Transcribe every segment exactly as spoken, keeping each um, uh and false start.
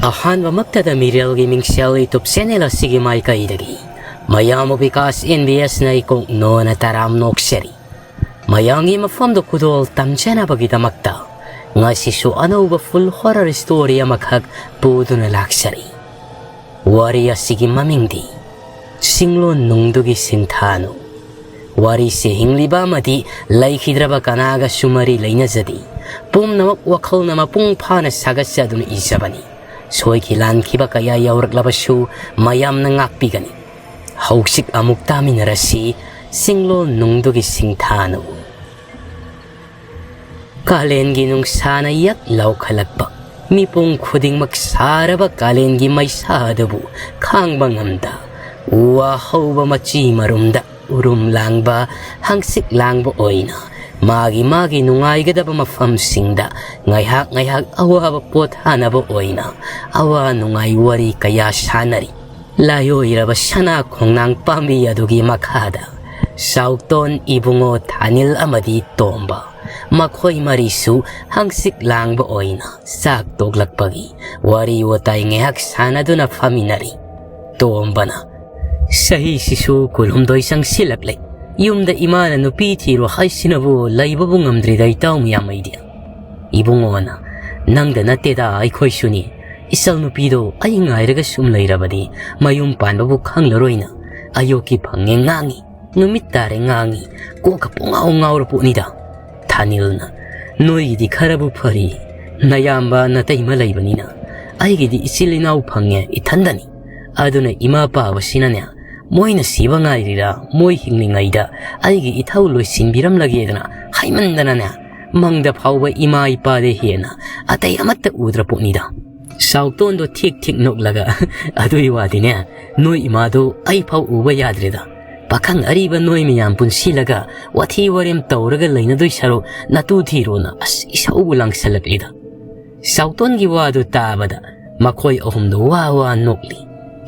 ꯑꯍꯥꯟꯕꯃꯛꯇꯗ ꯃꯤꯔꯦꯜꯒꯤ ꯃꯤꯡꯁꯦꯜ YouTube channel ꯑꯁꯤꯒꯤ ꯃꯥꯏꯀꯩꯗꯒꯤ ꯃꯌꯥꯝꯕꯨ ꯕꯤꯀꯥꯁ NBS ꯅ ꯏꯀꯣꯛ ꯅꯣꯅ ꯇꯔꯥꯝ ꯅꯣꯛꯆꯔꯤ꯫ ꯃꯌꯥꯝꯒꯤ ꯃꯐꯝꯗ ꯈꯨꯗꯣꯜ ꯇꯝꯖꯅꯕꯒꯤꯗꯃꯛꯇ ꯉꯁꯤꯁꯨ ꯑꯅꯧꯕ full horror story ꯑꯃꯈꯛ ꯄꯨꯗꯨꯅ ꯂꯥꯛꯆꯔꯤ꯫ ꯋꯥꯔꯤ ꯑꯁꯤꯒꯤ ꯃꯃꯤꯡꯗꯤ ꯆꯤꯡꯂꯣꯟ ꯅꯨꯡꯗꯨꯒꯤ ꯁꯤꯡꯊꯥꯅꯨ꯫ ꯋꯥꯔꯤꯁꯦ ꯍꯤꯡꯂꯤꯕ ꯑꯃꯗꯤ ꯂꯩꯈꯤꯗ꯭ꯔꯕ ꯀꯅꯥꯒꯁꯨ ꯃꯔꯤ ꯂꯩꯅꯖꯗꯦ꯫ ꯄꯨꯝꯅꯃꯛ ꯋꯥꯈꯜꯅ ꯃꯄꯨꯡ ꯐꯥꯅ ꯁꯥꯒꯠꯆꯗꯨꯅ ꯏꯖꯕꯅꯤ꯫ ꯁꯣꯏꯈꯤ ꯂꯥꯟꯈꯤꯕ ꯀꯌꯥ ꯌꯥꯎꯔꯛꯂꯕꯁꯨ ꯃꯌꯥꯝꯅ ꯉꯥꯛꯄꯤꯒꯅꯤ꯫ ꯍꯧꯖꯤꯛ ꯑꯃꯨꯛ ꯇꯥꯃꯤꯟꯅꯔꯁꯤ ꯆꯤꯡꯂꯣꯟ ꯅꯨꯡꯗꯨꯒꯤ ꯁꯤꯡꯊꯥꯅꯨ꯫ ꯀꯥꯂꯦꯟꯒꯤ ꯅꯨꯡꯁꯥꯅ ꯌꯛ ꯂꯥꯎꯈꯠꯂꯛꯄ, ꯃꯤꯄꯨꯝ ꯈꯨꯗꯤꯡꯃꯛ ꯁꯥꯔꯕ ꯀꯥꯂꯦꯟꯒꯤ ꯃꯩꯁꯥ ꯑꯗꯨꯕꯨ ꯈꯥꯡꯕ ꯉꯝꯗ, ꯎ ꯋꯥ ꯍꯧꯕ ꯃꯆꯤ ꯃꯔꯨꯝꯗ ꯎꯔꯨꯝ ꯂꯥꯡꯕ, ꯍꯪꯆꯤꯠ ꯂꯥꯡꯕ ꯑꯣꯏꯅ ꯃꯥꯒꯤ ꯃꯥꯒꯤ ꯅꯨꯡꯉꯥꯏꯒꯗꯕ ꯃꯐꯝꯁꯤꯡꯗ ꯉꯥꯏꯍꯥꯛ ꯉꯥꯏꯍꯥꯛ ꯑꯋꯥꯕ ꯄꯣꯊꯥꯅꯕ ꯑꯣꯏꯅ ꯑꯋꯥ ꯅꯨꯡꯉꯥꯏ ꯋꯥꯔꯤ ꯀꯌꯥ ꯁꯥꯟꯅꯔꯤ꯫ ꯂꯥꯏꯑꯣꯏꯔꯕ ꯁꯅꯥ ꯈꯣꯡꯅꯥꯡ ꯄꯥꯝꯕꯤ ꯑꯗꯨꯒꯤ ꯃꯈꯥꯗ ꯆꯥꯎꯇꯣꯟ, ꯏꯕꯨꯡꯉꯣ ꯊꯥꯅꯤꯜ ꯑꯃꯗꯤ ꯇꯣꯝꯕ, ꯃꯈꯣꯏ ꯃꯔꯤꯁꯨ ꯍꯪꯆꯤꯠ ꯂꯥꯡꯕ ꯑꯣꯏꯅ ꯆꯥꯛ ꯇꯣꯛꯂꯛꯄꯒꯤ ꯋꯥꯔꯤ ꯋꯥꯇꯥꯏ ꯉꯥꯏꯍꯥꯛ ꯁꯥꯟꯅꯗꯨꯅ ꯐꯝꯃꯤꯟꯅꯔꯤ꯫ ꯇꯣꯝꯕꯅ, "ꯆꯍꯤꯁꯤꯁꯨ ꯀꯨꯟꯍꯨꯝꯗꯣꯏ ꯆꯪꯁꯤꯜꯂꯛꯂꯦ꯫ ꯌꯨꯝꯗ ꯏꯃꯥꯅ ꯅꯨꯄꯤ ꯊꯤꯔꯣ ꯍꯥꯏꯁꯤꯅꯕꯨ ꯂꯩꯕꯕꯨ ꯉꯝꯗ꯭ꯔꯤꯗ ꯏꯇꯥꯎ ꯃꯌꯥꯝ ꯑꯩꯗꯤ꯫" ꯏꯕꯨꯡꯉꯣꯅ, "ꯅꯪꯗ ꯅꯠꯇꯦꯗ, ꯑꯩꯈꯣꯏꯁꯨꯅꯤ꯫ ꯏꯆꯜ ꯅꯨꯄꯤꯗꯣ ꯑꯩ ꯉꯥꯏꯔꯒ ꯁꯨꯝ ꯂꯩꯔꯕꯗꯤ ꯃꯌꯨꯝ ꯄꯥꯟꯕꯕꯨ ꯈꯪꯂꯔꯣꯏꯅ ꯑꯌꯨꯛꯀꯤ ꯐꯪꯉꯦ ꯉꯥꯡꯉꯤ, ꯅꯨꯃꯤꯠ ꯇꯥꯔꯦ ꯉꯥꯡꯉꯤ, ꯀꯣꯛꯀ ꯄꯨꯡꯉꯥꯎ ꯉꯥꯎꯔ ꯄꯣꯠꯅꯤꯗ꯫" ꯊꯥꯅꯤꯜꯅ, "ꯅꯣꯏꯒꯤꯗꯤ ꯈꯔꯕꯨ ꯐꯔꯤ, ꯅꯌꯥꯝꯕ ꯅꯇꯩꯃ ꯂꯩꯕꯅꯤꯅ꯫ ꯑꯩꯒꯤꯗꯤ ꯏꯆꯤꯜ ꯏꯅꯥꯎ ꯐꯪꯉꯦ ꯏꯊꯟꯗꯅꯤ꯫ ꯑꯗꯨꯅ ꯏꯃꯥ ꯄꯥꯕꯁꯤꯅꯅꯦ, ꯃꯣꯏꯅ ꯁꯤꯕ ꯉꯥꯏꯔꯤꯔꯥ, ꯃꯣꯏ ꯍꯤꯡꯂꯤꯉꯩꯗ ꯑꯩꯒꯤ ꯏꯊꯧ ꯂꯣꯏꯁꯤꯟꯕꯤꯔꯝꯂꯒꯦꯗꯅ ꯍꯥꯏꯃꯟꯗꯅꯅꯦ, ꯃꯪꯗ ꯐꯥꯎꯕ ꯏꯃꯥ ꯏꯄꯥꯗꯩ ꯍꯦꯟꯅ ꯑꯇꯩ ꯑꯃꯠꯇ ꯎꯗ꯭ꯔ ꯄꯣꯠꯅꯤꯗ꯫" ꯆꯥꯎꯇꯣꯟꯗꯣ ꯊꯤꯛ ꯊꯤꯛ ꯅꯣꯛꯂꯒ, "ꯑꯗꯨꯏ ꯋꯥꯗꯤꯅꯦ, ꯅꯣꯏ ꯏꯃꯥꯗꯣ ꯑꯩ ꯐꯥꯎ ꯎꯕ ꯌꯥꯗ꯭ꯔꯦꯗ꯫ ꯄꯥꯈꯪ ꯑꯔꯤꯕ ꯅꯣꯏ ꯃꯌꯥꯝ ꯄꯨꯟꯁꯤꯜꯂꯒ ꯋꯥꯊꯤ ꯋꯥꯔꯦꯝ ꯇꯧꯔꯒ ꯂꯩꯅꯗꯣꯏ ꯁꯔꯨꯛ ꯅꯇꯨ ꯊꯤꯔꯣꯅ ꯑꯁ ꯏꯁꯧꯕꯨ ꯂꯥꯡꯁꯜꯂꯛꯂꯤꯗ꯫" ꯆꯥꯎꯇꯣꯟꯒꯤ ꯋꯥꯗꯨ ꯇꯥꯕꯗ ꯃꯈꯣꯏ ꯑꯍꯨꯝꯗꯨ ꯋꯥ ꯋꯥ ꯅꯣꯛꯂꯤ꯫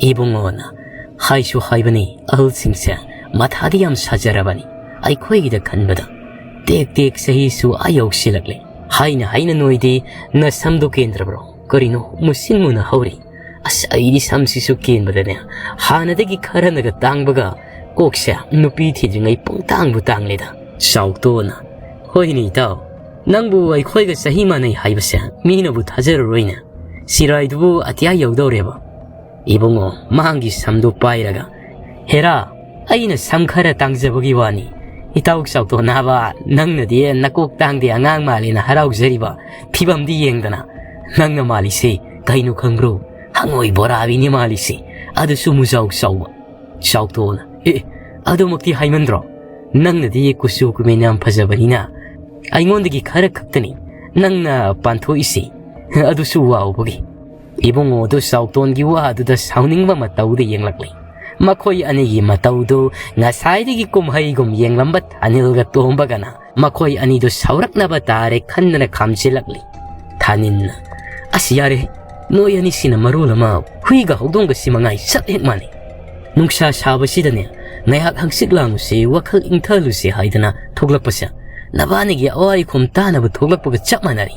ꯏꯕꯨꯡꯉꯣꯅ, "ꯍꯥꯏꯁꯨ ꯍꯥꯏꯕꯅꯤ, ꯑꯍꯜꯁꯤꯡꯁꯦ ꯃꯊꯥꯗꯤ ꯌꯥꯝ ꯁꯥꯖꯔꯕꯅꯤ꯫ ꯑꯩꯈꯣꯏꯒꯤꯗ ꯈꯟꯕꯗ ꯇꯦꯛ ꯇꯦꯛ ꯆꯍꯤꯁꯨ ꯑꯥ ꯌꯧꯁꯤꯜꯂꯛꯂꯦ꯫ ꯍꯥꯏꯅ ꯍꯥꯏꯅ ꯅꯣꯏꯗꯤ ꯅꯁꯝꯗꯨ ꯀꯦꯟꯗ꯭ꯔꯕ꯭ꯔꯣ? ꯀꯔꯤꯅꯣ ꯃꯨꯁꯤꯟ ꯃꯨꯅ ꯍꯧꯔꯤ? ꯑꯁ, ꯑꯩꯗꯤ ꯁꯝꯁꯤꯁꯨ ꯀꯦꯟꯕꯗꯅꯦ ꯍꯥꯟꯅꯗꯒꯤ ꯈꯔꯅꯒ ꯇꯥꯡꯕꯒ, ꯀꯣꯛꯁꯦ ꯅꯨꯄꯤ ꯊꯤꯗ꯭ꯔꯤꯉꯩ ꯄꯨꯡꯇꯥꯡꯕꯨ ꯇꯥꯡꯂꯦꯗ꯫ ꯆꯥꯎꯇꯣꯟꯅ, ꯍꯣꯏꯅꯦ ꯏꯇꯥꯎ, ꯅꯪꯕꯨ ꯑꯩꯈꯣꯏꯒ ꯆꯍꯤ ꯃꯥꯟꯅꯩ ꯍꯥꯏꯕꯁꯦ ꯃꯤꯅꯕꯨ ꯊꯥꯖꯔꯔꯣꯏꯅꯦ꯫ ꯆꯤꯔꯥꯏꯗꯨꯕꯨ ꯑꯇꯤꯌꯥ ꯌꯧꯗꯧꯔꯦꯕ꯫ ꯏꯕꯨꯡꯉꯣ, ꯃꯥꯡꯒꯤ ꯁꯝꯗꯨ ꯄꯥꯏꯔꯒ, ꯍꯦꯔꯥ, ꯑꯩꯅ ꯁꯝ ꯈꯔ ꯇꯥꯡꯖꯕꯒꯤ ꯋꯥꯅꯤ꯫ ꯏꯇꯥꯎ ꯆꯥꯎꯇꯣꯟ ꯅꯥꯕ, ꯅꯪꯅꯗꯤ ꯅꯀꯣꯛ ꯇꯥꯡꯗꯦ ꯑꯉꯥꯡ ꯃꯥꯜꯂꯦꯅ ꯍꯔꯥꯎꯖꯔꯤꯕ ꯐꯤꯕꯝꯗꯤ ꯌꯦꯡꯗꯅ, ꯅꯪꯅ ꯃꯥꯜꯂꯤꯁꯦ ꯀꯩꯅꯣ ꯈꯪꯕ꯭ꯔꯣ? ꯍꯪꯉꯣꯏ ꯕꯣꯔꯥꯕꯤꯅꯤ ꯃꯥꯜꯂꯤꯁꯦ, ꯑꯗꯨꯁꯨ ꯃꯨꯖꯥꯎ ꯆꯥꯎꯕ꯫ ꯆꯥꯎꯇꯣꯟꯅ, ꯑꯦ, ꯑꯗꯨꯃꯛꯇꯤ ꯍꯥꯏꯃꯟꯗ꯭ꯔꯣ? ꯅꯪꯅꯗꯤ ꯀꯨꯆꯨ ꯀꯨꯃꯦꯟ ꯌꯥꯝ ꯐꯖꯕꯅꯤꯅ ꯑꯩꯉꯣꯟꯗꯒꯤ ꯈꯔ ꯈꯛꯇꯅꯤ ꯅꯪꯅ ꯄꯥꯟꯊꯣꯛꯏꯁꯤ, ꯑꯗꯨꯁꯨ ꯋꯥꯎꯕꯒꯤ꯫ ꯏꯕꯨꯡꯉꯣꯗꯨ ꯆꯥꯎꯇꯣꯟꯒꯤ ꯋꯥꯗꯨꯗ ꯁꯥꯎꯅꯤꯡꯕ ꯃꯇꯧꯗ ꯌꯦꯡꯂꯛꯂꯤ꯫ ꯃꯈꯣꯏ ꯑꯅꯤꯒꯤ ꯃꯇꯧꯗꯨ ꯉꯁꯥꯏꯗꯒꯤ ꯀꯨꯝꯍꯩꯒꯨꯝ ꯌꯦꯡꯂꯝꯕ ꯊꯥꯅꯤꯜꯒ ꯇꯣꯝꯕꯒꯅ ꯃꯈꯣꯏ ꯑꯅꯤꯗꯨ ꯁꯥꯎꯔꯛꯅꯕ ꯇꯥꯔꯦ ꯈꯟꯗꯅ ꯈꯥꯝꯖꯤꯜꯂꯛꯂꯤ꯫ ꯊꯥꯅꯤꯜꯅ, ꯑꯁ ꯌꯥꯔꯦ, ꯅꯣꯏ ꯑꯅꯤꯁꯤꯅ ꯃꯔꯣꯜ ꯑꯃ ꯍꯨꯏꯒ ꯍꯧꯗꯣꯡꯒꯁꯤ ꯃꯉꯥꯏ ꯆꯞ ꯍꯦꯛ ꯃꯥꯟꯅꯩ꯫ ꯅꯨꯡꯁꯥ ꯁꯥꯕꯁꯤꯗꯅꯦ ꯉꯥꯏꯍꯥꯛ ꯍꯪꯆꯤꯠ ꯂꯥꯡꯉꯨꯁꯦ, ꯋꯥꯈꯜ ꯏꯪꯊꯍꯜꯂꯨꯁꯦ ꯍꯥꯏꯗꯅ ꯊꯣꯛꯂꯛꯄꯁꯦ ꯅꯕꯥꯅꯤꯒꯤ ꯑꯋꯥꯏ ꯈꯨꯝ ꯇꯥꯅꯕ ꯊꯣꯛꯂꯛꯄꯒ ꯆꯞ ꯃꯥꯟꯅꯔꯤ꯫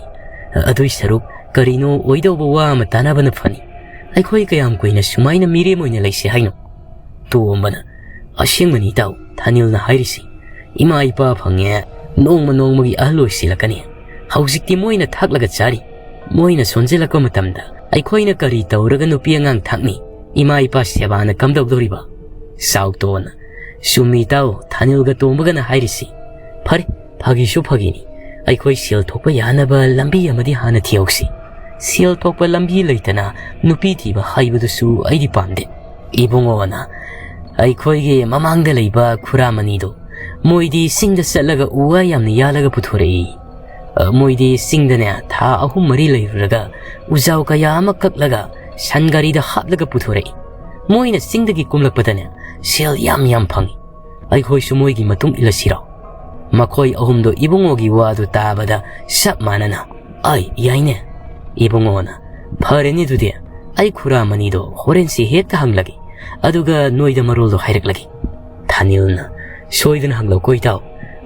ꯑꯗꯨꯏ ꯁꯔꯨꯛ ꯀꯔꯤꯅꯣ ꯑꯣꯏꯗꯧꯕ ꯋꯥ ꯑꯃ ꯇꯥꯅꯕꯅ ꯐꯅꯤ꯫ ꯑꯩꯈꯣꯏ ꯀꯌꯥꯝ ꯀꯨꯏꯅ ꯁꯨꯃꯥꯏꯅ ꯃꯤꯔꯦꯝ ꯑꯣꯏꯅ ꯂꯩꯁꯦ ꯍꯥꯏꯅꯣ? ꯇꯣꯝꯕꯅ, ꯑꯁꯦꯡꯕꯅꯤ ꯏꯇꯥꯎ, ꯊꯥꯅꯤꯜꯅ ꯍꯥꯏꯔꯤꯁꯤ꯫ ꯏꯃꯥ ꯏꯄꯥ ꯐꯪꯉꯦ, ꯅꯣꯡꯃ ꯅꯣꯡꯃꯒꯤ ꯑꯍꯜ ꯑꯣꯏꯁꯤꯜꯂꯛꯀꯅꯤ꯫ ꯍꯧꯖꯤꯛꯇꯤ ꯃꯣꯏꯅ ꯊꯥꯛꯂꯒ ꯆꯥꯔꯤ꯫ ꯃꯣꯏꯅ ꯁꯣꯟꯖꯤꯜꯂꯛꯄ ꯃꯇꯝꯗ ꯑꯩꯈꯣꯏꯅ ꯀꯔꯤ ꯇꯧꯔꯒ ꯅꯨꯄꯤ ꯑꯉꯥꯡ ꯊꯥꯛꯅꯤ? ꯏꯃꯥ ꯏꯄꯥ ꯁꯦꯕꯥꯅ ꯀꯝꯗꯧꯗꯧꯔꯤꯕ? ꯆꯥꯎꯇꯣꯟ, ꯆꯨꯝꯃꯤ ꯏꯇꯥꯎ, ꯊꯥꯅꯤꯜꯒ ꯇꯣꯝꯕꯒꯅ ꯍꯥꯏꯔꯤꯁꯤ꯫ ꯐꯔꯦ, ꯐꯥꯒꯤꯁꯨ ꯐꯥꯒꯤꯅꯤ꯫ ꯑꯩꯈꯣꯏ ꯁꯦꯜ ꯊꯣꯛꯄ ꯌꯥꯅꯕ ꯂꯝꯕꯤ ꯑꯃꯗꯤ ꯍꯥꯟꯅ ꯊꯤꯍꯧꯁꯤ꯫ ꯁꯦꯜ ꯊꯣꯛꯄ ꯂꯝꯕꯤ ꯂꯩꯇꯅ ꯅꯨꯄꯤ ꯊꯤꯕ ꯍꯥꯏꯕꯗꯨꯁꯨ ꯑꯩꯗꯤ ꯄꯥꯝꯗꯦ꯫ ꯏꯕꯨꯡꯉꯣꯅ, ꯑꯩꯈꯣꯏꯒꯤ ꯃꯃꯥꯡꯗ ꯂꯩꯕ ꯈꯨꯔꯥꯃꯅꯤꯗꯣ, ꯃꯣꯏꯗꯤ ꯆꯤꯡꯗ ꯆꯠꯂꯒ ꯎ ꯋꯥ ꯌꯥꯝꯅ ꯌꯥꯜꯂꯒ ꯄꯨꯊꯣꯔꯛꯏ꯫ ꯑ, ꯃꯣꯏꯗꯤ ꯆꯤꯡꯗꯅꯦ ꯊꯥ ꯑꯍꯨꯝ ꯃꯔꯤ ꯂꯩꯔꯨꯔꯒ ꯎꯖꯥꯎ ꯀꯌꯥ ꯑꯃ ꯀꯛꯂꯒ ꯁꯟ ꯒꯥꯔꯤꯗ ꯍꯥꯞꯂꯒ ꯄꯨꯊꯣꯔꯛꯏ꯫ ꯃꯣꯏꯅ ꯆꯤꯡꯗꯒꯤ ꯀꯨꯝꯂꯛꯄꯗꯅꯦ ꯁꯦꯜ ꯌꯥꯝ ꯌꯥꯝ ꯐꯪꯏ꯫ ꯑꯩꯈꯣꯏꯁꯨ ꯃꯣꯏꯒꯤ ꯃꯇꯨꯡ ꯏꯜꯂꯁꯤꯔꯣ? ꯃꯈꯣꯏ ꯑꯍꯨꯝꯗꯣ ꯏꯕꯨꯡꯉꯣꯒꯤ ꯋꯥꯗꯨ ꯇꯥꯕꯗ ꯆꯞ ꯃꯥꯟꯅꯅ, ꯑꯩ, ꯌꯥꯏꯅꯦ꯫ ꯏꯕꯨꯡꯉꯣꯅ, ꯐꯔꯦꯅꯦ ꯑꯗꯨꯗꯤ, ꯑꯩ ꯈꯨꯔꯥꯃꯅꯤꯗꯣ ꯍꯣꯔꯦꯟꯁꯤ ꯍꯦꯛꯇ ꯍꯪꯂꯒꯦ, ꯑꯗꯨꯒ ꯅꯣꯏꯗ ꯃꯔꯣꯜꯗꯣ ꯍꯥꯏꯔꯛꯂꯒꯦ꯫ ꯊꯥꯅꯤꯜꯅ, ꯁꯣꯏꯗꯅ ꯍꯪꯂꯛꯎꯀꯣ ꯏꯇꯥꯎ,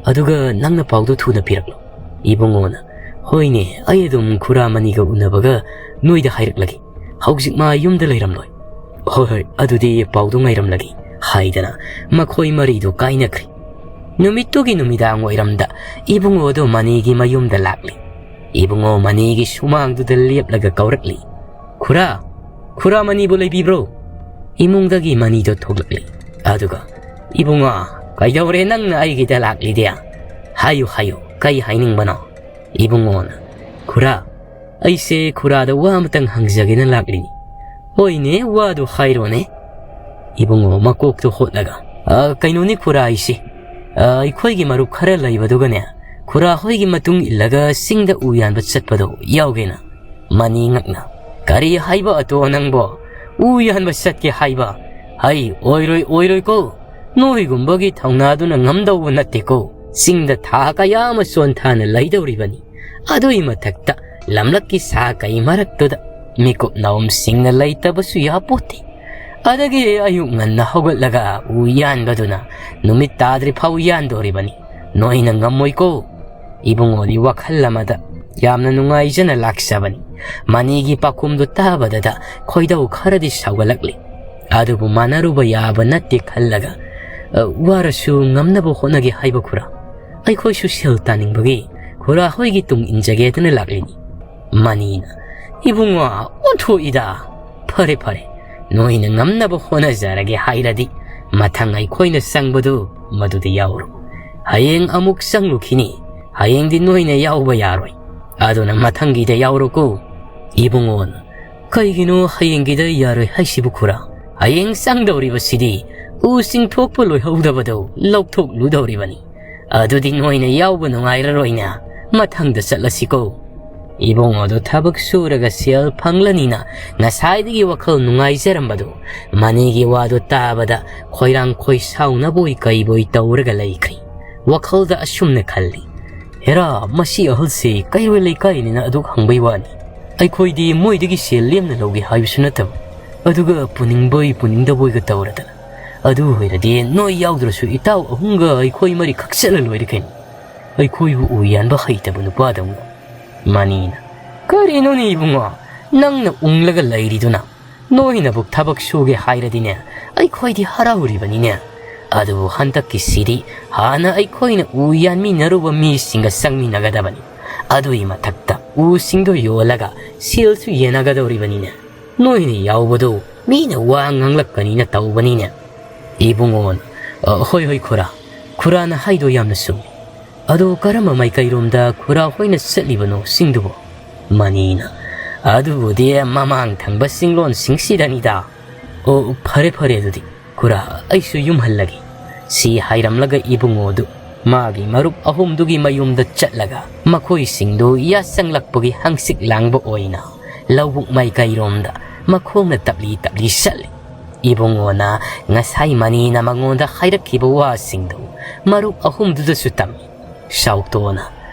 ꯑꯗꯨꯒ ꯅꯪꯅ ꯄꯥꯎꯗꯣ ꯊꯨꯅ ꯄꯤꯔꯛꯂꯣ꯫ ꯏꯕꯨꯡꯉꯣꯅ, "ꯍꯣꯏꯅꯦ, ꯑꯩ ꯑꯗꯨꯝ ꯈꯨꯔꯥ ꯃꯅꯤꯒ ꯎꯅꯕꯒ ꯅꯣꯏꯗ ꯍꯥꯏꯔꯛꯂꯒꯦ꯫ ꯍꯧꯖꯤꯛ ꯃꯥ ꯌꯨꯝꯗ ꯂꯩꯔꯝꯂꯣꯏ꯫ ꯍꯣꯏ, ꯍꯣꯏ, ꯑꯗꯨꯗꯤ ꯄꯥꯎꯗꯨ ꯉꯥꯏꯔꯝꯂꯒꯦ," ꯍꯥꯏꯗꯅ ꯃꯈꯣꯏ ꯃꯔꯤꯗꯨ ꯀꯥꯏꯅꯈ꯭ꯔꯦ꯫ ꯅꯨꯃꯤꯠꯇꯨꯒꯤ ꯅꯨꯃꯤꯗꯥꯡ ꯋꯥꯏꯔꯝꯗ ꯏꯕꯨꯡꯉꯣꯗꯨ ꯃꯅꯤꯒꯤ ꯃꯌꯨꯝꯗ ꯂꯥꯛꯂꯤ꯫ ꯏꯕꯨꯡꯉꯣ ꯃꯅꯤꯒꯤ ꯁꯨꯃꯥꯡꯗꯨꯗ ꯂꯦꯞꯂꯒ ꯀꯧꯔꯛꯂꯤ, "ꯈꯨꯔꯥ, ꯈꯨꯔꯥ ꯃꯅꯤꯕꯨ ꯂꯩꯕꯤꯕ꯭ꯔꯣ?" ꯏꯃꯨꯡꯗꯒꯤ ꯃꯅꯤꯗꯣ ꯊꯣꯛꯂꯛꯂꯤ꯫ ꯑꯗꯨꯒ, "ꯏꯕꯨꯡꯉꯣ, ꯀꯩꯗꯧꯔꯦ ꯅꯪꯅ ꯑꯩꯒꯤꯗ ꯂꯥꯛꯂꯤꯗꯤ? ꯍꯥꯏꯌꯨ, ꯍꯥꯏꯌꯨ, ꯀꯩ ꯍꯥꯏꯅꯤꯡꯕꯅꯣ?" ꯏꯕꯨꯡꯉꯣꯅ, "ꯈꯨꯔꯥ, ꯑꯩꯁꯦ ꯈꯨꯔꯥꯗ ꯋꯥ ꯑꯃꯇꯪ ꯍꯪꯖꯒꯦꯅ ꯂꯥꯛꯂꯤꯅꯤ꯫" "ꯍꯣꯏꯅꯦ, ꯋꯥꯗꯨ ꯍꯥꯏꯔꯣꯅꯦ꯫" ꯏꯕꯨꯡꯉꯣ ꯃꯀꯣꯛꯇꯣ ꯍꯣꯠꯂꯒ, "ꯑ, ꯀꯩꯅꯣꯅꯤ ꯈꯨꯔꯥ ꯑꯩꯁꯦ, ꯑ, ꯑꯩꯈꯣꯏꯒꯤ ꯃꯔꯨꯞ ꯈꯔ ꯂꯩꯕꯗꯨꯒꯅꯦ, ꯈꯨꯔꯥ ꯍꯣꯏꯒꯤ ꯃꯇꯨꯡ ꯏꯜꯂꯒ ꯆꯤꯡꯗ ꯎ ꯌꯥꯟꯕ ꯆꯠꯄꯗꯣ ꯌꯥꯎꯒꯦꯅ꯫" ꯃꯅꯤ ꯉꯛꯅ, "ꯀꯔꯤ ꯍꯥꯏꯕ ꯑꯇꯣ ꯅꯪꯕꯣ? ꯎ ꯌꯥꯟꯕ ꯆꯠꯀꯦ ꯍꯥꯏꯕ? ꯍꯩ, ꯑꯣꯏꯔꯣꯏ, ꯑꯣꯏꯔꯣꯏꯀꯣ꯫ ꯅꯣꯏꯒꯨꯝꯕꯒꯤ ꯊꯧꯅꯥꯗꯨꯅ ꯉꯝꯗꯧꯕ ꯅꯠꯇꯦꯀꯣ꯫ ꯆꯤꯡꯗ ꯊꯥ ꯀꯌꯥ ꯑꯃ ꯆꯣꯟꯊꯥꯅ ꯂꯩꯗꯧꯔꯤꯕꯅꯤ꯫ ꯑꯗꯨꯒꯤ ꯃꯊꯛꯇ ꯂꯝꯂꯛꯀꯤ ꯁꯥ ꯀꯩ ꯃꯔꯛꯇꯨꯗ ꯃꯤꯀꯨꯞ ꯅꯥꯎꯝꯁꯤꯡꯅ ꯂꯩꯇꯕꯁꯨ ꯌꯥꯄꯣꯠꯇꯦ꯫ ꯑꯗꯒꯤ ꯑꯌꯨꯛ ꯉꯟꯅ ꯍꯧꯒꯠꯂꯒ ꯎ ꯌꯥꯟꯕꯗꯨꯅ ꯅꯨꯃꯤꯠ ꯇꯥꯗ꯭ꯔꯤ ꯐꯥꯎ ꯌꯥꯟꯗꯣꯔꯤꯕꯅꯤ꯫ ꯅꯣꯏꯅ ꯉꯝꯃꯣꯏꯀꯣ꯫" ꯏꯕꯨꯡꯉꯣꯗꯤ ꯋꯥꯈꯜ ꯑꯃꯗ ꯌꯥꯝꯅ ꯅꯨꯡꯉꯥꯏꯖꯅ ꯂꯥꯛꯆꯕꯅꯤ꯫ ꯃꯅꯤꯒꯤ ꯄꯥꯎꯈꯨꯝꯗꯨ ꯇꯥꯕꯗꯗ ꯈꯣꯏꯗꯧ ꯈꯔꯗꯤ ꯁꯥꯎꯒꯠꯂꯛꯂꯤ꯫ ꯑꯗꯨꯕꯨ ꯃꯥꯟꯅꯔꯨꯕ ꯌꯥꯕ ꯅꯠꯇꯦ ꯈꯜꯂꯒ, "ꯑ, ꯋꯥꯔꯁꯨ ꯉꯝꯅꯕ ꯍꯣꯠꯅꯒꯦ ꯍꯥꯏꯕ ꯈꯨꯔꯥ꯫ ꯑꯩꯈꯣꯏꯁꯨ ꯁꯦꯜ ꯇꯥꯅꯤꯡꯕꯒꯤ ꯈꯨꯔꯥ ꯍꯣꯏꯒꯤ ꯇꯨꯡ ꯏꯟꯖꯒꯦꯗꯅ ꯂꯥꯛꯂꯤꯅꯤ꯫" ꯃꯅꯤꯅ, "ꯏꯕꯨꯡꯉꯣ, ꯑꯣꯟꯊꯣꯛꯏꯗ꯫ ꯐꯔꯦ, ꯐꯔꯦ, ꯅꯣꯏꯅ ꯉꯝꯅꯕ ꯍꯣꯠꯅꯖꯔꯒꯦ ꯍꯥꯏꯔꯗꯤ ꯃꯊꯪ ꯑꯩꯈꯣꯏꯅ ꯆꯪꯕꯗꯨ ꯃꯗꯨꯗ ꯌꯥꯎꯔꯣ꯫ ꯍꯌꯦꯡ ꯑꯃꯨꯛ ꯆꯪꯂꯨꯈꯤꯅꯤ꯫ ꯍꯌꯦꯡꯗꯤ ꯅꯣꯏꯅ ꯌꯥꯎꯕ ꯌꯥꯔꯣꯏ꯫ ꯑꯗꯨꯅ ꯃꯊꯪꯒꯤꯗ ꯌꯥꯎꯔꯣꯀꯣ꯫" ꯏꯕꯨꯡꯉꯣꯅ, "ꯀꯩꯒꯤꯅꯣ ꯍꯌꯦꯡꯒꯤꯗ ꯌꯥꯔꯣꯏ ꯍꯥꯏꯁꯤꯕꯨ ꯈꯨꯔꯥ? ꯍꯌꯦꯡ ꯆꯪꯗꯧꯔꯤꯕꯁꯤꯗꯤ ꯎ ꯆꯤꯡꯊꯣꯛꯄ ꯂꯣꯏꯍꯧꯗꯕꯗꯨ ꯂꯧꯊꯣꯛꯂꯨꯗꯧꯔꯤꯕꯅꯤ꯫ ꯑꯗꯨꯗꯤ ꯅꯣꯏꯅ ꯌꯥꯎꯕ ꯅꯨꯡꯉꯥꯏꯔꯔꯣꯏꯅ꯫ ꯃꯊꯪꯗ ꯆꯠꯂꯁꯤꯀꯣ꯫" ꯏꯕꯨꯡꯉꯣꯗꯨ ꯊꯕꯛ ꯁꯨꯔꯒ ꯁꯦꯜ ꯐꯪꯂꯅꯤꯅ ꯉꯁꯥꯏꯗꯒꯤ ꯋꯥꯈꯜ ꯅꯨꯡꯉꯥꯏꯖꯔꯝꯕꯗꯨ ꯃꯅꯤꯒꯤ ꯋꯥꯗꯨ ꯇꯥꯕꯗ ꯈꯣꯏꯔꯥꯡ ꯈꯣꯏꯁꯥꯎꯅꯕꯣꯏ ꯀꯩꯕꯣꯏ ꯇꯧꯔꯒ ꯂꯩꯈ꯭ꯔꯦ꯫ ꯋꯥꯈꯜꯗ ꯑꯁꯨꯝꯅ ꯈꯜꯂꯤ, "ꯍꯦꯔꯥ, ꯃꯁꯤ ꯑꯍꯜꯁꯤ ꯀꯩꯔꯣꯏ ꯂꯩꯀꯥꯏꯅꯤꯅ ꯑꯗꯨꯛ ꯍꯪꯕꯩ ꯋꯥꯅꯤ꯫ ꯑꯩꯈꯣꯏꯗꯤ ꯃꯣꯏꯗꯒꯤ ꯁꯦꯜ ꯂꯦꯝꯅ ꯂꯧꯒꯦ ꯍꯥꯏꯕꯁꯨ ꯅꯠꯇꯕ, ꯑꯗꯨꯒ ꯄꯨꯅꯤꯡꯕꯣꯏ ꯄꯨꯅꯤꯡꯗꯕꯣꯏꯒ ꯇꯧꯔꯗꯅ꯫ ꯑꯗꯨ ꯑꯣꯏꯔꯗꯤ ꯅꯣꯏ ꯌꯥꯎꯗ꯭ꯔꯁꯨ ꯏꯇꯥꯎ ꯑꯍꯨꯝꯒ ꯑꯩꯈꯣꯏ ꯃꯔꯤꯈꯛ ꯆꯠꯂ ꯂꯣꯏꯔꯦ ꯀꯩꯅꯣ꯫ ꯑꯩꯈꯣꯏꯕꯨ ꯎ ꯌꯥꯟꯕ ꯍꯩꯇꯕ ꯅꯨꯄꯥꯗꯧꯅ ꯃꯅꯤꯅ, "ꯀꯔꯤꯅꯣꯅꯦ ꯏꯕꯨꯡꯉꯣ, ꯅꯪꯅ ꯎꯪꯂꯒ ꯂꯩꯔꯤꯗꯨꯅ? ꯅꯣꯏꯅꯕꯨ ꯊꯕꯛ ꯁꯨꯒꯦ ꯍꯥꯏꯔꯗꯤꯅꯦ, ꯑꯩꯈꯣꯏꯗꯤ ꯍꯔꯥꯎꯔꯤꯕꯅꯤꯅꯦ꯫ ꯑꯗꯨꯕꯨ ꯍꯟꯗꯛꯀꯤꯁꯤꯗꯤ ꯍꯥꯟꯅ ꯑꯩꯈꯣꯏꯅ ꯎ ꯌꯥꯟꯃꯤꯟꯅꯔꯨꯕ ꯃꯤꯁꯤꯡꯒ ꯆꯪꯃꯤꯟꯅꯒꯗꯕꯅꯤ꯫ ꯑꯗꯨꯒꯤ ꯃꯊꯛꯇ ꯎꯁꯤꯡꯗꯣ ꯌꯣꯜꯂꯒ ꯁꯦꯜꯁꯨ ꯌꯦꯟꯅꯒꯗꯧꯔꯤꯕꯅꯤꯅꯦ꯫ ꯅꯣꯏꯅ ꯌꯥꯎꯕꯗꯨ ꯃꯤꯅ ꯋꯥ ꯉꯥꯡꯂꯛꯀꯅꯤꯅ ꯇꯧꯕꯅꯤꯅꯦ꯫" ꯏꯕꯨꯡꯉꯣꯅ, "ꯑ, ꯍꯣꯏ, ꯍꯣꯏ, ꯈꯨꯔꯥ꯫ ꯈꯨꯔꯥꯅ ꯍꯥꯏꯗꯣ ꯌꯥꯝꯅ ꯆꯨꯝꯃꯤ꯫ ꯑꯗꯨ ꯀꯔꯝꯕ ꯃꯥꯏꯀꯩꯔꯣꯝꯗ ꯈꯨꯔꯥ ꯍꯣꯏꯅ ꯆꯠꯂꯤꯕꯅꯣ ꯆꯤꯡꯗꯨꯕꯣ?" ꯃꯅꯤꯅ, "ꯑꯗꯨꯕꯨꯗꯤ ꯃꯃꯥꯡ ꯊꯪꯕ ꯆꯤꯡꯂꯣꯟꯁꯤꯡꯁꯤꯗꯅꯤꯗ꯫" "ꯑꯣ, ꯐꯔꯦ, ꯐꯔꯦ, ꯑꯗꯨꯗꯤ ꯈꯨꯔꯥ, ꯑꯩꯁꯨ ꯌꯨꯝ ꯍꯜꯂꯒꯦ꯫" ꯁꯤ ꯍꯥꯏꯔꯝꯂꯒ ꯏꯕꯨꯡꯉꯣꯗꯨ ꯃꯥꯒꯤ ꯃꯔꯨꯞ ꯑꯍꯨꯝꯗꯨꯒꯤ ꯃꯌꯨꯝꯗ ꯆꯠꯂꯒ ꯃꯈꯣꯏꯁꯤꯡꯗꯨ ꯌꯥꯆꯪꯂꯛꯄꯒꯤ ꯍꯪꯆꯤꯠ ꯂꯥꯡꯕ ꯑꯣꯏꯅ ꯂꯧꯕꯨꯛ ꯃꯥꯏꯀꯩꯔꯣꯝꯗ ꯃꯈꯣꯡꯅ ꯇꯞꯂꯤ ꯇꯞꯂꯤ ꯆꯠꯂꯤ꯫ ꯏꯕꯨꯡꯉꯣꯅ ꯉꯁꯥꯏ ꯃꯅꯤꯅ ꯃꯉꯣꯟꯗ ꯍꯥꯏꯔꯛꯈꯤꯕ ꯋꯥꯁꯤꯡꯗꯨ ꯃꯔꯨꯞ ꯑꯍꯨꯝꯗꯨꯗꯁꯨ ꯇꯝꯃꯤ꯫ ꯆꯥꯎꯇꯣꯅ,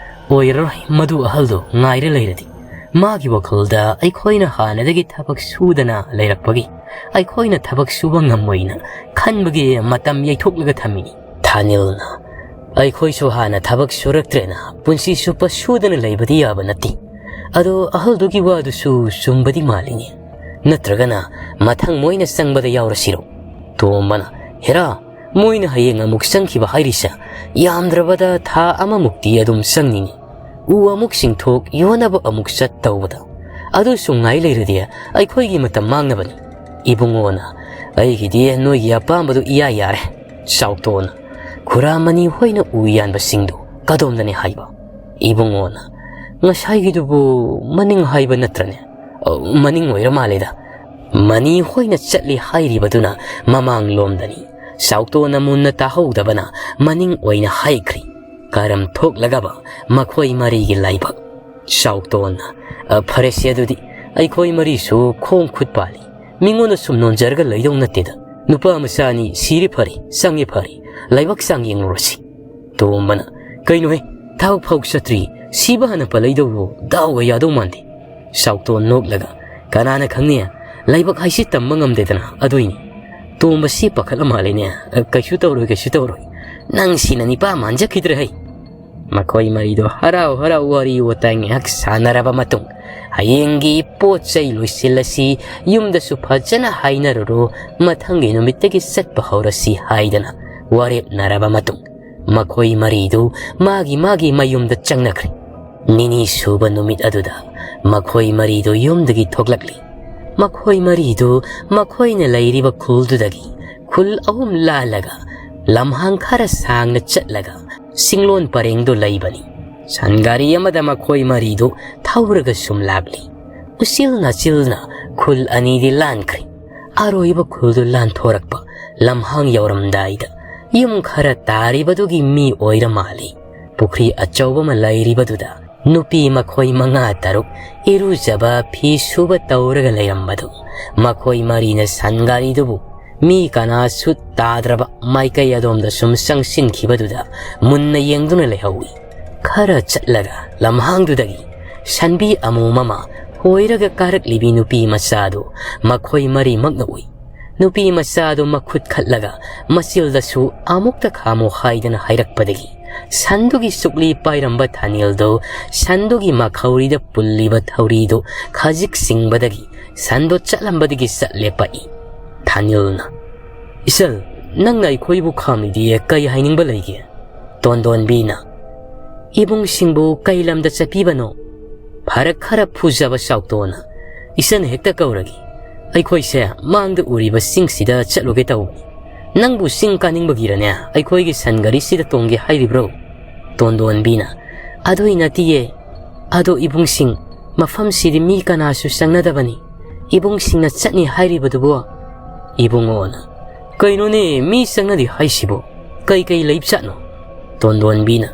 "ꯑꯣꯏꯔꯔꯣꯏ, ꯃꯗꯨ ꯑꯍꯜꯗꯣ ꯉꯥꯏꯔ ꯂꯩꯔꯗꯤ꯫ ꯃꯥꯒꯤ ꯋꯥꯈꯜꯗ ꯑꯩꯈꯣꯏꯅ ꯍꯥꯟꯅꯗꯒꯤ ꯊꯕꯛ ꯁꯨꯗꯅ ꯂꯩꯔꯛꯄꯒꯤ ꯑꯩꯈꯣꯏꯅ ꯊꯕꯛ ꯁꯨꯕ ꯉꯝꯃꯣꯏꯅ ꯈꯟꯕꯒꯤ ꯃꯇꯝ ꯌꯩꯊꯣꯛꯂꯒ ꯊꯝꯃꯤꯅꯤ꯫" ꯊꯥꯅꯤꯜꯅ, "ꯑꯩꯈꯣꯏꯁꯨ ꯍꯥꯟꯅ ꯊꯕꯛ ꯁꯨꯔꯛꯇ꯭ꯔꯦꯅ ꯄꯨꯟꯁꯤ ꯆꯨꯞꯄ ꯁꯨꯗꯅ ꯂꯩꯕꯗꯤ ꯌꯥꯕ ꯅꯠꯇꯦ꯫ ꯑꯗꯣ ꯑꯍꯜꯗꯨꯒꯤ ꯋꯥꯗꯨꯁꯨ ꯆꯨꯝꯕꯗꯤ ꯃꯥꯜꯂꯤꯅꯦ꯫ ꯅꯠꯇ꯭ꯔꯒꯅ ꯃꯊꯪ ꯃꯣꯏꯅ ꯆꯪꯕꯗ ꯌꯥꯎꯔꯁꯤꯔꯣ?" ꯇꯣꯝꯕꯅ, "ꯍꯦꯔꯥ, ꯃꯣꯏꯅ ꯍꯌꯦꯡ ꯑꯃꯨꯛ ꯆꯪꯈꯤꯕ ꯍꯥꯏꯔꯤꯁꯦ ꯌꯥꯝꯗ꯭ꯔꯕꯗ ꯊꯥ ꯑꯃꯃꯨꯛꯇꯤ ꯑꯗꯨꯝ ꯆꯪꯅꯤꯡꯏ꯫ ꯎ ꯑꯃꯨꯛ ꯆꯤꯡꯊꯣꯛ, ꯌꯣꯟꯅꯕ ꯑꯃꯨꯛ ꯆꯠ ꯇꯧꯕꯗ꯫ ꯑꯗꯨꯁꯨ ꯉꯥꯏ ꯂꯩꯔꯗꯤ ꯑꯩꯈꯣꯏꯒꯤ ꯃꯇꯝ ꯃꯥꯡꯅꯕꯅꯤ꯫" ꯏꯕꯨꯡꯉꯣꯅ, "ꯑꯩꯒꯤꯗꯤ ꯅꯣꯏꯒꯤ ꯑꯄꯥꯝꯕꯗꯨ ꯏꯌꯥ ꯌꯥꯔꯦ꯫" ꯆꯥꯎꯇꯣꯟꯅ, "ꯈꯨꯔꯥ ꯃꯅꯤ ꯍꯣꯏꯅ ꯎ ꯌꯥꯟꯕꯁꯤꯡꯗꯨ ꯀꯗꯣꯝꯗꯅꯤ ꯍꯥꯏꯕ?" ꯏꯕꯨꯡꯉꯣꯅ, "ꯉꯁꯥꯏꯒꯤꯗꯨꯕꯨ ꯃꯅꯤꯡ ꯍꯥꯏꯕ ꯅꯠꯇ꯭ꯔꯅꯦ?" "ꯑ, ꯃꯅꯤꯡ ꯑꯣꯏꯔ ꯃꯥꯜꯂꯦꯗ꯫ ꯃꯅꯤ ꯍꯣꯏꯅ ꯆꯠꯂꯤ ꯍꯥꯏꯔꯤꯕꯗꯨꯅ ꯃꯃꯥꯡꯂꯣꯝꯗꯅꯤ꯫" ꯆꯥꯎꯇꯣꯟꯅ ꯃꯨꯟꯅ ꯇꯥꯍꯧꯗꯕꯅ ꯃꯅꯤꯡ ꯑꯣꯏꯅ ꯍꯥꯏꯈ꯭ꯔꯤ꯫ ꯀꯔꯝ ꯊꯣꯛꯂꯒꯕ ꯃꯈꯣꯏ ꯃꯔꯤꯒꯤ ꯂꯥꯏꯕꯛ꯫ ꯆꯥꯎꯇꯣꯟꯅ, "ꯑ, ꯐꯔꯦꯁꯦ ꯑꯗꯨꯗꯤ, ꯑꯩꯈꯣꯏ ꯃꯔꯤꯁꯨ ꯈꯣꯡ ꯈꯨꯠ ꯄꯥꯜꯂꯤ꯫ ꯃꯤꯉꯣꯟꯗ ꯁꯨꯝ ꯅꯣꯟꯖꯔꯒ ꯂꯩꯗꯧ ꯅꯠꯇꯦꯗ꯫ ꯅꯨꯄꯥ ꯃꯆꯥꯅꯤ, ꯁꯤꯔꯦ ꯐꯔꯦ, ꯆꯪꯉꯦ ꯐꯔꯦ, ꯂꯥꯏꯕꯛ ꯆꯥꯡ ꯌꯦꯡꯂꯨꯔꯁꯤ꯫" ꯇꯣꯝꯕꯅ, "ꯀꯩꯅꯣꯍꯦ, ꯊꯕꯛ ꯐꯥꯎ ꯆꯠꯇ꯭ꯔꯤ, ꯁꯤꯕ ꯍꯥꯟꯅ ꯄꯜꯂꯛꯏꯗꯧꯕꯨ ꯗꯥꯎꯒ ꯌꯥꯗꯧ ꯃꯥꯟꯗꯦ꯫" ꯆꯥꯎꯇꯣꯟ ꯅꯣꯛꯂꯒ, "ꯀꯅꯥꯅ ꯈꯪꯅꯤ? ꯂꯥꯏꯕꯛ ꯍꯥꯏꯁꯤ ꯇꯝꯕ ꯉꯝꯗꯦꯗꯅ, ꯑꯗꯨꯏꯅꯤ꯫" ꯇꯣꯝꯕꯁꯤ ꯄꯥꯈꯠꯂ ꯃꯥꯜꯂꯦꯅꯦ꯫ "ꯑ, ꯀꯩꯁꯨ ꯇꯧꯔꯣꯏ, ꯀꯩꯁꯨ ꯇꯧꯔꯣꯏ꯫ ꯅꯪ ꯁꯤꯅ ꯅꯤꯄꯥ ꯃꯥꯟꯖꯈꯤꯗ꯭ꯔꯦ ꯍꯩ꯫" ꯃꯈꯣꯏ ꯃꯔꯤꯗꯣ ꯍꯔꯥꯎ ꯍꯔꯥꯎ ꯋꯥꯔꯤ ꯋꯥꯇꯥꯏ ꯉꯥꯏꯍꯥꯛ ꯁꯥꯟꯅꯔꯕ ꯃꯇꯨꯡ, "ꯍꯌꯦꯡꯒꯤ ꯄꯣꯠ ꯆꯩ ꯂꯣꯏꯁꯤꯜꯂꯁꯤ, ꯌꯨꯝꯗꯁꯨ ꯐꯖꯅ ꯍꯥꯏꯅꯔꯨꯔꯣ, ꯃꯊꯪꯒꯤ ꯅꯨꯃꯤꯠꯇꯒꯤ ꯆꯠꯄ ꯍꯧꯔꯁꯤ" ꯍꯥꯏꯗꯅ ꯋꯥꯔꯦꯞꯅꯔꯕ ꯃꯇꯨꯡ, ꯃꯈꯣꯏ ꯃꯔꯤꯗꯨ ꯃꯥꯒꯤ ꯃꯥꯒꯤ ꯃꯌꯨꯝꯗ ꯆꯪꯅꯈ꯭ꯔꯦ꯫ ꯅꯤꯅꯤ ꯁꯨꯕ ꯅꯨꯃꯤꯠ ꯑꯗꯨꯗ ꯃꯈꯣꯏ ꯃꯔꯤꯗꯨ ꯌꯨꯝꯗꯒꯤ ꯊꯣꯛꯂꯛꯂꯤ꯫ ꯃꯈꯣꯏ ꯃꯔꯤꯗꯨ ꯃꯈꯣꯏꯅ ꯂꯩꯔꯤꯕ ꯈꯨꯜꯗꯨꯗꯒꯤ ꯈꯨꯜ ꯑꯍꯨꯝ ꯂꯥꯜꯂꯒ, ꯂꯝꯍꯥꯡ ꯈꯔ ꯁꯥꯡꯅ ꯆꯠꯂꯒ, ꯁꯤꯡꯂꯣꯟ ꯄꯔꯦꯡꯗꯨ ꯂꯩꯕꯅꯤ꯫ ꯁꯟ ꯒꯥꯔꯤ ꯑꯃꯗ ꯃꯈꯣꯏ ꯃꯔꯤꯗꯨ ꯊꯧꯔꯒ ꯁꯨꯝ ꯂꯥꯛꯂꯤ꯫ ꯎꯆꯤꯜ ꯅꯥꯆꯤꯜꯅ ꯈꯨꯜ ꯑꯅꯤꯗꯤ ꯂꯥꯟꯈ꯭ꯔꯦ꯫ ꯑꯔꯣꯏꯕ ꯈꯨꯜꯗꯨ ꯂꯥꯟꯊꯣꯔꯛꯄ ꯂꯝꯍꯥꯡ ꯌꯧꯔꯝꯗꯥꯏꯗ, ꯌꯨꯝ ꯈꯔ ꯇꯥꯔꯤꯕꯗꯨꯒꯤ ꯃꯤ ꯑꯣꯏꯔ ꯃꯥꯜꯂꯤ꯫ ꯄꯨꯈ꯭ꯔꯤ ꯑꯆꯧꯕ ꯑꯃ ꯂꯩꯔꯤꯕꯗꯨꯗ ꯅꯨꯄꯤ ꯃꯈꯣꯏ ꯃꯉꯥ ꯇꯔꯨꯛ ꯏꯔꯨꯖꯕ, ꯐꯤ ꯁꯨꯕ ꯇꯧꯔꯒ ꯂꯩꯔꯝꯕꯗꯨ, ꯃꯈꯣꯏ ꯃꯔꯤꯅ ꯁꯟ ꯒꯥꯔꯤꯗꯨꯕꯨ ꯃꯤ ꯀꯅꯥꯁꯨ ꯇꯥꯗ꯭ꯔꯕ ꯃꯥꯏꯀꯩ ꯑꯗꯣꯝꯗ ꯁꯨꯝ ꯆꯪꯁꯤꯟꯈꯤꯕꯗꯨꯗ ꯃꯨꯟꯅ ꯌꯦꯡꯗꯨꯅ ꯂꯩꯍꯧꯏ꯫ ꯈꯔ ꯆꯠꯂꯒ ꯂꯝꯍꯥꯡꯗꯨꯗꯒꯤ ꯁꯟꯕꯤ ꯑꯃꯣꯝ ꯑꯃ ꯍꯣꯏꯔꯒ ꯀꯥꯔꯛꯂꯤꯕꯤ ꯅꯨꯄꯤ ꯃꯆꯥꯗꯨ ꯃꯈꯣꯏ ꯃꯔꯤꯃꯛꯅ ꯎꯏ꯫ ꯅꯨꯄꯤ ꯃꯆꯥꯗꯨ ꯃꯈꯨꯠ ꯈꯠꯂꯒ ꯃꯆꯤꯜꯗꯁꯨ "ꯑꯃꯨꯛꯇ ꯈꯥꯝꯃꯨ" ꯍꯥꯏꯗꯅ ꯍꯥꯏꯔꯛꯄꯗꯒꯤ, ꯁꯟꯗꯨꯒꯤ ꯁꯨꯛꯂꯤ ꯄꯥꯏꯔꯝꯕ ꯊꯥꯅꯦꯜꯗꯨ ꯁꯟꯗꯨꯒꯤ ꯃꯈꯧꯔꯤꯗ ꯄꯨꯜꯂꯤꯕ ꯊꯧꯔꯤꯗꯨ ꯈꯖꯤꯛ ꯆꯤꯡꯕꯗꯒꯤ ꯁꯟꯗꯨ ꯆꯠꯂꯝꯕꯗꯒꯤ ꯆꯠ ꯂꯦꯞꯄꯛꯏ꯫ ꯊꯥꯅꯦꯜꯅ, "ꯏꯆꯜ, ꯅꯪꯅ ꯑꯩꯈꯣꯏꯕꯨ ꯈꯥꯝꯂꯤꯗꯤ ꯀꯩ ꯍꯥꯏꯅꯤꯡꯕ ꯂꯩꯒꯦ?" ꯇꯣꯟꯗꯣꯟꯕꯤꯅ, "ꯏꯕꯨꯡꯁꯤꯡꯕꯨ ꯀꯩ ꯂꯝꯗ ꯆꯠꯄꯤꯕꯅꯣ?" ꯐꯔꯛ ꯈꯔ ꯐꯨꯖꯕ ꯆꯥꯎꯇꯣꯟꯅ, "ꯏꯆꯟ ꯍꯦꯛꯇ ꯀꯧꯔꯒꯦ꯫ ꯑꯩꯈꯣꯏꯁꯦ ꯃꯥꯡꯗ ꯎꯔꯤꯕ ꯆꯤꯡꯁꯤꯗ ꯆꯠꯂꯨꯒꯦ ꯇꯧꯕꯅꯤ꯫ ꯅꯪꯕꯨ ꯆꯤꯡ ꯀꯥꯅꯤꯡꯕꯒꯤꯔꯅꯦ ꯑꯩꯈꯣꯏꯒꯤ ꯁꯟ ꯒꯥꯔꯤꯁꯤꯗ ꯇꯣꯡꯒꯦ ꯍꯥꯏꯔꯤꯕ꯭ꯔꯣ?" ꯇꯣꯟꯗꯣꯟꯕꯤꯅ, "ꯑꯗꯨꯏ ꯅꯠꯇꯤꯌꯦ꯫ ꯑꯗꯣ ꯏꯕꯨꯡꯁꯤꯡ, ꯃꯐꯝꯁꯤꯗꯤ ꯃꯤ ꯀꯅꯥꯁꯨ ꯆꯪꯅꯗꯕꯅꯤ꯫ ꯏꯕꯨꯡꯁꯤꯡꯅ ꯆꯠꯅꯤ ꯍꯥꯏꯔꯤꯕꯗꯨꯕꯨ?" ꯏꯕꯨꯡꯉꯣꯅ, "ꯀꯩꯅꯣꯅꯦ, ꯃꯤ ꯆꯪꯅꯗꯦ ꯍꯥꯏꯁꯤꯕꯨ? ꯀꯩ ꯀꯩ ꯂꯩꯕꯖꯥꯠꯅꯣ?" ꯇꯣꯟꯗꯣꯟꯕꯤꯅ,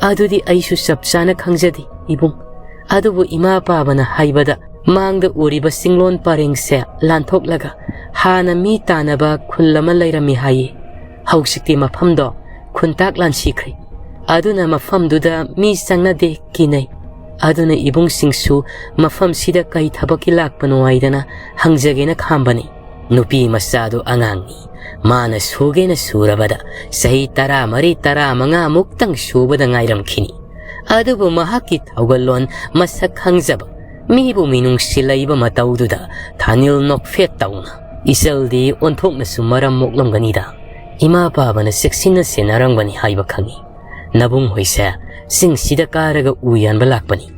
"ꯑꯗꯨꯗꯤ ꯑꯩꯁꯨ ꯆꯞ ꯆꯥꯅ ꯈꯪꯖꯗꯦ, ꯏꯕꯨꯡ꯫ ꯑꯗꯨꯕꯨ ꯏꯃꯥ ꯄꯥꯕꯅ ꯍꯥꯏꯕꯗ, ꯃꯥꯡꯗ ꯎꯔꯤꯕ ꯆꯤꯡꯂꯣꯟ ꯄꯔꯦꯡꯁꯦ ꯂꯥꯟꯊꯣꯛꯂꯒ ꯍꯥꯟꯅ ꯃꯤ ꯇꯥꯅꯕ ꯈꯨꯜ ꯑꯃ ꯂꯩꯔꯝꯃꯤ ꯍꯥꯏꯌꯦ꯫ ꯍꯧꯖꯤꯛꯇꯤ ꯃꯐꯝꯗꯣ ꯈꯨꯟꯇꯥꯛ ꯂꯥꯟꯁꯤꯈ꯭ꯔꯦ꯫ ꯑꯗꯨꯅ ꯃꯐꯝꯗꯨꯗ ꯃꯤ ꯆꯪꯅꯗꯦ, ꯀꯤꯅꯩ꯫ ꯑꯗꯨꯅ ꯏꯕꯨꯡꯁꯤꯡꯁꯨ ꯃꯐꯝꯁꯤꯗ ꯀꯩ ꯊꯕꯛꯀꯤ ꯂꯥꯛꯄꯅꯣ ꯍꯥꯏꯗꯅ ꯍꯪꯖꯒꯦꯅ ꯈꯥꯝꯕꯅꯤ꯫ ꯅꯨꯄꯤ ꯃꯆꯥꯗꯨ ꯑꯉꯥꯡꯅꯤ꯫ ꯃꯥꯅ ꯁꯨꯒꯦꯅ ꯁꯨꯔꯕꯗ ꯆꯍꯤ ꯇꯔꯥꯃꯔꯤ, ꯇꯔꯥꯃꯉꯥ ꯃꯨꯛꯇꯪ ꯁꯨꯕꯗ ꯉꯥꯏꯔꯝꯈꯤꯅꯤ꯫ ꯑꯗꯨꯕꯨ ꯃꯍꯥꯛꯀꯤ ꯊꯧꯒꯜꯂꯣꯟ, ꯃꯁꯛ ꯈꯪꯖꯕ, ꯃꯤꯕꯨ ꯃꯤꯅꯨꯡꯁꯤ ꯂꯩꯕ ꯃꯇꯧꯗꯨꯗ ꯊꯥꯅꯤꯜ ꯅꯣꯛꯐꯦꯠ ꯇꯧꯅ, "ꯏꯆꯜꯗꯤ ꯑꯣꯟꯊꯣꯛꯅꯁꯨ ꯃꯔꯝ ꯃꯣꯛꯂꯝꯒꯅꯤꯗ꯫ ꯏꯃꯥ ꯄꯥꯕꯅ ꯆꯦꯛꯁꯤꯟꯅ ꯁꯦꯟꯅꯔꯝꯒꯅꯤ ꯍꯥꯏꯕ ꯈꯪꯏ꯫ ꯅꯕꯨꯡ ꯍꯣꯏꯁꯦ ꯆꯤꯡꯁꯤꯗ ꯀꯥꯔꯒ ꯎ ꯌꯥꯟꯕ ꯂꯥꯛꯄꯅꯤ꯫"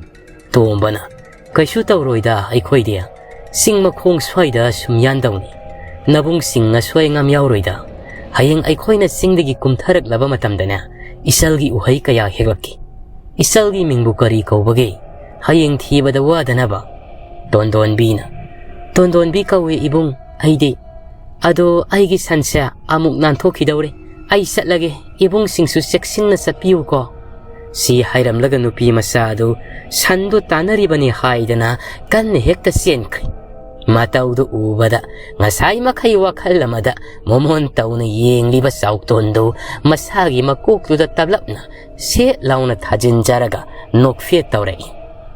ꯇꯣꯝꯕꯅ, "ꯀꯩꯁꯨ ꯇꯧꯔꯣꯏꯗ ꯑꯩꯈꯣꯏꯗꯤ꯫ ꯆꯤꯡ ꯃꯈꯣꯡ ꯁ꯭ꯋꯥꯏꯗ ꯁꯨꯝ ꯌꯥꯟꯗꯧꯅꯤ꯫ ꯅꯕꯨꯡꯁꯤꯡ ꯑꯁꯣꯏ ꯑꯉꯥꯝ ꯌꯥꯎꯔꯣꯏꯗ꯫ ꯍꯌꯦꯡ ꯑꯩꯈꯣꯏꯅ ꯆꯤꯡꯗꯒꯤ ꯀꯨꯝꯊꯔꯛꯂꯕ ꯃꯇꯝꯗꯅꯦ, ꯏꯆꯜꯒꯤ ꯎꯍꯩ ꯀꯌꯥ ꯍꯦꯛꯂꯛꯀꯦ꯫ ꯏꯆꯜꯒꯤ ꯃꯤꯡꯕꯨ ꯀꯔꯤ ꯀꯧꯕꯒꯦ? ꯍꯌꯦꯡ ꯊꯤꯕꯗ ꯋꯥꯗꯅꯕ꯫" ꯇꯣꯟꯗꯣꯟꯕꯤꯅ, "ꯇꯣꯟꯗꯣꯟꯕꯤ ꯀꯧꯏ ꯏꯕꯨꯡ ꯑꯩꯗꯤ꯫ ꯑꯗꯣ ꯑꯩꯒꯤ ꯁꯟꯁꯦ ꯑꯃꯨꯛ ꯅꯥꯟꯊꯣꯛꯈꯤꯗꯧꯔꯦ꯫ ꯑꯩ ꯆꯠꯂꯒꯦ, ꯏꯕꯨꯡꯁꯤꯡꯁꯨ ꯆꯦꯛꯁꯤꯟꯅ ꯆꯠꯄꯤꯌꯨꯀꯣ꯫" ꯁꯤ ꯍꯥꯏꯔꯝꯂꯒ ꯅꯨꯄꯤ ꯃꯆꯥ ꯑꯗꯨ ꯁꯟꯗꯨ ꯇꯥꯟꯅꯔꯤꯕꯅꯤ ꯍꯥꯏꯗꯅ ꯀꯟꯅ ꯍꯦꯛꯇ ꯆꯦꯟꯈ꯭ꯔꯦ꯫ ꯃꯇꯧꯗꯨ ꯎꯕꯗ ꯉꯁꯥꯏ ꯃꯈꯩ ꯋꯥꯈꯜ ꯑꯃꯗ ꯃꯣꯃꯣꯟ ꯇꯧꯅ ꯌꯦꯡꯂꯤꯕ ꯆꯥꯎꯇꯣꯟꯗꯨ ꯃꯁꯥꯒꯤ ꯃꯀꯣꯛꯇꯨꯗ ꯇꯞꯂꯞꯅ ꯁꯦꯠ ꯂꯥꯎꯅ ꯊꯥꯖꯤꯟꯖꯔꯒ ꯅꯣꯛꯐꯦꯠ ꯇꯧꯔꯛꯏ꯫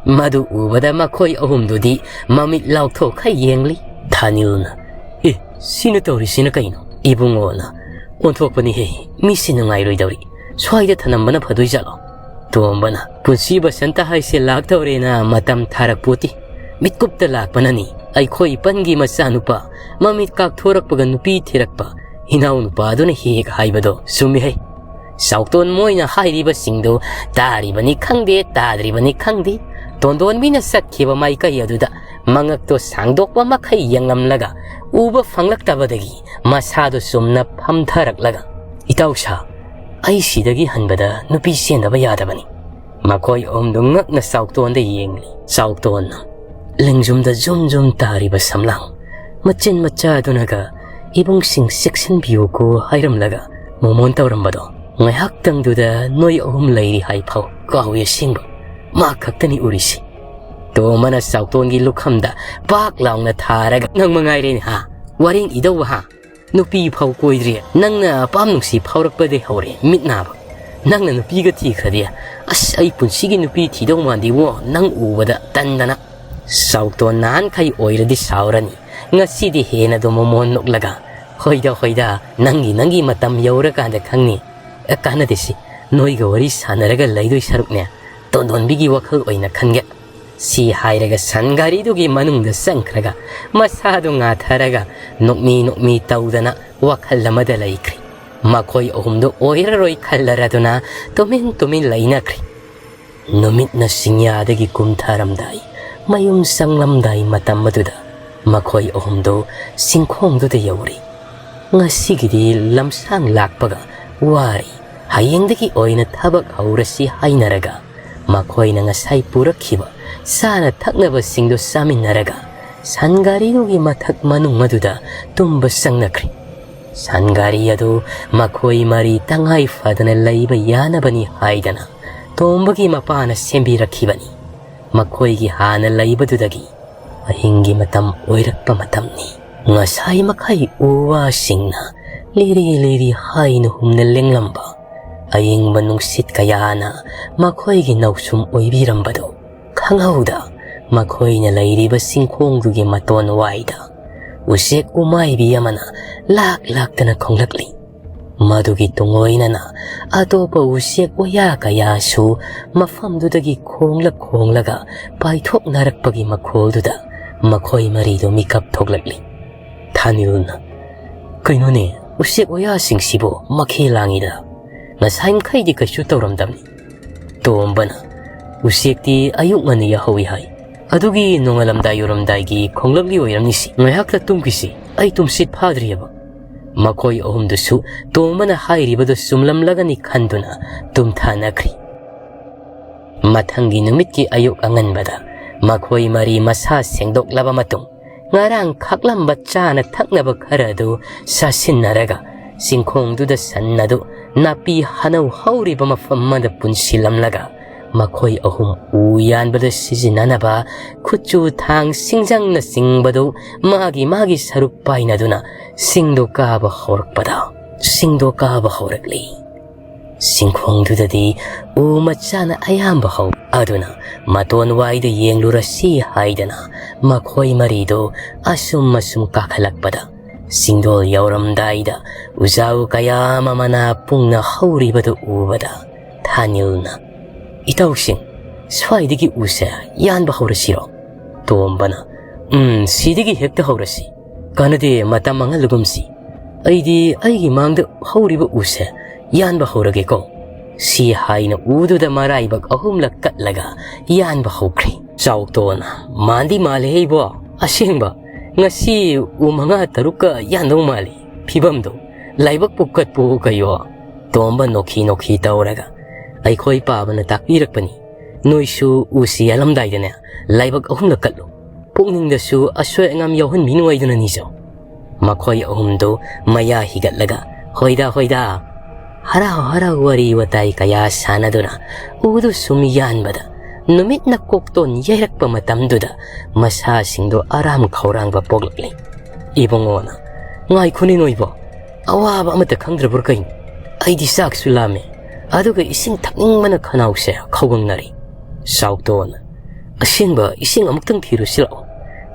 ꯃꯗꯨ ꯎꯕꯗ ꯃꯈꯣꯏ ꯑꯍꯨꯝꯗꯨꯗꯤ ꯃꯃꯤꯠ ꯂꯥꯎꯊꯣꯛꯈ ꯌꯦꯡꯂꯤ꯫ ꯊꯥꯅꯤꯜꯅ, "ꯑꯦ, ꯁꯤꯅ ꯇꯧꯔꯤꯁꯤꯅ ꯀꯩꯅꯣ?" ꯏꯕꯨꯡꯉꯣꯅ, "ꯑꯣꯟꯊꯣꯛꯄꯅꯤꯍꯦ, ꯃꯤꯁꯤ ꯅꯨꯡꯉꯥꯏꯔꯣꯏꯗꯧꯔꯤ꯫ ꯁ꯭ꯋꯥꯏꯗ ꯊꯅꯝꯕꯅ ꯐꯗꯣꯏꯖꯥꯠꯂꯣ?" ꯇꯣꯝꯕꯅ, "ꯄꯨꯟꯁꯤ ꯕꯁꯟꯇ ꯍꯥꯏꯁꯦ ꯂꯥꯛꯇꯧꯔꯦꯅ ꯃꯇꯝ ꯊꯥꯔꯛꯄꯣꯠꯇꯦ꯫ ꯃꯤꯠꯀꯨꯞꯇ ꯂꯥꯛꯄꯅꯅꯤ ꯑꯩꯈꯣꯏ ꯏꯄꯟꯒꯤ ꯃꯆꯥꯅꯨꯄꯥ ꯃꯃꯤꯠ ꯀꯥꯛꯊꯣꯔꯛꯄꯒ ꯅꯨꯄꯤ ꯊꯤꯔꯛꯄ ꯏꯅꯥꯎ ꯅꯨꯄꯥꯗꯨꯅ ꯍꯦꯛ ꯍꯥꯏꯕꯗꯣ ꯆꯨꯝꯃꯤꯍꯩ꯫" ꯆꯥꯎꯇꯣꯟ ꯃꯣꯏꯅ ꯍꯥꯏꯔꯤꯕꯁꯤꯡꯗꯨ ꯇꯥꯔꯤꯕꯅꯤ ꯈꯪꯗꯦ, ꯇꯥꯗ꯭ꯔꯤꯕꯅꯤ ꯈꯪꯗꯦ, ꯇꯣꯟꯗꯣꯟꯕꯤꯅ ꯆꯠꯈꯤꯕ ꯃꯥꯏꯀꯩ ꯑꯗꯨꯗ ꯃꯉꯛꯇꯣ ꯁꯥꯡꯗꯣꯛꯄ ꯃꯈꯩ ꯌꯦꯡꯂꯝꯂꯒ ꯎꯕ ꯐꯪꯂꯛꯇꯕꯗꯒꯤ ꯃꯁꯥꯗꯣ ꯆꯨꯝꯅ ꯐꯝꯊꯔꯛꯂꯒ, "ꯏꯇꯥꯎꯁꯥ, ꯑꯩ ꯁꯤꯗꯒꯤ ꯍꯟꯕꯗ ꯅꯨꯄꯤ ꯆꯦꯟꯗꯕ ꯌꯥꯗꯕꯅꯤ꯫" ꯃꯈꯣꯏ ꯑꯍꯨꯝꯗꯨ ꯉꯛꯅ ꯆꯥꯎꯇꯣꯟꯗ ꯌꯦꯡꯂꯤ꯫ ꯆꯥꯎꯇꯣꯟꯅ, ꯂꯦꯡꯖꯨꯝꯗ ꯖꯨꯝ ꯖꯨꯝ ꯇꯥꯔꯤꯕ ꯁꯝꯂꯥꯡ, ꯃꯆꯤꯟ ꯃꯆꯥꯗꯨꯅꯒ, "ꯏꯕꯨꯡꯁꯤꯡ ꯆꯦꯛꯁꯤꯟꯕꯤꯌꯨꯀꯣ" ꯍꯥꯏꯔꯝꯂꯒ ꯃꯣꯃꯣꯟ ꯇꯧꯔꯝꯕꯗꯣ, ꯉꯥꯏꯍꯥꯛꯇꯪꯗꯨꯗ ꯅꯣꯏ ꯑꯍꯨꯝ ꯂꯩꯔꯤ ꯍꯥꯏꯐꯥꯎ ꯀꯥꯎꯏ꯫ ꯑꯁꯦꯡꯕ ꯃꯥ ꯈꯛꯇꯅꯤ ꯎꯔꯤꯁꯤ꯫ ꯇꯣꯝꯕꯅ ꯆꯥꯎꯇꯣꯟꯒꯤ ꯂꯨꯈꯝꯗ ꯄꯥꯛ ꯂꯥꯎꯅ ꯊꯥꯔꯒ, "ꯅꯪ ꯃꯉꯥꯏꯔꯦꯅꯦ ꯍꯥ? ꯋꯥꯔꯦꯡ ꯏꯗꯧꯕ ꯍꯥ? ꯅꯨꯄꯤ ꯐꯥꯎ ꯀꯣꯏꯗ꯭ꯔꯤ, ꯅꯪꯅ ꯑꯄꯥꯝ ꯅꯨꯡꯁꯤ ꯐꯥꯎꯔꯛꯄꯗꯩ ꯍꯧꯔꯦ ꯃꯤꯠ ꯅꯥꯕ꯫ ꯅꯪꯅ ꯅꯨꯄꯤꯒ ꯊꯤꯈ꯭ꯔꯗꯤ, ꯑꯁ, ꯑꯩ ꯄꯨꯟꯁꯤꯒꯤ ꯅꯨꯄꯤ ꯊꯤꯗꯧ ꯃꯥꯟꯗꯦꯕꯣ, ꯅꯪ ꯎꯕꯗ ꯇꯟꯗꯅ꯫" ꯆꯥꯎꯇꯣꯟ ꯅꯍꯥꯟꯈꯩ ꯑꯣꯏꯔꯗꯤ ꯁꯥꯎꯔꯅꯤ, ꯉꯁꯤꯗꯤ ꯍꯦꯟꯅꯗꯨ ꯃꯣꯃꯣꯟ ꯅꯣꯛꯂꯒ, "ꯍꯣꯏꯗ, ꯍꯣꯏꯗ, ꯅꯪꯒꯤ, ꯅꯪꯒꯤ ꯃꯇꯝ ꯌꯧꯔꯀꯥꯟꯗ ꯈꯪꯅꯤ꯫ ꯑꯦ, ꯀꯥꯟꯅꯗꯦ ꯁꯤ, ꯅꯣꯏꯒ ꯋꯥꯔꯤ ꯁꯥꯟꯅꯔꯒ ꯂꯩꯗꯣꯏ ꯁꯔꯨꯛꯅꯦ, ꯇꯣꯟꯗꯣꯟꯕꯤꯒꯤ ꯋꯥꯈꯜ ꯑꯣꯏꯅ ꯈꯟꯒꯦ"꯫ ꯁꯤ ꯍꯥꯏꯔꯒ ꯁꯟ ꯒꯥꯔꯤꯗꯨꯒꯤ ꯃꯅꯨꯡꯗ ꯆꯪꯈ꯭ꯔꯒ ꯃꯁꯥꯗꯨ ꯉꯥꯊꯔꯒ ꯅꯣꯛꯃꯤ ꯅꯣꯛꯃꯤ ꯇꯧꯗꯅ ꯋꯥꯈꯜ ꯑꯃꯗ ꯂꯩꯈ꯭ꯔꯦ꯫ ꯃꯈꯣꯏ ꯑꯍꯨꯝꯗꯨ ꯑꯣꯏꯔꯔꯣꯏ ꯈꯜꯂꯔꯗꯨꯅ ꯇꯨꯃꯤꯟ ꯇꯨꯃꯤꯟ ꯂꯩꯅꯈ꯭ꯔꯦ꯫ ꯅꯨꯃꯤꯠꯅ ꯆꯤꯡꯌꯥꯗꯒꯤ ꯀꯨꯝꯊꯔꯝꯗꯥꯏ, ꯃꯌꯨꯝ ꯆꯪꯂꯝꯗꯥꯏ ꯃꯇꯝ ꯑꯗꯨꯗ ꯃꯈꯣꯏ ꯑꯍꯨꯝꯗꯨ ꯆꯤꯡꯈꯣꯡꯗꯨꯗ ꯌꯧꯔꯦ꯫ "ꯉꯁꯤꯒꯤꯗꯤ ꯂꯝꯁꯥꯡ ꯂꯥꯛꯄꯒ ꯋꯥꯔꯦ, ꯍꯌꯦꯡꯗꯒꯤ ꯑꯣꯏꯅ ꯊꯕꯛ ꯍꯧꯔꯁꯤ" ꯍꯥꯏꯅꯔꯒ ꯃꯈꯣꯏꯅ ꯉꯁꯥꯏ ꯄꯨꯔꯛꯈꯤꯕ ꯆꯥꯅ ꯊꯛꯅꯕꯁꯤꯡꯗꯨ ꯆꯥꯃꯤꯟꯅꯔꯒ ꯁꯟ ꯒꯥꯔꯤꯗꯨꯒꯤ ꯃꯊꯛ ꯃꯅꯨꯡ ꯑꯗꯨꯗ ꯇꯨꯝꯕ ꯆꯪꯅꯈ꯭ꯔꯦ꯫ ꯁꯟ ꯒꯥꯔꯤ ꯑꯗꯨ ꯃꯈꯣꯏ ꯃꯔꯤ ꯇꯉꯥꯏ ꯐꯗꯅ ꯂꯩꯕ ꯌꯥꯅꯕꯅꯤ ꯍꯥꯏꯗꯅ ꯇꯣꯝꯕꯒꯤ ꯃꯄꯥꯅ ꯁꯦꯝꯕꯤꯔꯛꯈꯤꯕꯅꯤ꯫ ꯃꯈꯣꯏꯒꯤ ꯍꯥꯟꯅ ꯂꯩꯕꯗꯨꯗꯒꯤ ꯑꯍꯤꯡꯒꯤ ꯃꯇꯝ ꯑꯣꯏꯔꯛꯄ ꯃꯇꯝꯅꯤ꯫ ꯉꯁꯥꯏ ꯃꯈꯩ ꯎ ꯋꯥꯁꯤꯡꯅ ꯂꯤꯔꯤ ꯂꯤꯔꯤ ꯍꯥꯏꯅ ꯍꯨꯝꯅ ꯂꯦꯡꯂꯝꯕ ꯑꯏꯪꯕ ꯅꯨꯡꯁꯤꯠ ꯀꯌꯥꯅ ꯃꯈꯣꯏꯒꯤ ꯅꯧꯁꯨꯝ ꯑꯣꯏꯕꯤꯔꯝꯕꯗꯨ ꯈꯪꯍꯧꯗ ꯃꯈꯣꯏꯅ ꯂꯩꯔꯤꯕ ꯆꯤꯡꯈꯣꯡꯗꯨꯒꯤ ꯃꯇꯣꯟ ꯋꯥꯏꯗ ꯎꯆꯦꯛ ꯎꯃꯥꯏꯕꯤ ꯑꯃꯅ ꯂꯥꯛ ꯂꯥꯛꯇꯅ ꯈꯣꯡꯂꯛꯂꯤ꯫ ꯃꯗꯨꯒꯤ ꯇꯨꯡꯑꯣꯏꯅꯅ ꯑꯇꯣꯞꯄ ꯎꯆꯦꯛ ꯋꯥꯌꯥ ꯀꯌꯥꯁꯨ ꯃꯐꯝꯗꯨꯗꯒꯤ ꯈꯣꯡꯂ ꯈꯣꯡꯂꯒ ꯄꯥꯏꯊꯣꯛꯅꯔꯛꯄꯒꯤ ꯃꯈꯣꯜꯗꯨꯗ ꯃꯈꯣꯏ ꯃꯔꯤꯗꯨ ꯃꯤꯀꯞ ꯊꯣꯛꯂꯛꯂꯤ꯫ ꯊꯥꯅꯤꯜꯅ, "ꯀꯩꯅꯣꯅꯦ, ꯎꯆꯦꯛ ꯋꯥꯌꯥꯁꯤꯡꯁꯤꯕꯨ ꯃꯈꯦ ꯂꯥꯡꯉꯤꯗ꯫ ꯉꯁꯥꯏ ꯃꯈꯩꯗꯤ ꯀꯩꯁꯨ ꯇꯧꯔꯝꯗꯕꯅꯤ"꯫ ꯇꯣꯝꯕꯅ, "ꯎꯆꯦꯛꯇꯤ ꯑꯌꯨꯛ ꯉꯟꯅ ꯌꯥꯍꯧꯏ ꯍꯥꯏ꯫ ꯑꯗꯨꯒꯤ ꯅꯣꯡꯉꯥꯜꯂꯝꯗꯥꯏ ꯌꯧꯔꯝꯗꯥꯏꯒꯤ ꯈꯣꯡꯂꯛꯂꯤ ꯑꯣꯏꯔꯝꯅꯤꯁꯤ꯫ ꯉꯥꯏꯍꯥꯛꯇ ꯇꯨꯝꯈꯤꯁꯤ, ꯑꯩ ꯇꯨꯝꯁꯤꯠ ꯐꯥꯗ꯭ꯔꯤꯑꯕ"꯫ ꯃꯈꯣꯏ ꯑꯍꯨꯝꯗꯨꯁꯨ ꯇꯣꯝꯕꯅ ꯍꯥꯏꯔꯤꯕꯗꯨ ꯆꯨꯝꯂꯝꯂꯒꯅꯤ ꯈꯟꯗꯨꯅ ꯇꯨꯝꯊꯅꯈ꯭ꯔꯤ꯫ ꯃꯊꯪꯒꯤ ꯅꯨꯃꯤꯠꯀꯤ ꯑꯌꯨꯛ ꯑꯉꯟꯕꯗ ꯃꯈꯣꯏ ꯃꯔꯤ ꯃꯁꯥ ꯁꯦꯡꯗꯣꯛꯂꯕ ꯃꯇꯨꯡ, ꯉꯔꯥꯡ ꯈꯥꯛꯂꯝꯕ ꯆꯥꯅ ꯊꯛꯅꯕ ꯈꯔ ꯑꯗꯨ ꯆꯥꯁꯤꯟꯅꯔꯒ, ꯆꯤꯡꯈꯣꯡꯗꯨꯗ ꯁꯟ ꯑꯗꯨ ꯅꯥꯄꯤ ꯍꯅꯧ ꯍꯧꯔꯤꯕ ꯃꯐꯝ ꯑꯃꯗ ꯄꯨꯟꯁꯤꯜꯂꯝꯂꯒ, ꯃꯈꯣꯏ ꯑꯍꯨꯝ ꯎ ꯌꯥꯟꯕꯗ ꯁꯤꯖꯤꯟꯅꯅꯕ ꯈꯨꯠꯆꯨ, ꯊꯥꯡ, ꯁꯤꯡꯖꯪꯅꯆꯤꯡꯕꯗꯨ ꯃꯥꯒꯤ ꯃꯥꯒꯤ ꯁꯔꯨꯛ ꯄꯥꯏꯅꯗꯨꯅ ꯁꯤꯡꯗꯣ ꯀꯥꯕ ꯍꯧꯔꯛꯄꯗ, ꯁꯤꯡꯗꯣ ꯀꯥꯕ ꯍꯧꯔꯛꯂꯤ꯫ ꯆꯤꯡꯈꯣꯡꯗꯨꯗꯗꯤ ꯎ ꯃꯆꯥꯅ ꯑꯌꯥꯝꯕ ꯍꯧ꯫ ꯑꯗꯨꯅ ꯃꯇꯣꯟ ꯋꯥꯏꯗ ꯌꯦꯡꯂꯨꯔꯁꯤ ꯍꯥꯏꯗꯅ ꯃꯈꯣꯏ ꯃꯔꯤꯗꯨ ꯑꯁꯨꯝ ꯑꯁꯨꯝ ꯀꯥꯈꯠꯂꯛꯄꯗ, ꯆꯤꯡꯗꯣꯜ ꯌꯧꯔꯝꯗꯥꯏꯗ ꯎꯖꯥꯎ ꯀꯌꯥ ꯑꯃ ꯃꯅꯥ ꯄꯨꯡꯅ ꯍꯧꯔꯤꯕꯗꯨ ꯎꯕꯗ ꯊꯥꯅꯤꯜꯅ, "ꯏꯇꯥꯎꯁꯤꯡ, ꯁ꯭ꯋꯥꯏꯗꯒꯤ ꯎꯁꯦ ꯌꯥꯟꯕ ꯍꯧꯔꯁꯤꯔꯣ?" ꯇꯣꯝꯕꯅ, "ꯎꯝ, ꯁꯤꯗꯒꯤ ꯍꯦꯛꯇ ꯍꯧꯔꯁꯤ꯫ ꯀꯥꯟꯅꯗꯦ, ꯃꯇꯝ ꯃꯥꯡꯍꯜꯂꯒꯨꯝꯁꯤ꯫ ꯑꯩꯗꯤ ꯑꯩꯒꯤ ꯃꯥꯡꯗ ꯍꯧꯔꯤꯕ ꯎꯁꯦ ꯌꯥꯟꯕ ꯍꯧꯔꯒꯦꯀꯣ꯫" ꯁꯤ ꯍꯥꯏꯅ ꯎꯗꯨꯗ ꯃꯔꯥꯏꯕꯛ ꯑꯍꯨꯝꯂꯛ ꯀꯠꯂꯒ ꯌꯥꯟꯕ ꯍꯧꯈ꯭ꯔꯦ꯫ ꯆꯥꯎꯇꯣꯟꯅ, "ꯃꯥꯟꯗꯤ ꯃꯥꯜꯂꯦꯍꯦ ꯏꯕꯣ, ꯑꯁꯦꯡꯕ꯫ ꯉꯁꯤ ꯎ ꯃꯉꯥ ꯇꯔꯨꯛꯀ ꯌꯥꯟꯗꯧ ꯃꯥꯜꯂꯤ ꯐꯤꯕꯝꯗꯣ꯫ ꯂꯥꯏꯕꯛꯄꯨ ꯀꯠꯄꯨ ꯀꯩꯌꯣ꯫" ꯇꯣꯝꯕ ꯅꯣꯛꯈꯤ ꯅꯣꯛꯈꯤ ꯇꯧꯔꯒ, "ꯑꯩꯈꯣꯏ ꯄꯥꯕꯅ ꯇꯥꯛꯄꯤꯔꯛꯄꯅꯤ꯫ ꯅꯣꯏꯁꯨ ꯎꯁꯤ ꯌꯥꯜꯂꯝꯗꯥꯏꯗꯅꯦ ꯂꯥꯏꯕꯛ ꯑꯍꯨꯝꯂꯛ ꯀꯠꯂꯨ꯫ ꯄꯨꯛꯅꯤꯡꯗꯁꯨ ꯑꯁꯣꯏ ꯑꯉꯥꯝ ꯌꯥꯎꯍꯟꯕꯤꯅꯨ ꯍꯥꯏꯗꯨꯅꯅꯤꯁꯨ꯫" ꯃꯈꯣꯏ ꯑꯍꯨꯝꯗꯨ ꯃꯌꯥ ꯍꯤꯒꯠꯂꯒ, "ꯍꯣꯏꯗ, ꯍꯣꯏꯗ꯫" ꯍꯔꯥꯎ ꯍꯔꯥꯎ ꯋꯥꯔꯤ ꯋꯥꯇꯥꯏ ꯀꯌꯥ ꯁꯥꯟꯅꯗꯨꯅ ꯎꯗꯨ ꯁꯨꯝ ꯌꯥꯟꯕꯗ, ꯅꯨꯃꯤꯠꯅ ꯀꯣꯛꯇꯣꯟ ꯌꯩꯔꯛꯄ ꯃꯇꯝꯗꯨꯗ ꯃꯁꯥꯁꯤꯡꯗꯨ ꯑꯔꯥꯝ ꯈꯧꯔꯥꯡꯕ ꯄꯣꯛꯂꯛꯂꯤ꯫ ꯏꯕꯨꯡꯉꯣꯅ, "ꯉꯥꯏꯈꯣꯅꯦ ꯅꯣꯏꯕꯣ, ꯑꯋꯥꯕ ꯑꯃꯠꯇ ꯈꯪꯗ꯭ꯔꯕ꯭ꯔꯥ ꯀꯩꯅꯣ? ꯑꯩꯗꯤ ꯆꯥꯛꯁꯨ ꯂꯥꯝꯃꯦ, ꯑꯗꯨꯒ ꯏꯁꯤꯡ ꯊꯛꯅꯤꯡꯕꯅ ꯈꯅꯥꯎꯁꯦ ꯈꯧꯒꯪꯅꯔꯤ꯫" ꯆꯥꯎꯇꯣꯟꯅ, "ꯑꯁꯦꯡꯕ ꯏꯁꯤꯡ ꯑꯃꯨꯛꯇꯪ ꯊꯤꯔꯨꯁꯤ ꯂꯥꯛꯑꯣ꯫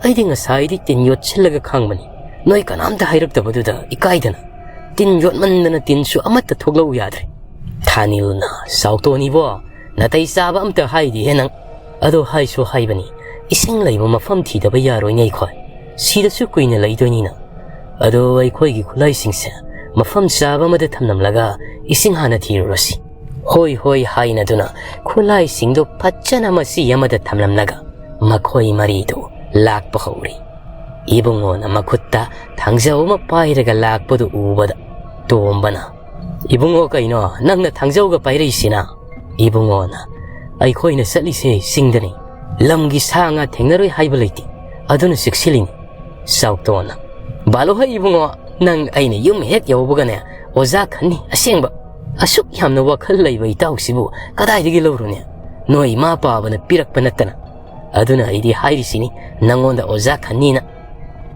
ꯑꯩꯗꯤ ꯉꯁꯥꯏꯗꯤ ꯇꯤꯟ ꯌꯣꯠꯁꯤꯜꯂꯒ ꯈꯥꯡꯕꯅꯤ, ꯅꯣꯏ ꯀꯅꯥꯝꯇ ꯍꯥꯏꯔꯛꯇꯕꯗꯨꯗ ꯏꯀꯥꯏꯗꯅ꯫ ꯇꯤꯟ ꯌꯣꯠꯃꯟꯗꯅ ꯇꯤꯟꯁꯨ ꯑꯃꯠꯇ ꯊꯣꯛꯂꯛꯎ ꯌꯥꯗ꯭ꯔꯦ꯫" ꯊꯥꯅꯤꯜꯅ, "ꯆꯥꯎꯇꯣꯟ ꯏꯕꯣ, ꯅꯥꯇꯩ ꯆꯥꯕ ꯑꯝꯇ ꯍꯥꯏꯗꯦꯍꯦ ꯅꯪ꯫ ꯑꯗꯣ ꯍꯥꯏꯁꯨ ꯍꯥꯏꯕꯅꯤ, ꯏꯁꯤꯡ ꯂꯩꯕ ꯃꯐꯝ ꯊꯤꯗꯕ ꯌꯥꯔꯣꯏꯅꯦ ꯑꯩꯈꯣꯏ꯫ ꯁꯤꯗꯁꯨ ꯀꯨꯏꯅ ꯂꯩꯗꯣꯏꯅꯤꯅ꯫ ꯑꯗꯣ ꯑꯩꯈꯣꯏꯒꯤ ꯈꯨꯠꯂꯥꯏꯁꯤꯡꯁꯦ ꯃꯐꯝ ꯆꯥꯕ ꯑꯃꯗ ꯊꯝꯂꯝꯂꯒ ꯏꯁꯤꯡ ꯍꯥꯟꯅ ꯊꯤꯔꯨꯔꯁꯤ꯫" "ꯍꯣꯏ, ꯍꯣꯏ" ꯍꯥꯏꯅꯗꯨꯅ ꯈꯨꯠꯂꯥꯏꯁꯤꯡꯗꯨ ꯐꯖꯅ ꯃꯆꯤ ꯑꯃꯗ ꯊꯝꯂꯝꯂꯒ ꯃꯈꯣꯏ ꯃꯔꯤꯗꯨ ꯂꯥꯛꯄ ꯍꯧꯔꯤ꯫ ꯏꯕꯨꯡꯉꯣꯅ ꯃꯈꯨꯠꯇ ꯊꯥꯡꯖꯧ ꯑꯃ ꯄꯥꯏꯔꯒ ꯂꯥꯛꯄꯗꯨ ꯎꯕꯗ ꯇꯣꯝꯕꯅ, "ꯏꯕꯨꯡꯉꯣ, ꯀꯩꯅꯣ ꯅꯪꯅ ꯊꯥꯡꯖꯧꯒ ꯄꯥꯏꯔꯛꯏꯁꯤꯅ?" ꯏꯕꯨꯡꯉꯣꯅ, "ꯑꯩꯈꯣꯏꯅ ꯆꯠꯂꯤꯁꯦ ꯆꯤꯡꯗꯅꯤ꯫ ꯂꯝꯒꯤ ꯁꯥ ꯉꯥ ꯊꯦꯡꯅꯔꯣꯏ ꯍꯥꯏꯕ ꯂꯩꯇꯦ, ꯑꯗꯨꯅ ꯆꯦꯛꯁꯤꯜꯂꯤꯅꯤ꯫" ꯆꯥꯎꯇꯣꯟꯅ, "ꯕꯥꯂꯣ ꯍꯩ ꯏꯕꯨꯡꯉꯣ, ꯅꯪ ꯑꯩꯅ ꯌꯨꯝ ꯍꯦꯛ ꯌꯧꯕꯒꯅꯦ ꯑꯣꯖꯥ ꯈꯟꯅꯤ ꯑꯁꯦꯡꯕ꯫ ꯑꯁꯨꯛ ꯌꯥꯝꯅ ꯋꯥꯈꯜ ꯂꯩꯕ ꯏꯇꯥꯎꯁꯤꯕꯨ ꯀꯗꯥꯏꯗꯒꯤ ꯂꯧꯔꯨꯅꯤ? ꯅꯣꯏ ꯏꯃꯥ ꯄꯥꯕꯅ ꯄꯤꯔꯛꯄ ꯅꯠꯇꯅ꯫ ꯑꯗꯨꯅ ꯑꯩꯗꯤ ꯍꯥꯏꯔꯤꯁꯤꯅꯤ ꯅꯪꯉꯣꯟꯗ ꯑꯣꯖꯥ ꯈꯟꯅꯤꯅ꯫"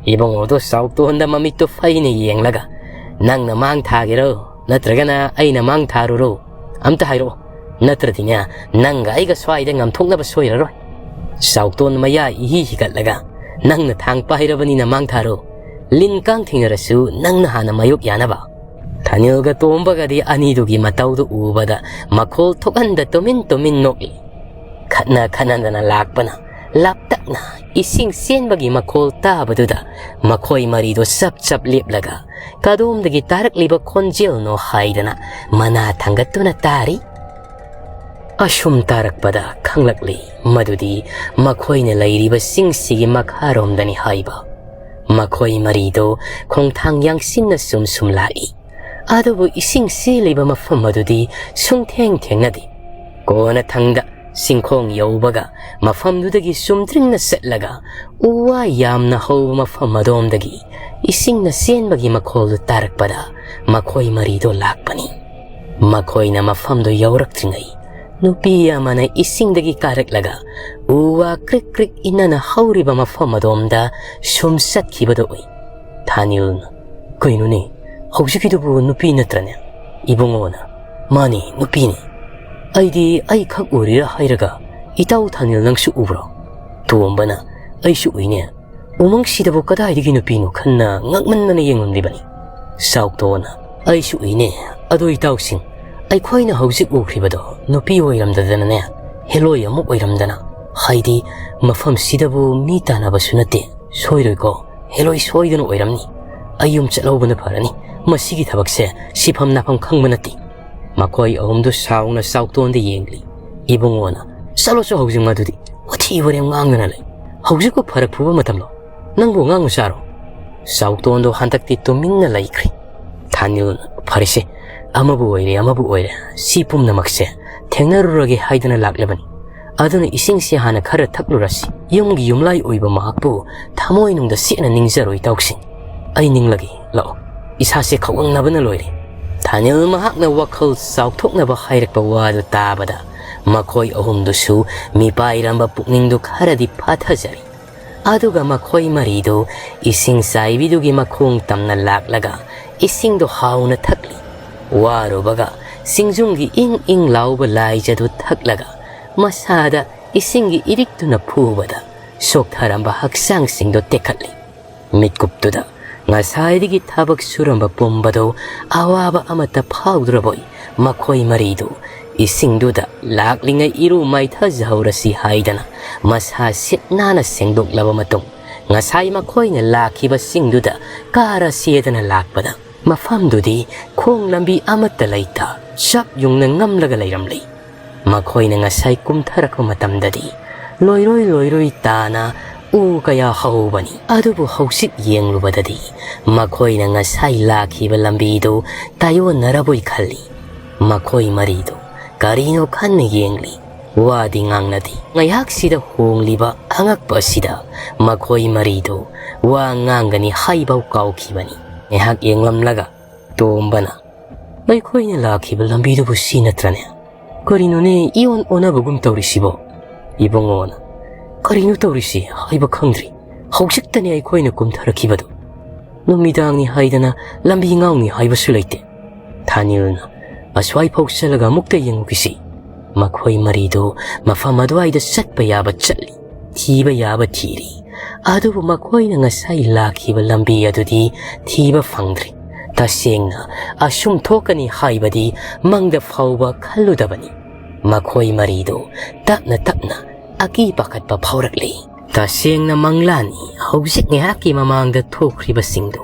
ꯏꯕꯨꯡꯉꯣꯗꯣ ꯆꯥꯎꯇꯣꯟꯗ ꯃꯃꯤꯠꯇꯨ ꯐꯩꯅ ꯌꯦꯡꯂꯒ, "ꯅꯪꯅ ꯃꯥꯡ ꯊꯥꯒꯦꯔꯣ, ꯅꯠꯇ꯭ꯔꯒꯅ ꯑꯩꯅ ꯃꯥꯡ ꯊꯥꯔꯨꯔꯣ? ꯑꯝꯇ ꯍꯥꯏꯔꯛꯑꯣ꯫ ꯅꯠꯇ꯭ꯔꯗꯤꯅꯦ, ꯅꯪꯒ ꯑꯩꯒ ꯁ꯭ꯋꯥꯏꯗ ꯉꯝꯊꯣꯛꯅꯕ ꯁꯣꯏꯔꯔꯣꯏ꯫" ꯆꯥꯎꯇꯣꯟ ꯃꯌꯥ ꯏꯍꯤ ꯍꯤꯒꯠꯂꯒ, "ꯅꯪꯅ ꯊꯥꯡ ꯄꯥꯏꯔꯕꯅꯤꯅ ꯃꯥꯡ ꯊꯥꯔꯣ꯫ ꯂꯤꯟ ꯀꯥꯡ ꯊꯦꯡꯅꯔꯁꯨ ꯅꯪꯅ ꯍꯥꯟꯅ ꯃꯥꯌꯣꯛ ꯌꯥꯅꯕ꯫ ꯊꯥꯅꯤꯜꯒ ꯇꯣꯝꯕꯒꯗꯤ ꯑꯅꯤꯗꯨꯒꯤ ꯃꯇꯧꯗꯨ ꯎꯕꯗ ꯃꯈꯣꯜ ꯊꯣꯛꯍꯟꯗ ꯇꯨꯃꯤꯟ ꯇꯨꯃꯤꯟ ꯅꯣꯛꯂꯤ꯫ ꯈꯠꯅ ꯈꯠꯅꯗꯅ ꯂꯥꯛꯄꯅ ꯂꯥꯞꯇꯛꯅ ꯏꯁꯤꯡ ꯆꯦꯟꯕꯒꯤ ꯃꯈꯣꯜ ꯇꯥꯕꯗꯨꯗ ꯃꯈꯣꯏ ꯃꯔꯤꯗꯣ ꯆꯞ ꯆꯞ ꯂꯦꯞꯂꯒ ꯀꯗꯣꯝꯗꯒꯤ ꯇꯥꯔꯛꯂꯤꯕ ꯈꯣꯟꯖꯦꯜꯅꯣ ꯍꯥꯏꯗꯅ ꯃꯅꯥ ꯊꯥꯡꯒꯠꯇꯨꯅ ꯇꯥꯔꯤ꯫ ꯑꯁꯨꯝ ꯇꯥꯔꯛꯄꯗ ꯈꯪꯂꯛꯂꯤ ꯃꯗꯨꯗꯤ ꯃꯈꯣꯏꯅ ꯂꯩꯔꯤꯕ ꯆꯤꯡꯁꯤꯒꯤ ꯃꯈꯥꯔꯣꯝꯗꯅꯤ ꯍꯥꯏꯕ꯫ ꯃꯈꯣꯏ ꯃꯔꯤꯗꯣ ꯈꯣꯡꯊꯥꯡ ꯌꯥꯡꯁꯤꯟꯅ ꯁꯨꯝ ꯁꯨꯝ ꯂꯥꯛꯏ꯫ ꯑꯗꯨꯕꯨ ꯏꯁꯤꯡ ꯆꯦꯜꯂꯤꯕ ꯃꯐꯝ ꯑꯗꯨꯗꯤ ꯁꯨꯡꯊꯦꯡ ꯊꯦꯡꯅꯗꯦ꯫ ꯀꯣꯟꯅꯊꯪꯗ ꯆꯤꯡꯈꯣꯡ ꯌꯧꯕꯒ ꯃꯐꯝꯗꯨꯗꯒꯤ ꯆꯨꯝꯗ꯭ꯔꯤꯡꯅ ꯆꯠꯂꯒ ꯎ ꯋꯥ ꯌꯥꯝꯅ ꯍꯧꯕ ꯃꯐꯝ ꯑꯗꯣꯝꯗꯒꯤ ꯏꯁꯤꯡꯅ ꯆꯦꯟꯕꯒꯤ ꯃꯈꯣꯜꯗꯨ ꯇꯥꯔꯛꯄꯗ ꯃꯈꯣꯏ ꯃꯔꯤꯗꯣ ꯂꯥꯛꯄꯅꯤ꯫ ꯃꯈꯣꯏꯅ ꯃꯐꯝꯗꯨ ꯌꯧꯔꯛꯇ꯭ꯔꯤꯉꯩ ꯅꯨꯄꯤ ꯑꯃꯅ ꯏꯁꯤꯡꯗꯒꯤ ꯀꯥꯔꯛꯂꯒ ꯎ ꯋꯥ ꯀ꯭ꯔꯤꯛ ꯀ꯭ꯔꯤꯛ ꯏꯟꯅꯅ ꯍꯧꯔꯤꯕ ꯃꯐꯝ ꯑꯗꯣꯝꯗ ꯁꯨꯝ ꯆꯠꯈꯤꯕꯗꯨ ꯎꯏ꯫ ꯊꯥꯅꯤꯜꯅ, "ꯀꯩꯅꯣꯅꯦ, ꯍꯧꯖꯤꯛꯀꯤꯗꯨꯕꯨ ꯅꯨꯄꯤ ꯅꯠꯇ꯭ꯔꯅꯦ?" ꯏꯕꯨꯡꯉꯣꯅ, "ꯃꯥꯅꯤ, ꯅꯨꯄꯤꯅꯤ꯫ ꯑꯩꯗꯤ ꯑꯩ ꯈꯛ ꯎꯔꯤꯔꯥ ꯍꯥꯏꯔꯒ ꯏꯇꯥꯎ ꯊꯥꯅꯤꯜ ꯅꯪꯁꯨ ꯎꯕ꯭ꯔꯣ?" ꯇꯣꯝꯕꯅ, "ꯑꯩꯁꯨ ꯎꯏꯅꯦ꯫ ꯎꯃꯪꯁꯤꯗꯕꯨ ꯀꯗꯥꯏꯗꯒꯤ ꯅꯨꯄꯤꯅꯣ?" ꯈꯟꯅ ꯉꯛꯃꯟꯗꯅ ꯌꯦꯡꯂꯝꯂꯤꯕꯅꯤ꯫ ꯆꯥꯎꯇꯣꯟꯅ, "ꯑꯩꯁꯨ ꯎꯏꯅꯦ꯫ ꯑꯗꯣ ꯏꯇꯥꯎꯁꯤꯡ, ꯑꯩꯈꯣꯏꯅ ꯍꯧꯖꯤꯛ ꯎꯈ꯭ꯔꯤꯕꯗꯣ ꯅꯨꯄꯤ ꯑꯣꯏꯔꯝꯗꯗꯅꯅꯦ, ꯍꯦꯂꯣꯏ ꯑꯃꯨꯛ ꯑꯣꯏꯔꯝꯗꯅ꯫ ꯍꯥꯏꯗꯤ ꯃꯐꯝꯁꯤꯗꯕꯨ ꯃꯤ ꯇꯥꯟꯅꯕꯁꯨ ꯅꯠꯇꯦ꯫ ꯁꯣꯏꯔꯣꯏꯀꯣ? ꯍꯦꯂꯣꯏ ꯁꯣꯏꯗꯅ ꯑꯣꯏꯔꯝꯅꯤ꯫ ꯑꯩ ꯌꯨꯝ ꯆꯠꯍꯧꯕꯅ ꯐꯔꯅꯤ꯫ ꯃꯁꯤꯒꯤ ꯊꯕꯛꯁꯦ ꯁꯤꯐꯝ ꯅꯥꯐꯝ ꯈꯪꯕ ꯅꯠꯇꯦ꯫" ꯃꯈꯣꯏ ꯑꯍꯨꯝꯗꯨ ꯁꯥꯎꯅ ꯆꯥꯎꯇꯣꯟꯗ ꯌꯦꯡꯂꯤ꯫ ꯏꯕꯨꯡꯉꯣꯅ, "ꯆꯠꯂꯣꯁꯨ ꯍꯧꯖꯤꯛ ꯃꯗꯨꯗꯤ꯫ ꯋꯥꯊꯤ ꯋꯥꯔꯦꯝ ꯉꯥꯡꯗꯅ ꯂꯩ꯫ ꯍꯧꯖꯤꯛꯄꯨ ꯐꯔꯛ ꯐꯨꯕ ꯃꯇꯝꯂꯣ? ꯅꯪꯕꯨ ꯑꯉꯥꯡ ꯃꯆꯥꯔꯣ?" ꯆꯥꯎꯇꯣꯟꯗꯣ ꯍꯟꯗꯛꯇꯤ ꯇꯨꯃꯤꯟꯅ ꯂꯩꯈ꯭ꯔꯦ꯫ ꯊꯥꯅꯤꯜꯅ, "ꯐꯔꯦꯁꯦ, ꯑꯃꯕꯨ ꯑꯣꯏꯔꯦ ꯑꯃꯕꯨ ꯑꯣꯏꯔꯦ, ꯁꯤ ꯄꯨꯝꯅꯃꯛꯁꯦ ꯊꯦꯡꯅꯔꯨꯔꯒꯦ ꯍꯥꯏꯗꯅ ꯂꯥꯛꯂꯕꯅꯤ꯫ ꯑꯗꯨꯅ ꯏꯁꯤꯡꯁꯦ ꯍꯥꯟꯅ ꯈꯔ ꯊꯛꯂꯨꯔꯁꯤ꯫ ꯌꯨꯝꯒꯤ ꯌꯨꯝꯂꯥꯏ ꯑꯣꯏꯕ ꯃꯍꯥꯛꯄꯨ ꯊꯃꯣꯏꯅꯨꯡꯗ ꯁꯦꯠꯅ ꯅꯤꯡꯖꯔꯣꯏ ꯏꯇꯥꯎꯁꯤꯡ꯫ ꯑꯩ ꯅꯤꯡꯂꯒꯦ, ꯂꯥꯛꯑꯣ꯫ ꯏꯁꯥꯁꯦ ꯈꯧꯒꯪꯅꯕꯅ ꯂꯣꯏꯔꯦ꯫" ꯊꯥꯅꯤꯜ ꯃꯍꯥꯛꯅ ꯋꯥꯈꯜ ꯆꯥꯎꯊꯣꯛꯅꯕ ꯍꯥꯏꯔꯛꯄ ꯋꯥꯗꯨ ꯇꯥꯕꯗ ꯃꯈꯣꯏ ꯑꯍꯨꯝꯗꯨꯁꯨ ꯃꯤꯄꯥꯏꯔꯝꯕ ꯄꯨꯛꯅꯤꯡꯗꯨ ꯈꯔꯗꯤ ꯐꯥꯊꯖꯔꯤ꯫ ꯑꯗꯨꯒ ꯃꯈꯣꯏ ꯃꯔꯤꯗꯨ ꯏꯁꯤꯡ ꯆꯥꯏꯕꯤꯗꯨꯒꯤ ꯃꯈꯣꯡ ꯇꯝꯅ ꯂꯥꯛꯂꯒ ꯏꯁꯤꯡꯗꯨ ꯍꯥꯎꯅ ꯊꯛꯂꯤ꯫ ꯋꯥꯔꯨꯕꯒ ꯆꯤꯡꯖꯨꯝꯒꯤ ꯏꯪ ꯏꯪ ꯂꯥꯎꯕ ꯂꯥꯏꯖꯗꯨ ꯊꯛꯂꯒ ꯃꯁꯥꯗ ꯏꯁꯤꯡꯒꯤ ꯏꯔꯤꯛꯇꯨꯅ ꯐꯨꯕꯗ ꯁꯣꯛꯊꯔꯝꯕ ꯍꯛꯆꯥꯡꯁꯤꯡꯗꯨ ꯇꯦꯛꯈꯠꯂꯤ꯫ ꯃꯤꯠꯀꯨꯞꯇꯨꯗ ꯉꯁꯥꯏꯗꯒꯤ ꯊꯕꯛ ꯁꯨꯔꯝꯕ ꯄꯨꯝꯕꯗꯨ ꯑꯋꯥꯕ ꯑꯃꯠꯇ ꯐꯥꯎꯗ꯭ꯔꯕꯣꯏ ꯃꯈꯣꯏ ꯃꯔꯤꯗꯨ ꯏꯁꯤꯡꯗꯨꯗ ꯂꯥꯛꯂꯤꯉꯩ ꯏꯔꯨ ꯃꯥꯏꯊꯖꯍꯧꯔꯁꯤ ꯍꯥꯏꯗꯅ ꯃꯁꯥ ꯁꯤꯠ ꯅꯥꯟꯅ ꯁꯦꯡꯗꯣꯛꯂꯕ ꯃꯇꯨꯡ, ꯉꯁꯥꯏ ꯃꯈꯣꯏꯅ ꯂꯥꯛꯈꯤꯕꯁꯤꯡꯗꯨꯗ ꯀꯥꯔꯁꯦꯗꯅ ꯂꯥꯛꯄꯗ, ꯃꯐꯝꯗꯨꯗꯤ ꯈꯣꯡ ꯂꯝꯕꯤ ꯑꯃꯠꯇ ꯂꯩꯇ ꯆꯞ ꯌꯨꯡꯅ ꯉꯝꯂꯒ ꯂꯩꯔꯝꯂꯤ꯫ ꯃꯈꯣꯏꯅ ꯉꯁꯥꯏ ꯀꯨꯝꯊꯔꯛꯄ ꯃꯇꯝꯗꯗꯤ ꯂꯣꯏꯔꯣꯏ ꯂꯣꯏꯔꯣꯏ ꯇꯥꯅ ꯎ ꯀꯌꯥ ꯍꯧꯕꯅꯤ꯫ ꯑꯗꯨꯕꯨ ꯍꯧꯖꯤꯛ ꯌꯦꯡꯂꯨꯕꯗꯗꯤ ꯃꯈꯣꯏꯅ ꯉꯁꯥꯏ ꯂꯥꯛꯈꯤꯕ ꯂꯝꯕꯤꯗꯨ ꯇꯥꯏꯑꯣꯟꯅꯔꯕꯣꯏ ꯈꯜꯂꯤ꯫ ꯃꯈꯣꯏ ꯃꯔꯤꯗꯨ ꯀꯔꯤꯅꯣ ꯈꯟꯅ ꯌꯦꯡꯂꯤ꯫ ꯋꯥꯗꯤ ꯉꯥꯡꯅꯗꯦ꯫ ꯉꯥꯏꯍꯥꯛꯁꯤꯗ ꯍꯣꯡꯂꯤꯕ ꯑꯉꯛꯄ ꯑꯁꯤꯗ ꯃꯈꯣꯏ ꯃꯔꯤꯗꯨ ꯋꯥ ꯉꯥꯡꯒꯅꯤ ꯍꯥꯏꯕꯧ ꯀꯥꯎꯈꯤꯕꯅꯤ꯫ ꯉꯥꯏꯍꯥꯛ ꯌꯦꯡꯂꯝꯂꯒ ꯇꯣꯝꯕꯅ, "ꯑꯩꯈꯣꯏꯅ ꯂꯥꯛꯈꯤꯕ ꯂꯝꯕꯤꯗꯨꯕꯨ ꯁꯤ ꯅꯠꯇ꯭ꯔꯅꯦ? ꯀꯔꯤꯅꯣꯅꯦ ꯏꯑꯣꯟ ꯑꯣꯟꯅꯕꯒꯨꯝ ꯇꯧꯔꯤꯁꯤꯕꯣ?" ꯏꯕꯨꯡꯉꯣꯅ, "ꯀꯔꯤꯅꯣ ꯇꯧꯔꯤꯁꯤ ꯍꯥꯏꯕ ꯈꯪꯗ꯭ꯔꯤ꯫ ꯍꯧꯖꯤꯛꯇꯅꯦ ꯑꯩꯈꯣꯏꯅ ꯀꯨꯝꯊꯔꯛꯈꯤꯕꯗꯨ꯫ ꯅꯨꯃꯤꯗꯥꯡꯅꯤ ꯍꯥꯏꯗꯅ ꯂꯝꯕꯤ ꯉꯥꯎꯅꯤ ꯍꯥꯏꯕꯁꯨ ꯂꯩꯇꯦ꯫" ꯊꯥꯅꯤꯜꯅ, "ꯑꯁ꯭ꯋꯥꯏꯐꯥꯎ ꯆꯠꯂꯒ ꯑꯃꯨꯛꯇ ꯌꯦꯡꯉꯨꯈꯤꯁꯤ꯫" ꯃꯈꯣꯏ ꯃꯔꯤꯗꯨ ꯃꯐꯝ ꯑꯗꯨꯋꯥꯏꯗ ꯆꯠꯄ ꯌꯥꯕ ꯆꯠꯂꯤ, ꯊꯤꯕ ꯌꯥꯕ ꯊꯤꯔꯤ꯫ ꯑꯗꯨꯕꯨ ꯃꯈꯣꯏꯅ ꯉꯁꯥꯏ ꯂꯥꯛꯈꯤꯕ ꯂꯝꯕꯤ ꯑꯗꯨꯗꯤ ꯊꯤꯕ ꯐꯪꯗ꯭ꯔꯤ꯫ ꯇꯁꯦꯡꯅ ꯑꯁꯨꯝ ꯊꯣꯛꯀꯅꯤ ꯍꯥꯏꯕꯗꯤ ꯃꯪꯗ ꯐꯥꯎꯕ ꯈꯜꯂꯨꯗꯕꯅꯤ꯫ ꯃꯈꯣꯏ ꯃꯔꯤꯗꯨ ꯇꯞꯅ ꯇꯞꯅ ꯑꯀꯤ ꯄꯥꯈꯠꯄ ꯐꯥꯎꯔꯛꯂꯤ꯫ ꯇꯁꯦꯡꯅ ꯃꯪꯂꯥꯟꯅꯤ ꯍꯧꯖꯤꯛ ꯉꯥꯏꯍꯥꯛꯀꯤ ꯃꯃꯥꯡꯗ ꯊꯣꯛꯈ꯭ꯔꯤꯕꯁꯤꯡꯗꯨ꯫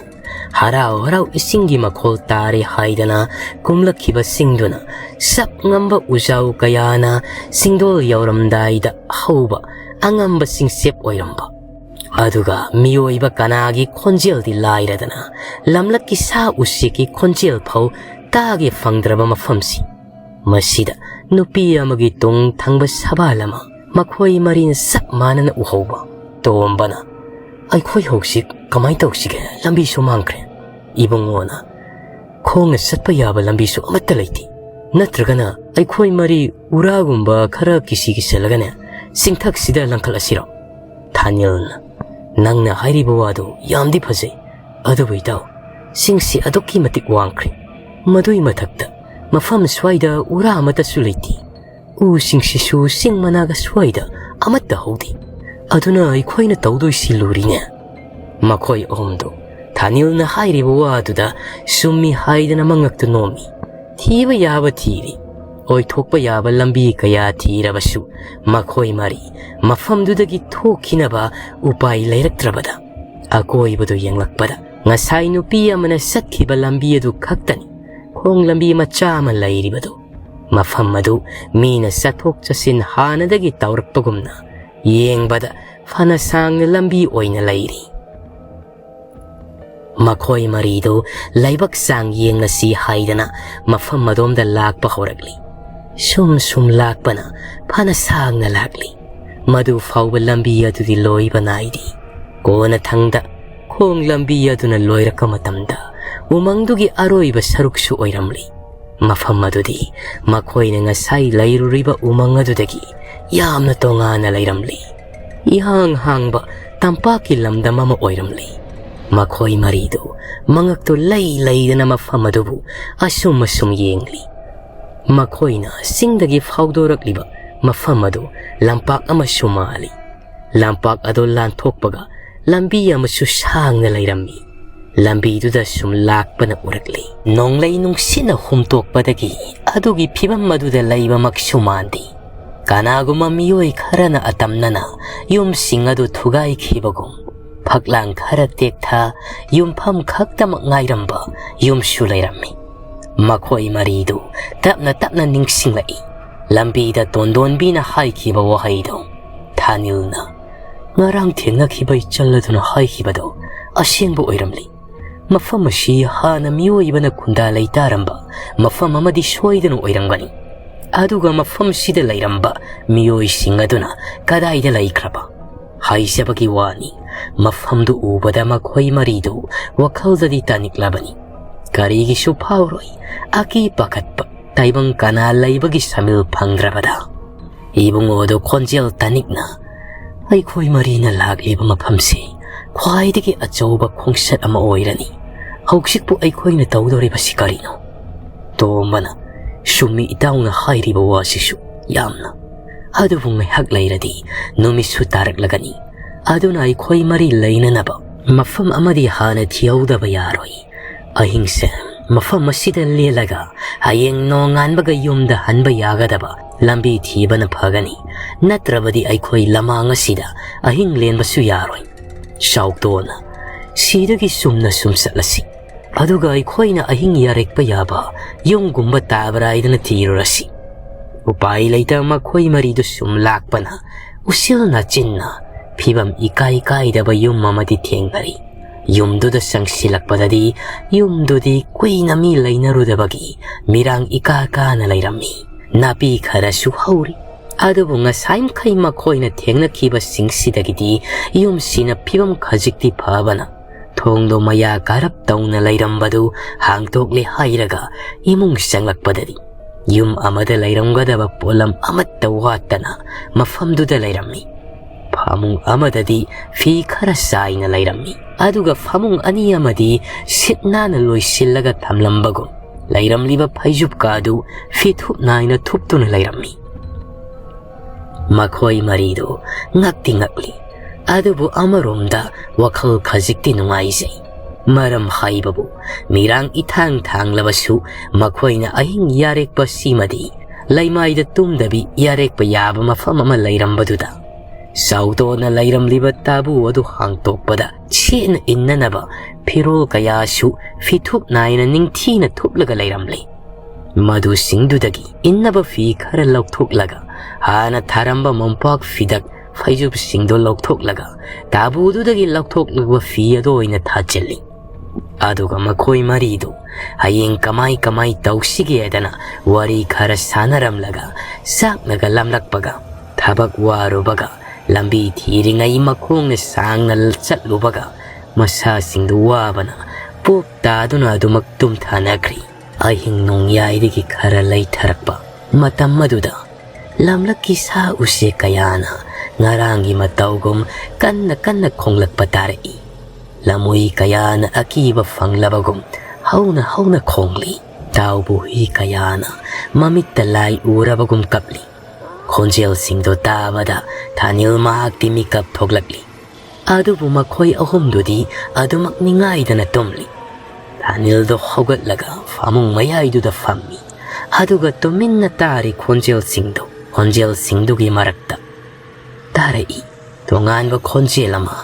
ꯍꯔꯥꯎ ꯍꯔꯥꯎ ꯏꯁꯤꯡꯒꯤ ꯃꯈꯣꯜ ꯇꯥꯔꯦ ꯍꯥꯏꯗꯅ ꯀꯨꯝꯂꯛꯈꯤꯕꯁꯤꯡꯗꯨꯅ ꯆꯞ ꯉꯝꯕ ꯎꯖꯥꯎ ꯀꯌꯥꯅ ꯆꯤꯡꯗꯣꯜ ꯌꯧꯔꯝꯗꯥꯏꯗ ꯍꯧꯕ ꯑꯉꯝꯕ ꯆꯤꯡꯆꯦꯞ ꯑꯣꯏꯔꯝꯕ꯫ ꯑꯗꯨꯒ ꯃꯤꯑꯣꯏꯕ ꯀꯅꯥꯒꯤ ꯈꯣꯟꯖꯦꯜꯗꯤ ꯂꯥꯏꯔꯗꯅ ꯂꯝꯂꯛꯀꯤ ꯁꯥ ꯎꯆꯦꯛꯀꯤ ꯈꯣꯟꯖꯦꯜ ꯐꯥꯎ ꯇꯥꯒꯦ ꯐꯪꯗ꯭ꯔꯕ ꯃꯐꯝꯁꯤ꯫ ꯃꯁꯤꯗ ꯅꯨꯄꯤ ꯑꯃꯒꯤ ꯇꯨꯡ ꯊꯪꯕ ꯁꯕꯥꯜ ꯑꯃ ꯃꯈꯣꯏ ꯃꯔꯤꯅ ꯆꯞ ꯃꯥꯟꯅꯅ ꯎꯍꯧꯕ꯫ ꯇꯣꯝꯕꯅ, "ꯑꯩꯈꯣꯏ ꯍꯧꯖꯤꯛ ꯀꯃꯥꯏꯅ ꯇꯧꯁꯤꯒꯦ? ꯂꯝꯕꯤꯁꯨ ꯃꯥꯡꯈ꯭ꯔꯦ꯫" ꯏꯕꯨꯡꯉꯣꯅ, "ꯈꯣꯡꯅ ꯆꯠꯄ ꯌꯥꯕ ꯂꯝꯕꯤꯁꯨ ꯑꯃꯠꯇ ꯂꯩꯇꯦ꯫ ꯅꯠꯇ꯭ꯔꯒꯅ ꯑꯩꯈꯣꯏ ꯃꯔꯤ ꯎꯔꯥꯒꯨꯝꯕ ꯈꯔ ꯀꯤꯁꯤ ꯀꯤꯁꯜꯂꯒꯅꯦ ꯆꯤꯡꯊꯛꯁꯤꯗ ꯂꯪꯈꯠꯂꯁꯤꯔꯣ?" ꯊꯥꯅꯤꯜꯅ, "ꯅꯪꯅ ꯍꯥꯏꯔꯤꯕ ꯋꯥꯗꯨ ꯌꯥꯝꯗꯤ ꯐꯖꯩ꯫ ꯑꯗꯨꯕꯨ ꯏꯇꯥꯎ, ꯆꯤꯡꯁꯤ ꯑꯗꯨꯛꯀꯤ ꯃꯇꯤꯛ ꯋꯥꯡꯈ꯭ꯔꯦ꯫ ꯃꯗꯨꯏ ꯃꯊꯛꯇ ꯃꯐꯝ ꯁ꯭ꯋꯥꯏꯗ ꯎꯔꯥ ꯑꯃꯠꯇꯁꯨ ꯂꯩꯇꯦ꯫ ꯎꯁꯤꯡꯁꯤꯁꯨ ꯆꯤꯡ ꯃꯅꯥꯒ ꯁ꯭ꯋꯥꯏꯗ ꯑꯃꯠꯇ ꯍꯧꯗꯦ꯫ ꯑꯗꯨꯅ ꯑꯩꯈꯣꯏꯅ ꯇꯧꯗꯣꯏꯁꯤ ꯂꯨꯔꯤꯅꯦ꯫" ꯃꯈꯣꯏ ꯑꯍꯨꯝꯗꯨ ꯊꯥꯅꯤꯜꯅ ꯍꯥꯏꯔꯤꯕ ꯋꯥꯗꯨꯗ ꯆꯨꯝꯃꯤ ꯍꯥꯏꯗꯅ ꯃꯉꯛꯇꯨ ꯅꯣꯝꯃꯤ꯫ ꯊꯤꯕ ꯌꯥꯕ ꯊꯤꯔꯤ, ꯑꯣꯏꯊꯣꯛꯄ ꯌꯥꯕ ꯂꯝꯕꯤ ꯀꯌꯥ ꯊꯤꯔꯕꯁꯨ ꯃꯈꯣꯏ ꯃꯔꯤ ꯃꯐꯝꯗꯨꯗꯒꯤ ꯊꯣꯛꯈꯤꯅꯕ ꯎꯄꯥꯏ ꯂꯩꯔꯛꯇ꯭ꯔꯕꯗ, ꯑꯀꯣꯏꯕꯗꯨ ꯌꯦꯡꯂꯛꯄꯗ ꯉꯁꯥꯏ ꯅꯨꯄꯤ ꯑꯃꯅ ꯆꯠꯈꯤꯕ ꯂꯝꯕꯤ ꯑꯗꯨ ꯈꯛꯇꯅꯤ ꯈꯣꯡ ꯂꯝꯕꯤ ꯃꯆꯥ ꯑꯃ ꯂꯩꯔꯤꯕꯗꯨ꯫ ꯃꯐꯝ ꯑꯗꯨ ꯃꯤꯅ ꯆꯠꯊꯣꯛ ꯆꯠꯁꯤꯟ ꯍꯥꯟꯅꯗꯒꯤ ꯇꯧꯔꯛꯄꯒꯨꯝꯅ ꯌꯦꯡꯕꯗ ꯐꯅ ꯁꯥꯡꯅ ꯂꯝꯕꯤ ꯑꯣꯏꯅ ꯂꯩꯔꯤ꯫ ꯃꯈꯣꯏ ꯃꯔꯤꯗꯨ ꯂꯥꯏꯕꯛ ꯆꯥꯡ ꯌꯦꯡꯂꯁꯤ ꯍꯥꯏꯗꯅ ꯃꯐꯝ ꯑꯗꯣꯝꯗ ꯂꯥꯛꯄ ꯍꯧꯔꯛꯂꯤ꯫ ꯁꯨꯝ ꯁꯨꯝ ꯂꯥꯛꯄꯅ ꯐꯅ ꯁꯥꯡꯅ ꯂꯥꯛꯂꯤ꯫ ꯃꯗꯨ ꯐꯥꯎꯕ ꯂꯝꯕꯤ ꯑꯗꯨꯗꯤ ꯂꯣꯏꯕ ꯅꯥꯏꯗꯦ꯫ ꯀꯣꯟꯅꯊꯪꯗ ꯈꯣꯡ ꯂꯝꯕꯤ ꯑꯗꯨꯅ ꯂꯣꯏꯔꯛꯄ ꯃꯇꯝꯗ ꯎꯃꯪꯗꯨꯒꯤ ꯑꯔꯣꯏꯕ ꯁꯔꯨꯛꯁꯨ ꯑꯣꯏꯔꯝꯂꯤ꯫ ꯃꯐꯝ ꯑꯗꯨꯗꯤ ꯃꯈꯣꯏꯅ ꯉꯁꯥꯏ ꯂꯩꯔꯨꯔꯤꯕ ꯎꯃꯪ ꯑꯗꯨꯗꯒꯤ ꯌꯥꯝꯅ ꯇꯣꯉꯥꯟꯅ ꯂꯩꯔꯝꯂꯤ꯫ ꯏꯍꯥꯡ ꯍꯥꯡꯕ ꯇꯝꯄꯥꯛꯀꯤ ꯂꯝꯗꯝ ꯑꯃ ꯑꯣꯏꯔꯝꯂꯤ꯫ ꯃꯈꯣꯏ ꯃꯔꯤꯗꯨ ꯃꯉꯛꯇꯨ ꯂꯩ ꯂꯩꯗꯅ ꯃꯐꯝ ꯑꯗꯨꯕꯨ ꯑꯁꯨꯝ ꯑꯁꯨꯝ ꯌꯦꯡꯂꯤ꯫ ꯃꯈꯣꯏꯅ ꯆꯤꯡꯗꯒꯤ ꯐꯥꯎꯗꯣꯔꯛꯂꯤꯕ ꯃꯐꯝ ꯑꯗꯨ ꯂꯝꯄꯥꯛ ꯑꯃꯁꯨ ꯃꯥꯜꯂꯤ꯫ ꯂꯝꯄꯥꯛ ꯑꯗꯨ ꯂꯥꯟꯊꯣꯛꯄꯒ ꯂꯝꯕꯤ ꯑꯃꯁꯨ ꯁꯥꯡꯅ ꯂꯩꯔꯝꯃꯤ꯫ ꯂꯝꯕꯤꯗꯨꯗ ꯁꯨꯝ ꯂꯥꯛꯄꯅ ꯎꯔꯛꯂꯤ꯫ ꯅꯣꯡꯂꯩ ꯅꯨꯡꯁꯤꯠꯅ ꯍꯨꯝꯇꯣꯛꯄꯗꯒꯤ ꯑꯗꯨꯒꯤ ꯐꯤꯕꯝ ꯑꯗꯨꯗ ꯂꯩꯕꯃꯛꯁꯨ ꯃꯥꯟꯗꯦ꯫ ꯀꯅꯥꯒꯨꯝꯕ ꯃꯤꯑꯣꯏ ꯈꯔꯅ ꯑꯇꯝꯅꯅ ꯌꯨꯝꯁꯤꯡ ꯑꯗꯨ ꯊꯨꯒꯥꯏꯈꯤꯕꯒꯨꯝ, ꯐꯛꯂꯥꯡ ꯈꯔ ꯇꯦꯛꯊ, ꯌꯨꯝꯐꯝ ꯈꯛꯇꯃꯛ ꯉꯥꯏꯔꯝꯕ ꯌꯨꯝꯁꯨ ꯂꯩꯔꯝꯃꯤ꯫ ꯃꯈꯣꯏ ꯃꯔꯤꯗꯨ ꯇꯞꯅ ꯇꯞꯅ ꯅꯤꯡꯁꯤꯡꯂꯛꯏ꯫ ꯂꯝꯕꯤꯗ ꯇꯣꯟꯗꯣꯟꯕꯤꯅ ꯍꯥꯏꯈꯤꯕ ꯋꯥꯍꯩꯗꯨ ꯊꯥꯅꯤꯜꯅ ꯉꯔꯥꯡ ꯊꯦꯡꯅꯈꯤꯕ ꯏꯆꯜ ꯑꯗꯨꯅ ꯍꯥꯏꯈꯤꯕꯗꯨ ꯑꯁꯦꯡꯕ ꯑꯣꯏꯔꯝꯂꯤ꯫ ꯃꯐꯝ ꯑꯁꯤ ꯍꯥꯟꯅ ꯃꯤꯑꯣꯏꯕꯅ ꯈꯨꯟꯗꯥ ꯂꯩꯇꯥꯔꯝꯕ ꯃꯐꯝ ꯑꯃꯗꯤ ꯁꯣꯏꯗꯅ ꯑꯣꯏꯔꯝꯒꯅꯤ꯫ ꯑꯗꯨꯒ ꯃꯐꯝꯁꯤꯗ ꯂꯩꯔꯝꯕ ꯃꯤꯑꯣꯏꯁꯤꯡ ꯑꯗꯨꯅ ꯀꯗꯥꯏꯗ ꯂꯩꯈ꯭ꯔꯕ? ꯍꯥꯏꯖꯕꯒꯤ ꯋꯥꯅꯤ, ꯃꯐꯝꯗꯨ ꯎꯕꯗ ꯃꯈꯣꯏ ꯃꯔꯤꯗꯨ ꯋꯥꯈꯜꯗꯗꯤ ꯇꯥꯅꯤꯡꯂꯕꯅꯤ꯫ ꯀꯔꯤꯒꯤꯁꯨ ꯐꯥꯎꯔꯣꯏ ꯑꯀꯤ ꯄꯥꯈꯠꯄ ꯇꯥꯏꯕꯪ ꯀꯅꯥ ꯂꯩꯕꯒꯤ ꯁꯃꯤꯜ ꯐꯪꯗ꯭ꯔꯕꯗ꯫ ꯏꯕꯨꯡꯉꯣꯗꯨ ꯈꯣꯟꯖꯦꯜ ꯇꯥꯅꯤꯡꯅ, "ꯑꯩꯈꯣꯏ ꯃꯔꯤꯅ ꯂꯥꯛꯂꯤꯕ ꯃꯐꯝꯁꯤ ꯈ꯭ꯋꯥꯏꯗꯒꯤ ꯑꯆꯧꯕ ꯈꯣꯡꯆꯠ ꯑꯃ ꯑꯣꯏꯔꯅꯤ꯫ ꯍꯧꯖꯤꯛꯄꯨ ꯑꯩꯈꯣꯏꯅ ꯇꯧꯗꯧꯔꯤꯕꯁꯤ ꯀꯔꯤꯅꯣ?" ꯇꯣꯝꯕꯅ ꯁꯨꯝꯃꯤ ꯏꯇꯥꯎꯅ ꯍꯥꯏꯔꯤꯕ ꯋꯥꯁꯤꯁꯨ ꯌꯥꯝꯅ꯫ ꯑꯗꯨꯕꯨ ꯉꯥꯏꯍꯥꯛ ꯂꯩꯔꯗꯤ ꯅꯨꯃꯤꯠꯁꯨ ꯇꯥꯔꯛꯂꯒꯅꯤ꯫ ꯑꯗꯨꯅ ꯑꯩꯈꯣꯏ ꯃꯔꯤ ꯂꯩꯅꯅꯕ ꯃꯐꯝ ꯑꯃꯗꯤ ꯍꯥꯟꯅ ꯊꯤꯍꯧꯗꯕ ꯌꯥꯔꯣꯏ꯫ ꯑꯍꯤꯡꯁꯦ ꯃꯐꯝ ꯑꯁꯤꯗ ꯂꯦꯜꯂꯒ ꯍꯌꯦꯡ ꯅꯣꯡꯉꯥꯟꯕꯒ ꯌꯨꯝꯗ ꯍꯟꯕ ꯌꯥꯒꯗꯕ ꯂꯝꯕꯤ ꯊꯤꯕꯅ ꯐꯒꯅꯤ, ꯅꯠꯇ꯭ꯔꯕꯗꯤ ꯑꯩꯈꯣꯏ ꯂꯃꯥꯡ ꯑꯁꯤꯗ ꯑꯍꯤꯡ ꯂꯦꯟꯕꯁꯨ ꯌꯥꯔꯣꯏ꯫ ꯁꯥꯎꯇꯣꯅ, "ꯁꯤꯗꯒꯤ ꯆꯨꯝꯅ ꯁꯨꯝ ꯆꯠꯂꯁꯤ, ꯑꯗꯨꯒ ꯑꯩꯈꯣꯏꯅ ꯑꯍꯤꯡ ꯌꯥꯔꯦꯛꯄ ꯌꯥꯕ ꯌꯨꯝꯒꯨꯝꯕ ꯇꯥꯕ꯭ꯔꯥ ꯍꯥꯏꯗꯅ ꯊꯤꯔꯨꯔꯁꯤ"꯫ ꯎꯄꯥꯏ ꯂꯩꯇꯕ ꯃꯈꯣꯏ ꯃꯔꯤꯗꯨ ꯁꯨꯝ ꯂꯥꯛꯄꯅ ꯎꯆꯤꯜ ꯅꯥꯆꯤꯟꯅ ꯐꯤꯕꯝ ꯏꯀꯥꯏ ꯀꯥꯏꯗꯕ ꯌꯨꯝ ꯑꯃꯗꯤ ꯊꯦꯡꯅꯔꯤ꯫ ꯌꯨꯝꯗꯨꯗ ꯆꯪꯁꯤꯜꯂꯛꯄꯗꯗꯤ ꯌꯨꯝꯗꯨꯗꯤ ꯀꯨꯏꯅ ꯃꯤ ꯂꯩꯅꯔꯨꯗꯕꯒꯤ ꯃꯤꯔꯥꯡ ꯏꯀꯥ ꯀꯥꯅ ꯂꯩꯔꯝꯃꯤ꯫ ꯅꯥꯄꯤ ꯈꯔꯁꯨ ꯍꯧꯔꯤ꯫ ꯑꯗꯨꯕꯨ ꯉꯁꯥꯏ ꯃꯈꯩ ꯃꯈꯣꯏꯅ ꯊꯦꯡꯅꯈꯤꯕꯁꯤꯡꯁꯤꯗꯒꯤꯗꯤ ꯌꯨꯝꯁꯤꯅ ꯐꯤꯕꯝ ꯈꯖꯤꯛꯇꯤ ꯐꯕꯅ ꯊꯣꯡꯗꯣ ꯃꯌꯥ ꯀꯥꯔꯞ ꯇꯧꯅ ꯂꯩꯔꯝꯕꯗꯨ ꯍꯥꯡꯗꯣꯛꯂꯦ ꯍꯥꯏꯔꯒ ꯏꯃꯨꯡ ꯆꯪꯂꯛꯄꯗꯗꯤ ꯌꯨꯝ ꯑꯃꯗ ꯂꯩꯔꯝꯒꯗꯕ ꯄꯣꯠꯂꯝ ꯑꯃꯠꯇ ꯋꯥꯠꯇꯅ ꯃꯐꯝꯗꯨꯗ ꯂꯩꯔꯝꯃꯤ꯫ ꯐꯃꯨꯡ ꯑꯃꯗꯗꯤ ꯐꯤ ꯈꯔ ꯆꯥꯏꯅ ꯂꯩꯔꯝꯃꯤ꯫ ꯑꯗꯨꯒ ꯐꯃꯨꯡ ꯑꯅꯤ ꯑꯃꯗꯤ ꯁꯤꯠ ꯅꯥꯟꯅ ꯂꯣꯏꯁꯤꯜꯂꯒ ꯊꯝꯂꯝꯕꯒꯨꯝ ꯂꯩꯔꯝꯂꯤꯕ ꯐꯩꯖꯨꯞꯀꯥꯗꯨ ꯐꯤꯊꯨꯞ ꯅꯥꯏꯅ ꯊꯨꯞꯇꯨꯅ ꯂꯩꯔꯝꯃꯤ꯫ ꯃꯈꯣꯏ ꯃꯔꯤꯗꯨ ꯉꯛꯇꯤ ꯉꯛꯂꯤ, ꯑꯗꯨꯕꯨ ꯑꯃꯔꯣꯝꯗ ꯋꯥꯈꯜ ꯈꯖꯤꯛꯇꯤ ꯅꯨꯡꯉꯥꯏꯖꯩ꯫ ꯃꯔꯝ ꯍꯥꯏꯕꯕꯨ ꯃꯤꯔꯥꯡ ꯏꯊꯥꯡ ꯊꯥꯡꯂꯕꯁꯨ ꯃꯈꯣꯏꯅ ꯑꯍꯤꯡ ꯌꯥꯔꯦꯛꯄ ꯁꯤꯃꯗꯤ ꯂꯩꯃꯥꯏꯗ ꯇꯨꯝꯗꯕꯤ ꯌꯥꯔꯦꯛꯄ ꯌꯥꯕ ꯃꯐꯝ ꯑꯃ ꯂꯩꯔꯝꯕꯗꯨꯗ ꯁꯥꯎꯗꯣꯅ ꯂꯩꯔꯝꯂꯤꯕ ꯇꯥꯕꯨ ꯑꯗꯨ ꯍꯥꯡꯇꯣꯛꯄꯗ ꯁꯦꯠꯅ ꯏꯟꯅꯅꯕ ꯐꯤꯔꯣꯜ ꯀꯌꯥꯁꯨ ꯐꯤꯊꯨꯞ ꯅꯥꯏꯅ ꯅꯤꯡꯊꯤꯅ ꯊꯨꯞꯂꯒ ꯂꯩꯔꯝꯂꯦ꯫ ꯃꯗꯨꯁꯤꯡꯗꯨꯗꯒꯤ ꯏꯟꯅꯕ ꯐꯤ ꯈꯔ ꯂꯧꯊꯣꯛꯂꯒ ꯍꯥꯟꯅ ꯊꯥꯔꯝꯕ ꯃꯣꯝꯄꯥꯛ ꯐꯤꯗꯛ ꯐꯩꯖꯨꯞꯁꯤꯡꯗꯨ ꯂꯧꯊꯣꯛꯂꯒ ꯇꯥꯕꯨꯗꯨꯗꯒꯤ ꯂꯧꯊꯣꯛꯂꯕ ꯐꯤ ꯑꯗꯨ ꯑꯣꯏꯅ ꯊꯥꯖꯤꯜꯂꯤ꯫ ꯑꯗꯨꯒ ꯃꯈꯣꯏ ꯃꯔꯤꯗꯨ ꯍꯌꯦꯡ ꯀꯃꯥꯏ ꯀꯃꯥꯏ ꯇꯧꯁꯤꯒꯦꯗꯅ ꯋꯥꯔꯤ ꯈꯔ ꯁꯥꯟꯅꯔꯝꯂꯒ ꯆꯥꯛꯅꯒ ꯂꯥꯝꯂꯛꯄꯒ ꯊꯕꯛ ꯋꯥꯔꯨꯕꯒ ꯂꯝꯕꯤ ꯊꯤꯔꯤꯉꯩ ꯃꯈꯣꯡꯅ ꯁꯥꯡꯅ ꯆꯠꯂꯨꯕꯒ ꯃꯁꯥꯁꯤꯡꯗꯨ ꯋꯥꯕꯅ ꯄꯣꯞ ꯇꯥꯗꯨꯅ ꯑꯗꯨꯃꯛ ꯇꯨꯝꯊꯥꯅꯈ꯭ꯔꯤ꯫ ꯑꯍꯤꯡ ꯅꯣꯡꯌꯥꯏꯗꯒꯤ ꯈꯔ ꯂꯩꯊꯔꯛꯄ ꯃꯇꯝ ꯑꯗꯨꯗ ꯂꯝꯂꯛꯀꯤ ꯁꯥ ꯎꯆꯦꯛ ꯀꯌꯥꯅ ꯉꯔꯥꯡꯒꯤ ꯃꯇꯧꯒꯨꯝ ꯀꯟꯅ ꯀꯟꯅ ꯈꯣꯡꯂꯛꯄ ꯇꯥꯔꯛꯏ꯫ ꯂꯝꯍꯨꯏ ꯀꯌꯥꯅ ꯑꯀꯤꯕ ꯐꯪꯂꯕꯒꯨꯝ ꯍꯧꯅ ꯍꯧꯅ ꯈꯣꯡꯂꯤ꯫ ꯇꯥꯎꯕ ꯍꯨꯏ ꯀꯌꯥꯅ ꯃꯃꯤꯠꯇ ꯂꯥꯏ ꯎꯔꯕꯒꯨꯝ ꯀꯞꯂꯤ꯫ ꯈꯣꯟꯖꯦꯜꯁꯤꯡꯗꯣ ꯇꯥꯕꯗ ꯊꯥꯅꯤꯜ ꯃꯍꯥꯛꯇꯤ ꯃꯤꯀꯞ ꯊꯣꯛꯂꯛꯂꯤ꯫ ꯑꯗꯨꯕꯨ ꯃꯈꯣꯏ ꯑꯍꯨꯝꯗꯨꯗꯤ ꯑꯗꯨꯃꯛ ꯅꯤꯡꯉꯥꯏꯗꯅ ꯇꯨꯝꯂꯤ꯫ ꯊꯥꯅꯤꯜꯗꯣ ꯍꯧꯒꯠꯂꯒ ꯐꯃꯨꯡ ꯃꯌꯥꯏꯗꯨꯗ ꯐꯝꯃꯤ꯫ ꯑꯗꯨꯒ ꯇꯨꯃꯤꯟꯅ ꯇꯥꯔꯤ ꯈꯣꯟꯖꯦꯜꯁꯤꯡꯗꯣ, ꯈꯣꯟꯖꯦꯜꯁꯤꯡꯗꯨꯒꯤ ꯃꯔꯛꯇ ꯇꯥꯔꯛꯏ ꯇꯣꯉꯥꯟꯕ ꯈꯣꯟꯖꯦꯜ ꯑꯃ꯫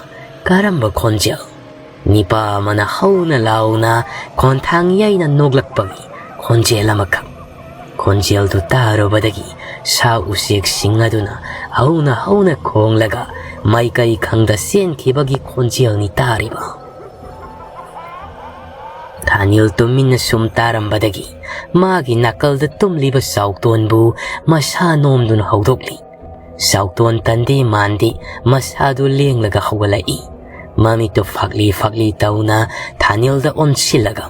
ꯀꯔꯝꯕ ꯈꯣꯟꯖꯦꯜ? ꯅꯤꯄꯥ ꯑꯃꯅ ꯍꯧꯅ ꯂꯥꯎꯅ ꯈꯣꯟꯊꯥꯡ ꯌꯩꯅ ꯅꯣꯛꯂꯛꯄꯒꯤ ꯈꯣꯟꯖꯦꯜ ꯑꯃꯈꯛ꯫ ꯈꯣꯟꯖꯦꯜꯗꯨ ꯇꯥꯔꯨꯕꯗꯒꯤ ꯁꯥ ꯎꯆꯦꯛꯁꯤꯡ ꯑꯗꯨꯅ ꯍꯧꯅ ꯍꯧꯅ ꯈꯣꯡꯂꯒ ꯃꯥꯏꯀꯩ ꯈꯪꯗ ꯆꯦꯟꯈꯤꯕꯒꯤ ꯈꯣꯟꯖꯦꯜꯅꯤ ꯇꯥꯔꯤꯕ꯫ ꯊꯥꯅꯤꯜ ꯇꯨꯃꯤꯟꯅ ꯁꯨꯝ ꯇꯥꯔꯝꯕꯗꯒꯤ ꯃꯥꯒꯤ ꯅꯥꯀꯜꯗ ꯇꯨꯝꯂꯤꯕ ꯆꯥꯎꯇꯣꯟꯕꯨ ꯃꯁꯥ ꯅꯣꯝꯗꯨꯅ ꯍꯧꯗꯣꯛꯂꯤ꯫ ꯆꯥꯎꯇꯣꯟ ꯇꯟꯗꯦ ꯃꯥꯟꯗꯦ ꯃꯁꯥꯗꯨ ꯂꯦꯡꯂꯒ ꯍꯧꯒꯠꯂꯛꯏ꯫ ꯃꯃꯤꯠꯇꯨ ꯐꯥꯛꯂꯤ ꯐꯥꯛꯂꯤ ꯇꯧꯅ ꯊꯥꯅꯤꯜꯗ ꯑꯣꯟꯁꯤꯜꯂꯒ,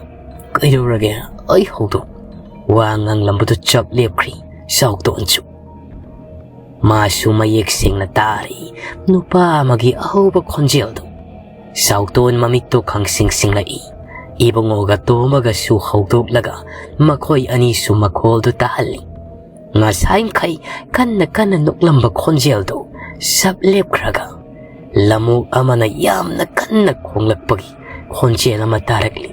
"ꯀꯩꯗꯧꯔꯒꯦ? ꯑꯩ ꯍꯧꯗꯣꯛ꯫" ꯋꯥ ꯉꯥꯡꯂꯝꯕꯗꯨ ꯆꯞ ꯂꯦꯞꯈ꯭ꯔꯤ ꯆꯥꯎꯇꯣꯟꯁꯨ꯫ ꯃꯥꯁꯨ ꯃꯌꯦꯛ ꯁꯦꯡꯅ ꯇꯥꯔꯤ ꯅꯨꯄꯥ ꯑꯃꯒꯤ ꯑꯍꯧꯕ ꯈꯣꯟꯖꯦꯜꯗꯨ꯫ ꯆꯥꯎꯇꯣꯟ ꯃꯃꯤꯠꯇꯨ ꯈꯪꯁꯤꯡ ꯁꯤꯡꯂꯛꯏ꯫ ꯏꯕꯨꯡꯉꯣꯒ ꯇꯣꯝꯕꯒꯁꯨ ꯍꯧꯗꯣꯛꯂꯒ ꯃꯈꯣꯏ ꯑꯅꯤꯁꯨ ꯃꯈꯣꯜꯗꯨ ꯇꯥꯍꯜꯂꯤ꯫ ꯉꯁꯥꯏꯈꯩ ꯀꯟꯅ ꯀꯟꯅ ꯅꯣꯛꯂꯝꯕ ꯈꯣꯟꯖꯦꯜꯗꯨ ꯆꯞ ꯂꯦꯞꯈ꯭ꯔꯒ ꯂꯃꯣꯛ ꯑꯃꯅ ꯌꯥꯝꯅ ꯀꯟꯅ ꯈꯣꯡꯂꯛꯄꯒꯤ ꯈꯣꯟꯖꯦꯜ ꯑꯃ ꯇꯥꯔꯛꯂꯤ꯫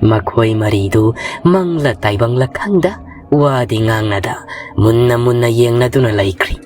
ꯃꯈꯣꯏ ꯃꯔꯤꯗꯨ ꯃꯪꯂ ꯇꯥꯏꯕꯪꯂ ꯈꯪꯗ ꯋꯥꯗꯤ ꯉꯥꯡꯅꯗ ꯃꯨꯟꯅ ꯃꯨꯟꯅ ꯌꯦꯡꯅꯗꯨꯅ ꯂꯩꯈ꯭ꯔꯤ꯫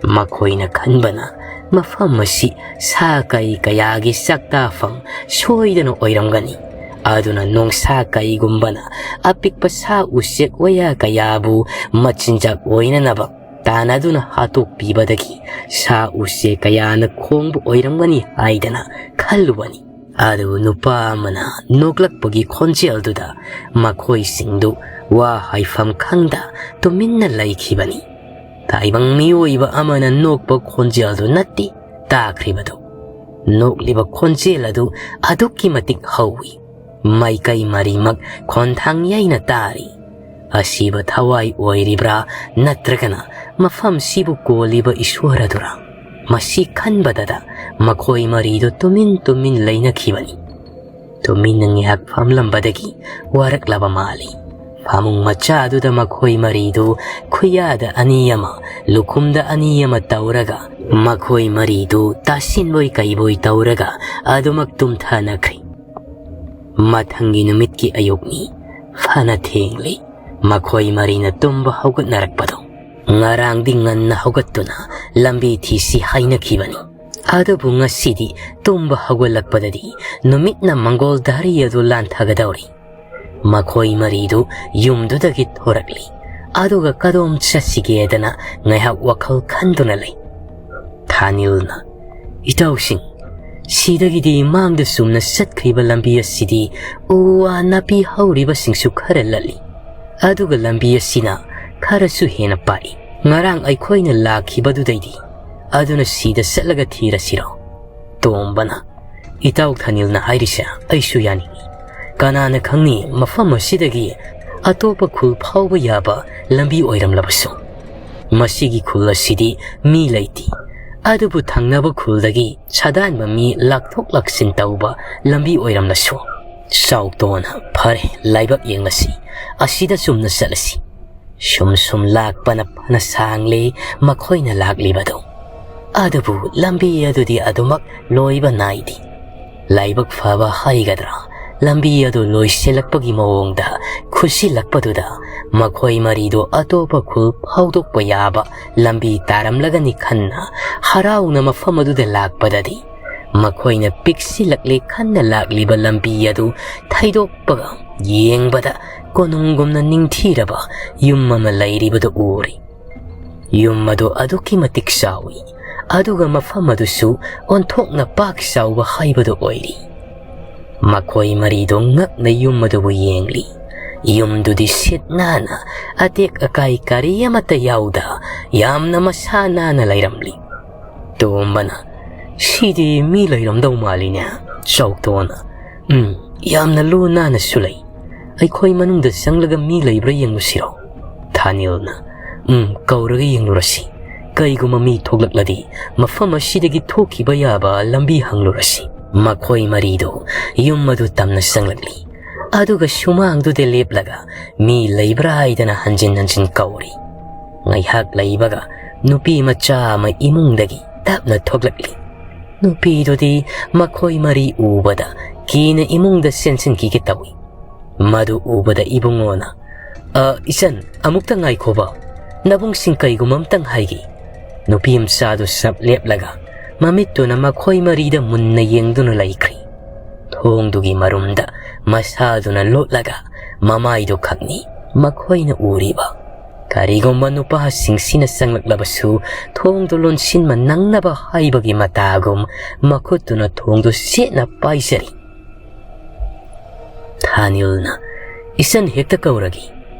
ꯃꯈꯣꯏꯅ ꯈꯟꯕꯅ ꯃꯐꯝ ꯑꯁꯤ ꯁꯥ ꯀꯩ ꯀꯌꯥꯒꯤ ꯆꯥꯛꯇꯥꯐꯝ ꯁꯣꯏꯗꯅ ꯑꯣꯏꯔꯝꯒꯅꯤ꯫ ꯑꯗꯨꯅ ꯅꯣꯡꯁꯥ ꯀꯩꯒꯨꯝꯕꯅ ꯑꯄꯤꯛꯄ ꯁꯥ ꯎꯆꯦꯛ ꯋꯥꯌꯥ ꯀꯌꯥꯕꯨ ꯃꯆꯤꯟꯖꯥꯛ ꯑꯣꯏꯅꯅꯕ ꯇꯥꯟꯅꯗꯨꯅ ꯍꯥꯠꯇꯣꯛꯄꯤꯕꯗꯒꯤ ꯁꯥ ꯎꯆꯦꯛ ꯀꯌꯥꯅ ꯈꯣꯡꯕ ꯑꯣꯏꯔꯝꯒꯅꯤ ꯍꯥꯏꯗꯅ ꯈꯜꯂꯨꯕꯅꯤ꯫ ꯑꯗꯨꯕꯨ ꯅꯨꯄꯥ ꯑꯃꯅ ꯅꯣꯛꯂꯛꯄꯒꯤ ꯈꯣꯟꯖꯦꯜꯗꯨꯗ ꯃꯈꯣꯏꯁꯤꯡꯗꯨ ꯋꯥ ꯍꯥꯏꯐꯝ ꯈꯪꯗ ꯇꯨꯃꯤꯟꯅ ꯂꯩꯈꯤꯕꯅꯤ꯫ ꯇꯥꯏꯕꯪ ꯃꯤꯑꯣꯏꯕ ꯑꯃꯅ ꯅꯣꯛꯄ ꯈꯣꯟꯖꯦꯜꯗꯨ ꯅꯠꯇꯦ ꯇꯥꯈ꯭ꯔꯤꯕꯗꯨ꯫ ꯅꯣꯛꯂꯤꯕ ꯈꯣꯟꯖꯦꯜ ꯑꯗꯨ ꯑꯗꯨꯛꯀꯤ ꯃꯇꯤꯛ ꯍꯧꯏ꯫ ꯃꯥꯏꯀꯩ ꯃꯔꯤꯃꯛ ꯈꯣꯟꯊꯥꯡ ꯌꯩꯅ ꯇꯥꯔꯤ꯫ ꯑꯁꯤꯕ ꯊꯋꯥꯏ ꯑꯣꯏꯔꯤꯕ꯭ꯔꯥ ꯅꯠꯇ꯭ꯔꯒꯅ ꯃꯐꯝꯁꯤꯕꯨ ꯀꯣꯜꯂꯤꯕ ꯏꯁꯣꯔ ꯑꯗꯨꯔꯥ? ꯃꯁꯤ ꯈꯟꯕꯗꯗ ꯃꯈꯣꯏ ꯃꯔꯤꯗꯨ ꯇꯨꯃꯤꯟ ꯇꯨꯃꯤꯟ ꯂꯩꯅꯈꯤꯕꯅꯤ꯫ ꯇꯨꯃꯤꯟꯅ ꯉꯥꯏꯍꯥꯛ ꯐꯝꯂꯝꯕꯗꯒꯤ ꯋꯥꯔꯛꯂꯕ ꯃꯥꯜꯂꯤ꯫ ꯐꯃꯨꯡ ꯃꯆꯥꯗꯨꯗ ꯃꯈꯣꯏ ꯃꯔꯤꯗꯨ ꯈꯨꯌꯥꯗ ꯑꯅꯤ ꯑꯃ, ꯂꯨꯈꯨꯝꯗ ꯑꯅꯤ ꯑꯃ ꯇꯧꯔꯒ ꯃꯈꯣꯏ ꯃꯔꯤꯗꯨ ꯇꯥꯁꯤꯟꯕꯣꯏ ꯀꯩꯕꯣꯏ ꯇꯧꯔꯒ ꯑꯗꯨꯃꯛ ꯇꯨꯝꯊꯅꯈ꯭ꯔꯦ꯫ ꯃꯊꯪꯒꯤ ꯅꯨꯃꯤꯠꯀꯤ ꯑꯌꯨꯛꯅꯤ꯫ ꯐꯅ ꯊꯦꯡꯂꯤ꯫ ꯃꯈꯣꯏ ꯃꯔꯤꯅ ꯇꯨꯝꯕ ꯍꯧꯒꯠꯅꯔꯛꯄꯗꯣ꯫ ꯉꯔꯥꯡꯗꯤ ꯉꯟꯅ ꯍꯧꯒꯠꯇꯨꯅ ꯂꯝꯕꯤ ꯊꯤꯁꯤ ꯍꯥꯏꯅꯈꯤꯕꯅꯤ꯫ ꯑꯗꯨꯕꯨ ꯉꯁꯤꯗꯤ ꯇꯨꯝꯕ ꯍꯧꯒꯠꯂꯛꯄꯗꯗꯤ ꯅꯨꯃꯤꯠꯅ ꯃꯪꯒꯣꯜ ꯙꯥꯔꯤ ꯑꯗꯨ ꯂꯥꯟꯊꯒꯗꯧꯔꯤ꯫ ꯃꯈꯣꯏ ꯃꯔꯤꯗꯨ ꯌꯨꯝꯗꯨꯗꯒꯤ ꯊꯣꯔꯛꯂꯤ꯫ ꯑꯗꯨꯒ ꯀꯗꯣꯝ ꯆꯠꯁꯤꯒꯦꯗꯅ ꯉꯥꯏꯍꯥꯛ ꯋꯥꯈꯜ ꯈꯟꯗꯨꯅ ꯂꯩ꯫ ꯊꯥꯅꯤꯜꯅ, "ꯏꯇꯥꯎꯁꯤꯡ, ꯁꯤꯗꯒꯤꯗꯤ ꯃꯥꯡꯗ ꯆꯨꯝꯅ ꯆꯠꯈ꯭ꯔꯤꯕ ꯂꯝꯕꯤ ꯑꯁꯤꯗꯤ ꯎ ꯋꯥ ꯅꯥꯄꯤ ꯍꯧꯔꯤꯕꯁꯤꯡꯁꯨ ꯈꯔ ꯂꯜꯂꯤ꯫ ꯑꯗꯨꯒ ꯂꯝꯕꯤ ꯑꯁꯤꯅ ꯈꯔꯁꯨ ꯍꯦꯟꯅ ꯄꯥꯛꯏ꯫ ꯉꯔꯥꯡ ꯑꯩꯈꯣꯏꯅ ꯂꯥꯛꯈꯤꯕꯗꯨꯗꯩꯗꯤ꯫ ꯑꯗꯨꯅ ꯁꯤꯗ ꯆꯠꯂꯒ ꯊꯤꯔꯁꯤꯔꯣ?" ꯇꯣꯝꯕꯅ, "ꯏꯇꯥꯎ ꯊꯥꯅꯤꯜꯅ ꯍꯥꯏꯔꯤꯁꯦ ꯑꯩꯁꯨ ꯌꯥꯅꯤꯡꯏ꯫ ꯀꯅꯥꯅ ꯈꯪꯅꯤ, ꯃꯐꯝ ꯑꯁꯤꯗꯒꯤ ꯑꯇꯣꯞꯄ ꯈꯨꯜ ꯐꯥꯎꯕ ꯌꯥꯕ ꯂꯝꯕꯤ ꯑꯣꯏꯔꯝꯂꯕꯁꯨ꯫ ꯃꯁꯤꯒꯤ ꯈꯨꯜ ꯑꯁꯤꯗꯤ ꯃꯤ ꯂꯩꯇꯦ꯫ ꯑꯗꯨꯕꯨ ꯊꯪꯅꯕ ꯈꯨꯜꯗꯒꯤ ꯁꯥꯗꯥꯟꯕ ꯃꯤ ꯂꯥꯛꯊꯣꯛ ꯂꯥꯛꯁꯤꯟ ꯇꯧꯕ ꯂꯝꯕꯤ ꯑꯣꯏꯔꯝꯂꯁꯨ꯫" ꯆꯥꯎꯇꯣꯟꯅ, "ꯐꯔꯦ, ꯂꯥꯏꯕꯛ ꯌꯦꯡꯂꯁꯤ꯫ ꯑꯁꯤꯗ ꯆꯨꯝꯅ ꯆꯠꯂꯁꯤ꯫" ꯁꯨꯝ ꯁꯨꯝ ꯂꯥꯛꯄꯅ ꯐꯅ ꯁꯥꯡꯂꯦ ꯃꯈꯣꯏꯅ ꯂꯥꯛꯂꯤꯕꯗꯨ꯫ ꯑꯗꯨꯕꯨ ꯂꯝꯕꯤ ꯑꯗꯨꯗꯤ ꯑꯗꯨꯃꯛ ꯂꯣꯏꯕ ꯅꯥꯏꯗꯦ꯫ ꯂꯥꯏꯕꯛ ꯐꯕ ꯍꯥꯏꯒꯗ꯭ꯔꯥ, ꯂꯝꯕꯤ ꯑꯗꯨ ꯂꯣꯏꯁꯤꯜꯂꯛꯄꯒꯤ ꯃꯑꯣꯡꯗ ꯈꯨꯠꯁꯤꯜꯂꯛꯄꯗꯨꯗ ꯃꯈꯣꯏ ꯃꯔꯤꯗꯨ ꯑꯇꯣꯞꯄ ꯈꯨꯜ ꯐꯥꯎꯗꯣꯛꯄ ꯌꯥꯕ ꯂꯝꯕꯤ ꯇꯥꯔꯝꯂꯒꯅꯤ ꯈꯟꯅ ꯍꯔꯥꯎꯅ ꯃꯐꯝ ꯑꯗꯨꯗ ꯂꯥꯛꯄꯗꯗꯤ, ꯃꯈꯣꯏꯅ ꯄꯤꯛꯁꯤꯜꯂꯛꯂꯦ ꯈꯟꯅ ꯂꯥꯛꯂꯤꯕ ꯂꯝꯕꯤ ꯑꯗꯨ ꯊꯩꯗꯣꯛꯄꯒ ꯌꯦꯡꯕꯗ ꯀꯣꯅꯨꯡꯒꯨꯝꯅ ꯅꯤꯡꯊꯤꯔꯕ ꯌꯨꯝ ꯑꯃ ꯂꯩꯔꯤꯕꯗꯨ ꯎꯔꯦ꯫ ꯌꯨꯝ ꯑꯗꯨ ꯑꯗꯨꯛꯀꯤ ꯃꯇꯤꯛ ꯆꯥꯎꯏ, ꯑꯗꯨꯒ ꯃꯐꯝ ꯑꯗꯨꯁꯨ ꯑꯣꯟꯊꯣꯛꯅ ꯄꯥꯛ ꯆꯥꯎꯕ ꯍꯥꯏꯕꯗꯨ ꯑꯣꯏꯔꯤ꯫ ꯃꯈꯣꯏ ꯃꯔꯤꯗꯨ ꯉꯛꯅ ꯌꯨꯝ ꯑꯗꯨꯕꯨ ꯌꯦꯡꯂꯤ꯫ ꯌꯨꯝꯗꯨꯗꯤ ꯁꯤꯠ ꯅꯥꯟꯅ, ꯑꯇꯦꯛ ꯑꯀꯥꯏ ꯀꯔꯤ ꯑꯃꯠꯇ ꯌꯥꯎꯗ, ꯌꯥꯝꯅ ꯃꯁꯥ ꯅꯥꯟꯅ ꯂꯩꯔꯝꯂꯤ꯫ ꯇꯣꯝꯕꯅ, "ꯁꯤꯗꯤ ꯃꯤ ꯂꯩꯔꯝꯗꯧ ꯃꯥꯜꯂꯤꯅꯦ, ꯆꯥꯎꯇꯣꯟ꯫ ꯎꯝ, ꯌꯥꯝꯅ ꯂꯨ ꯅꯥꯟꯅꯁꯨ ꯂꯩ꯫ ꯑꯩꯈꯣꯏ ꯃꯅꯨꯡꯗ ꯆꯪꯂꯒ ꯃꯤ ꯂꯩꯕ꯭ꯔꯥ ꯌꯦꯡꯂꯨꯁꯤꯔꯣ?" ꯊꯥꯅꯤꯜꯅ, "ꯎꯝ, ꯀꯧꯔꯒ ꯌꯦꯡꯂꯨꯔꯁꯤ꯫ ꯀꯩꯒꯨꯝꯕ ꯃꯤ ꯊꯣꯛꯂꯛꯂꯗꯤ ꯃꯐꯝ ꯑꯁꯤꯗꯒꯤ ꯊꯣꯛꯈꯤꯕ ꯌꯥꯕ ꯂꯝꯕꯤ ꯍꯪꯂꯨꯔꯁꯤ꯫" ꯃꯈꯣꯏ ꯃꯔꯤꯗꯣ ꯌꯨꯝ ꯑꯗꯨ ꯇꯝꯅ ꯆꯪꯂꯛꯂꯤ꯫ ꯑꯗꯨꯒ ꯁꯨꯃꯥꯡꯗꯨꯗ ꯂꯦꯞꯂꯒ ꯃꯤ ꯂꯩꯕ꯭ꯔꯥ ꯍꯥꯏꯗꯅ ꯍꯟꯖꯤꯟ ꯍꯟꯖꯤꯟ ꯀꯧꯔꯤ꯫ ꯉꯥꯏꯍꯥꯛ ꯂꯩꯕꯒ ꯅꯨꯄꯤ ꯃꯆꯥ ꯑꯃ ꯏꯃꯨꯡꯗꯒꯤ ꯇꯞꯅ ꯊꯣꯛꯂꯛꯂꯤ꯫ ꯅꯨꯄꯤꯗꯨꯗꯤ ꯃꯈꯣꯏ ꯃꯔꯤ ꯎꯕꯗ ꯀꯤꯅ ꯏꯃꯨꯡꯗ ꯆꯦꯟꯁꯤꯟꯈꯤꯒꯦ ꯇꯧꯏ꯫ ꯃꯗꯨ ꯎꯕꯗ ꯏꯕꯨꯡꯉꯣꯅ, "ꯑ, ꯏꯆꯟ, ꯑꯃꯨꯛꯇ ꯉꯥꯏꯈꯣꯕ꯫ ꯅꯕꯨꯡꯁꯤꯡ ꯀꯩꯒꯨꯝꯕ ꯑꯝꯇꯪ ꯍꯥꯏꯒꯦ꯫" ꯅꯨꯄꯤ ꯃꯆꯥꯗꯨ ꯁꯞ ꯂꯦꯞꯂꯒ ꯃꯃꯤꯠꯇꯨꯅ ꯃꯈꯣꯏ ꯃꯔꯤꯗ ꯃꯨꯟꯅ ꯌꯦꯡꯗꯨꯅ ꯂꯩꯈ꯭ꯔꯤ꯫ ꯊꯣꯡꯗꯨꯒꯤ ꯃꯔꯨꯝꯗ ꯃꯁꯥꯗꯨꯅ ꯂꯣꯠꯂꯒ ꯃꯃꯥꯏꯗꯨ ꯈꯛꯅꯤ ꯃꯈꯣꯏꯅ ꯎꯔꯤꯕ꯫ ꯀꯔꯤꯒꯨꯝꯕ ꯅꯨꯄꯥꯁꯤꯡꯁꯤꯅ ꯆꯪꯂꯛꯂꯕꯁꯨ ꯊꯣꯡꯗꯨ ꯂꯣꯟꯁꯤꯟꯕ ꯅꯪꯅꯕ ꯍꯥꯏꯕꯒꯤ ꯃꯇꯥꯒꯨꯝ ꯃꯈꯨꯠꯇꯨꯅ ꯊꯣꯡꯗꯨ ꯆꯦꯠꯅ ꯄꯥꯏꯖꯔꯤ꯫ ꯊꯥꯅꯤꯜꯅ, "ꯏꯆꯟ ꯍꯦꯛꯇ ꯀꯧꯔꯒꯦ꯫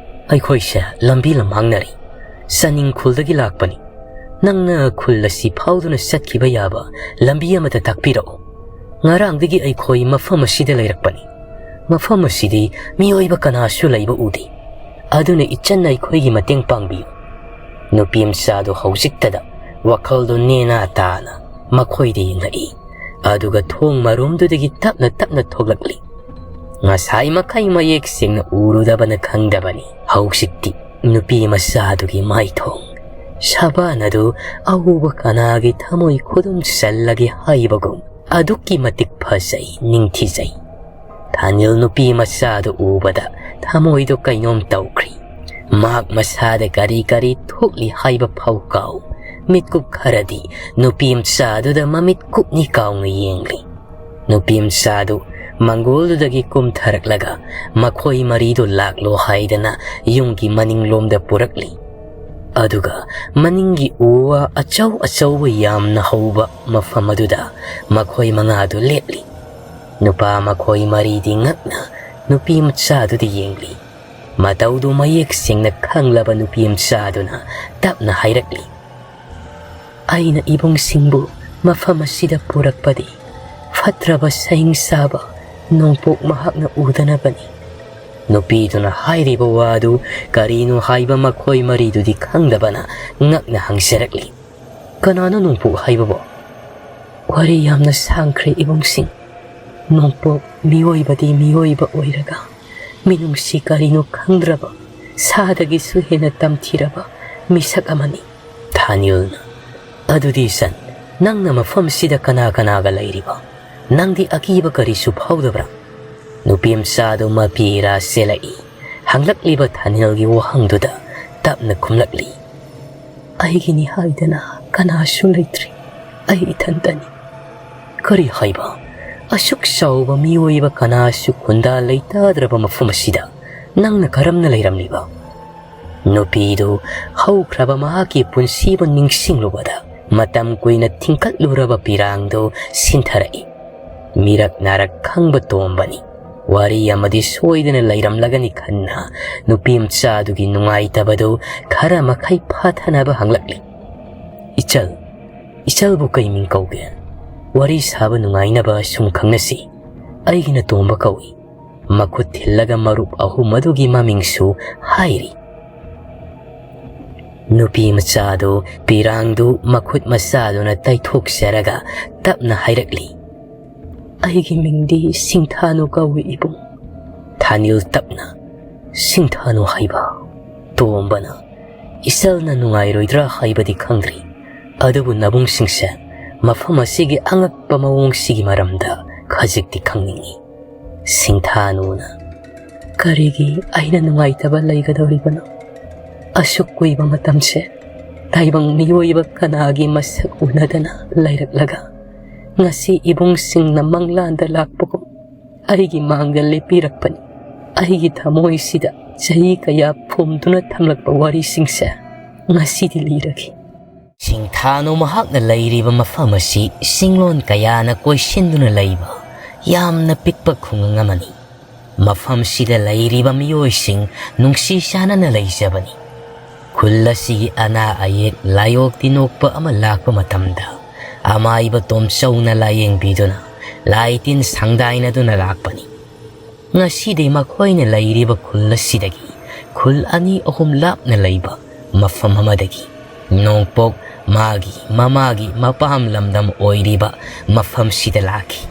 ꯑꯩꯈꯣꯏꯁꯦ ꯂꯝꯕꯤ ꯂꯝꯍꯥꯡꯅꯔꯤ꯫ ꯆꯥꯅꯤꯡ ꯈꯨꯜꯗꯒꯤ ꯂꯥꯛꯄꯅꯤ꯫ ꯅꯪꯅ ꯈꯨꯜ ꯑꯁꯤ ꯐꯥꯎꯗꯨꯅ ꯆꯠꯈꯤꯕ ꯌꯥꯕ ꯂꯝꯕꯤ ꯑꯃꯇ ꯇꯥꯛꯄꯤꯔꯛꯎ꯫ ꯉꯔꯥꯡꯗꯒꯤ ꯑꯩꯈꯣꯏ ꯃꯐꯝ ꯑꯁꯤꯗ ꯂꯩꯔꯛꯄꯅꯤ꯫ ꯃꯐꯝ ꯑꯁꯤꯗꯤ ꯃꯤꯑꯣꯏꯕ ꯀꯅꯥꯁꯨ ꯂꯩꯕ ꯎꯗꯦ꯫ ꯑꯗꯨꯅ ꯏꯆꯟ ꯑꯩꯈꯣꯏꯒꯤ ꯃꯇꯦꯡ ꯄꯥꯡꯕꯤꯌꯨ꯫" ꯅꯨꯄꯤ ꯃꯆꯥꯗꯨ ꯍꯧꯖꯤꯛꯇꯗ ꯋꯥꯈꯜꯗꯨ ꯅꯦꯅꯥ ꯇꯥꯅ ꯃꯈꯣꯏꯗ ꯌꯦꯡꯂꯛꯏ꯫ ꯑꯗꯨꯒ ꯊꯣꯡ ꯃꯔꯣꯝꯗꯨꯗꯒꯤ ꯇꯞꯅ ꯇꯞꯅ ꯊꯣꯛꯂꯛꯂꯤ꯫ ꯉꯁꯥꯏ ꯃꯈꯩ ꯃꯌꯦꯛ ꯁꯦꯡꯅ ꯎꯔꯨꯗꯕꯅ ꯈꯪꯗꯕꯅꯤ꯫ ꯍꯧꯖꯤꯛꯇꯤ ꯅꯨꯄꯤ ꯃꯆꯥꯗꯨꯒꯤ ꯃꯥꯏꯊꯣꯡ ꯁꯕꯥꯟ ꯑꯗꯨ ꯑꯎꯕ ꯀꯅꯥꯒꯤ ꯊꯃꯣꯏ ꯈꯨꯗꯨꯝ ꯆꯜꯂꯒꯦ ꯍꯥꯏꯕꯒꯨꯝ ꯑꯗꯨꯛꯀꯤ ꯃꯇꯤꯛ ꯐꯖꯩ, ꯅꯤꯡꯊꯤꯖꯩ꯫ ꯊꯥꯅꯤꯜ ꯅꯨꯄꯤ ꯃꯆꯥꯗꯨ ꯎꯕꯗ ꯊꯃꯣꯏꯗꯨ ꯀꯩꯅꯣꯝ ꯇꯧꯈ꯭ꯔꯤ꯫ ꯃꯍꯥꯛ ꯃꯁꯥꯗ ꯀꯔꯤ ꯀꯔꯤ ꯊꯣꯛꯂꯤ ꯍꯥꯏꯕ ꯐꯥꯎ ꯀꯥꯎ꯫ ꯃꯤꯠꯀꯨꯞ ꯈꯔꯗꯤ ꯅꯨꯄꯤ ꯃꯆꯥꯗꯨꯗ ꯃꯃꯤꯠ ꯀꯨꯞꯅꯤ ꯀꯥꯎꯅ ꯌꯦꯡꯂꯤ꯫ ꯅꯨꯄꯤ ꯃꯆꯥꯗꯨ ꯃꯪꯒꯣꯜꯗꯨꯗꯒꯤ ꯀꯨꯝꯊꯔꯛꯂꯒ ꯃꯈꯣꯏ ꯃꯔꯤꯗꯨ ꯂꯥꯛꯂꯣ ꯍꯥꯏꯗꯅ ꯌꯨꯝꯒꯤ ꯃꯅꯤꯡꯂꯣꯝꯗ ꯄꯨꯔꯛꯂꯤ꯫ ꯑꯗꯨꯒ ꯃꯅꯤꯡꯒꯤ ꯎ ꯋꯥ ꯑꯆꯧ ꯑꯆꯧꯕ ꯌꯥꯝꯅ ꯍꯧꯕ ꯃꯐꯝ ꯑꯗꯨꯗ ꯃꯈꯣꯏ ꯃꯉꯥꯗꯨ ꯂꯦꯞꯂꯤ꯫ ꯅꯨꯄꯥ ꯃꯈꯣꯏ ꯃꯔꯤꯗꯤ ꯉꯛꯅ ꯅꯨꯄꯤ ꯃꯆꯥꯗꯨꯗ ꯌꯦꯡꯂꯤ꯫ ꯃꯇꯧꯗꯨ ꯃꯌꯦꯛ ꯁꯦꯡꯅ ꯈꯪꯂꯕ ꯅꯨꯄꯤ ꯃꯆꯥꯗꯨꯅ ꯇꯞꯅ ꯍꯥꯏꯔꯛꯂꯤ, "ꯑꯩꯅ ꯏꯕꯨꯡꯁꯤꯡꯕꯨ ꯃꯐꯝ ꯑꯁꯤꯗ ꯄꯨꯔꯛꯄꯗꯤ ꯐꯠꯇ꯭ꯔꯕ ꯁꯍꯤꯡ ꯆꯥꯕ ꯅꯣꯡꯄꯣꯛ ꯃꯍꯥꯛꯅ ꯎꯗꯅꯕꯅꯤ꯫" ꯅꯨꯄꯤꯗꯨꯅ ꯍꯥꯏꯔꯤꯕ ꯋꯥꯗꯨ ꯀꯔꯤꯅꯣ ꯍꯥꯏꯕ ꯃꯈꯣꯏ ꯃꯔꯤꯗꯨꯗꯤ ꯈꯪꯗꯕꯅ ꯉꯛꯅ ꯍꯪꯖꯔꯛꯂꯤ, "ꯀꯅꯥꯅꯣ ꯅꯣꯡꯄꯣꯛ ꯍꯥꯏꯕꯕꯣ?" "ꯋꯥꯔꯤ ꯌꯥꯝꯅ ꯁꯥꯡꯈ꯭ꯔꯦ ꯏꯕꯨꯡꯁꯤꯡ꯫ ꯅꯣꯡꯄꯣꯛ ꯃꯤꯑꯣꯏꯕꯗꯤ ꯃꯤꯑꯣꯏꯕ ꯑꯣꯏꯔꯒ ꯃꯤꯅꯨꯡꯁꯤ ꯀꯔꯤꯅꯣ ꯈꯪꯗ꯭ꯔꯕ, ꯁꯥꯗꯒꯤꯁꯨ ꯍꯦꯟꯅ ꯇꯝꯊꯤꯔꯕ ꯃꯤꯁꯛ ꯑꯃꯅꯤ꯫ ꯑꯅꯤꯜꯅ, "ꯑꯗꯨꯗꯤ ꯏꯆꯟ, ꯅꯪꯅ ꯃꯐꯝꯁꯤꯗ ꯀꯅꯥ ꯀꯅꯥꯒ ꯂꯩꯔꯤꯕ? ꯅꯪꯗꯤ ꯑꯀꯤꯕ ꯀꯔꯤꯁꯨ ꯐꯥꯎꯗꯕ꯭ꯔꯥ?" ꯅꯨꯄꯤ ꯃꯆꯥꯗꯨ ꯃꯄꯤ ꯏꯔꯥ ꯆꯦꯜꯂꯛꯏ꯫ ꯍꯪꯂꯛꯂꯤꯕ ꯊꯥꯅꯤꯜꯒꯤ ꯋꯥꯍꯪꯗꯨꯗ ꯇꯞꯅ ꯈꯨꯝꯂꯛꯂꯤ, "ꯑꯩꯒꯤꯅꯤ ꯍꯥꯏꯗꯅ ꯀꯅꯥꯁꯨ ꯂꯩꯇ꯭ꯔꯤ꯫ ꯑꯩ ꯏꯊꯟꯇꯅꯤ꯫" "ꯀꯔꯤ ꯍꯥꯏꯕ? ꯑꯁꯨꯛ ꯆꯥꯎꯕ ꯃꯤꯑꯣꯏꯕ ꯀꯅꯥꯁꯨ ꯈꯨꯟꯗꯥ ꯂꯩꯇꯥꯗ꯭ꯔꯕ ꯃꯐꯝ ꯑꯁꯤꯗ ꯅꯪꯅ ꯀꯔꯝꯅ ꯂꯩꯔꯝꯂꯤꯕ?" ꯅꯨꯄꯤꯗꯨ ꯍꯧꯈ꯭ꯔꯕ ꯃꯍꯥꯛꯀꯤ ꯄꯨꯟꯁꯤꯕꯨ ꯅꯤꯡꯁꯤꯡꯂꯨꯕꯗ ꯃꯇꯝ ꯀꯨꯏꯅ ꯊꯤꯡꯀꯠꯂꯨꯔꯕ ꯄꯤꯔꯥꯡꯗꯨ ꯁꯤꯟꯊꯔꯛꯏ꯫ ꯃꯤꯔꯛ ꯅꯥꯔꯛ ꯈꯪꯕ ꯇꯣꯝꯕꯅꯤ꯫ ꯋꯥꯔꯤ ꯑꯃꯗꯤ ꯁꯣꯏꯗꯅ ꯂꯩꯔꯝꯂꯒꯅꯤ ꯈꯟꯅ ꯅꯨꯄꯤ ꯃꯆꯥꯗꯨꯒꯤ ꯅꯨꯡꯉꯥꯏꯇꯕꯗꯨ ꯈꯔ ꯃꯈꯩ ꯐꯥꯊꯅꯕ ꯍꯪꯂꯛꯂꯤ꯫ "ꯏꯆꯜ, ꯏꯆꯜꯕꯨ ꯀꯩ ꯃꯤꯡ ꯀꯧꯒꯦ? ꯋꯥꯔꯤ ꯁꯥꯕ ꯅꯨꯡꯉꯥꯏꯅꯕ ꯁꯨꯝ ꯈꯪꯅꯁꯤ꯫ ꯑꯩꯒꯤꯅ ꯇꯣꯝꯕ ꯀꯧꯏ꯫" ꯃꯈꯨꯠ ꯊꯤꯜꯂꯒ ꯃꯔꯨꯞ ꯑꯍꯨꯝ ꯑꯗꯨꯒꯤ ꯃꯃꯤꯡꯁꯨ ꯍꯥꯏꯔꯤ꯫ ꯅꯨꯄꯤ ꯃꯆꯥꯗꯨ ꯄꯤꯔꯥꯡꯗꯨ ꯃꯈꯨꯠ ꯃꯆꯥꯗꯨꯅ ꯇꯩꯊꯣꯛꯆꯔꯒ ꯇꯞꯅ ꯍꯥꯏꯔꯛꯂꯤ, "ꯑꯩꯒꯤ ꯃꯤꯡꯗꯤ ꯁꯤꯡꯊꯥꯅꯨ ꯀꯧꯏ, ꯏꯕꯨꯡ꯫" ꯊꯥꯅꯤꯜ ꯇꯞꯅ, "ꯁꯤꯡꯊꯥꯅꯨ ꯍꯥꯏꯕ?" ꯇꯣꯝꯕꯅ, "ꯏꯆꯜꯅ ꯅꯨꯡꯉꯥꯏꯔꯣꯏꯗ꯭ꯔꯥ ꯍꯥꯏꯕꯗꯤ ꯈꯪꯗ꯭ꯔꯤ, ꯑꯗꯨꯕꯨ ꯅꯕꯨꯡꯁꯤꯡꯁꯦ ꯃꯐꯝ ꯑꯁꯤꯒꯤ ꯑꯉꯛꯄ ꯃꯑꯣꯡꯁꯤꯒꯤ ꯃꯔꯝꯗ ꯈꯖꯤꯛꯇꯤ ꯈꯪꯅꯤꯡꯏ꯫" ꯁꯤꯡꯊꯥꯅꯨꯅ, "ꯀꯔꯤꯒꯤ ꯑꯩꯅ ꯅꯨꯡꯉꯥꯏꯇꯕ ꯂꯩꯒꯗꯧꯔꯤꯕꯅꯣ? ꯑꯁꯨꯛ ꯀꯨꯏꯕ ꯃꯇꯝꯁꯦ ꯇꯥꯏꯕꯪ ꯃꯤꯑꯣꯏꯕ ꯀꯅꯥꯒꯤ ꯃꯁꯛ ꯎꯅꯗꯅ ꯂꯩꯔꯛꯂꯒ, ꯉꯁꯤ ꯏꯕꯨꯡꯁꯤꯡꯅ ꯃꯪꯂꯥꯟꯗ ꯂꯥꯛꯄꯒꯨꯝ ꯑꯩꯒꯤ ꯃꯥꯡꯗ ꯂꯦꯞꯄꯤꯔꯛꯄꯅꯤ꯫ ꯑꯩꯒꯤ ꯊꯃꯣꯏꯁꯤꯗ ꯆꯍꯤ ꯀꯌꯥ ꯐꯨꯝꯗꯨꯅ ꯊꯝꯂꯛꯄ ꯋꯥꯔꯤꯁꯤꯡꯁꯦ ꯉꯁꯤꯗꯤ ꯂꯤꯔꯒꯦ꯫" ꯁꯤꯡꯊꯥꯅꯨ ꯃꯍꯥꯛꯅ ꯂꯩꯔꯤꯕ ꯃꯐꯝ ꯑꯁꯤ ꯆꯤꯡꯂꯣꯟ ꯀꯌꯥꯅ ꯀꯣꯏꯁꯤꯟꯗꯨꯅ ꯂꯩꯕ ꯌꯥꯝꯅ ꯄꯤꯛꯄ ꯈꯨꯡꯒꯪ ꯑꯃꯅꯤ꯫ ꯃꯐꯝꯁꯤꯗ ꯂꯩꯔꯤꯕ ꯃꯤꯑꯣꯏꯁꯤꯡ ꯅꯨꯡꯁꯤ ꯆꯥꯟꯅꯅ ꯂꯩꯖꯕꯅꯤ꯫ ꯈꯨꯜ ꯑꯁꯤꯒꯤ ꯑꯅꯥ ꯑꯌꯦꯛ ꯂꯥꯏꯑꯣꯛ ꯇꯤꯟꯑꯣꯛꯄ ꯑꯃ ꯂꯥꯛꯄ ꯃꯇꯝꯗ ꯑꯃꯥꯏꯕ ꯇꯣꯝꯆꯧꯅ ꯂꯥꯏꯌꯦꯡꯕꯤꯗꯨꯅ ꯂꯥꯏ ꯇꯤꯟ ꯁꯪꯗꯥꯏꯅꯗꯨꯅ ꯂꯥꯛꯄꯅꯤ꯫ ꯉꯁꯤꯗꯤ ꯃꯈꯣꯏꯅ ꯂꯩꯔꯤꯕ ꯈꯨꯜ ꯑꯁꯤꯗꯒꯤ ꯈꯨꯜ ꯑꯅꯤ ꯑꯍꯨꯝ ꯂꯥꯞꯅ ꯂꯩꯕ ꯃꯐꯝ ꯑꯃꯗꯒꯤ ꯅꯣꯡꯄꯣꯛ ꯃꯥꯒꯤ ꯃꯃꯥꯒꯤ ꯃꯄꯥꯝ ꯂꯝꯗꯝ ꯑꯣꯏꯔꯤꯕ ꯃꯐꯝꯁꯤꯗ ꯂꯥꯛꯈꯤ꯫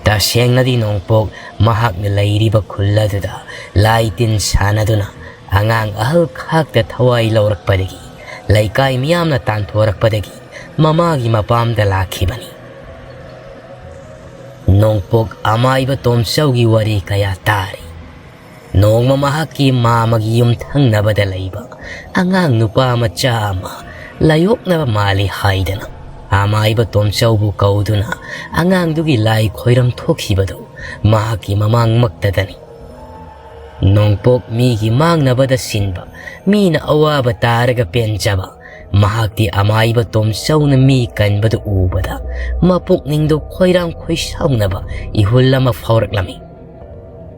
ꯇꯁꯦꯡꯅꯗꯤ ꯅꯣꯡꯄꯣꯛ ꯃꯍꯥꯛꯅ ꯂꯩꯔꯤꯕ ꯈꯨꯜ ꯑꯗꯨꯗ ꯂꯥꯏ ꯇꯤꯟ ꯁꯥꯟꯅꯗꯨꯅ ꯑꯉꯥꯡ ꯑꯍꯜ ꯈꯥꯛꯇ ꯊꯋꯥꯏ ꯂꯧꯔꯛꯄꯗꯒꯤ ꯂꯩꯀꯥꯏ ꯃꯤꯌꯥꯝꯅ ꯇꯥꯟꯊꯣꯔꯛꯄꯗꯒꯤ ꯃꯃꯥꯒꯤ ꯃꯄꯥꯝꯗ ꯂꯥꯛꯈꯤꯕꯅꯤ꯫ ꯅꯣꯡꯄꯣꯛ ꯑꯃꯥꯏꯕ ꯇꯣꯝꯆꯧꯒꯤ ꯋꯥꯔꯤ ꯀꯌꯥ ꯇꯥꯔꯤ꯫ ꯅꯣꯡꯃ ꯃꯍꯥꯛꯀꯤ ꯃꯥꯃꯒꯤ ꯌꯨꯝ ꯊꯪꯅꯕꯗ ꯂꯩꯕ ꯑꯉꯥꯡ ꯅꯨꯄꯥ ꯃꯆꯥ ꯑꯃ ꯂꯥꯌꯣꯛꯅꯕ ꯃꯥꯜꯂꯤ ꯍꯥꯏꯗꯅ ꯑꯃꯥꯏꯕ ꯇꯣꯝꯆꯧꯕꯨ ꯀꯧꯗꯨꯅ ꯑꯉꯥꯡꯗꯨꯒꯤ ꯂꯥꯏ ꯈꯣꯏꯔꯝ ꯊꯣꯛꯈꯤꯕꯗꯨ ꯃꯍꯥꯛꯀꯤ ꯃꯃꯥꯡꯃꯛꯇꯗꯅꯤ꯫ ꯅꯣꯡꯄꯣꯛ ꯃꯤꯒꯤ ꯃꯥꯡꯅꯕꯗ ꯁꯤꯟꯕ, ꯃꯤꯅ ꯑꯋꯥꯕ ꯇꯥꯔꯒ ꯄꯦꯟꯖꯕ, ꯃꯍꯥꯛꯇꯤ ꯑꯃꯥꯏꯕ ꯇꯣꯝꯆꯧꯅ ꯃꯤ ꯀꯟꯕꯗꯨ ꯎꯕꯗ ꯃꯄꯨꯛꯅꯤꯡꯗꯨ ꯈꯣꯏꯔꯥꯡ ꯈꯣꯏꯁꯥꯎꯅꯕ ꯏꯍꯨꯜ ꯑꯃ ꯐꯥꯎꯔꯛꯂꯝꯃꯤ꯫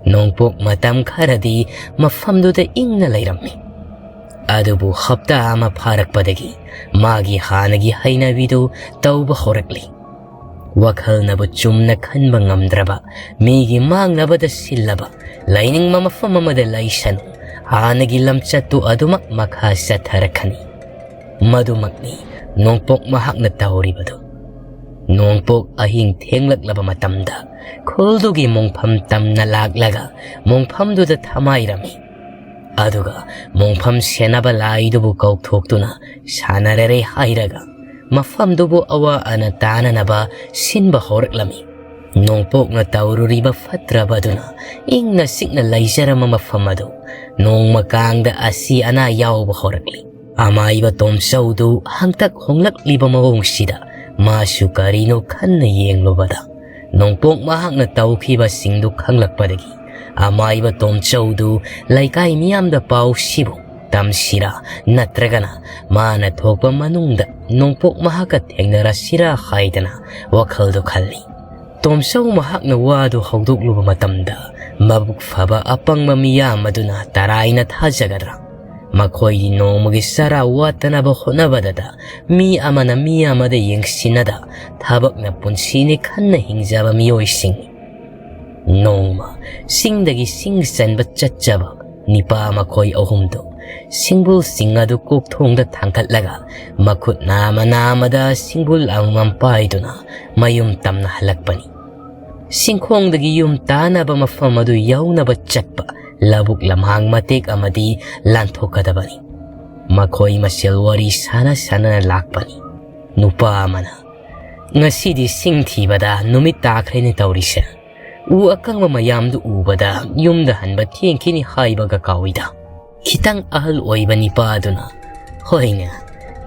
ꯅꯣꯡꯄꯣꯛ ꯃꯇꯝ ꯈꯔꯗꯤ ꯃꯐꯝꯗꯨꯗ ꯏꯪꯅ ꯂꯩꯔꯝꯃꯤ꯫ ꯑꯗꯨꯕꯨ ꯍꯞꯇꯥ ꯑꯃ ꯐꯥꯔꯛꯄꯗꯒꯤ ꯃꯥꯒꯤ ꯍꯥꯟꯅꯒꯤ ꯍꯩꯅꯕꯤꯗꯨ ꯇꯧꯕ ꯍꯧꯔꯛꯂꯤ꯫ ꯋꯥꯈꯜꯅꯕꯨ ꯆꯨꯝꯅ ꯈꯟꯕ ꯉꯝꯗ꯭ꯔꯕ, ꯃꯤꯒꯤ ꯃꯥꯡꯅꯕꯗ ꯁꯤꯜꯂꯕ, ꯂꯩꯅꯤꯡꯕ ꯃꯐꯝ ꯑꯃꯗ ꯂꯩꯁꯅꯨ, ꯍꯥꯟꯅꯒꯤ ꯂꯝꯆꯠꯇꯨ ꯑꯗꯨꯃꯛ ꯃꯈꯥ ꯆꯠꯊꯔꯛꯀꯅꯤ꯫ ꯃꯗꯨꯃꯛꯅꯤ ꯅꯣꯡꯄꯣꯛ ꯃꯍꯥꯛꯅ ꯇꯧꯔꯤꯕꯗꯨ꯫ ꯅꯣꯡꯄꯣꯛ ꯑꯍꯤꯡ ꯊꯦꯡꯂꯛꯂꯕ ꯃꯇꯝꯗ ꯈꯨꯜꯗꯨꯒꯤ ꯃꯣꯡꯐꯝ ꯇꯝꯅ ꯂꯥꯛꯂꯒ ꯃꯣꯡꯐꯝꯗꯨꯗ ꯊꯃꯥꯏꯔꯝꯃꯤ꯫ ꯑꯗꯨꯒ ꯃꯣꯡꯐꯝ ꯁꯦꯟꯅꯕ ꯂꯥꯏꯗꯨꯕꯨ ꯀꯧꯊꯣꯛꯇꯨꯅ ꯁꯥꯟꯅꯔꯔꯦ ꯍꯥꯏꯔꯒ ꯃꯐꯝꯗꯨꯕꯨ ꯑꯋꯥ ꯑꯅꯥ ꯇꯥꯅꯅꯕ ꯁꯤꯟꯕ ꯍꯧꯔꯛꯂꯝꯃꯤ꯫ ꯅꯣꯡꯄꯣꯛꯅ ꯇꯧꯔꯨꯔꯤꯕ ꯐꯠꯇ꯭ꯔꯕꯗꯨꯅ ꯏꯪꯅ ꯆꯤꯛꯅ ꯂꯩꯖꯔꯝꯕ ꯃꯐꯝ ꯑꯗꯨ ꯅꯣꯡꯃ ꯀꯥꯡꯗ ꯑꯁꯤ ꯑꯅꯥ ꯌꯥꯎꯕ ꯍꯧꯔꯛꯂꯤ꯫ ꯑꯃꯥꯏꯕ ꯇꯣꯝꯆꯧꯗꯨ ꯍꯟꯇꯛ ꯍꯣꯡꯂꯛꯂꯤꯕ ꯃꯑꯣꯡꯁꯤꯗ ꯃꯥꯁꯨ ꯀꯔꯤꯅꯣ ꯈꯟꯅ ꯌꯦꯡꯂꯨꯕꯗ, ꯅꯣꯡꯄꯣꯛ ꯃꯍꯥꯛꯅ ꯇꯧꯈꯤꯕꯁꯤꯡꯗꯨ ꯈꯪꯂꯛꯄꯗꯒꯤ ꯑꯃꯥꯏꯕ ꯇꯣꯝꯆꯧꯗꯨ ꯂꯩꯀꯥꯏ ꯃꯤꯌꯥꯝꯗ ꯄꯥꯎꯁꯤꯕꯨ ꯇꯝꯁꯤꯔꯥ, ꯅꯠꯇ꯭ꯔꯒꯅ ꯃꯥꯅ ꯊꯣꯛꯄ ꯃꯅꯨꯡꯗ ꯅꯣꯡꯄꯣꯛ ꯃꯍꯥꯛꯀ ꯊꯦꯡꯅꯔꯁꯤꯔꯥ ꯍꯥꯏꯗꯅ ꯋꯥꯈꯜꯗꯨ ꯈꯜꯂꯤ꯫ ꯇꯣꯝꯆꯧ ꯃꯍꯥꯛꯅ ꯋꯥꯗꯨ ꯍꯧꯗꯣꯛꯂꯨꯕ ꯃꯇꯝꯗ, ꯃꯕꯨꯛ ꯐꯕ ꯑꯄꯪꯕ ꯃꯤꯌꯥꯝ ꯑꯗꯨꯅ ꯇꯔꯥꯏꯅ ꯊꯥꯖꯒꯗ꯭ꯔꯥ? ꯃꯈꯣꯏꯗꯤ ꯅꯣꯡꯃꯒꯤ ꯆꯔꯥ ꯋꯥꯠꯇꯅꯕ ꯍꯣꯠꯅꯕꯗꯗ ꯃꯤ ꯑꯃꯅ ꯃꯤ ꯑꯃꯗ ꯌꯦꯡꯁꯤꯟꯅꯗ ꯊꯕꯛꯅ ꯄꯨꯟꯁꯤꯅꯤ ꯈꯟꯅ ꯍꯤꯡꯖꯕ ꯃꯤꯑꯣꯏꯁꯤꯡꯅꯤ꯫ ꯅꯣꯡꯃ ꯆꯤꯡꯗꯒꯤ ꯁꯤꯡ ꯆꯟꯕ ꯆꯠꯆꯕ ꯅꯤꯄꯥ ꯃꯈꯣꯏ ꯑꯍꯨꯝꯗꯨ ꯁꯤꯡꯕꯨꯜꯁꯤꯡ ꯑꯗꯨ ꯀꯣꯛꯊꯣꯡꯗ ꯊꯥꯡꯒꯠꯂꯒ ꯃꯈꯨꯠ ꯅꯥꯝꯃ ꯅꯥꯝꯃꯗ ꯁꯤꯡꯕꯨꯜ ꯑꯃꯃꯝ ꯄꯥꯏꯗꯨꯅ ꯃꯌꯨꯝ ꯇꯝꯅ ꯍꯜꯂꯛꯄꯅꯤ꯫ ꯁꯤꯡꯈꯣꯡꯗꯒꯤ ꯌꯨꯝ ꯇꯥꯅꯕ ꯃꯐꯝ ꯑꯗꯨ ꯌꯧꯅꯕ ꯆꯠꯄ ꯂꯧꯕꯨꯛ ꯂꯝꯍꯥꯡ ꯃꯇꯦꯛ ꯑꯃꯗꯤ ꯂꯥꯟꯊꯣꯛꯀꯗꯕꯅꯤ꯫ ꯃꯈꯣꯏ ꯃꯁꯦꯜ ꯋꯥꯔꯤ ꯁꯥꯟꯅ ꯁꯥꯟꯅꯅ ꯂꯥꯛꯄꯅꯤ꯫ ꯅꯨꯄꯥ ꯑꯃꯅ, "ꯉꯁꯤꯗꯤ ꯁꯤꯡ ꯊꯤꯕꯗ ꯅꯨꯃꯤꯠ ꯇꯥꯈ꯭ꯔꯦꯅꯦ ꯇꯧꯔꯤꯁꯦ꯫ ꯎ ꯑꯀꯪꯕ ꯃꯌꯥꯝꯗꯨ ꯎꯕꯗ ꯌꯨꯝꯗ ꯍꯟꯕ ꯊꯦꯡꯈꯤꯅꯤ ꯍꯥꯏꯕꯒ ꯀꯥꯎꯏꯗ"꯫ ꯈꯤꯇꯪ ꯑꯍꯜ ꯑꯣꯏꯕ ꯅꯤꯄꯥ ꯑꯗꯨꯅ, "ꯍꯣꯏꯅꯦ,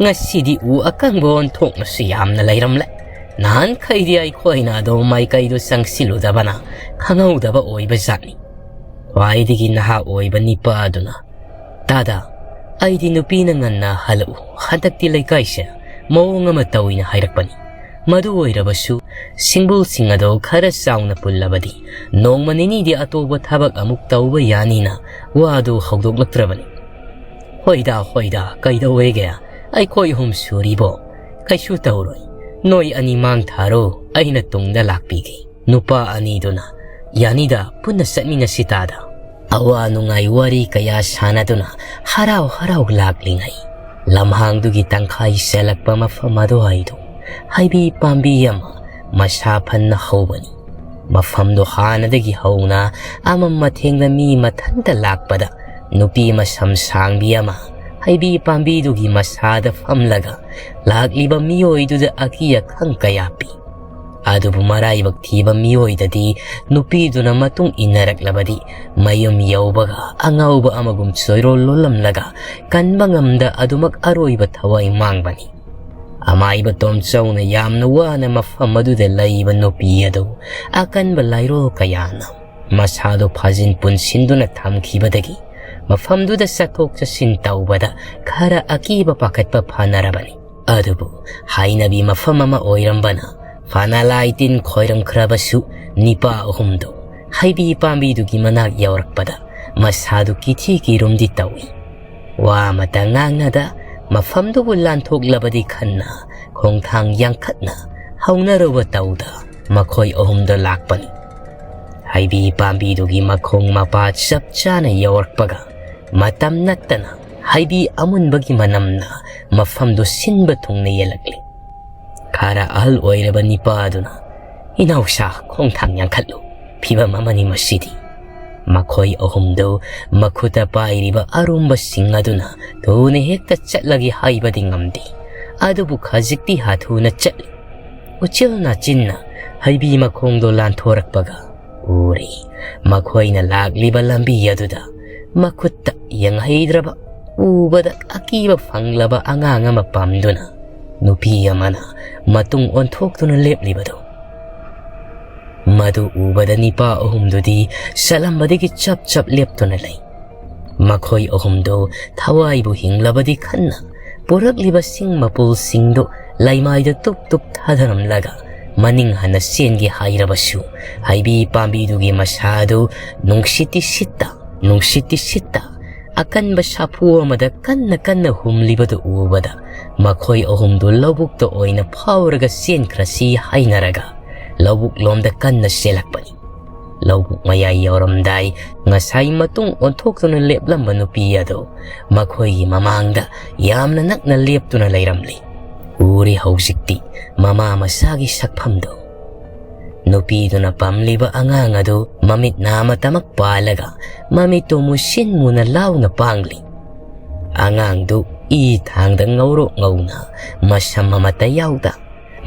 ꯉꯁꯤꯗꯤ ꯎ ꯑꯀꯪꯕ ꯑꯣꯟꯊꯣꯛꯅꯁꯨ ꯌꯥꯝꯅ ꯂꯩꯔꯝꯂꯦ꯫ ꯅꯍꯥꯟꯈꯩꯗꯤ ꯑꯩꯈꯣꯏꯅ ꯑꯗꯨꯝ ꯃꯥꯏꯀꯩꯗꯨ ꯆꯪꯁꯤꯜꯂꯨꯗꯕꯅ ꯈꯪꯍꯧꯗꯕ ꯑꯣꯏꯕ ꯖꯥꯠꯅꯤ"꯫ ꯈ꯭ꯋꯥꯏꯗꯒꯤ ꯅꯍꯥ ꯑꯣꯏꯕ ꯅꯤꯄꯥ ꯑꯗꯨꯅ, "ꯇꯥꯗ, ꯑꯩꯗꯤ ꯅꯨꯄꯤꯅ ꯉꯟꯅ ꯍꯜꯂꯛꯎ, ꯍꯟꯗꯛꯇꯤ ꯂꯩꯀꯥꯏꯁꯦ ꯃꯑꯣꯡ ꯑꯃ ꯇꯧꯏꯅ ꯍꯥꯏꯔꯛꯄꯅꯤ꯫ ꯃꯗꯨ ꯑꯣꯏꯔꯕꯁꯨ ꯁꯤꯡꯕꯨꯜꯁꯤꯡ ꯑꯗꯣ ꯈꯔ ꯆꯥꯎꯅ ꯄꯨꯜꯂꯕꯗꯤ ꯅꯣꯡꯃ ꯅꯤꯅꯤꯗꯤ ꯑꯇꯣꯞꯄ ꯊꯕꯛ ꯑꯃꯨꯛ ꯇꯧꯕ ꯌꯥꯅꯤꯅ ꯋꯥꯗꯨ ꯍꯧꯗꯣꯛꯂꯛꯇ꯭ꯔꯕꯅꯤ"꯫ "ꯍꯣꯏꯗ, ꯍꯣꯏꯗ, ꯀꯩꯗꯧꯋꯦꯒꯦ? ꯑꯩꯈꯣꯏ ꯑꯍꯨꯝ ꯁꯨꯔꯤꯕꯣ? ꯀꯩꯁꯨ ꯇꯧꯔꯣꯏ꯫ ꯅꯣꯏ ꯑꯅꯤ ꯃꯥꯡ ꯊꯥꯔꯣ, ꯑꯩꯅ ꯇꯨꯡꯗ ꯂꯥꯛꯄꯤꯒꯦ"꯫ ꯅꯨꯄꯥ ꯑꯅꯤꯗꯨꯅ, "ꯌꯥꯅꯤꯗ, ꯄꯨꯟꯅ ꯆꯠꯃꯤꯟꯅꯁꯤ ꯇꯥꯗ"꯫ ꯑꯋꯥ ꯅꯨꯡꯉꯥꯏ ꯋꯥꯔꯤ ꯀꯌꯥ ꯁꯥꯟꯅꯗꯨꯅ ꯍꯔꯥꯎ ꯍꯔꯥꯎ ꯂꯥꯛꯂꯤꯉꯩ, ꯂꯝꯍꯥꯡꯗꯨꯒꯤ ꯇꯪꯈꯥꯏ ꯆꯦꯜꯂꯛꯄ ꯃꯐꯝ ꯑꯗꯨꯋꯥꯏꯗꯨ ꯍꯩꯕꯤ ꯄꯥꯝꯕꯤ ꯑꯃ ꯃꯁꯥ ꯐꯟꯅ ꯍꯧꯕꯅꯤ꯫ ꯃꯐꯝꯗꯨ ꯍꯥꯟꯅꯗꯒꯤ ꯍꯧꯅ ꯑꯃꯝ ꯑꯊꯦꯡꯗ ꯃꯤ ꯃꯊꯟꯇ ꯂꯥꯛꯄꯗ, ꯅꯨꯄꯤ ꯃꯁꯝ ꯁꯥꯡꯕꯤ ꯑꯃ ꯍꯩꯕꯤ ꯄꯥꯝꯕꯤꯗꯨꯒꯤ ꯃꯁꯥꯗ ꯐꯝꯂꯒ ꯂꯥꯛꯂꯤꯕ ꯃꯤꯑꯣꯏꯗꯨꯗ ꯑꯀꯤ ꯑꯈꯪ ꯀꯌꯥ ꯄꯤ꯫ ꯑꯗꯨꯕꯨ ꯃꯔꯥꯏꯕꯛ ꯊꯤꯕ ꯃꯤꯑꯣꯏꯗꯗꯤ ꯅꯨꯄꯤꯗꯨꯅ ꯃꯇꯨꯡ ꯏꯟꯅꯔꯛꯂꯕꯗꯤ ꯃꯌꯨꯝ ꯌꯧꯕꯒ ꯑꯉꯥꯎꯕ ꯑꯃꯒꯨꯝ ꯆꯣꯏꯔꯣꯜ ꯂꯣꯜꯂꯝꯂꯒ ꯀꯟꯕ ꯉꯝꯗ ꯑꯗꯨꯃꯛ ꯑꯔꯣꯏꯕ ꯊꯋꯥꯏ ꯃꯥꯡꯕꯅꯤ꯫ ꯑꯃꯥꯏꯕ ꯇꯣꯝꯆꯧꯅ ꯌꯥꯝꯅ ꯋꯥꯅ ꯃꯐꯝ ꯑꯗꯨꯗ ꯂꯩꯕ ꯅꯨꯄꯤ ꯑꯗꯨ ꯑꯀꯟꯕ ꯂꯥꯏꯔꯣ ꯀꯌꯥꯅ ꯃꯁꯥꯗꯨ ꯐꯥꯖꯤꯟ ꯄꯨꯟꯁꯤꯟꯗꯨꯅ ꯊꯝꯈꯤꯕꯗꯒꯤ ꯃꯐꯝꯗꯨꯗ ꯆꯠꯊꯣꯛ ꯆꯠꯁꯤꯟ ꯇꯧꯕꯗ ꯈꯔ ꯑꯀꯤꯕ ꯄꯥꯈꯠꯄ ꯐꯅꯔꯕꯅꯤ꯫ ꯑꯗꯨꯕꯨ ꯍꯥꯏꯅꯕꯤ ꯃꯐꯝ ꯑꯃ ꯑꯣꯏꯔꯝꯕꯅ ꯐꯅ ꯂꯥꯏ ꯇꯤꯟ ꯈꯣꯏꯔꯝꯈ꯭ꯔꯕꯁꯨ ꯅꯤꯄꯥ ꯑꯍꯨꯝꯗꯨ ꯍꯩꯕꯤ ꯄꯥꯝꯕꯤꯗꯨꯒꯤ ꯃꯅꯥꯛ ꯌꯧꯔꯛꯄꯗ ꯃꯁꯥꯗꯨ ꯀꯤꯊꯤ ꯀꯤꯔꯨꯝꯗꯤ ꯇꯧꯏ꯫ ꯋꯥ ꯑꯃꯇ ꯉꯥꯡꯅꯗ ꯃꯐꯝꯗꯨꯕꯨ ꯂꯥꯟꯊꯣꯛꯂꯕꯗꯤ ꯈꯟꯅ ꯈꯣꯡꯊꯥꯡ ꯌꯥꯡꯈꯠꯅ ꯍꯧꯅꯔꯨꯕ ꯇꯧꯗ ꯃꯈꯣꯏ ꯑꯍꯨꯝꯗ ꯂꯥꯛꯄꯅꯤ꯫ ꯍꯩꯕꯤ ꯄꯥꯝꯕꯤꯗꯨꯒꯤ ꯃꯈꯣꯡ ꯃꯄꯥ ꯆꯞ ꯆꯥꯅ ꯌꯧꯔꯛꯄꯒ ꯃꯇꯝ ꯅꯠꯇꯅ ꯍꯩꯕꯤ ꯑꯃꯨꯟꯕꯒꯤ ꯃꯅꯝꯅ ꯃꯐꯝꯗꯨ ꯁꯤꯟꯕ ꯊꯨꯡꯅ ꯌꯦꯜꯂꯛꯂꯤ꯫ ꯈꯔ ꯑꯍꯜ ꯑꯣꯏꯔꯕ ꯅꯤꯄꯥ ꯑꯗꯨꯅ, "ꯏꯅꯥꯎꯁꯥ, ꯈꯣꯡꯊꯥꯡ ꯌꯥꯡꯈꯠꯂꯨ, ꯐꯤꯕꯝ ꯑꯃꯅꯤ ꯃꯁꯤꯗꯤ"꯫ ꯃꯈꯣꯏ ꯑꯍꯨꯝꯗꯨ ꯃꯈꯨꯠꯇ ꯄꯥꯏꯔꯤꯕ ꯑꯔꯨꯝꯕꯁꯤꯡ ꯑꯗꯨꯅ ꯊꯨꯅ ꯍꯦꯛꯇ ꯆꯠꯂꯒꯦ ꯍꯥꯏꯕꯗꯤ ꯉꯝꯗꯦ꯫ ꯑꯗꯨꯕꯨ ꯈꯖꯤꯛꯇꯤ ꯍꯥꯊꯨꯅ ꯆꯠꯂꯤ꯫ ꯎꯆꯤꯜ ꯅꯥꯆꯤꯟꯅ ꯍꯩꯕꯤ ꯃꯈꯣꯡꯗꯣ ꯂꯥꯟꯊꯣꯔꯛꯄꯒ ꯎꯔꯦ꯫ ꯃꯈꯣꯏꯅ ꯂꯥꯛꯂꯤꯕ ꯂꯝꯕꯤ ꯑꯗꯨꯗ ꯃꯈꯨꯠꯇ ꯌꯦꯡꯍꯩꯗ꯭ꯔꯕ, ꯎꯕꯗ ꯑꯀꯤꯕ ꯐꯪꯂꯕ ꯑꯉꯥꯡ ꯑꯃ ꯄꯝꯗꯨꯅ ꯅꯨꯄꯤ ꯑꯃꯅ ꯃꯇꯨꯡ ꯑꯣꯟꯊꯣꯛꯇꯨꯅ ꯂꯦꯞꯂꯤꯕꯗꯨ꯫ ꯃꯗꯨ ꯎꯕꯗ ꯅꯤꯄꯥ ꯑꯍꯨꯝꯗꯨꯗꯤ ꯆꯠꯂꯝꯕꯗꯒꯤ ꯆꯞ ꯆꯞ ꯂꯦꯞꯇꯨꯅ ꯂꯩ꯫ ꯃꯈꯣꯏ ꯑꯍꯨꯝꯗꯨ ꯊꯋꯥꯏꯕꯨ ꯍꯤꯡꯂꯕꯗꯤ ꯈꯟꯅ ꯄꯨꯔꯛꯂꯤꯕ ꯁꯤꯡ ꯃꯄꯨꯜꯁꯤꯡꯗꯨ ꯂꯩꯃꯥꯏꯗ ꯇꯨꯞ ꯇꯨꯞ ꯊꯥꯗꯔꯝꯂꯒ ꯃꯅꯤꯡ ꯍꯟꯅ ꯆꯦꯟꯒꯦ ꯍꯥꯏꯔꯕꯁꯨ ꯍꯩꯕꯤ ꯄꯥꯝꯕꯤꯗꯨꯒꯤ ꯃꯁꯥꯗꯨ ꯅꯨꯡꯁꯤꯠꯇꯤ ꯁꯤꯠꯇ, ꯅꯨꯡꯁꯤꯠꯇꯤ ꯁꯤꯠꯇ ꯑꯀꯟꯕ ꯁꯥꯐꯨ ꯑꯃꯗ ꯀꯟꯅ ꯀꯟꯅ ꯍꯨꯝꯂꯤꯕꯗꯨ ꯎꯕꯗ ꯃꯈꯣꯏ ꯑꯍꯨꯝꯗꯨ ꯂꯧꯕꯨꯛꯇ ꯑꯣꯏꯅ ꯐꯥꯎꯔꯒ ꯆꯦꯟꯈ꯭ꯔꯁꯤ ꯍꯥꯏꯅꯔꯒ ꯂꯧꯕꯨꯛ ꯂꯣꯝꯗ ꯀꯟꯅ ꯆꯦꯜꯂꯛꯄꯅꯤ꯫ ꯂꯧꯕꯨꯛ ꯃꯌꯥꯏ ꯌꯧꯔꯝꯗꯥꯏ ꯉꯁꯥꯏ ꯃꯇꯨꯡ ꯑꯣꯟꯊꯣꯛꯇꯨꯅ ꯂꯦꯞꯂꯝꯕ ꯅꯨꯄꯤ ꯑꯗꯨ ꯃꯈꯣꯏꯒꯤ ꯃꯃꯥꯡꯗ ꯌꯥꯝꯅ ꯅꯛꯅ ꯂꯦꯞꯇꯨꯅ ꯂꯩꯔꯝꯂꯤ꯫ ꯎꯔꯤ ꯍꯧꯖꯤꯛꯇꯤ ꯃꯃꯥ ꯃꯆꯥꯒꯤ ꯁꯛꯐꯝꯗꯨ꯫ ꯅꯨꯄꯤꯗꯨꯅ ꯄꯝꯂꯤꯕ ꯑꯉꯥꯡ ꯑꯗꯨ ꯃꯃꯤꯠ ꯅꯥꯃꯇꯃꯛ ꯄꯥꯜꯂꯒ ꯃꯃꯤꯠꯇꯨ ꯃꯨꯁꯤꯟ ꯃꯨꯅ ꯂꯥꯎꯅ ꯄꯥꯡꯂꯤ꯫ ꯑꯉꯥꯡꯗꯨ ꯏ ꯊꯥꯡꯗ ꯉꯧꯔꯣꯛ ꯉꯧꯅ ꯃꯁꯝ ꯑꯃꯠꯇ ꯌꯥꯎꯗ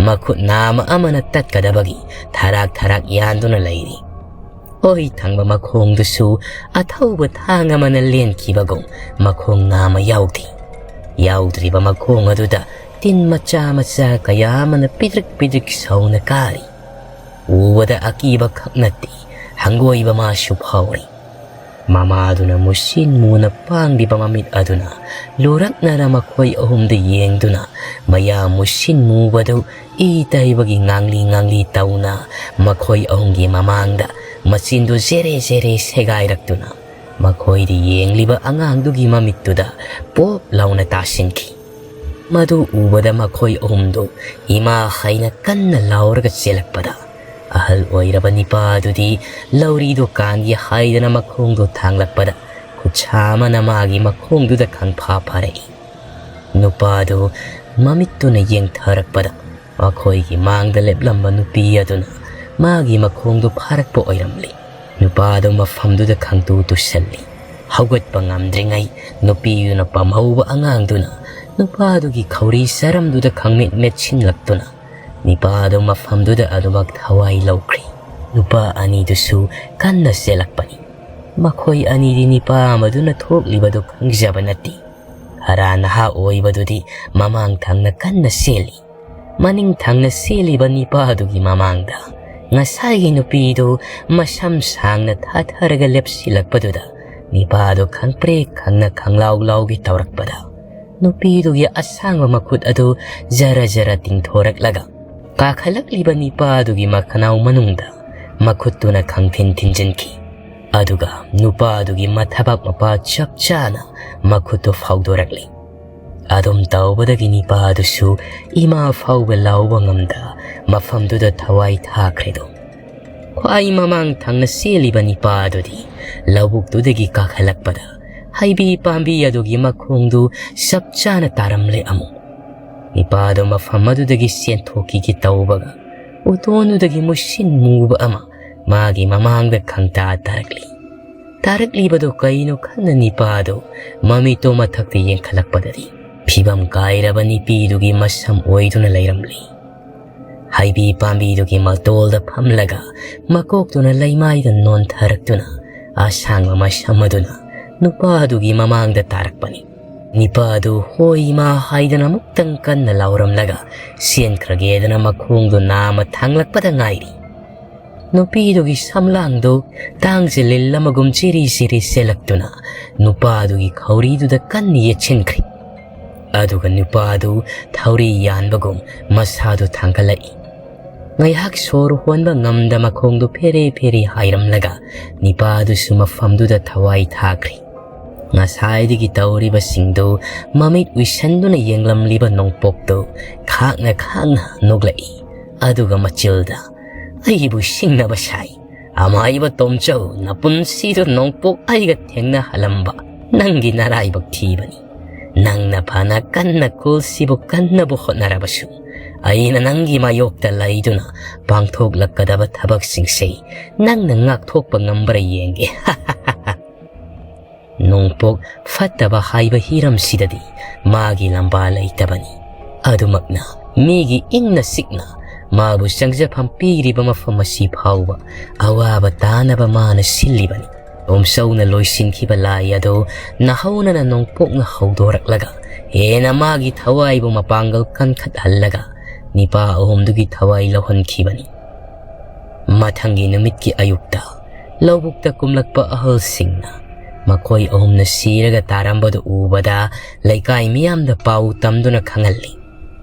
ꯃꯈꯨꯠ ꯅꯥꯃ ꯑꯃꯅ ꯇꯠꯀꯗꯕꯒꯤ ꯊꯔꯥꯛ ꯊꯔꯥꯛ ꯌꯥꯟꯗꯨꯅ ꯂꯩꯔꯤ꯫ ꯑꯣꯏ ꯊꯪꯕ ꯃꯈꯣꯡꯗꯨꯁꯨ ꯑꯊꯧꯕ ꯊꯥꯡ ꯑꯃꯅ ꯂꯦꯟꯈꯤꯕꯒꯨꯝ ꯃꯈꯣꯡ ꯅꯥꯃ ꯌꯥꯎꯗꯦ꯫ ꯌꯥꯎꯗ꯭ꯔꯤꯕ ꯃꯈꯣꯡ ꯑꯗꯨꯗ ꯇꯤꯟ ꯃꯆꯥ ꯃꯆꯥ ꯀꯌꯥ ꯑꯃꯅ ꯄꯤꯗ꯭ꯔꯤꯛ ꯄꯤꯗ꯭ꯔꯤꯛ ꯁꯧꯅ ꯀꯥꯔꯤ꯫ ꯎꯕꯗ ꯑꯀꯤꯕ ꯈꯛ ꯅꯠꯇꯦ, ꯍꯪꯒꯣꯏꯕ ꯃꯥꯁꯨ ꯐꯥꯎꯔꯤ꯫ ꯃꯃꯥꯗꯨꯅ ꯃꯨꯁꯤꯟ ꯃꯨꯅ ꯄꯥꯡꯂꯤꯕ ꯃꯃꯤꯠ ꯑꯗꯨꯅ ꯂꯨꯔꯛꯅꯅ ꯃꯈꯣꯏ ꯑꯍꯨꯝꯗ ꯌꯦꯡꯗꯨꯅ ꯃꯌꯥ ꯃꯨꯁꯤꯟ ꯃꯨꯕꯗꯨ ꯏ ꯇꯩꯕꯒꯤ ꯉꯥꯡꯂꯤ ꯉꯥꯡꯂꯤ ꯇꯧꯅ ꯃꯈꯣꯏ ꯑꯍꯨꯝꯒꯤ ꯃꯃꯥꯡꯗ ꯃꯆꯤꯟꯗꯨ ꯖꯦꯔꯦ ꯖꯦꯔꯦ ꯁꯦꯒꯥꯏꯔꯛꯇꯨꯅ ꯃꯈꯣꯏꯗ ꯌꯦꯡꯂꯤꯕ ꯑꯉꯥꯡꯗꯨꯒꯤ ꯃꯃꯤꯠꯇꯨꯗ ꯄꯣꯞ ꯂꯥꯎꯅ ꯇꯥꯁꯤꯟꯈꯤ꯫ ꯃꯗꯨ ꯎꯕꯗ ꯃꯈꯣꯏ ꯑꯍꯨꯝꯗꯨ ꯏꯃꯥ ꯍꯥꯏꯅ ꯀꯟꯅ ꯂꯥꯎꯔꯒ ꯆꯦꯜꯂꯛꯄꯗ ꯑꯍꯜ ꯑꯣꯏꯔꯕ ꯅꯤꯄꯥꯗꯨꯗꯤ ꯂꯧꯔꯤꯗꯨ ꯀꯥꯟꯒꯦ ꯍꯥꯏꯗꯅ ꯃꯈꯣꯡꯗꯨ ꯊꯥꯡꯂꯛꯄꯗ ꯈꯨꯠꯁꯥ ꯑꯃꯅ ꯃꯥꯒꯤ ꯃꯈꯣꯡꯗꯨꯗ ꯈꯪꯐꯥ ꯐꯥꯔꯛꯏ꯫ ꯅꯨꯄꯥꯗꯨ ꯃꯃꯤꯠꯇꯨꯅ ꯌꯦꯡꯊꯔꯛꯄꯗ ꯃꯈꯣꯏꯒꯤ ꯃꯥꯡꯗ ꯂꯦꯞꯂꯝꯕ ꯅꯨꯄꯤ ꯑꯗꯨꯅ ꯃꯥꯒꯤ ꯃꯈꯣꯡꯗꯨ ꯐꯥꯔꯛꯄ ꯑꯣꯏꯔꯝꯂꯤ꯫ ꯅꯨꯄꯥꯗꯨ ꯃꯐꯝꯗꯨꯗ ꯈꯪꯇꯨ ꯇꯨꯁꯜꯂꯤ꯫ ꯍꯧꯒꯠꯄ ꯉꯝꯗ꯭ꯔꯤꯉꯩ ꯅꯨꯄꯤꯗꯨꯅ ꯄꯝꯍꯧꯕ ꯑꯉꯥꯡꯗꯨꯅ ꯅꯨꯄꯥꯗꯨꯒꯤ ꯈꯧꯔꯤ ꯆꯔꯝꯗꯨꯗ ꯈꯪꯃꯤꯠ ꯃꯦꯠꯁꯤꯟꯂꯛꯇꯨꯅ ꯅꯤꯄꯥꯗꯨ ꯃꯐꯝꯗꯨꯗ ꯑꯗꯨꯃꯛ ꯊꯋꯥꯏ ꯂꯧꯈ꯭ꯔꯤ꯫ ꯅꯨꯄꯥ ꯑꯅꯤꯗꯨꯁꯨ ꯀꯟꯅ ꯆꯦꯜꯂꯛꯄꯅꯤ꯫ ꯃꯈꯣꯏ ꯑꯅꯤꯗꯤ ꯅꯤꯄꯥ ꯑꯃꯗꯨꯅ ꯊꯣꯛꯂꯤꯕꯗꯨ ꯈꯪꯖꯕ ꯅꯠꯇꯦ꯫ ꯈꯔ ꯅꯍꯥ ꯑꯣꯏꯕꯗꯨꯗꯤ ꯃꯃꯥꯡ ꯊꯪꯅ ꯀꯟꯅ ꯆꯦꯜꯂꯤ꯫ ꯃꯅꯤꯡ ꯊꯪꯅ ꯆꯦꯜꯂꯤꯕ ꯅꯤꯄꯥꯗꯨꯒꯤ ꯃꯃꯥꯡꯗ ꯉꯁꯥꯏꯒꯤ ꯅꯨꯄꯤꯗꯨ ꯃꯁꯝ ꯁꯥꯡꯅ ꯊꯥꯊꯔꯒ ꯂꯦꯞꯁꯤꯜꯂꯛꯄꯗꯨꯗ ꯅꯤꯄꯥꯗꯨ ꯈꯪꯄ꯭ꯔꯦꯛ ꯈꯪꯅ ꯈꯪꯂꯥꯎ ꯂꯥꯎꯒꯦ ꯇꯧꯔꯛꯄꯗ ꯅꯨꯄꯤꯗꯨꯒꯤ ꯑꯁꯥꯡꯕ ꯃꯈꯨꯠ ꯑꯗꯨ ꯖꯔ ꯖꯔ ꯇꯤꯡꯊꯣꯔꯛꯂꯒ ꯀꯥꯈꯠꯂꯛꯂꯤꯕ ꯅꯤꯄꯥꯗꯨꯒꯤ ꯃꯈꯅꯥꯎ ꯃꯅꯨꯡꯗ ꯃꯈꯨꯠꯇꯨꯅ ꯈꯪꯊꯤꯟ ꯊꯤꯟꯖꯤꯟꯈꯤ꯫ ꯑꯗꯨꯒ ꯅꯨꯄꯥꯗꯨꯒꯤ ꯃꯊꯕꯥꯛ ꯃꯄꯥ ꯆꯞ ꯆꯥꯅ ꯃꯈꯨꯠꯇꯨ ꯐꯥꯎꯗꯣꯔꯛꯂꯤ꯫ ꯑꯗꯨꯝ ꯇꯧꯕꯗꯒꯤ ꯅꯤꯄꯥꯗꯨꯁꯨ ꯏꯃꯥ ꯐꯥꯎꯕ ꯂꯥꯎꯕ ꯉꯝꯗ ꯃꯐꯝꯗꯨꯗ ꯊꯋꯥꯏ ꯊꯥꯈ꯭ꯔꯦꯗꯣ꯫ ꯈ꯭ꯋꯥꯏ ꯃꯃꯥꯡ ꯊꯪꯅ ꯆꯦꯜꯂꯤꯕ ꯅꯤꯄꯥꯗꯨꯗꯤ ꯂꯧꯕꯨꯛꯇꯨꯗꯒꯤ ꯀꯥꯈꯠꯂꯛꯄꯗ ꯍꯩꯕꯤ ꯄꯥꯝꯕꯤ ꯑꯗꯨꯒꯤ ꯃꯈꯣꯡꯗꯨ ꯆꯞ ꯆꯥꯅ ꯇꯥꯔꯝꯂꯦ ꯑꯃꯨꯛ꯫ ꯅꯤꯄꯥꯗꯨ ꯃꯐꯝ ꯑꯗꯨꯗꯒꯤ ꯆꯦꯟꯊꯣꯛꯈꯤꯒꯦ ꯇꯧꯕꯒ ꯎꯇꯣꯟꯗꯨꯗꯒꯤ ꯃꯨꯁꯤꯟ ꯃꯨꯕ ꯑꯃ ꯃꯥꯒꯤ ꯃꯃꯥꯡꯗ ꯈꯪꯇꯥ ꯇꯥꯔꯛꯂꯤ꯫ ꯇꯥꯔꯛꯂꯤꯕꯗꯨ ꯀꯩꯅꯣ ꯈꯪꯅ ꯅꯤꯄꯥꯗꯨ ꯃꯃꯤꯠꯇꯣ ꯃꯊꯛꯇ ꯌꯦꯡꯈꯠꯂꯛꯄꯗꯗꯤ ꯐꯤꯕꯝ ꯀꯥꯏꯔꯕ ꯅꯤꯄꯤꯗꯨꯒꯤ ꯃꯁꯝ ꯑꯣꯏꯗꯨꯅ ꯂꯩꯔꯝꯂꯤ꯫ ꯍꯩꯕꯤ ꯄꯥꯝꯕꯤꯗꯨꯒꯤ ꯃꯇꯣꯜꯗ ꯐꯝꯂꯒ ꯃꯀꯣꯛꯇꯨꯅ ꯂꯩꯃꯥꯏꯗ ꯅꯣꯟꯊꯔꯛꯇꯨꯅ ꯑꯁꯥꯡꯕ ꯃꯁꯝ ꯑꯗꯨꯅ ꯅꯨꯄꯥꯗꯨꯒꯤ ꯃꯃꯥꯡꯗ ꯇꯥꯔꯛꯄꯅꯤ꯫ ꯅꯤꯄꯥꯗꯨ "ꯍꯣꯏ ꯏꯃꯥ" ꯍꯥꯏꯗꯅ ꯑꯃꯨꯛꯇꯪ ꯀꯟꯅ ꯂꯥꯎꯔꯝꯂꯒ ꯆꯦꯟꯈ꯭ꯔꯒꯦꯗꯅ ꯃꯈꯣꯡꯗꯨ ꯅꯥꯝꯃ ꯊꯥꯡꯂꯛꯄꯗ ꯉꯥꯏꯔꯤ꯫ ꯅꯨꯄꯤꯗꯨꯒꯤ ꯁꯝꯂꯥꯡꯗꯨ ꯇꯥꯡꯁꯦ ꯂꯤꯜ ꯑꯃꯒꯨꯝ ꯆꯤꯔꯤ ꯆꯤꯔꯤ ꯆꯦꯜꯂꯛꯇꯨꯅ ꯅꯨꯄꯥꯗꯨꯒꯤ ꯈꯧꯔꯤꯗꯨꯗ ꯀꯟꯅ ꯌꯦꯠꯁꯤꯟꯈ꯭ꯔꯤ꯫ ꯑꯗꯨꯒ ꯅꯨꯄꯥꯗꯨ ꯊꯧꯔꯤ ꯌꯥꯟꯕꯒꯨꯝ ꯃꯁꯥꯗꯨ ꯊꯥꯡꯒꯠꯂꯛꯏ꯫ ꯉꯥꯏꯍꯥꯛ ꯁꯣꯔ ꯍꯣꯟꯕ ꯉꯝꯗ ꯃꯈꯣꯡꯗꯨ ꯐꯦꯔꯦ ꯐꯦꯔꯦ ꯍꯥꯏꯔꯝꯂꯒ ꯅꯤꯄꯥꯗꯨꯁꯨ ꯃꯐꯝꯗꯨꯗ ꯊꯋꯥꯏ ꯊꯥꯈ꯭ꯔꯤ꯫ ꯉꯁꯥꯏꯗꯒꯤ ꯇꯧꯔꯤꯕꯁꯤꯡꯗꯨ ꯃꯃꯤꯠ ꯎꯏꯁꯟꯗꯨꯅ ꯌꯦꯡꯂꯝꯂꯤꯕ ꯅꯣꯡꯄꯣꯛꯇꯨ ꯈꯥꯡꯅ ꯈꯥꯡꯅ ꯅꯣꯛꯂꯛꯏ꯫ ꯑꯗꯨꯒ ꯃꯆꯤꯜꯗ, "ꯑꯩꯕꯨ ꯁꯤꯡꯅꯕ ꯁꯥꯏ꯫ ꯑꯃꯥꯏꯕ ꯇꯣꯝꯆꯧ, ꯅꯄꯨꯟꯁꯤꯗꯨ ꯅꯣꯡꯄꯣꯛ ꯑꯩꯒ ꯊꯦꯡꯅꯍꯜꯂꯝꯕ ꯅꯪꯒꯤ ꯅꯔꯥꯏꯕꯛ ꯊꯤꯕꯅꯤ꯫ ꯅꯪꯅ ꯐꯅ ꯀꯟꯅ ꯈꯨꯜꯁꯤꯕꯨ ꯀꯟꯅꯕ ꯍꯣꯠꯅꯔꯕꯁꯨ ꯑꯩꯅ ꯅꯪꯒꯤ ꯃꯥꯌꯣꯛꯇ ꯂꯩꯗꯨꯅ ꯄꯥꯡꯊꯣꯛꯂꯛꯀꯗꯕ ꯊꯕꯛꯁꯤꯡꯁꯦ ꯅꯪꯅ ꯉꯥꯛꯊꯣꯛꯄ ꯉꯝꯕ꯭ꯔꯥ ꯌꯦꯡꯒꯦ꯫ ꯅꯣꯡꯄꯣꯛ ꯐꯠꯇꯕ ꯍꯥꯏꯕ ꯍꯤꯔꯝꯁꯤꯗꯗꯤ ꯃꯥꯒꯤ ꯂꯝꯕꯥ ꯂꯩꯇꯕꯅꯤ꯫ ꯑꯗꯨꯃꯛꯅ ꯃꯤꯒꯤ ꯏꯪꯅ ꯆꯤꯛꯅ ꯃꯥꯕꯨ ꯆꯪꯖꯐꯝ ꯄꯤꯔꯤꯕ ꯃꯐꯝ ꯑꯁꯤ ꯐꯥꯎꯕ ꯑꯋꯥꯕ ꯇꯥꯅꯕ ꯃꯥꯅ ꯁꯤꯜꯂꯤꯕꯅꯤ꯫ ꯇꯣꯝꯆꯧꯅ ꯂꯣꯏꯁꯤꯟꯈꯤꯕ ꯂꯥꯏ ꯑꯗꯨ ꯅꯥꯍꯧꯅꯅ ꯅꯣꯡꯄꯣꯛꯅ ꯍꯧꯗꯣꯔꯛꯂꯒ ꯍꯦꯟꯅ ꯃꯥꯒꯤ ꯊꯋꯥꯏꯕꯨ ꯃꯄꯥꯡꯒꯜ ꯀꯟꯈꯠꯍꯜꯂꯒ ꯅꯤꯄꯥ ꯑꯍꯨꯝꯗꯨꯒꯤ ꯊꯋꯥꯏ ꯂꯧꯍꯟꯈꯤꯕꯅꯤ꯫ ꯃꯊꯪꯒꯤ ꯅꯨꯃꯤꯠꯀꯤ ꯑꯌꯨꯛꯇ ꯂꯧꯕꯨꯛꯇ ꯀꯨꯝꯂꯛꯄ ꯑꯍꯜꯁꯤꯡꯅ ꯃꯈꯣꯏ ꯑꯍꯨꯝꯅ ꯁꯤꯔꯒ ꯇꯥꯔꯝꯕꯗꯨ ꯎꯕꯗ ꯂꯩꯀꯥꯏ ꯃꯤꯌꯥꯝꯗ ꯄꯥꯎ ꯇꯝꯗꯨꯅ ꯈꯪꯍꯜꯂꯤ꯫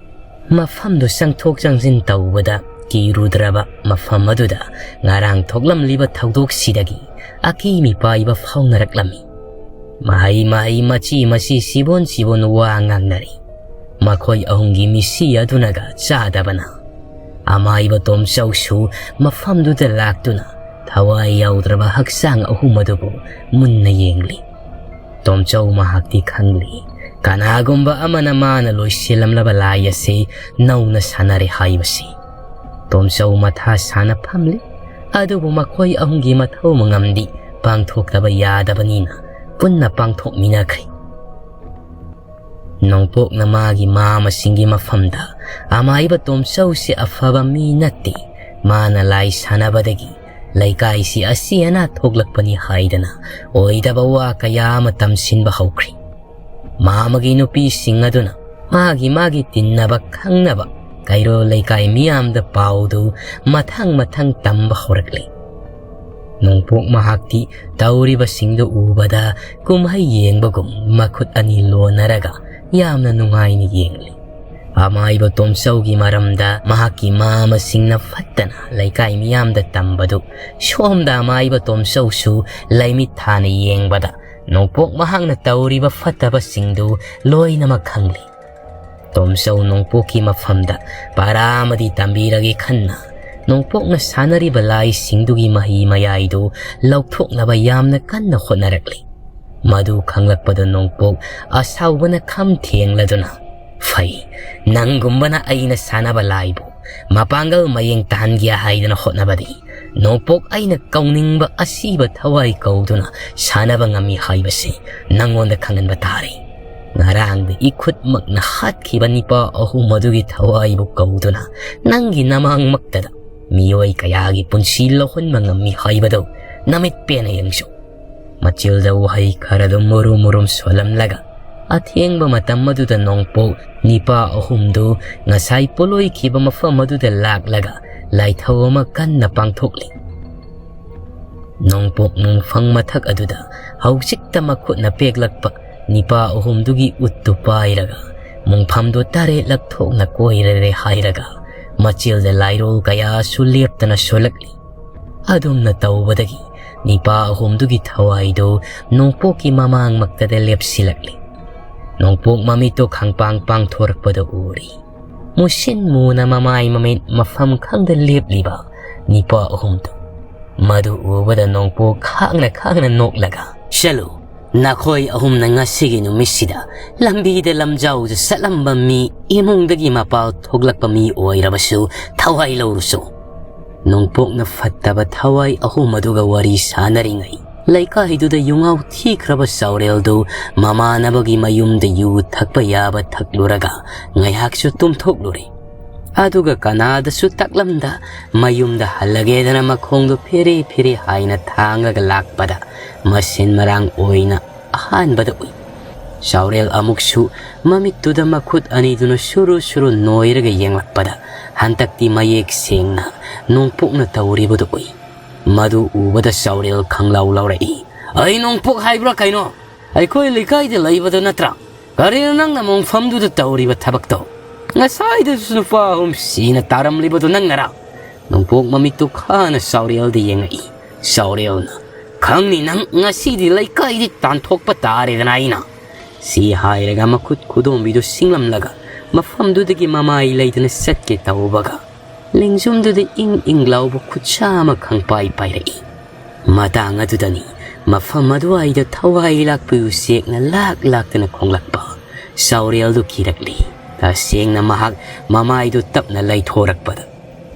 ꯃꯐꯝꯗꯨ ꯆꯪꯊꯣꯛ ꯆꯪꯁꯤꯟ ꯇꯧꯕꯗ ꯀꯤꯔꯨꯗ꯭ꯔꯕ ꯃꯐꯝ ꯑꯗꯨꯗ ꯉꯔꯥꯡ ꯊꯣꯛꯂꯝꯂꯤꯕ ꯊꯧꯗꯣꯛꯁꯤꯗꯒꯤ ꯑꯀꯤ ꯃꯤꯄꯥꯏꯕ ꯐꯥꯎꯅꯔꯛꯂꯝꯃꯤ꯫ ꯃꯍꯩ ꯃꯍꯩ, ꯃꯆꯤ ꯃꯆꯤ, ꯁꯤꯕꯣꯟ ꯁꯤꯕꯣꯟ ꯋꯥ ꯉꯥꯡꯅꯔꯤ꯫ ꯃꯈꯣꯏ ꯑꯍꯨꯝꯒꯤ ꯃꯤꯁꯤ ꯑꯗꯨꯅꯒ ꯆꯥꯗꯕꯅ꯫ ꯑꯃꯥꯏꯕ ꯇꯣꯝꯆꯧꯁꯨ ꯃꯐꯝꯗꯨꯗ ꯂꯥꯛꯇꯨꯅ ꯊꯋꯥꯏ ꯌꯥꯎꯗ꯭ꯔꯕ ꯍꯛꯆꯥꯡ ꯑꯍꯨꯝ ꯑꯗꯨꯕꯨ ꯃꯨꯟꯅ ꯌꯦꯡꯂꯤ꯫ ꯇꯣꯝꯆꯧ ꯃꯍꯥꯛꯇꯤ ꯈꯪꯂꯤ, ꯀꯅꯥꯒꯨꯝꯕ ꯑꯃꯅ ꯃꯥꯅ ꯂꯣꯏꯁꯤꯜꯂꯝꯂꯕ ꯂꯥꯏ ꯑꯁꯤ ꯅꯧꯅ ꯁꯥꯟꯅꯔꯦ ꯍꯥꯏꯕꯁꯤ꯫ ꯇꯣꯝꯆꯧ ꯃꯊꯥ ꯁꯥꯅ ꯐꯝꯂꯤ꯫ ꯑꯗꯨꯕꯨ ꯃꯈꯣꯏ ꯑꯍꯨꯝꯒꯤ ꯃꯊꯧ ꯃꯉꯝꯗꯤ ꯄꯥꯡꯊꯣꯛꯇꯕ ꯌꯥꯗꯕꯅꯤꯅ ꯄꯨꯟꯅ ꯄꯥꯡꯊꯣꯛꯃꯤꯟꯅꯈ꯭ꯔꯦ꯫ ꯅꯣꯡꯄꯣꯛꯅ ꯃꯥꯒꯤ ꯃꯥꯃꯁꯤꯡꯒꯤ ꯃꯐꯝꯗ ꯑꯃꯥꯏꯕ ꯇꯣꯝꯆꯧꯁꯤ ꯑꯐꯕ ꯃꯤ ꯅꯠꯇꯦ, ꯃꯥꯅ ꯂꯥꯏ ꯁꯥꯟꯅꯕꯗꯒꯤ ꯂꯩꯀꯥꯏꯁꯤ ꯑꯁꯤ ꯑꯅꯥ ꯊꯣꯛꯂꯛꯄꯅꯤ ꯍꯥꯏꯗꯅ ꯑꯣꯏꯗꯕ ꯋꯥ ꯀꯌꯥ ꯑꯃ ꯇꯝꯁꯤꯟꯕ ꯍꯧꯈ꯭ꯔꯤ꯫ ꯃꯥꯃꯒꯤ ꯅꯨꯄꯤꯁꯤꯡ ꯑꯗꯨꯅ ꯃꯥꯒꯤ ꯃꯥꯒꯤ ꯇꯤꯟꯅꯕ ꯈꯪꯅꯕ ꯀꯩꯔꯣꯜ ꯂꯩꯀꯥꯏ ꯃꯤꯌꯥꯝꯗ ꯄꯥꯎꯗꯨ ꯃꯊꯪ ꯃꯊꯪ ꯇꯝꯕ ꯍꯧꯔꯛꯂꯤ꯫ ꯅꯣꯡꯄꯣꯛ ꯃꯍꯥꯛꯇꯤ ꯇꯧꯔꯤꯕꯁꯤꯡꯗꯨ ꯎꯕꯗ ꯀꯨꯝꯍꯩ ꯌꯦꯡꯕꯒꯨꯝ ꯃꯈꯨꯠ ꯑꯅꯤ ꯂꯣꯟꯅꯔꯒ ꯌꯥꯝꯅ ꯅꯨꯡꯉꯥꯏꯅ ꯌꯦꯡꯂꯤ꯫ ꯑꯃꯥꯏꯕ ꯇꯣꯝꯆꯧꯒꯤ ꯃꯔꯝꯗ ꯃꯍꯥꯛꯀꯤ ꯃꯥꯃꯁꯤꯡꯅ ꯐꯠꯇꯅ ꯂꯩꯀꯥꯏ ꯃꯤꯌꯥꯝꯗ ꯇꯝꯕꯗꯨ ꯁꯣꯝꯗ ꯑꯃꯥꯏꯕ ꯇꯣꯝꯆꯧꯁꯨ ꯂꯩꯃꯤꯠ ꯊꯥꯅ ꯌꯦꯡꯕꯗ ꯅꯣꯡꯄꯣꯛ ꯃꯍꯥꯛꯅ ꯇꯧꯔꯤꯕ ꯐꯠꯇꯕꯁꯤꯡꯗꯨ ꯂꯣꯏꯅꯃꯛ ꯈꯪꯂꯤ꯫ ꯇꯣꯝꯆꯧ ꯅꯣꯡꯄꯣꯛꯀꯤ ꯃꯐꯝꯗ ꯄꯔꯥ ꯑꯃꯗꯤ ꯇꯝꯕꯤꯔꯒꯦ ꯈꯟꯅ ꯅꯣꯡꯄꯣꯛꯅ ꯁꯥꯟꯅꯔꯤꯕ ꯂꯥꯏꯁꯤꯡꯗꯨꯒꯤ ꯃꯍꯩ ꯃꯌꯥꯏꯗꯨ ꯂꯧꯊꯣꯛꯅꯕ ꯌꯥꯝꯅ ꯀꯟꯅ ꯍꯣꯠꯅꯔꯛꯂꯤ꯫ ꯃꯗꯨ ꯈꯪꯂꯛꯄꯗ ꯅꯣꯡꯄꯣꯛ ꯑꯁꯥꯎꯕꯅ ꯈꯝ ꯊꯦꯡꯂꯗꯨꯅ "ꯐꯩ, ꯅꯪꯒꯨꯝꯕꯅ ꯑꯩꯅ ꯁꯥꯟꯅꯕ ꯂꯥꯏꯕꯨ ꯃꯄꯥꯡꯒꯜ ꯃꯌꯦꯡ ꯇꯥꯍꯟꯒꯦ ꯍꯥꯏꯗꯅ ꯍꯣꯠꯅꯕꯗꯤ, ꯅꯣꯡꯄꯣꯛ ꯑꯩꯅ ꯀꯧꯅꯤꯡꯕ ꯑꯁꯤꯕ ꯊꯋꯥꯏ ꯀꯧꯗꯨꯅ ꯁꯥꯟꯅꯕ ꯉꯝꯃꯤ ꯍꯥꯏꯕꯁꯤ ꯅꯪꯉꯣꯟꯗ ꯈꯪꯍꯟꯕ ꯇꯥꯔꯦ꯫ ꯉꯔꯥꯡꯗ ꯏꯈꯨꯠꯃꯛꯅ ꯍꯥꯠꯈꯤꯕ ꯅꯤꯄꯥ ꯑꯍꯨꯝ ꯑꯗꯨꯒꯤ ꯊꯋꯥꯏꯕꯨ ꯀꯧꯗꯨꯅ ꯅꯪꯒꯤ ꯅꯃꯥꯡꯃꯛꯇꯗ ꯃꯤꯑꯣꯏ ꯀꯌꯥꯒꯤ ꯄꯨꯟꯁꯤ ꯂꯧꯍꯟꯕ ꯉꯝꯃꯤ ꯍꯥꯏꯕꯗꯨ ꯅꯃꯤꯠ ꯄꯦꯟꯅ ꯌꯦꯡꯁꯨ꯫" ꯃꯆꯤꯜꯗ ꯋꯥꯍꯩ ꯈꯔꯗꯨ ꯃꯨꯔꯨꯝ ꯃꯨꯔꯨꯝ ꯁꯣꯜꯂꯝꯂꯒ, ꯑꯊꯦꯡꯕ ꯃꯇꯝ ꯑꯗꯨꯗ ꯅꯣꯡꯄꯣꯛ ꯅꯤꯄꯥ ꯑꯍꯨꯝꯗꯨ ꯉꯁꯥꯏ ꯄꯣꯂꯣꯏꯈꯤꯕ ꯃꯐꯝ ꯑꯗꯨꯗ ꯂꯥꯛꯂꯒ ꯂꯥꯏꯊꯧ ꯑꯃ ꯀꯟꯅ ꯄꯥꯡꯊꯣꯛꯂꯤ꯫ ꯅꯣꯡꯄꯣꯛ ꯃꯣꯡꯐꯝ ꯃꯊꯛ ꯑꯗꯨꯗ ꯍꯧꯖꯤꯛꯇ ꯃꯈꯨꯠꯅ ꯄꯦꯛꯂꯛꯄ ꯅꯤꯄꯥ ꯑꯍꯨꯝꯗꯨꯒꯤ ꯎꯠꯇꯨ ꯄꯥꯏꯔꯒ, ꯃꯣꯡꯐꯝꯗꯨ ꯇꯔꯦꯠꯂꯛ ꯊꯣꯛꯅ ꯀꯣꯏꯔꯔꯦ ꯍꯥꯏꯔꯒ, ꯃꯆꯤꯜꯗ ꯂꯥꯏꯔꯣꯜ ꯀꯌꯥꯁꯨ ꯂꯦꯞꯇꯅ ꯁꯣꯜꯂꯛꯂꯤ꯫ ꯑꯗꯨꯝꯅ ꯇꯧꯕꯗꯒꯤ ꯅꯤꯄꯥ ꯑꯍꯨꯝꯗꯨꯒꯤ ꯊꯋꯥꯏꯗꯨ ꯅꯣꯡꯄꯣꯛꯀꯤ ꯃꯃꯥꯡꯃꯛꯇꯗ ꯂꯦꯞꯁꯤꯜꯂꯛꯂꯤ꯫ ꯅꯣꯡꯄꯣꯛ ꯃꯃꯤꯠꯇꯨ ꯈꯪꯄꯥꯡ ꯄꯥꯡꯊꯣꯔꯛꯄꯗ ꯎꯔꯤ꯫ ꯃꯨꯁꯤꯟ ꯃꯨꯅ ꯃꯃꯥꯏ ꯃꯃꯤꯠ ꯃꯐꯝ ꯈꯪꯗ ꯂꯦꯞꯂꯤꯕ ꯅꯤꯄꯥ ꯑꯍꯨꯝꯗꯨ꯫ ꯃꯗꯨ ꯎꯕꯗ ꯅꯣꯡꯄꯣꯛ ꯈꯥꯡꯅ ꯈꯥꯡꯅ ꯅꯣꯛꯂꯒ, "ꯆꯠꯂꯨ, ꯅꯈꯣꯏ ꯑꯍꯨꯝꯅ ꯉꯁꯤꯒꯤ ꯅꯨꯃꯤꯠꯁꯤꯗ ꯂꯝꯕꯤꯗ ꯂꯝꯖꯥꯎꯗ ꯆꯠꯂꯝꯕ ꯃꯤ, ꯏꯃꯨꯡꯗꯒꯤ ꯃꯄꯥꯜ ꯊꯣꯛꯂꯛꯄ ꯃꯤ ꯑꯣꯏꯔꯕꯁꯨ ꯊꯋꯥꯏ ꯂꯧꯔꯨꯁꯨ꯫ ꯅꯣꯡꯄꯣꯛꯅ ꯐꯠꯇꯕ ꯊꯋꯥꯏ ꯑꯍꯨꯝ ꯑꯗꯨꯒ ꯋꯥꯔꯤ ꯁꯥꯟꯅꯔꯤꯉꯩ, ꯂꯩꯀꯥꯏꯗꯨꯗ ꯌꯨꯉꯥꯎ ꯊꯤꯈ꯭ꯔꯕ ꯆꯥꯎꯔꯦꯜꯗꯨ ꯃꯃꯥꯟꯅꯕꯒꯤ ꯃꯌꯨꯝꯗ ꯌꯨ ꯊꯛꯄ ꯌꯥꯕ ꯊꯛꯂꯨꯔꯒ ꯉꯥꯏꯍꯥꯛꯁꯨ ꯇꯨꯝꯊꯣꯛꯂꯨꯔꯦ꯫ ꯑꯗꯨꯒ ꯀꯅꯥꯗꯁꯨ ꯇꯥꯛꯂꯝꯗ ꯃꯌꯨꯝꯗ ꯍꯜꯂꯒꯦꯗꯅ ꯃꯈꯣꯡꯗꯨ ꯐꯦꯔꯦ ꯐꯦꯔꯦ ꯍꯥꯏꯅ ꯊꯥꯡꯂꯒ ꯂꯥꯛꯄꯗ ꯃꯁꯦꯟ ꯃꯔꯥꯡ ꯑꯣꯏꯅ ꯑꯍꯥꯟꯕꯗ ꯎꯏ꯫ ꯆꯥꯎꯔꯦꯜ ꯑꯃꯨꯛꯁꯨ ꯃꯃꯤꯠꯇꯨꯗ ꯃꯈꯨꯠ ꯑꯅꯤꯗꯨꯅ ꯁꯨꯔꯨ ꯁꯨꯔꯨ ꯅꯣꯏꯔꯒ ꯌꯦꯡꯂꯛꯄꯗ ꯍꯟꯗꯛꯇꯤ ꯃꯌꯦꯛ ꯁꯦꯡꯅ ꯅꯣꯡꯄꯣꯛꯅ ꯇꯧꯔꯤꯕꯗꯨ ꯎꯏ꯫ ꯃꯗꯨ ꯎꯕꯗ ꯆꯥꯎꯔꯦꯜ ꯈꯪꯂꯥꯎ ꯂꯥꯎꯔꯛꯏ꯫ "ꯑꯩ ꯅꯣꯡꯄꯣꯛ ꯍꯥꯏꯕ꯭ꯔꯥ ꯀꯩꯅꯣ? ꯑꯩꯈꯣꯏ ꯂꯩꯀꯥꯏꯗ ꯂꯩꯕꯗꯨ ꯅꯠꯇ꯭ꯔꯥ? ꯀꯔꯤꯅꯣ ꯅꯪꯅ ꯃꯣꯡꯐꯝꯗꯨꯗ ꯇꯧꯔꯤꯕ ꯊꯕꯛꯇꯣ? ꯉꯁꯥꯏꯗꯁꯨ ꯅꯨꯄꯥ ꯑꯍꯨꯝ ꯁꯤꯅ ꯇꯥꯔꯝꯂꯤꯕꯗꯨ ꯅꯪꯅꯔꯥ?" ꯅꯣꯡꯄꯣꯛ ꯃꯃꯤꯠꯇꯨ ꯈꯥꯅ ꯆꯥꯎꯔꯦꯜꯗ ꯌꯦꯡꯉꯛꯏ꯫ ꯆꯥꯎꯔꯦꯜꯅ, "ꯈꯪꯅꯤ ꯅꯪ, ꯉꯁꯤꯗꯤ ꯂꯩꯀꯥꯏꯗꯤ ꯇꯥꯟꯊꯣꯛꯄ ꯇꯥꯔꯦꯗꯅ ꯑꯩꯅ꯫" ꯁꯤ ꯍꯥꯏꯔꯒ ꯃꯈꯨꯠ ꯈꯨꯗꯣꯝꯕꯤꯗꯨ ꯁꯤꯡꯂꯝꯂꯒ ꯃꯐꯝꯗꯨꯗꯒꯤ ꯃꯃꯥꯏ ꯂꯩꯗꯅ ꯆꯠꯀꯦ ꯇꯧꯕꯒ, ꯂꯦꯡꯖꯨꯝꯗꯨꯗ ꯏꯪ ꯏꯪ ꯂꯥꯎꯕ ꯈꯨꯠꯁꯥ ꯑꯃ ꯈꯪꯄꯥꯏ ꯄꯥꯏꯔꯛꯏ꯫ ꯃꯇꯥꯡ ꯑꯗꯨꯗꯅꯤ ꯃꯐꯝ ꯑꯗꯨꯋꯥꯏꯗ ꯊꯋꯥꯏ ꯂꯥꯛꯄꯤ ꯎꯆꯦꯛꯅ ꯂꯥꯛ ꯂꯥꯛꯇꯅ ꯈꯣꯡꯂꯛꯄ꯫ ꯆꯥꯎꯔꯦꯜꯗꯨ ꯀꯤꯔꯛꯂꯤ꯫ ꯇꯁꯦꯡꯅ ꯃꯍꯥꯛ ꯃꯃꯥꯏꯗꯨ ꯇꯞꯅ ꯂꯩꯊꯣꯔꯛꯄꯗ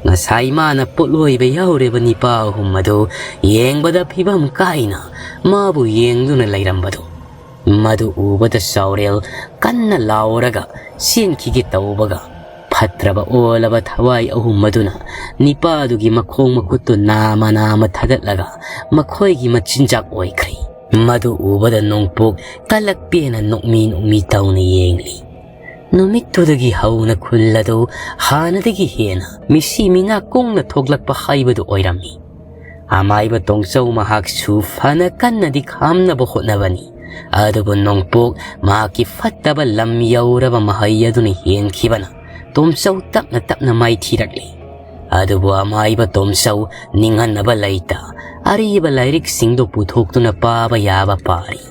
ꯉꯁꯥꯏ ꯃꯥꯅ ꯄꯣꯠꯂꯣꯏꯕ ꯌꯥꯎꯔꯤꯕ ꯅꯤꯄꯥ ꯑꯍꯨꯝ ꯑꯗꯨ ꯌꯦꯡꯕꯗ ꯐꯤꯕꯝ ꯀꯥꯏꯅ ꯃꯥꯕꯨ ꯌꯦꯡꯗꯨꯅ ꯂꯩꯔꯝꯕꯗꯨ꯫ ꯃꯗꯨ ꯎꯕꯗ ꯆꯥꯎꯔꯦꯜ ꯀꯟꯅ ꯂꯥꯎꯔꯒ ꯆꯦꯟꯈꯤꯒꯦ ꯇꯧꯕꯒ, ꯐꯠꯇ꯭ꯔꯕ ꯑꯣꯜꯂꯕ ꯊꯋꯥꯏ ꯑꯍꯨꯝ ꯑꯗꯨꯅ ꯅꯤꯄꯥꯗꯨꯒꯤ ꯃꯈꯣꯡ ꯃꯈꯨꯠꯇꯨ ꯅꯥꯃ ꯅꯥꯃ ꯊꯥꯗꯠꯂꯒ ꯃꯈꯣꯏꯒꯤ ꯃꯆꯤꯟꯖꯥꯛ ꯑꯣꯏꯈ꯭ꯔꯦ꯫ ꯃꯗꯨ ꯎꯕꯗ ꯅꯣꯡꯄꯣꯛ ꯀꯂꯛꯄꯦꯅ ꯅꯣꯛꯃꯤ ꯅꯣꯛꯃꯤ ꯇꯧꯅ ꯌꯦꯡꯂꯤ꯫ ꯅꯨꯃꯤꯠꯇꯨꯗꯒꯤ ꯍꯧꯅ ꯈꯨꯜ ꯑꯗꯨ ꯍꯥꯟꯅꯗꯒꯤ ꯍꯦꯟꯅ ꯃꯤꯁꯤ ꯃꯤꯅꯥ ꯀꯨꯡꯅ ꯊꯣꯛꯂꯛꯄ ꯍꯥꯏꯕꯗꯨ ꯑꯣꯏꯔꯝꯃꯤ꯫ ꯑꯃꯥꯏꯕ ꯇꯣꯡꯆꯧ ꯃꯍꯥꯛꯁꯨ ꯐꯅ ꯀꯟꯅꯗꯤ ꯈꯥꯝꯅꯕ ꯍꯣꯠꯅꯕꯅꯤ, ꯑꯗꯨꯕꯨ ꯅꯣꯡꯄꯣꯛ ꯃꯍꯥꯛꯀꯤ ꯐꯠꯇꯕ ꯂꯝ ꯌꯧꯔꯕ ꯃꯍꯩ ꯑꯗꯨꯅ ꯍꯦꯟꯈꯤꯕꯅ ꯇꯣꯝꯆꯧ ꯇꯞꯅ ꯇꯞꯅ ꯃꯥꯏꯊꯤꯔꯛꯂꯤ꯫ ꯑꯗꯨꯕꯨ ꯑꯃꯥꯏꯕ ꯇꯣꯝꯆꯧ ꯅꯤꯡꯍꯟꯅꯕ ꯂꯩꯇ ꯑꯔꯤꯕ ꯂꯥꯏꯔꯤꯛꯁꯤꯡꯗꯨ ꯄꯨꯊꯣꯛꯇꯨꯅ ꯄꯥꯕ ꯌꯥꯕ ꯄꯥꯔꯤ꯫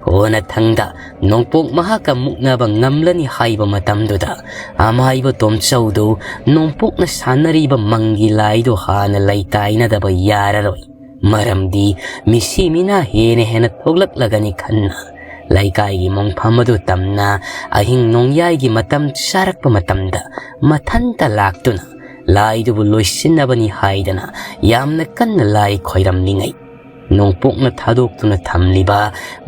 ꯀꯣꯟꯅꯊꯪꯗ ꯅꯣꯡꯄꯣꯛ ꯃꯍꯥꯛꯀ ꯃꯨꯛꯅꯕ ꯉꯝꯂꯅꯤ ꯍꯥꯏꯕ ꯃꯇꯝꯗꯨꯗ ꯑꯃꯥꯏꯕ ꯇꯣꯝꯆꯧꯗꯨ ꯅꯣꯡꯄꯣꯛꯅ ꯁꯥꯟꯅꯔꯤꯕ ꯃꯪꯒꯤ ꯂꯥꯏꯗꯨ ꯍꯥꯟꯅ ꯂꯩꯇꯥꯏꯅꯗꯕ ꯌꯥꯔꯔꯣꯏ꯫ ꯃꯔꯝꯗꯤ ꯃꯤꯁꯤ ꯃꯤꯅꯥ ꯍꯦꯟꯅ ꯍꯦꯟꯅ ꯊꯣꯛꯂꯛꯂꯒꯅꯤ ꯈꯟꯅ ꯂꯩꯀꯥꯏꯒꯤ ꯃꯣꯡꯐꯝ ꯑꯗꯨ ꯇꯝꯅ ꯑꯍꯤꯡ ꯅꯣꯡꯌꯥꯏꯒꯤ ꯃꯇꯝ ꯆꯥꯔꯛꯄ ꯃꯇꯝꯗ ꯃꯊꯟꯇ ꯂꯥꯛꯇꯨꯅ ꯂꯥꯏꯗꯨꯕꯨ ꯂꯣꯏꯁꯤꯟꯅꯕꯅꯤ ꯍꯥꯏꯗꯅ ꯌꯥꯝꯅ ꯀꯟꯅ ꯂꯥꯏ ꯈꯣꯏꯔꯝꯂꯤꯉꯩ, ꯅꯣꯡꯄꯣꯛꯅ ꯊꯥꯗꯣꯛꯇꯨꯅ ꯊꯝꯂꯤꯕ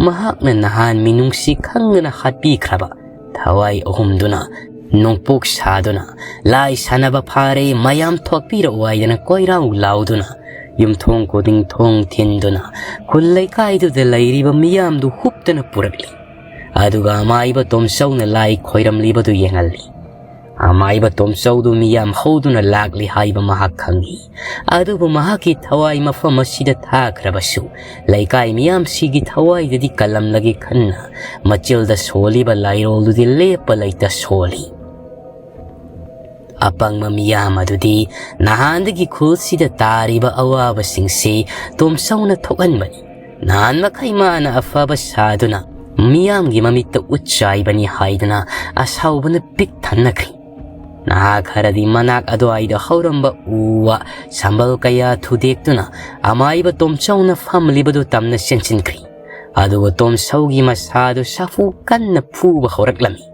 ꯃꯍꯥꯛꯅ ꯅꯍꯥꯟ ꯃꯤꯅꯨꯡꯁꯤ ꯈꯪꯗꯅ ꯍꯥꯠꯄꯤꯈ꯭ꯔꯕ ꯊꯋꯥꯏ ꯑꯍꯨꯝꯗꯨꯅ ꯅꯣꯡꯄꯣꯛ ꯁꯥꯗꯨꯅ ꯂꯥꯏ ꯁꯥꯟꯅꯕ ꯐꯥꯔꯦ, ꯃꯌꯥꯝ ꯊꯣꯛꯄꯤꯔꯛꯎ ꯍꯥꯏꯗꯅ ꯀꯣꯏꯔꯥꯎ ꯂꯥꯎꯗꯨꯅ ꯌꯨꯝꯊꯣꯡ ꯈꯨꯗꯤꯡ ꯊꯣꯡ ꯊꯤꯟꯗꯨꯅ ꯈꯨꯜ ꯂꯩꯀꯥꯏꯗꯨꯗ ꯂꯩꯔꯤꯕ ꯃꯤꯌꯥꯝꯗꯨ ꯍꯨꯞꯇꯅ ꯄꯨꯔꯛꯂꯤ꯫ ꯑꯗꯨꯒ ꯑꯃꯥꯏꯕ ꯇꯣꯝꯆꯧꯅ ꯂꯥꯏ ꯈꯣꯏꯔꯝꯂꯤꯕꯗꯨ ꯌꯦꯡꯍꯜꯂꯤ꯫ ꯑꯃꯥꯏꯕ ꯇꯣꯝꯆꯧꯗꯨ ꯃꯤꯌꯥꯝ ꯍꯧꯗꯨꯅ ꯂꯥꯛꯂꯤ ꯍꯥꯏꯕ ꯃꯍꯥꯛ ꯈꯪꯏ꯫ ꯑꯗꯨꯕꯨ ꯃꯍꯥꯛꯀꯤ ꯊꯋꯥꯏ ꯃꯐꯝ ꯑꯁꯤꯗ ꯊꯥꯈ꯭ꯔꯕꯁꯨ ꯂꯩꯀꯥꯏ ꯃꯤꯌꯥꯝꯁꯤꯒꯤ ꯊꯋꯥꯏꯗꯗꯤ ꯀꯜꯂꯝꯂꯒꯦ ꯈꯟꯅ ꯃꯆꯤꯜꯗ ꯁꯣꯜꯂꯤꯕ ꯂꯥꯏꯔꯣꯜꯗꯨꯗꯤ ꯂꯦꯞꯄ ꯂꯩꯇ ꯁꯣꯜꯂꯤ꯫ ꯑꯄꯪꯕ ꯃꯤꯌꯥꯝ ꯑꯗꯨꯗꯤ ꯅꯍꯥꯟꯗꯒꯤ ꯈꯨꯜꯁꯤꯗ ꯇꯥꯔꯤꯕ ꯑꯋꯥꯕꯁꯤꯡꯁꯤ ꯇꯣꯝꯆꯧꯅ ꯊꯣꯛꯍꯟꯕꯅꯤ, ꯅꯍꯥꯟ ꯃꯈꯩ ꯃꯥꯅ ꯑꯐꯕ ꯁꯥꯗꯨꯅ ꯃꯤꯌꯥꯝꯒꯤ ꯃꯃꯤꯠꯇ ꯎꯠ ꯆꯥꯏꯕꯅꯤ ꯍꯥꯏꯗꯅ ꯑꯁꯥꯎꯕꯅ ꯄꯤꯛ ꯊꯟꯅꯈ꯭ꯔꯤ꯫ ꯅꯍꯥ ꯈꯔꯗꯤ ꯃꯅꯥꯛ ꯑꯗꯨꯋꯥꯏꯗ ꯍꯧꯔꯝꯕ ꯎ ꯋꯥ ꯁꯝꯕꯜ ꯀꯌꯥ ꯊꯨꯗꯦꯛꯇꯨꯅ ꯑꯃꯥꯏꯕ ꯇꯣꯝꯆꯧꯅ ꯐꯝꯂꯤꯕꯗꯨ ꯇꯝꯅ ꯆꯦꯟꯁꯤꯟꯈ꯭ꯔꯤ꯫ ꯑꯗꯨꯒ ꯇꯣꯝꯆꯧꯒꯤ ꯃꯁꯥꯗꯨ ꯁꯥꯐꯨ ꯀꯟꯅ ꯐꯨꯕ ꯍꯧꯔꯛꯂꯝꯃꯤ꯫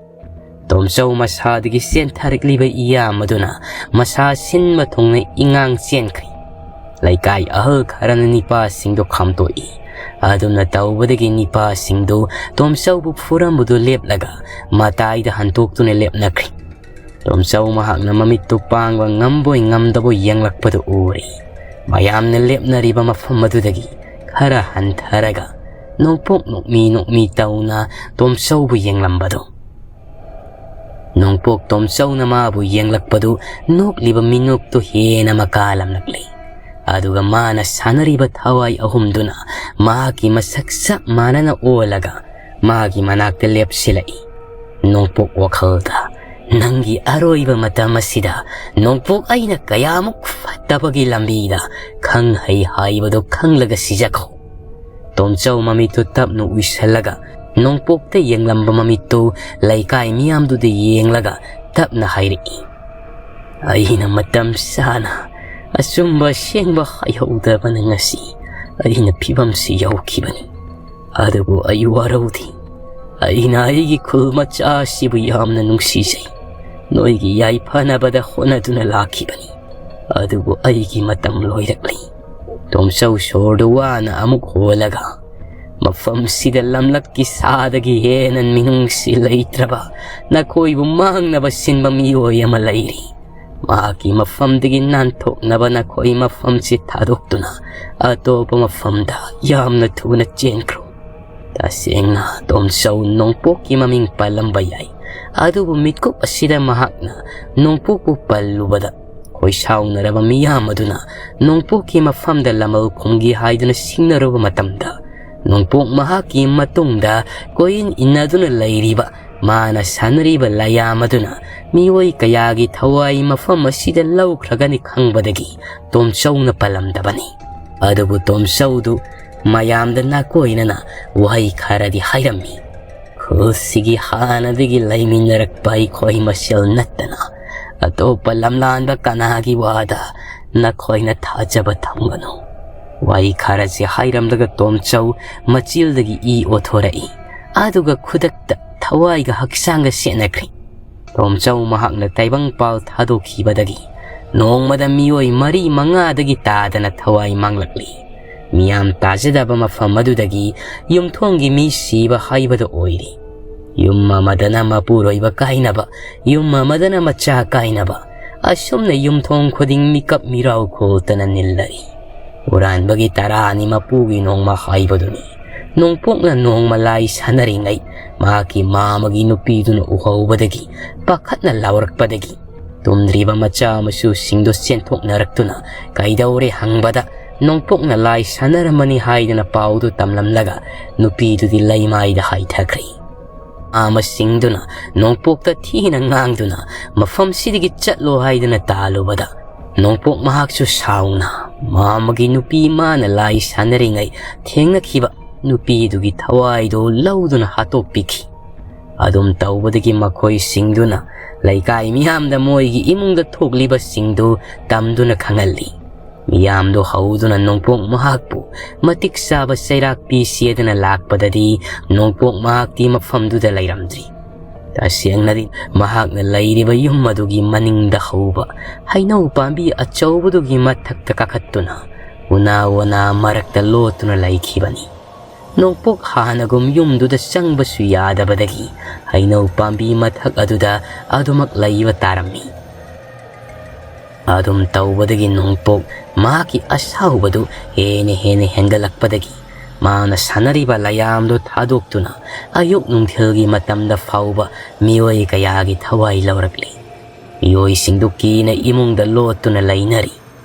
ꯇꯣꯝꯆꯧ ꯃꯁꯥꯗꯒꯤ ꯆꯦꯟꯊꯔꯛꯂꯤꯕ ꯏꯌꯥꯝ ꯑꯗꯨꯅ ꯃꯁꯥ ꯁꯤꯟꯕ ꯊꯨꯡꯅ ꯏꯉꯥꯡ ꯆꯦꯟꯈ꯭ꯔꯤ꯫ ꯂꯩꯀꯥꯏ ꯑꯍꯜ ꯈꯔꯅ ꯅꯤꯄꯥꯁꯤꯡꯗꯨ ꯈꯥꯝꯇꯣꯛꯏ꯫ ꯑꯗꯨꯝꯅ ꯇꯧꯕꯗꯒꯤ ꯅꯤꯄꯥꯁꯤꯡꯗꯨ ꯇꯣꯝꯆꯧꯕꯨ ꯐꯨꯔꯝꯕꯗꯨ ꯂꯦꯞꯂꯒ ꯃꯇꯥꯏꯗ ꯍꯟꯇꯣꯛꯇꯨꯅ ꯂꯦꯞꯅꯈ꯭ꯔꯤ꯫ ꯇꯣꯝꯆꯧ ꯃꯍꯥꯛꯅ ꯃꯃꯤꯠꯇꯨ ꯄꯥꯡꯕ ꯉꯝꯕꯣꯏ ꯉꯝꯗꯕꯣꯏ ꯌꯦꯡꯂꯛꯄꯗꯨ ꯎꯔꯦ꯫ ꯃꯌꯥꯝꯅ ꯂꯦꯞꯅꯔꯤꯕ ꯃꯐꯝ ꯑꯗꯨꯗꯒꯤ ꯈꯔ ꯍꯟꯊꯔꯒ ꯅꯣꯡꯄꯣꯛ ꯅꯣꯛꯃꯤ ꯅꯣꯛꯃꯤ ꯇꯧꯅ ꯇꯣꯝꯆꯧꯕꯨ ꯌꯦꯡꯂꯝꯕꯗꯨ꯫ ꯅꯣꯡꯄꯣꯛ ꯇꯣꯝꯆꯧꯅ ꯃꯥꯕꯨ ꯌꯦꯡꯂꯛꯄꯗꯨ ꯅꯣꯛꯂꯤꯕ ꯃꯤꯅꯣꯛꯇꯨ ꯍꯦꯟꯅ ꯃꯀꯥꯂꯝꯂꯛꯂꯦ꯫ ꯑꯗꯨꯒ ꯃꯥꯅ ꯁꯥꯟꯅꯔꯤꯕ ꯊꯋꯥꯏ ꯑꯍꯨꯝꯗꯨꯅ ꯃꯍꯥꯛꯀꯤ ꯃꯁꯛ ꯆꯞ ꯃꯥꯟꯅꯅ ꯑꯣꯜꯂꯒ ꯃꯥꯒꯤ ꯃꯅꯥꯛꯇ ꯂꯦꯞꯁꯤꯜꯂꯛꯏ꯫ ꯅꯣꯡꯄꯣꯛ ꯋꯥꯈꯜꯗ, "ꯅꯪꯒꯤ ꯑꯔꯣꯏꯕ ꯃꯇꯝ ꯑꯁꯤꯗ ꯅꯣꯡꯄꯣꯛ ꯑꯩꯅ ꯀꯌꯥꯃꯨꯛ ꯐꯠꯇꯕꯒꯤ ꯂꯝꯕꯤꯗ ꯈꯪ ꯍꯩ ꯍꯥꯏꯕꯗꯨ ꯈꯪꯂꯒ ꯁꯤꯖꯈꯣ"꯫ ꯇꯣꯝꯆꯧ ꯃꯃꯤꯠꯇꯨ ꯇꯞꯅ ꯎꯏꯁꯜꯂꯒ ꯅꯣꯡꯄꯣꯛꯇ ꯌꯦꯡꯂꯝꯕ ꯃꯃꯤꯠꯇꯨ ꯂꯩꯀꯥꯏ ꯃꯤꯌꯥꯝꯗꯨꯗ ꯌꯦꯡꯂꯒ ꯇꯞꯅ ꯍꯥꯏꯔꯛꯏ, "ꯑꯩꯅ ꯃꯇꯝ ꯆꯥꯅ ꯑꯆꯨꯝꯕ ꯑꯁꯦꯡꯕ ꯍꯥꯏꯍꯧꯗꯕꯅ ꯉꯁꯤ ꯑꯩꯅ ꯐꯤꯕꯝꯁꯤ ꯌꯧꯈꯤꯕꯅꯤ꯫ ꯑꯗꯨꯕꯨ ꯑꯩ ꯋꯥꯔꯧꯗꯦ꯫ ꯑꯩꯅ ꯑꯩꯒꯤ ꯈꯨꯜ ꯃꯆꯥ ꯑꯁꯤꯕꯨ ꯌꯥꯝꯅ ꯅꯨꯡꯁꯤꯖꯩ꯫ ꯅꯣꯏꯒꯤ ꯌꯥꯏꯐꯅꯕꯗ ꯍꯣꯠꯅꯗꯨꯅ ꯂꯥꯛꯈꯤꯕꯅꯤ꯫ ꯑꯗꯨꯕꯨ ꯑꯩꯒꯤ ꯃꯇꯝ ꯂꯣꯏꯔꯛꯂꯤ"꯫ ꯇꯣꯝꯆꯧ ꯁꯣꯔꯗꯨ ꯋꯥꯅ ꯑꯃꯨꯛ ꯍꯣꯜꯂꯒ, "ꯃꯐꯝꯁꯤꯗ ꯂꯝꯂꯛꯀꯤ ꯁꯥꯗꯒꯤ ꯍꯦꯟꯅ ꯃꯤꯅꯨꯡꯁꯤ ꯂꯩꯇ꯭ꯔꯕ ꯅꯈꯣꯏꯕꯨ ꯃꯥꯡꯅꯕ ꯁꯤꯟꯕ ꯃꯤꯑꯣꯏ ꯑꯃ ꯂꯩꯔꯤ꯫ ꯃꯍꯥꯛꯀꯤ ꯃꯐꯝꯗꯒꯤ ꯅꯥꯟꯊꯣꯛꯅꯕ ꯅꯈꯣꯏ ꯃꯐꯝꯁꯤ ꯊꯥꯗꯣꯛꯇꯨꯅ ꯑꯇꯣꯞꯄ ꯃꯐꯝꯗ ꯌꯥꯝꯅ ꯊꯨꯅ ꯆꯦꯟꯈ꯭ꯔꯣ"꯫ ꯇꯁꯦꯡꯅ ꯇꯣꯝꯆꯧ ꯅꯣꯡꯄꯣꯛꯀꯤ ꯃꯃꯤꯡ ꯄꯜꯂꯝꯕ ꯌꯥꯏ, ꯑꯗꯨꯕꯨ ꯃꯤꯠꯀꯨꯞ ꯑꯁꯤꯗ ꯃꯍꯥꯛꯅ ꯅꯣꯡꯄꯣꯛꯄꯨ ꯄꯜꯂꯨꯕꯗ ꯈꯣꯏꯁꯥꯎꯅꯔꯕ ꯃꯤꯌꯥꯝ ꯑꯗꯨꯅ ꯅꯣꯡꯄꯣꯛꯀꯤ ꯃꯐꯝꯗ ꯂꯃꯜ ꯈꯨꯝꯒꯦ ꯍꯥꯏꯗꯨꯅ ꯁꯤꯡꯅꯔꯨꯕ ꯃꯇꯝꯗ, ꯅꯣꯡꯄꯣꯛ ꯃꯍꯥꯛꯀꯤ ꯃꯇꯨꯡꯗ ꯀꯣꯏꯏꯟ ꯏꯟꯅꯗꯨꯅ ꯂꯩꯔꯤꯕ ꯃꯥꯅ ꯁꯥꯟꯅꯔꯤꯕ ꯂꯥꯌꯥꯝ ꯑꯗꯨꯅ ꯃꯤꯑꯣꯏ ꯀꯌꯥꯒꯤ ꯊꯋꯥꯏ ꯃꯐꯝ ꯑꯁꯤꯗ ꯂꯧꯈ꯭ꯔꯒꯅꯤ ꯈꯪꯕꯗꯒꯤ ꯇꯣꯝꯆꯧꯅ ꯄꯜꯂꯝꯗꯕꯅꯤ꯫ ꯑꯗꯨꯕꯨ ꯇꯣꯝꯆꯧꯗꯨ ꯃꯌꯥꯝꯗ ꯅꯥꯀꯣꯏꯅꯅ ꯋꯥꯍꯩ ꯈꯔꯗꯤ ꯍꯥꯏꯔꯝꯃꯤ꯫ "ꯈꯨꯜꯁꯤꯒꯤ ꯍꯥꯟꯅꯗꯒꯤ ꯂꯩꯃꯤꯟꯅꯔꯛꯄ ꯑꯩꯈꯣꯏ ꯃꯁꯦꯜ ꯅꯠꯇꯅ ꯑꯇꯣꯞꯄ ꯂꯝꯂꯥꯟꯕ ꯀꯅꯥꯒꯤ ꯋꯥꯗ ꯅꯈꯣꯏꯅ ꯊꯥꯖꯕ ꯊꯝꯒꯅꯨ"꯫ ꯋꯥꯍꯩ ꯈꯔꯁꯦ ꯍꯥꯏꯔꯝꯂꯒ ꯇꯣꯝꯆꯧ ꯃꯆꯤꯜꯗꯒꯤ ꯏ ꯑꯣꯊꯣꯔꯛꯏ꯫ ꯑꯗꯨꯒ ꯈꯨꯗꯛꯇ ꯊꯋꯥꯏꯒ ꯍꯛꯆꯥꯡꯒ ꯁꯦꯠꯅꯈ꯭ꯔꯦ꯫ ꯇꯣꯝꯆꯧ ꯃꯍꯥꯛꯅ ꯇꯥꯏꯕꯪꯄꯥꯜ ꯊꯥꯗꯣꯛꯈꯤꯕꯗꯒꯤ ꯅꯣꯡꯃꯗ ꯃꯤꯑꯣꯏ ꯃꯔꯤ ꯃꯉꯥꯗꯒꯤ ꯇꯥꯗꯅ ꯊꯋꯥꯏ ꯃꯥꯡꯂꯛꯂꯤ꯫ ꯃꯤꯌꯥꯝ ꯇꯥꯖꯗꯕ ꯃꯐꯝ ꯑꯗꯨꯗꯒꯤ ꯌꯨꯝꯊꯣꯡꯒꯤ ꯃꯤ ꯁꯤꯕ ꯍꯥꯏꯕꯗꯨ ꯑꯣꯏꯔꯦ꯫ ꯌꯨꯝ ꯑꯃꯗꯅ ꯃꯄꯨꯔꯣꯏꯕ ꯀꯥꯏꯅꯕ, ꯌꯨꯝ ꯑꯃꯗꯅ ꯃꯆꯥ ꯀꯥꯏꯅꯕ, ꯑꯁꯨꯝꯅ ꯌꯨꯝꯊꯣꯡ ꯈꯨꯗꯤꯡ ꯃꯤꯀꯞ ꯃꯤꯔꯥꯎ ꯈꯣꯜꯇꯅ ꯅꯤꯜꯂꯔꯤ꯫ ꯍꯨꯔꯥꯟꯕꯒꯤ ꯇꯔꯥꯅꯤ ꯃꯄꯨꯒꯤ ꯅꯣꯡꯃ ꯍꯥꯏꯕꯗꯨꯅꯤ꯫ ꯅꯣꯡꯄꯣꯛꯅ ꯅꯣꯡꯃ ꯂꯥꯏ ꯁꯥꯟꯅꯔꯤꯉꯩ ꯃꯍꯥꯛꯀꯤ ꯃꯥꯃꯒꯤ ꯅꯨꯄꯤꯗꯨꯅ ꯎꯍꯧꯕꯗꯒꯤ ꯄꯥꯈꯠꯅ ꯂꯥꯎꯔꯛꯄꯗꯒꯤ ꯇꯨꯝꯗ꯭ꯔꯤꯕ ꯃꯆꯥ ꯃꯁꯨꯁꯤꯡꯗꯨ ꯆꯦꯟꯊꯣꯛꯅꯔꯛꯇꯨꯅ ꯀꯩꯗꯧꯔꯦ ꯍꯪꯕꯗ ꯅꯣꯡꯄꯣꯛꯅ ꯂꯥꯏ ꯁꯥꯟꯅꯔꯝꯃꯅꯤ ꯍꯥꯏꯗꯨꯅ ꯄꯥꯎꯗꯨ ꯇꯝꯂꯝꯂꯒ ꯅꯨꯄꯤꯗꯨꯗꯤ ꯂꯩꯃꯥꯏꯗ ꯍꯥꯏꯊꯈ꯭ꯔꯦ꯫ ꯃꯥꯃꯁꯤꯡꯗꯨꯅ ꯅꯣꯡꯄꯣꯛꯇ ꯊꯤꯅ ꯉꯥꯡꯗꯨꯅ ꯃꯐꯝꯁꯤꯗꯒꯤ ꯆꯠꯂꯣ ꯍꯥꯏꯗꯨꯅ ꯇꯥꯜꯂꯨꯕꯗ ꯅꯣꯡꯄꯣꯛ ꯃꯍꯥꯛꯁꯨ ꯁꯥꯎꯅ ꯃꯥꯃꯒꯤ ꯅꯨꯄꯤ ꯃꯥꯅ ꯂꯥꯏ ꯁꯥꯟꯅꯔꯤꯉꯩ ꯊꯦꯡꯅꯈꯤꯕ ꯅꯨꯄꯤꯗꯨꯒꯤ ꯊꯋꯥꯏꯗꯨ ꯂꯧꯗꯨꯅ ꯍꯥꯠꯇꯣꯛꯄꯤꯈꯤ꯫ ꯑꯗꯨꯝ ꯇꯧꯕꯗꯒꯤ ꯃꯈꯣꯏꯁꯤꯡꯗꯨꯅ ꯂꯩꯀꯥꯏ ꯃꯤꯌꯥꯝꯗ ꯃꯣꯏꯒꯤ ꯏꯃꯨꯡꯗ ꯊꯣꯛꯂꯤꯕꯁꯤꯡꯗꯨ ꯇꯝꯗꯨꯅ ꯈꯪꯍꯜꯂꯤ꯫ ꯃꯤꯌꯥꯝꯗꯨ ꯍꯧꯗꯨꯅ ꯅꯣꯡꯄꯣꯛ ꯃꯍꯥꯛꯄꯨ ꯃꯇꯤꯛ ꯆꯥꯕ ꯆꯩꯔꯥꯛ ꯄꯤꯁꯦꯗꯅ ꯂꯥꯛꯄꯗꯗꯤ ꯅꯣꯡꯄꯣꯛ ꯃꯍꯥꯛꯇꯤ ꯃꯐꯝꯗꯨꯗ ꯂꯩꯔꯝꯗ꯭ꯔꯤ꯫ ꯇꯁꯦꯡꯅꯗꯤ ꯃꯍꯥꯛꯅ ꯂꯩꯔꯤꯕ ꯌꯨꯝ ꯑꯗꯨꯒꯤ ꯃꯅꯤꯡꯗ ꯍꯧꯕ ꯍꯩꯅꯧ ꯄꯥꯝꯕꯤ ꯑꯆꯧꯕꯗꯨꯒꯤ ꯃꯊꯛꯇ ꯀꯥꯈꯠꯇꯨꯅ ꯎꯅꯥ ꯋꯥꯅꯥ ꯃꯔꯛꯇ ꯂꯣꯠꯇꯨꯅ ꯂꯩꯈꯤꯕꯅꯤ꯫ ꯅꯣꯡꯄꯣꯛ ꯍꯥꯟꯅꯒꯨꯝ ꯌꯨꯝꯗꯨꯗ ꯆꯪꯕꯁꯨ ꯌꯥꯗꯕꯗꯒꯤ ꯍꯩꯅꯧ ꯄꯥꯝꯕꯤ ꯃꯊꯛ ꯑꯗꯨꯗ ꯑꯗꯨꯃꯛ ꯂꯩꯕ ꯇꯥꯔꯝꯃꯤ꯫ ꯑꯗꯨꯝ ꯇꯧꯕꯗꯒꯤ ꯅꯣꯡꯄꯣꯛ ꯃꯍꯥꯛꯀꯤ ꯑꯁꯥꯎꯕꯗꯨ ꯍꯦꯟꯅ ꯍꯦꯟꯅ ꯍꯦꯟꯒꯠꯂꯛꯄꯗꯒꯤ ꯃꯥꯅ ꯁꯥꯟꯅꯔꯤꯕ ꯂꯌꯥꯝꯗꯨ ꯊꯥꯗꯣꯛꯇꯨꯅ ꯑꯌꯨꯛ ꯅꯨꯡꯊꯤꯜꯒꯤ ꯃꯇꯝꯗ ꯐꯥꯎꯕ ꯃꯤꯑꯣꯏ ꯀꯌꯥꯒꯤ ꯊꯋꯥꯏ ꯂꯧꯔꯛꯂꯤ꯫ ꯃꯤꯑꯣꯏꯁꯤꯡꯗꯨ ꯀꯤꯅ ꯏꯃꯨꯡꯗ ꯂꯣꯠꯇꯨꯅ ꯂꯩꯅꯔꯤ꯫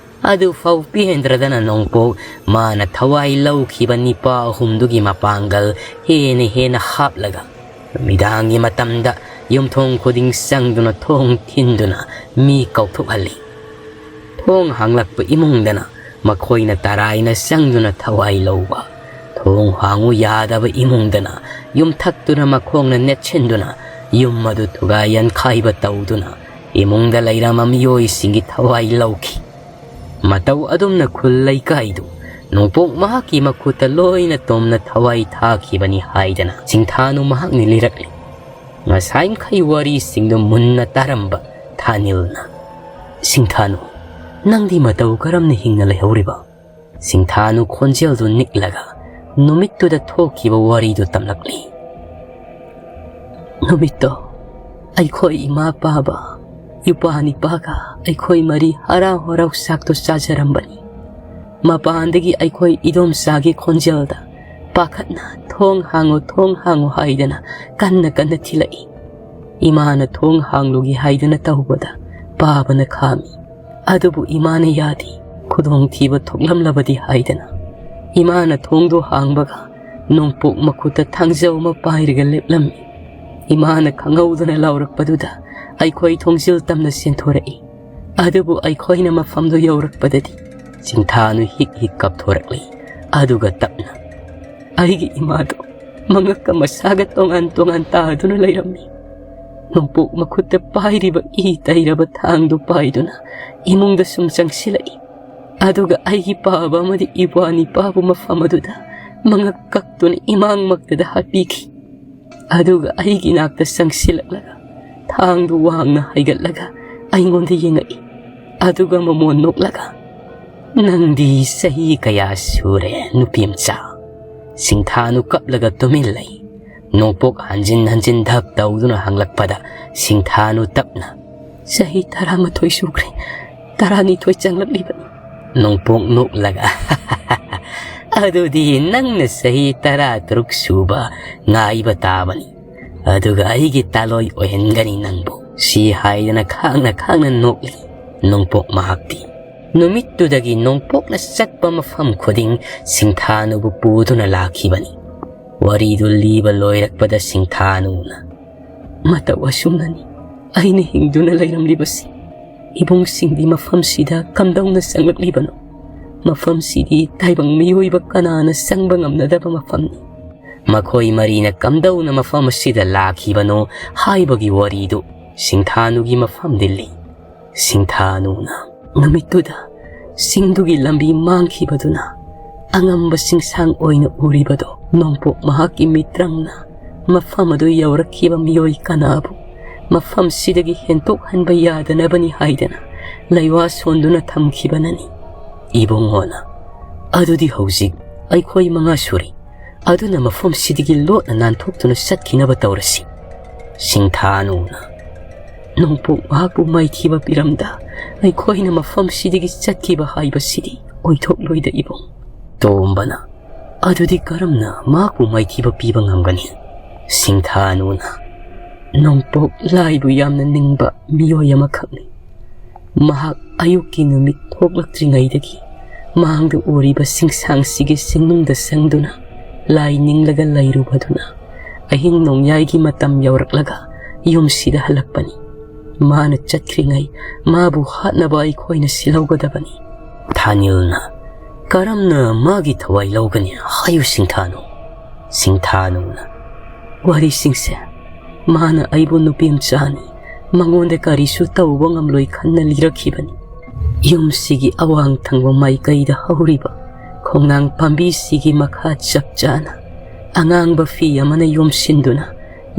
ꯑꯗꯨꯐꯥꯎ ꯄꯦꯟꯗ꯭ꯔꯗꯅ ꯅꯣꯡꯄꯣꯛ ꯃꯥꯅ ꯊꯋꯥꯏ ꯂꯧꯈꯤꯕ ꯅꯤꯄꯥ ꯑꯍꯨꯝꯗꯨꯒꯤ ꯃꯄꯥꯡꯒꯜ ꯍꯦꯟꯅ ꯍꯦꯟꯅ ꯍꯥꯞꯂꯒ ꯅꯨꯃꯤꯗꯥꯡꯒꯤ ꯃꯇꯝꯗ ꯌꯨꯝꯊꯣꯡ ꯈꯨꯗꯤꯡ ꯆꯪꯗꯨꯅ ꯊꯣꯡ ꯊꯤꯟꯗꯨꯅ ꯃꯤ ꯀꯧꯊꯣꯛꯍꯜꯂꯤ꯫ ꯊꯣꯡ ꯍꯥꯡꯂꯛꯄ ꯏꯃꯨꯡꯗꯅ ꯃꯈꯣꯏꯅ ꯇꯔꯥꯏꯅ ꯆꯪꯗꯨꯅ ꯊꯋꯥꯏ ꯂꯧꯕ, ꯊꯣꯡ ꯍꯥꯡꯉꯨ ꯌꯥꯗꯕ ꯏꯃꯨꯡꯗꯅ ꯌꯨꯝꯊꯛꯇꯨꯅ ꯃꯈꯣꯡꯅ ꯅꯦꯠꯁꯤꯟꯗꯨꯅ ꯌꯨꯝ ꯑꯗꯨ ꯊꯨꯒꯥꯏ ꯌꯥꯟꯈꯥꯏꯕ ꯇꯧꯗꯨꯅ ꯏꯃꯨꯡꯗ ꯂꯩꯔꯝꯕ ꯃꯤꯑꯣꯏꯁꯤꯡꯒꯤ ꯊꯋꯥꯏ ꯂꯧꯈꯤ꯫ ꯃꯇꯧ ꯑꯗꯨꯝꯅ ꯈꯨꯜ ꯂꯩꯀꯥꯏꯗꯨ ꯅꯣꯡꯄꯣꯛ ꯃꯍꯥꯛꯀꯤ ꯃꯈꯨꯠꯇ ꯂꯣꯏꯅ ꯇꯣꯝꯅ ꯊꯋꯥꯏ ꯊꯥꯈꯤꯕꯅꯤ ꯍꯥꯏꯗꯅ ꯁꯤꯡꯊꯥꯅꯨ ꯃꯍꯥꯛꯅ ꯂꯤꯔꯛꯂꯤ꯫ ꯉꯁꯥꯏꯈꯩ ꯋꯥꯔꯤꯁꯤꯡꯗꯨ ꯃꯨꯟꯅ ꯇꯥꯔꯝꯕ ꯊꯥꯅꯤꯜꯅ, "ꯁꯤꯡꯊꯥꯅꯨ, ꯅꯪꯗꯤ ꯃꯇꯧ ꯀꯔꯝꯅ ꯍꯤꯡꯅ ꯂꯩꯍꯧꯔꯤꯕ?" ꯁꯤꯡꯊꯥꯅꯨ ꯈꯣꯟꯖꯦꯜꯗꯨ ꯅꯤꯛꯂꯒ ꯅꯨꯃꯤꯠꯇꯨꯗ ꯊꯣꯛꯈꯤꯕ ꯋꯥꯔꯤꯗꯨ ꯇꯝꯂꯛꯂꯤ꯫ ꯅꯨꯃꯤꯠꯇꯣ ꯑꯩꯈꯣꯏ ꯏꯃꯥ ꯄꯥꯕ, ꯏꯄ꯭ꯋꯥ ꯅꯤꯄꯥꯒ ꯑꯩꯈꯣꯏ ꯃꯔꯤ ꯍꯔꯥꯎ ꯍꯔꯥꯎ ꯆꯥꯛꯇꯨ ꯆꯥꯖꯔꯝꯕꯅꯤ꯫ ꯃꯄꯥꯟꯗꯒꯤ ꯑꯩꯈꯣꯏ ꯏꯗꯣꯝꯆꯥꯒꯤ ꯈꯣꯟꯖꯦꯜꯗ ꯄꯥꯈꯠꯅ "ꯊꯣꯡ ꯍꯥꯡꯉꯨ, ꯊꯣꯡ ꯍꯥꯡꯉꯨ" ꯍꯥꯏꯗꯅ ꯀꯟꯅ ꯀꯟꯅ ꯊꯤꯜꯂꯛꯏ꯫ ꯏꯃꯥꯅ ꯊꯣꯡ ꯍꯥꯡꯂꯨꯒꯦ ꯍꯥꯏꯗꯨꯅ ꯇꯧꯕꯗ ꯄꯥꯕꯅ ꯈꯥꯝꯃꯤ꯫ ꯑꯗꯨꯕꯨ ꯏꯃꯥꯅ ꯌꯥꯗꯦ, ꯈꯨꯗꯣꯡꯊꯤꯕ ꯊꯣꯛꯂꯝꯂꯕꯗꯤ ꯍꯥꯏꯗꯅ꯫ ꯏꯃꯥꯅ ꯊꯣꯡꯗꯣ ꯍꯥꯡꯕꯒ ꯅꯣꯡꯄꯣꯛ ꯃꯈꯨꯠꯇ ꯊꯥꯡꯖꯧ ꯑꯃ ꯄꯥꯏꯔꯒ ꯂꯦꯞꯂꯝꯃꯤ꯫ ꯏꯃꯥꯅ ꯈꯪꯍꯧꯗꯅ ꯂꯥꯎꯔꯛꯄꯗꯨꯗ ꯑꯩꯈꯣꯏ ꯊꯣꯡꯖꯤꯜ ꯇꯝꯅ ꯆꯦꯟꯊꯣꯔꯛꯏ꯫ ꯑꯗꯨꯕꯨ ꯑꯩꯈꯣꯏꯅ ꯃꯐꯝꯗꯨ ꯌꯧꯔꯛꯄꯗꯗꯤ ꯁꯤꯡꯊꯥꯅꯨ ꯍꯤꯛ ꯍꯤꯛ ꯀꯞꯊꯣꯔꯛꯂꯤ꯫ ꯑꯗꯨꯒ ꯇꯞꯅ ꯑꯩꯒꯤ ꯏꯃꯥꯗꯨ ꯃꯉꯛꯀ ꯃꯁꯥꯒ ꯇꯣꯉꯥꯟ ꯇꯣꯉꯥꯟ ꯇꯥꯗꯨꯅ ꯂꯩꯔꯝꯃꯤ꯫ ꯅꯣꯡꯄꯣꯛ ꯃꯈꯨꯠꯇ ꯄꯥꯏꯔꯤꯕ ꯏ ꯇꯩꯔꯕ ꯊꯥꯡꯗꯨ ꯄꯥꯏꯗꯨꯅ ꯏꯃꯨꯡꯗ ꯁꯨꯝ ꯆꯪꯁꯤꯜꯂꯛꯏ꯫ ꯑꯗꯨꯒ ꯑꯩꯒꯤ ꯄꯥꯕ ꯑꯃꯗꯤ ꯏꯄ꯭ꯋꯥ ꯅꯤꯄꯥꯕꯨ ꯃꯐꯝ ꯑꯗꯨꯗ ꯃꯉꯛ ꯀꯛꯇꯨꯅ ꯏꯃꯥꯡꯃꯛꯇꯗ ꯍꯥꯠꯄꯤꯈꯤ꯫ ꯑꯗꯨꯒ ꯑꯩꯒꯤ ꯅꯥꯛꯇ ꯆꯪꯁꯤꯜꯂꯛꯂꯒ ꯊꯥꯡꯗꯨ ꯋꯥꯡꯅ ꯍꯥꯏꯒꯠꯂꯒ ꯑꯩꯉꯣꯟꯗ ꯌꯦꯡꯉꯛꯏ꯫ ꯑꯗꯨꯒ ꯃꯃꯣꯟ ꯅꯣꯛꯂꯒ, "ꯅꯪꯗꯤ ꯆꯍꯤ ꯀꯌꯥ ꯁꯨꯔꯦ, ꯅꯨꯄꯤ ꯃꯆꯥ?" ꯁꯤꯡꯊꯥꯅꯨ ꯀꯞꯂꯒ ꯇꯨꯃꯤꯟ ꯂꯩ꯫ ꯅꯣꯡꯄꯣꯛ ꯍꯟꯖꯤꯟ ꯍꯟꯖꯤꯟ ꯙꯞ ꯇꯧꯗꯨꯅ ꯍꯪꯂꯛꯄꯗ ꯁꯤꯡꯊꯥꯅꯨ ꯇꯞꯅ, "ꯆꯍꯤ ꯇꯔꯥꯃꯥꯊꯣꯏ ꯁꯨꯈ꯭ꯔꯦ, ꯇꯔꯥꯅꯤꯊꯣꯏ ꯆꯪꯂꯛꯂꯤꯕꯅꯤ꯫" ꯅꯣꯡꯄꯣꯛ ꯅꯣꯛꯂꯒ, "ꯑꯗꯨꯗꯤ ꯅꯪꯅ ꯆꯍꯤ ꯇꯔꯥꯇꯔꯨꯛ ꯁꯨꯕ ꯉꯥꯏꯕ ꯇꯥꯕꯅꯤ, ꯑꯗꯨꯒ ꯑꯩꯒꯤ ꯇꯥꯂꯣꯏ ꯑꯣꯏꯍꯟꯒꯅꯤ ꯅꯪꯕꯨ," ꯁꯤ ꯍꯥꯏꯗꯅ ꯈꯥꯡꯅ ꯈꯥꯡꯅ ꯅꯣꯛꯂꯤ ꯅꯣꯡꯄꯣꯛ ꯃꯍꯥꯛꯇꯤ꯫ ꯅꯨꯃꯤꯠꯇꯨꯗꯒꯤ ꯅꯣꯡꯄꯣꯛꯅ ꯆꯠꯄ ꯃꯐꯝ ꯈꯨꯗꯤꯡ ꯁꯤꯡꯊꯥꯅꯨꯕꯨ ꯄꯨꯗꯨꯅ ꯂꯥꯛꯈꯤꯕꯅꯤ꯫ ꯋꯥꯔꯤꯗꯨ ꯂꯤꯕ ꯂꯣꯏꯔꯛꯄꯗ ꯁꯤꯡꯊꯥꯅꯨꯅ, "ꯃꯇꯧ ꯑꯁꯨꯝꯅꯅꯤ ꯑꯩꯅ ꯍꯤꯡꯗꯨꯅ ꯂꯩꯔꯝꯂꯤꯕꯁꯤ꯫ ꯏꯕꯨꯡꯁꯤꯡꯗꯤ ꯃꯐꯝꯁꯤꯗ ꯀꯝꯗꯧꯅ ꯆꯪꯂꯛꯂꯤꯕꯅꯣ? ꯃꯐꯝꯁꯤꯗꯤ ꯇꯥꯏꯕꯪ ꯃꯤꯑꯣꯏꯕ ꯀꯅꯥꯅ ꯆꯪꯕ ꯉꯝꯅꯗꯕ ꯃꯐꯝꯅꯤ꯫ ꯃꯈꯣꯏ ꯃꯔꯤꯅ ꯀꯝꯗꯧꯅ ꯃꯐꯝ ꯑꯁꯤꯗ ꯂꯥꯛꯈꯤꯕꯅꯣ?" ꯍꯥꯏꯕꯒꯤ ꯋꯥꯔꯤꯗꯨ ꯁꯤꯡꯊꯥꯅꯨꯒꯤ ꯃꯐꯝꯗꯤ ꯂꯤ꯫ ꯁꯤꯡꯊꯥꯅꯨꯅ ꯅꯨꯃꯤꯠꯇꯨꯗ ꯆꯤꯡꯗꯨꯒꯤ ꯂꯝꯕꯤ ꯃꯥꯡꯈꯤꯕꯗꯨꯅ ꯑꯉꯝꯕ ꯆꯤꯡꯁꯥꯡ ꯑꯣꯏꯅ ꯎꯔꯤꯕꯗꯣ꯫ ꯅꯣꯡꯄꯣꯛ ꯃꯍꯥꯛꯀꯤ ꯃꯤꯇ꯭ꯔꯪꯅ ꯃꯐꯝ ꯑꯗꯨ ꯌꯧꯔꯛꯈꯤꯕ ꯃꯤꯑꯣꯏ ꯀꯅꯥꯕꯨ ꯃꯐꯝꯁꯤꯗꯒꯤ ꯍꯦꯟꯇꯣꯛꯍꯟꯕ ꯌꯥꯗꯅꯕꯅꯤ ꯍꯥꯏꯗꯅ ꯂꯩꯋꯥ ꯁꯣꯟꯗꯨꯅ ꯊꯝꯈꯤꯕꯅꯅꯤ꯫ ꯏꯕꯨꯡꯉꯣꯅ, "ꯑꯗꯨꯗꯤ ꯍꯧꯖꯤꯛ ꯑꯩꯈꯣꯏ ꯃꯉꯥ ꯁꯨꯔꯦ, ꯑꯗꯨꯅ ꯃꯐꯝꯁꯤꯗꯒꯤ ꯂꯣꯠꯅ ꯅꯥꯟꯊꯣꯛꯇꯨꯅ ꯆꯠꯈꯤꯅꯕ ꯇꯧꯔꯁꯤ꯫" ꯁꯤꯡꯊꯥꯅꯨꯅ, "ꯅꯣꯡꯄꯣꯛ ꯃꯍꯥꯛꯄꯨ ꯃꯥꯏꯊꯤꯕ ꯄꯤꯔꯝꯗ ꯑꯩꯈꯣꯏꯅ ꯃꯐꯝꯁꯤꯗꯒꯤ ꯆꯠꯈꯤꯕ ꯍꯥꯏꯕꯁꯤꯗꯤ ꯑꯣꯏꯊꯣꯛꯂꯣꯏꯗ ꯏꯕꯨꯡ꯫" ꯇꯣꯝꯕꯅ, "ꯑꯗꯨꯗꯤ ꯀꯔꯝꯅ ꯃꯍꯥꯛꯄꯨ ꯃꯥꯏꯊꯤꯕ ꯄꯤꯕ ꯉꯝꯒꯅꯤ?" ꯁꯤꯡꯊꯥꯅꯨꯅ, "ꯅꯣꯡꯄꯣꯛ ꯂꯥꯏꯕꯨ ꯌꯥꯝꯅ ꯅꯤꯡꯕ ꯃꯤꯑꯣꯏ ꯑꯃꯈꯛꯅꯤ꯫ ꯃꯍꯥꯛ ꯑꯌꯨꯛꯀꯤ ꯅꯨꯃꯤꯠ ꯊꯣꯛꯂꯛꯇ꯭ꯔꯤꯉꯩꯗꯒꯤ ꯃꯥꯡꯗ ꯎꯔꯤꯕ ꯁꯤꯡꯁꯥꯡꯁꯤꯒꯤ ꯆꯤꯡꯅꯨꯡꯗ ꯆꯪꯗꯨꯅ ꯂꯥꯏ ꯅꯤꯡꯂꯒ ꯂꯩꯔꯨꯕꯗꯨꯅ ꯑꯍꯤꯡ ꯅꯣꯡꯌꯥꯏꯒꯤ ꯃꯇꯝ ꯌꯧꯔꯛꯂꯒ ꯌꯨꯝꯁꯤꯗ ꯍꯜꯂꯛꯄꯅꯤ꯫ ꯃꯥꯅ ꯆꯠꯈ꯭ꯔꯤꯉꯩ ꯃꯥꯕꯨ ꯍꯥꯠꯅꯕ ꯑꯩꯈꯣꯏꯅ ꯁꯤꯜꯍꯧꯒꯗꯕꯅꯤ꯫" ꯊꯥꯅꯤꯜꯅ, "ꯀꯔꯝꯅ ꯃꯥꯒꯤ ꯊꯋꯥꯏ ꯂꯧꯒꯅꯤ ꯍꯥꯏꯌꯨ ꯁꯤꯡꯊꯥꯅꯨ꯫" ꯁꯤꯡꯊꯥꯅꯨꯅ, "ꯋꯥꯔꯤꯁꯤꯡꯁꯦ ꯃꯥꯅ ꯑꯩꯕꯨ ꯅꯨꯄꯤ ꯃꯆꯥꯅꯤ, ꯃꯉꯣꯟꯗ ꯀꯔꯤꯁꯨ ꯇꯧꯕ ꯉꯝꯂꯣꯏ ꯈꯟꯅ ꯂꯤꯔꯛꯈꯤꯕꯅꯤ꯫ ꯌꯨꯝꯁꯤꯒꯤ ꯑꯋꯥꯡ ꯊꯪꯕ ꯃꯥꯏꯀꯩꯗ ꯍꯧꯔꯤꯕ ꯈꯣꯡꯅꯥꯡ ꯄꯥꯝꯕꯤꯁꯤꯒꯤ ꯃꯈꯥ ꯆꯞ ꯆꯥꯅ ꯑꯉꯥꯡꯕ ꯐꯤ ꯑꯃꯅ ꯌꯣꯝꯁꯤꯟꯗꯨꯅ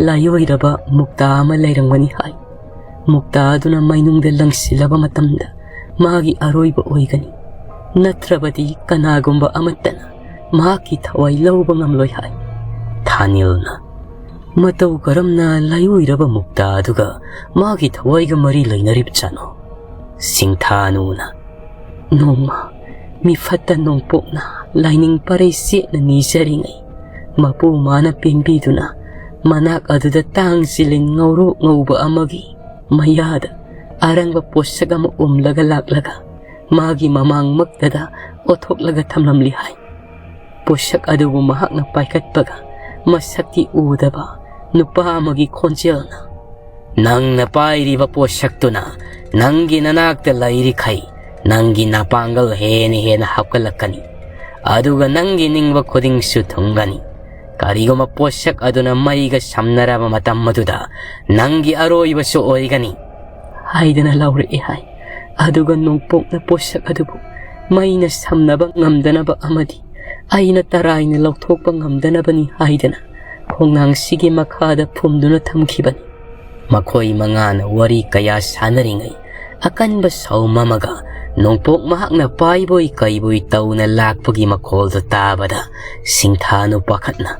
ꯂꯥꯏꯑꯣꯏꯔꯕ ꯃꯨꯛꯇꯥ ꯑꯃ ꯂꯩꯔꯝꯒꯅꯤ ꯍꯥꯏ꯫ ꯃꯨꯛꯇꯥ ꯑꯗꯨꯅ ꯃꯩꯅꯨꯡꯗ ꯂꯪꯁꯤꯜꯂꯕ ꯃꯇꯝꯗ ꯃꯥꯒꯤ ꯑꯔꯣꯏꯕ ꯑꯣꯏꯒꯅꯤ, ꯅꯠꯇ꯭ꯔꯕꯗꯤ ꯀꯅꯥꯒꯨꯝꯕ ꯑꯃꯠꯇꯅ ꯃꯍꯥꯛꯀꯤ ꯊꯋꯥꯏ ꯂꯧꯕ ꯉꯝꯂꯣꯏ ꯍꯥꯏ꯫" ꯊꯥꯅꯤꯜꯅ, "ꯃꯇꯧ ꯀꯔꯝꯅ ꯂꯥꯏꯑꯣꯏꯔꯕ ꯃꯨꯛꯇꯥ ꯑꯗꯨꯒ ꯃꯥꯒꯤ ꯊꯋꯥꯏꯒ ꯃꯔꯤ ꯂꯩꯅꯔꯤꯕꯖꯥꯠꯅꯣ?" ꯁꯤꯡꯊꯥꯅꯨꯅ, "ꯅꯣꯡꯃ ꯃꯤꯐꯠꯇ ꯅꯣꯡꯄꯣꯛꯅ ꯂꯥꯏꯅꯤꯡ ꯄꯔꯩ ꯆꯦꯠꯅ ꯅꯤꯖꯔꯤꯉꯩ ꯃꯄꯨ ꯃꯥꯅ ꯄꯦꯟꯕꯤꯗꯨꯅ ꯃꯅꯥꯛ ꯑꯗꯨꯗ ꯇꯥꯡ ꯆꯤꯂꯤꯟ ꯉꯧꯔꯣꯛ ꯉꯧꯕ ꯑꯃꯒꯤ ꯃꯌꯥꯗ ꯑꯔꯪꯕ ꯄꯣꯠꯁꯛ ꯑꯃ ꯎꯝꯂꯒ ꯂꯥꯛꯂꯒ ꯃꯥꯒꯤ ꯃꯃꯥꯡꯃꯛꯇꯗ ꯑꯣꯊꯣꯛꯂꯒ ꯊꯝꯂꯝꯂꯤ ꯍꯥꯏ꯫ ꯄꯣꯠꯁꯛ ꯑꯗꯨꯕꯨ ꯃꯍꯥꯛꯅ ꯄꯥꯏꯈꯠꯄꯒ ꯃꯁꯛꯇꯤ ꯎꯗꯕ ꯅꯨꯄꯥ ꯑꯃꯒꯤ ꯈꯣꯟꯖꯦꯜꯅ, ꯅꯪꯅ ꯄꯥꯏꯔꯤꯕ ꯄꯣꯠꯁꯛꯇꯨꯅ ꯅꯪꯒꯤ ꯅꯅꯥꯛꯇ ꯂꯩꯔꯤꯈꯩ ꯅꯪꯒꯤ ꯅꯄꯥꯡꯒꯜ ꯍꯦꯟꯅ ꯍꯦꯟꯅ ꯍꯥꯞꯀꯠꯂꯛꯀꯅꯤ, ꯑꯗꯨꯒ ꯅꯪꯒꯤ ꯅꯤꯡꯕ ꯈꯨꯗꯤꯡꯁꯨ ꯊꯨꯡꯒꯅꯤ꯫ ꯀꯔꯤꯒꯨꯝꯕ ꯄꯣꯠꯁꯛ ꯑꯗꯨꯅ ꯃꯩꯒ ꯁꯝꯅꯔꯕ ꯃꯇꯝ ꯑꯗꯨꯗ ꯅꯪꯒꯤ ꯑꯔꯣꯏꯕꯁꯨ ꯑꯣꯏꯒꯅꯤ" ꯍꯥꯏꯗꯅ ꯂꯥꯎꯔꯛꯑꯦ ꯍꯥꯏ꯫ ꯑꯗꯨꯒ ꯅꯣꯡꯄꯣꯛꯅ ꯄꯣꯠꯁꯛ ꯑꯗꯨꯕꯨ ꯃꯩꯅ ꯁꯝꯅꯕ ꯉꯝꯗꯅꯕ ꯑꯃꯗꯤ ꯑꯩꯅ ꯇꯔꯥꯏꯅ ꯂꯧꯊꯣꯛꯄ ꯉꯝꯗꯅꯕꯅꯤ ꯍꯥꯏꯗꯅ ꯈꯣꯡꯅꯥꯡꯁꯤꯒꯤ ꯃꯈꯥꯗ ꯐꯨꯝꯗꯨꯅ ꯊꯝꯈꯤꯕꯅꯤ꯫ ꯃꯈꯣꯏ ꯃꯉꯥꯅ ꯋꯥꯔꯤ ꯀꯌꯥ ꯁꯥꯟꯅꯔꯤꯉꯩ, ꯑꯀꯟꯕ ꯁꯧ ꯑꯃꯒ ꯅꯣꯡꯄꯣꯛ ꯃꯍꯥꯛꯅ ꯄꯥꯏꯕꯣꯏ ꯀꯩꯕꯣꯏ ꯇꯧꯅ ꯂꯥꯛꯄꯒꯤ ꯃꯈꯣꯜꯗꯨ ꯇꯥꯕꯗ, ꯁꯤꯡꯊꯥꯅꯨ ꯄꯥꯈꯠꯅ,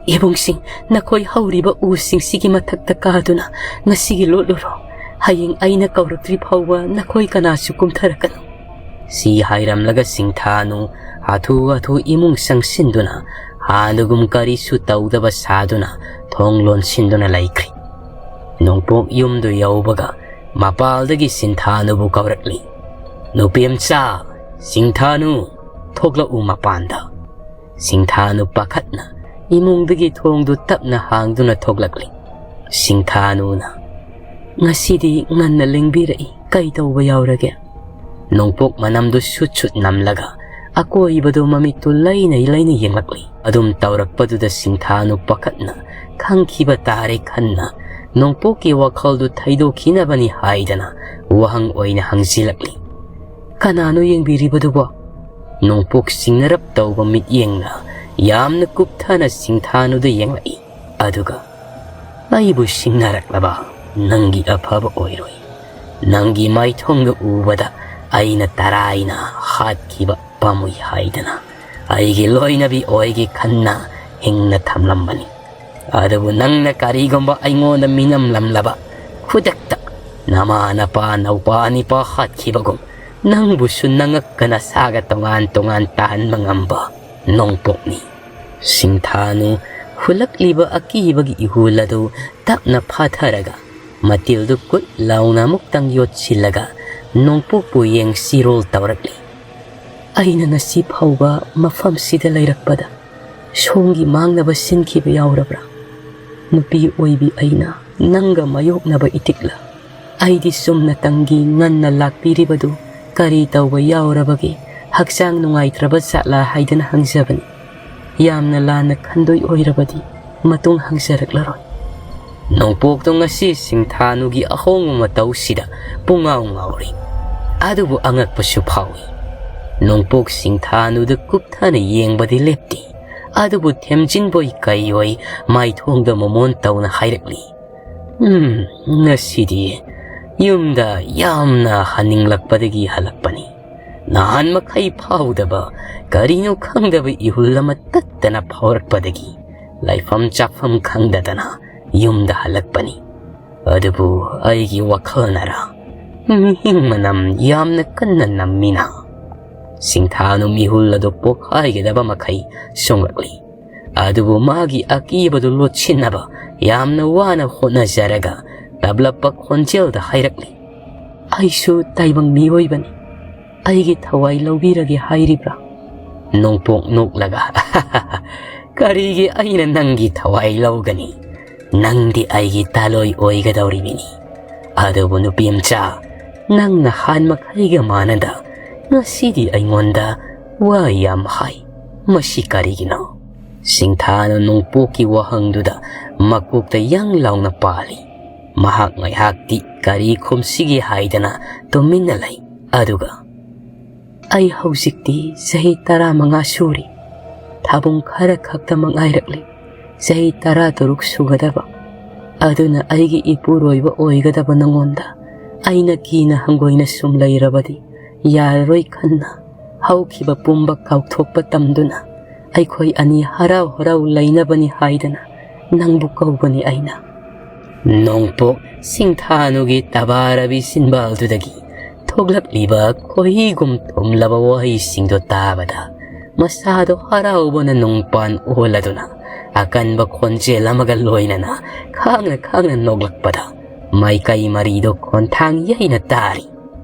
"ꯏꯕꯨꯡꯁꯤꯡ, ꯅꯈꯣꯏ ꯍꯧꯔꯤꯕ ꯎꯁꯤꯡꯁꯤꯒꯤ ꯃꯊꯛꯇ ꯀꯥꯗꯨꯅ ꯉꯁꯤꯒꯤ ꯂꯣꯠꯂꯨꯔꯣ꯫ ꯍꯌꯦꯡ ꯑꯩꯅ ꯀꯧꯔꯛꯇ꯭ꯔꯤ ꯐꯥꯎꯕ ꯅꯈꯣꯏ ꯀꯅꯥꯁꯨ ꯀꯨꯝꯊꯔꯛꯀꯅꯨ"꯫ ꯁꯤ ꯍꯥꯏꯔꯝꯂꯒ ꯁꯤꯡꯊꯥꯅꯨ ꯍꯥꯊꯨ ꯍꯥꯊꯨ ꯏꯃꯨꯡ ꯆꯪꯁꯤꯟꯗꯨꯅ, ꯍꯥꯟꯅꯒꯨꯝ ꯀꯔꯤꯁꯨ ꯇꯧꯗꯕ ꯁꯥꯗꯨꯅ ꯊꯣꯡ ꯂꯣꯟꯁꯤꯟꯗꯨꯅ ꯂꯩꯈ꯭ꯔꯤ꯫ ꯅꯣꯡꯄꯣꯛ ꯌꯨꯝꯗꯨ ꯌꯧꯕꯒ ꯃꯄꯥꯜꯗꯒꯤ ꯁꯤꯡꯊꯥꯅꯨꯕꯨ ꯀꯧꯔꯛꯂꯤ꯫ "ꯅꯨꯄꯤꯃꯆꯥ, ꯁꯤꯡꯊꯥꯅꯨ, ꯊꯣꯛꯂꯛꯎ ꯃꯄꯥꯟꯗ"꯫ ꯁꯤꯡꯊꯥꯅꯨ ꯄꯥꯈꯠꯅ ꯏꯃꯨꯡꯗꯒꯤ ꯊꯣꯡꯗꯨ ꯇꯞꯅ ꯍꯥꯡꯗꯨꯅ ꯊꯣꯛꯂꯛꯂꯤ꯫ ꯁꯤꯡꯊꯥꯅꯨꯅ, "ꯉꯁꯤꯗꯤ ꯉꯟꯅ ꯂꯦꯡꯕꯤꯔꯛꯏ, ꯀꯩ ꯇꯧꯕ ꯌꯥꯎꯔꯒꯦ?" ꯅꯣꯡꯄꯣꯛ ꯃꯅꯝꯗꯨ ꯁꯨꯠ ꯁꯨꯠ ꯅꯝꯂꯒ ꯑꯀꯣꯏꯕꯗꯨ ꯃꯃꯤꯠꯇꯨ ꯂꯩꯅ ꯂꯩꯅ ꯌꯦꯡꯂꯛꯂꯤ꯫ ꯑꯗꯨꯝ ꯇꯧꯔꯛꯄꯗꯨꯗ ꯁꯤꯡꯊꯥꯅꯨ ꯄꯥꯈꯠꯅ ꯈꯪꯈꯤꯕ ꯇꯥꯔꯦ ꯈꯟꯅ, ꯅꯣꯡꯄꯣꯛꯀꯤ ꯋꯥꯈꯜꯗꯨ ꯊꯩꯗꯣꯛꯈꯤꯅꯕꯅꯤ ꯍꯥꯏꯗꯅ ꯋꯥꯍꯪ ꯑꯣꯏꯅ ꯍꯪꯖꯤꯜꯂꯛꯂꯤ꯫ "ꯀꯅꯥꯅꯣ ꯌꯦꯡꯕꯤꯔꯤꯕꯗꯨꯕꯣ?" ꯅꯣꯡꯄꯣꯛ ꯁꯤꯡꯅꯔꯞ ꯇꯧꯕ ꯃꯤꯠꯌꯦꯡꯅ ꯌꯥꯝꯅ ꯀꯨꯞꯊꯅ ꯁꯤꯡꯊꯥꯅꯨꯗ ꯌꯦꯡꯂꯛꯏ꯫ ꯑꯗꯨꯒ, "ꯑꯩꯕꯨ ꯁꯤꯡꯅꯔꯛꯂꯕ ꯅꯪꯒꯤ ꯑꯐꯕ ꯑꯣꯏꯔꯣꯏ꯫ ꯅꯪꯒꯤ ꯃꯥꯏꯊꯣꯡꯗꯨ ꯎꯕꯗ ꯑꯩꯅ ꯇꯔꯥꯏꯅ ꯍꯥꯠꯈꯤꯕ ꯄꯥꯝꯃꯨꯏ ꯍꯥꯏꯗꯅ ꯑꯩꯒꯤ ꯂꯣꯏꯅꯕꯤ ꯑꯣꯏꯒꯦ ꯈꯟꯅ ꯍꯤꯡꯅ ꯊꯝꯂꯝꯕꯅꯤ꯫ ꯑꯗꯨꯕꯨ ꯅꯪꯅ ꯀꯔꯤꯒꯨꯝꯕ ꯑꯩꯉꯣꯟꯗ ꯃꯤꯅꯝꯂꯝꯂꯕ, ꯈꯨꯗꯛꯇ ꯅꯃꯥ ꯅꯄꯥ ꯅꯧꯄꯥ ꯅꯤꯄꯥ ꯍꯥꯠꯈꯤꯕꯒꯨꯝ ꯅꯪꯕꯨꯁꯨ ꯅꯉꯛꯀ ꯅꯁꯥꯒ ꯇꯣꯉꯥꯟ ꯇꯣꯉꯥꯟ ꯇꯥꯍꯟꯕ ꯉꯝꯕ ꯅꯣꯡꯄꯣꯛꯅꯤ"꯫ ꯁꯤꯡꯊꯥꯅꯨ ꯍꯨꯜꯂꯛꯂꯤꯕ ꯑꯀꯤꯕꯒꯤ ꯏꯍꯨꯜ ꯑꯗꯨ ꯇꯞꯅ ꯐꯥꯊꯔꯒ ꯃꯇꯤꯜꯗꯨ ꯀꯨꯠ ꯂꯥꯎꯅ ꯑꯃꯨꯛꯇꯪ ꯌꯣꯠꯁꯤꯜꯂꯒ ꯅꯣꯡꯄꯣꯛꯄꯨ ꯌꯦꯡꯁꯤꯔꯣꯜ ꯇꯧꯔꯛꯂꯤ꯫ "ꯑꯩꯅ ꯉꯁꯤ ꯐꯥꯎꯕ ꯃꯐꯝꯁꯤꯗ ꯂꯩꯔꯛꯄꯗ ꯁꯣꯝꯒꯤ ꯃꯥꯡꯅꯕ ꯁꯤꯟꯈꯤꯕ ꯌꯥꯎꯔꯕ꯭ꯔꯥ? ꯅꯨꯄꯤ ꯑꯣꯏꯕꯤ ꯑꯩꯅ ꯅꯪꯒ ꯃꯥꯌꯣꯛꯅꯕ ꯏꯇꯤꯛꯂ? ꯑꯩꯗꯤ ꯆꯨꯝꯅꯇꯪꯒꯤ ꯉꯟꯅ ꯂꯥꯛꯄꯤꯔꯤꯕꯗꯨ ꯀꯔꯤ ꯇꯧꯕ ꯌꯥꯎꯔꯕꯒꯦ? ꯍꯛꯆꯥꯡ ꯅꯨꯡꯉꯥꯏꯇ꯭ꯔꯕ ꯖꯥꯠꯂꯥ ꯍꯥꯏꯗꯅ ꯍꯪꯖꯕꯅꯤ꯫ ꯌꯥꯝꯅ ꯂꯥꯟꯅ ꯈꯟꯗꯣꯏ ꯑꯣꯏꯔꯕꯗꯤ ꯃꯇꯨꯡ ꯍꯪꯖꯔꯛꯂꯔꯣꯏ"꯫ ꯅꯣꯡꯄꯣꯛꯇꯣ ꯉꯁꯤ ꯁꯤꯡꯊꯥꯅꯨꯒꯤ ꯑꯍꯣꯡꯕ ꯃꯇꯧꯁꯤꯗ ꯄꯨꯡꯉꯥꯎ ꯉꯥꯎꯔꯤ꯫ ꯑꯗꯨꯕꯨ ꯑꯉꯛꯄꯁꯨ ꯐꯥꯎꯏ꯫ ꯅꯣꯡꯄꯣꯛ ꯁꯤꯡꯊꯥꯅꯨꯗ ꯀꯨꯞꯊꯅ ꯌꯦꯡꯕꯗꯤ ꯂꯦꯞꯇꯦ꯫ ꯑꯗꯨꯕꯨ ꯊꯦꯝꯖꯤꯟꯕꯣꯏ ꯀꯩꯑꯣꯏ ꯃꯥꯏꯊꯣꯡꯗ ꯃꯣꯃꯣꯟ ꯇꯧꯅ ꯍꯥꯏꯔꯛꯂꯤ, "ꯎꯝ, ꯉꯁꯤꯗꯤ ꯌꯨꯝꯗ ꯌꯥꯝꯅ ꯍꯟꯅꯤꯡꯂꯛꯄꯗꯒꯤ ꯍꯜꯂꯛꯄꯅꯤ꯫ ꯅꯍꯥꯟ ꯃꯈꯩ ꯐꯥꯎꯗꯕ ꯀꯔꯤꯅꯣ ꯈꯪꯗꯕ ꯏꯍꯨꯜ ꯑꯃ ꯇꯠꯇꯅ ꯐꯥꯎꯔꯛꯄꯗꯒꯤ ꯂꯩꯐꯝ ꯆꯥꯐꯝ ꯈꯪꯗꯗꯅ ꯌꯨꯝꯗ ꯍꯜꯂꯛꯄꯅꯤ꯫ ꯑꯗꯨꯕꯨ ꯑꯩꯒꯤ ꯋꯥꯈꯜꯅꯔ ꯃꯤꯍꯤꯡ ꯃꯅꯝ ꯌꯥꯝꯅ ꯀꯟꯅ ꯅꯝꯃꯤꯅ?" ꯁꯤꯡꯊꯥꯅꯨ ꯃꯤꯍꯨꯜ ꯑꯗꯨ ꯄꯣꯛꯈꯥꯏꯒꯗꯕ ꯃꯈꯩ ꯁꯣꯡꯂꯛꯂꯤ꯫ ꯑꯗꯨꯕꯨ ꯃꯥꯒꯤ ꯑꯀꯤꯕꯗꯨ ꯂꯣꯠꯁꯤꯟꯅꯕ ꯌꯥꯝꯅ ꯋꯥꯅ ꯍꯣꯠꯅꯖꯔꯒ ꯇꯞꯂꯞꯄ ꯈꯣꯟꯖꯦꯜꯗ ꯍꯥꯏꯔꯛꯂꯤ, "ꯑꯩꯁꯨ ꯇꯥꯏꯕꯪ ꯃꯤꯑꯣꯏꯕꯅꯤ꯫ ꯑꯩꯒꯤ ꯊꯋꯥꯏ ꯂꯧꯕꯤꯔꯒꯦ ꯍꯥꯏꯔꯤꯕ꯭ꯔꯥ?" ꯅꯣꯡꯄꯣꯛ ꯅꯣꯛꯂꯒ, "ꯀꯔꯤꯒꯤ ꯑꯩꯅ ꯅꯪꯒꯤ ꯊꯋꯥꯏ ꯂꯧꯒꯅꯤ? ꯅꯪꯗꯤ ꯑꯩꯒꯤ ꯇꯥꯂꯣꯏ ꯑꯣꯏꯒꯗꯧꯔꯤꯕꯅꯤ꯫ ꯑꯗꯨꯕꯨ ꯅꯨꯄꯤ ꯃꯆꯥ, ꯅꯪꯅ ꯍꯥꯟ ꯃꯈꯩꯒ ꯃꯥꯟꯅꯗ ꯉꯁꯤꯗꯤ ꯑꯩꯉꯣꯟꯗ ꯋꯥ ꯌꯥꯝ ꯍꯥꯏ꯫ ꯃꯁꯤ ꯀꯔꯤꯒꯤꯅꯣ?" ꯁꯤꯡꯊꯥꯅ ꯅꯣꯡꯄꯣꯛꯀꯤ ꯋꯥꯍꯪꯗꯨꯗ ꯃꯀꯣꯛꯇ ꯌꯥꯡ ꯂꯥꯎꯅ ꯄꯥꯜꯂꯤ꯫ ꯃꯍꯥꯛ ꯉꯥꯏꯍꯥꯛꯇꯤ ꯀꯔꯤ ꯈꯨꯝꯁꯤꯒꯦ ꯍꯥꯏꯗꯅ ꯇꯨꯃꯤꯟꯅ ꯂꯩ꯫ ꯑꯗꯨꯒ, "ꯑꯩ ꯍꯧꯖꯤꯛꯇꯤ ꯆꯍꯤ ꯇꯔꯥꯃꯉꯥ ꯁꯨꯔꯤ꯫ ꯊꯥꯕꯨꯡ ꯈꯔ ꯈꯛꯇ ꯃꯉꯥꯏꯔꯛꯂꯤ꯫ ꯆꯍꯤ ꯇꯔꯥꯇꯔꯨꯛ ꯁꯨꯒꯗꯕ꯫ ꯑꯗꯨꯅ ꯑꯩꯒꯤ ꯏꯄꯨꯔꯣꯏꯕ ꯑꯣꯏꯒꯗꯕ ꯅꯉꯣꯟꯗ ꯑꯩꯅ ꯀꯤꯅ ꯍꯪꯒꯣꯏꯅ ꯁꯨꯝ ꯂꯩꯔꯕꯗꯤ ꯌꯥꯔꯔꯣꯏ ꯈꯟꯅ ꯍꯧꯈꯤꯕ ꯄꯨꯝꯕ ꯀꯥꯎꯊꯣꯛꯄ ꯇꯝꯗꯨꯅ ꯑꯩꯈꯣꯏ ꯑꯅꯤ ꯍꯔꯥꯎ ꯍꯔꯥꯎ ꯂꯩꯅꯕꯅꯤ ꯍꯥꯏꯗꯅ ꯅꯪꯕꯨ ꯀꯧꯕꯅꯤ ꯑꯩꯅ꯫" ꯅꯣꯡꯄꯣꯛ ꯁꯤꯡꯊꯥꯅꯨꯒꯤ ꯇꯕꯥꯔꯕꯤ ꯁꯤꯟꯕꯥꯜꯗꯨꯗꯒꯤ ꯊꯣꯛꯂꯛꯂꯤꯕ ꯈꯣꯏꯍꯤꯒꯨꯝ ꯊꯨꯝꯂꯕ ꯋꯥꯍꯩꯁꯤꯡꯗꯨ ꯇꯥꯕꯗ ꯃꯁꯥꯗꯣ ꯍꯔꯥꯎꯕꯅ ꯅꯨꯡꯄꯥꯟ ꯑꯣꯜꯂꯗꯨꯅ ꯑꯀꯟꯕ ꯈꯣꯟꯖꯦꯜ ꯑꯃꯒ ꯂꯣꯏꯅꯅ ꯈꯥꯡꯅ ꯈꯥꯡꯅ ꯅꯣꯛꯂꯛꯄꯗ ꯃꯥꯏꯀꯩ ꯃꯔꯤꯗꯣ ꯈꯣꯟꯊꯥꯡ ꯌꯩꯅ ꯇꯥꯔꯤ꯫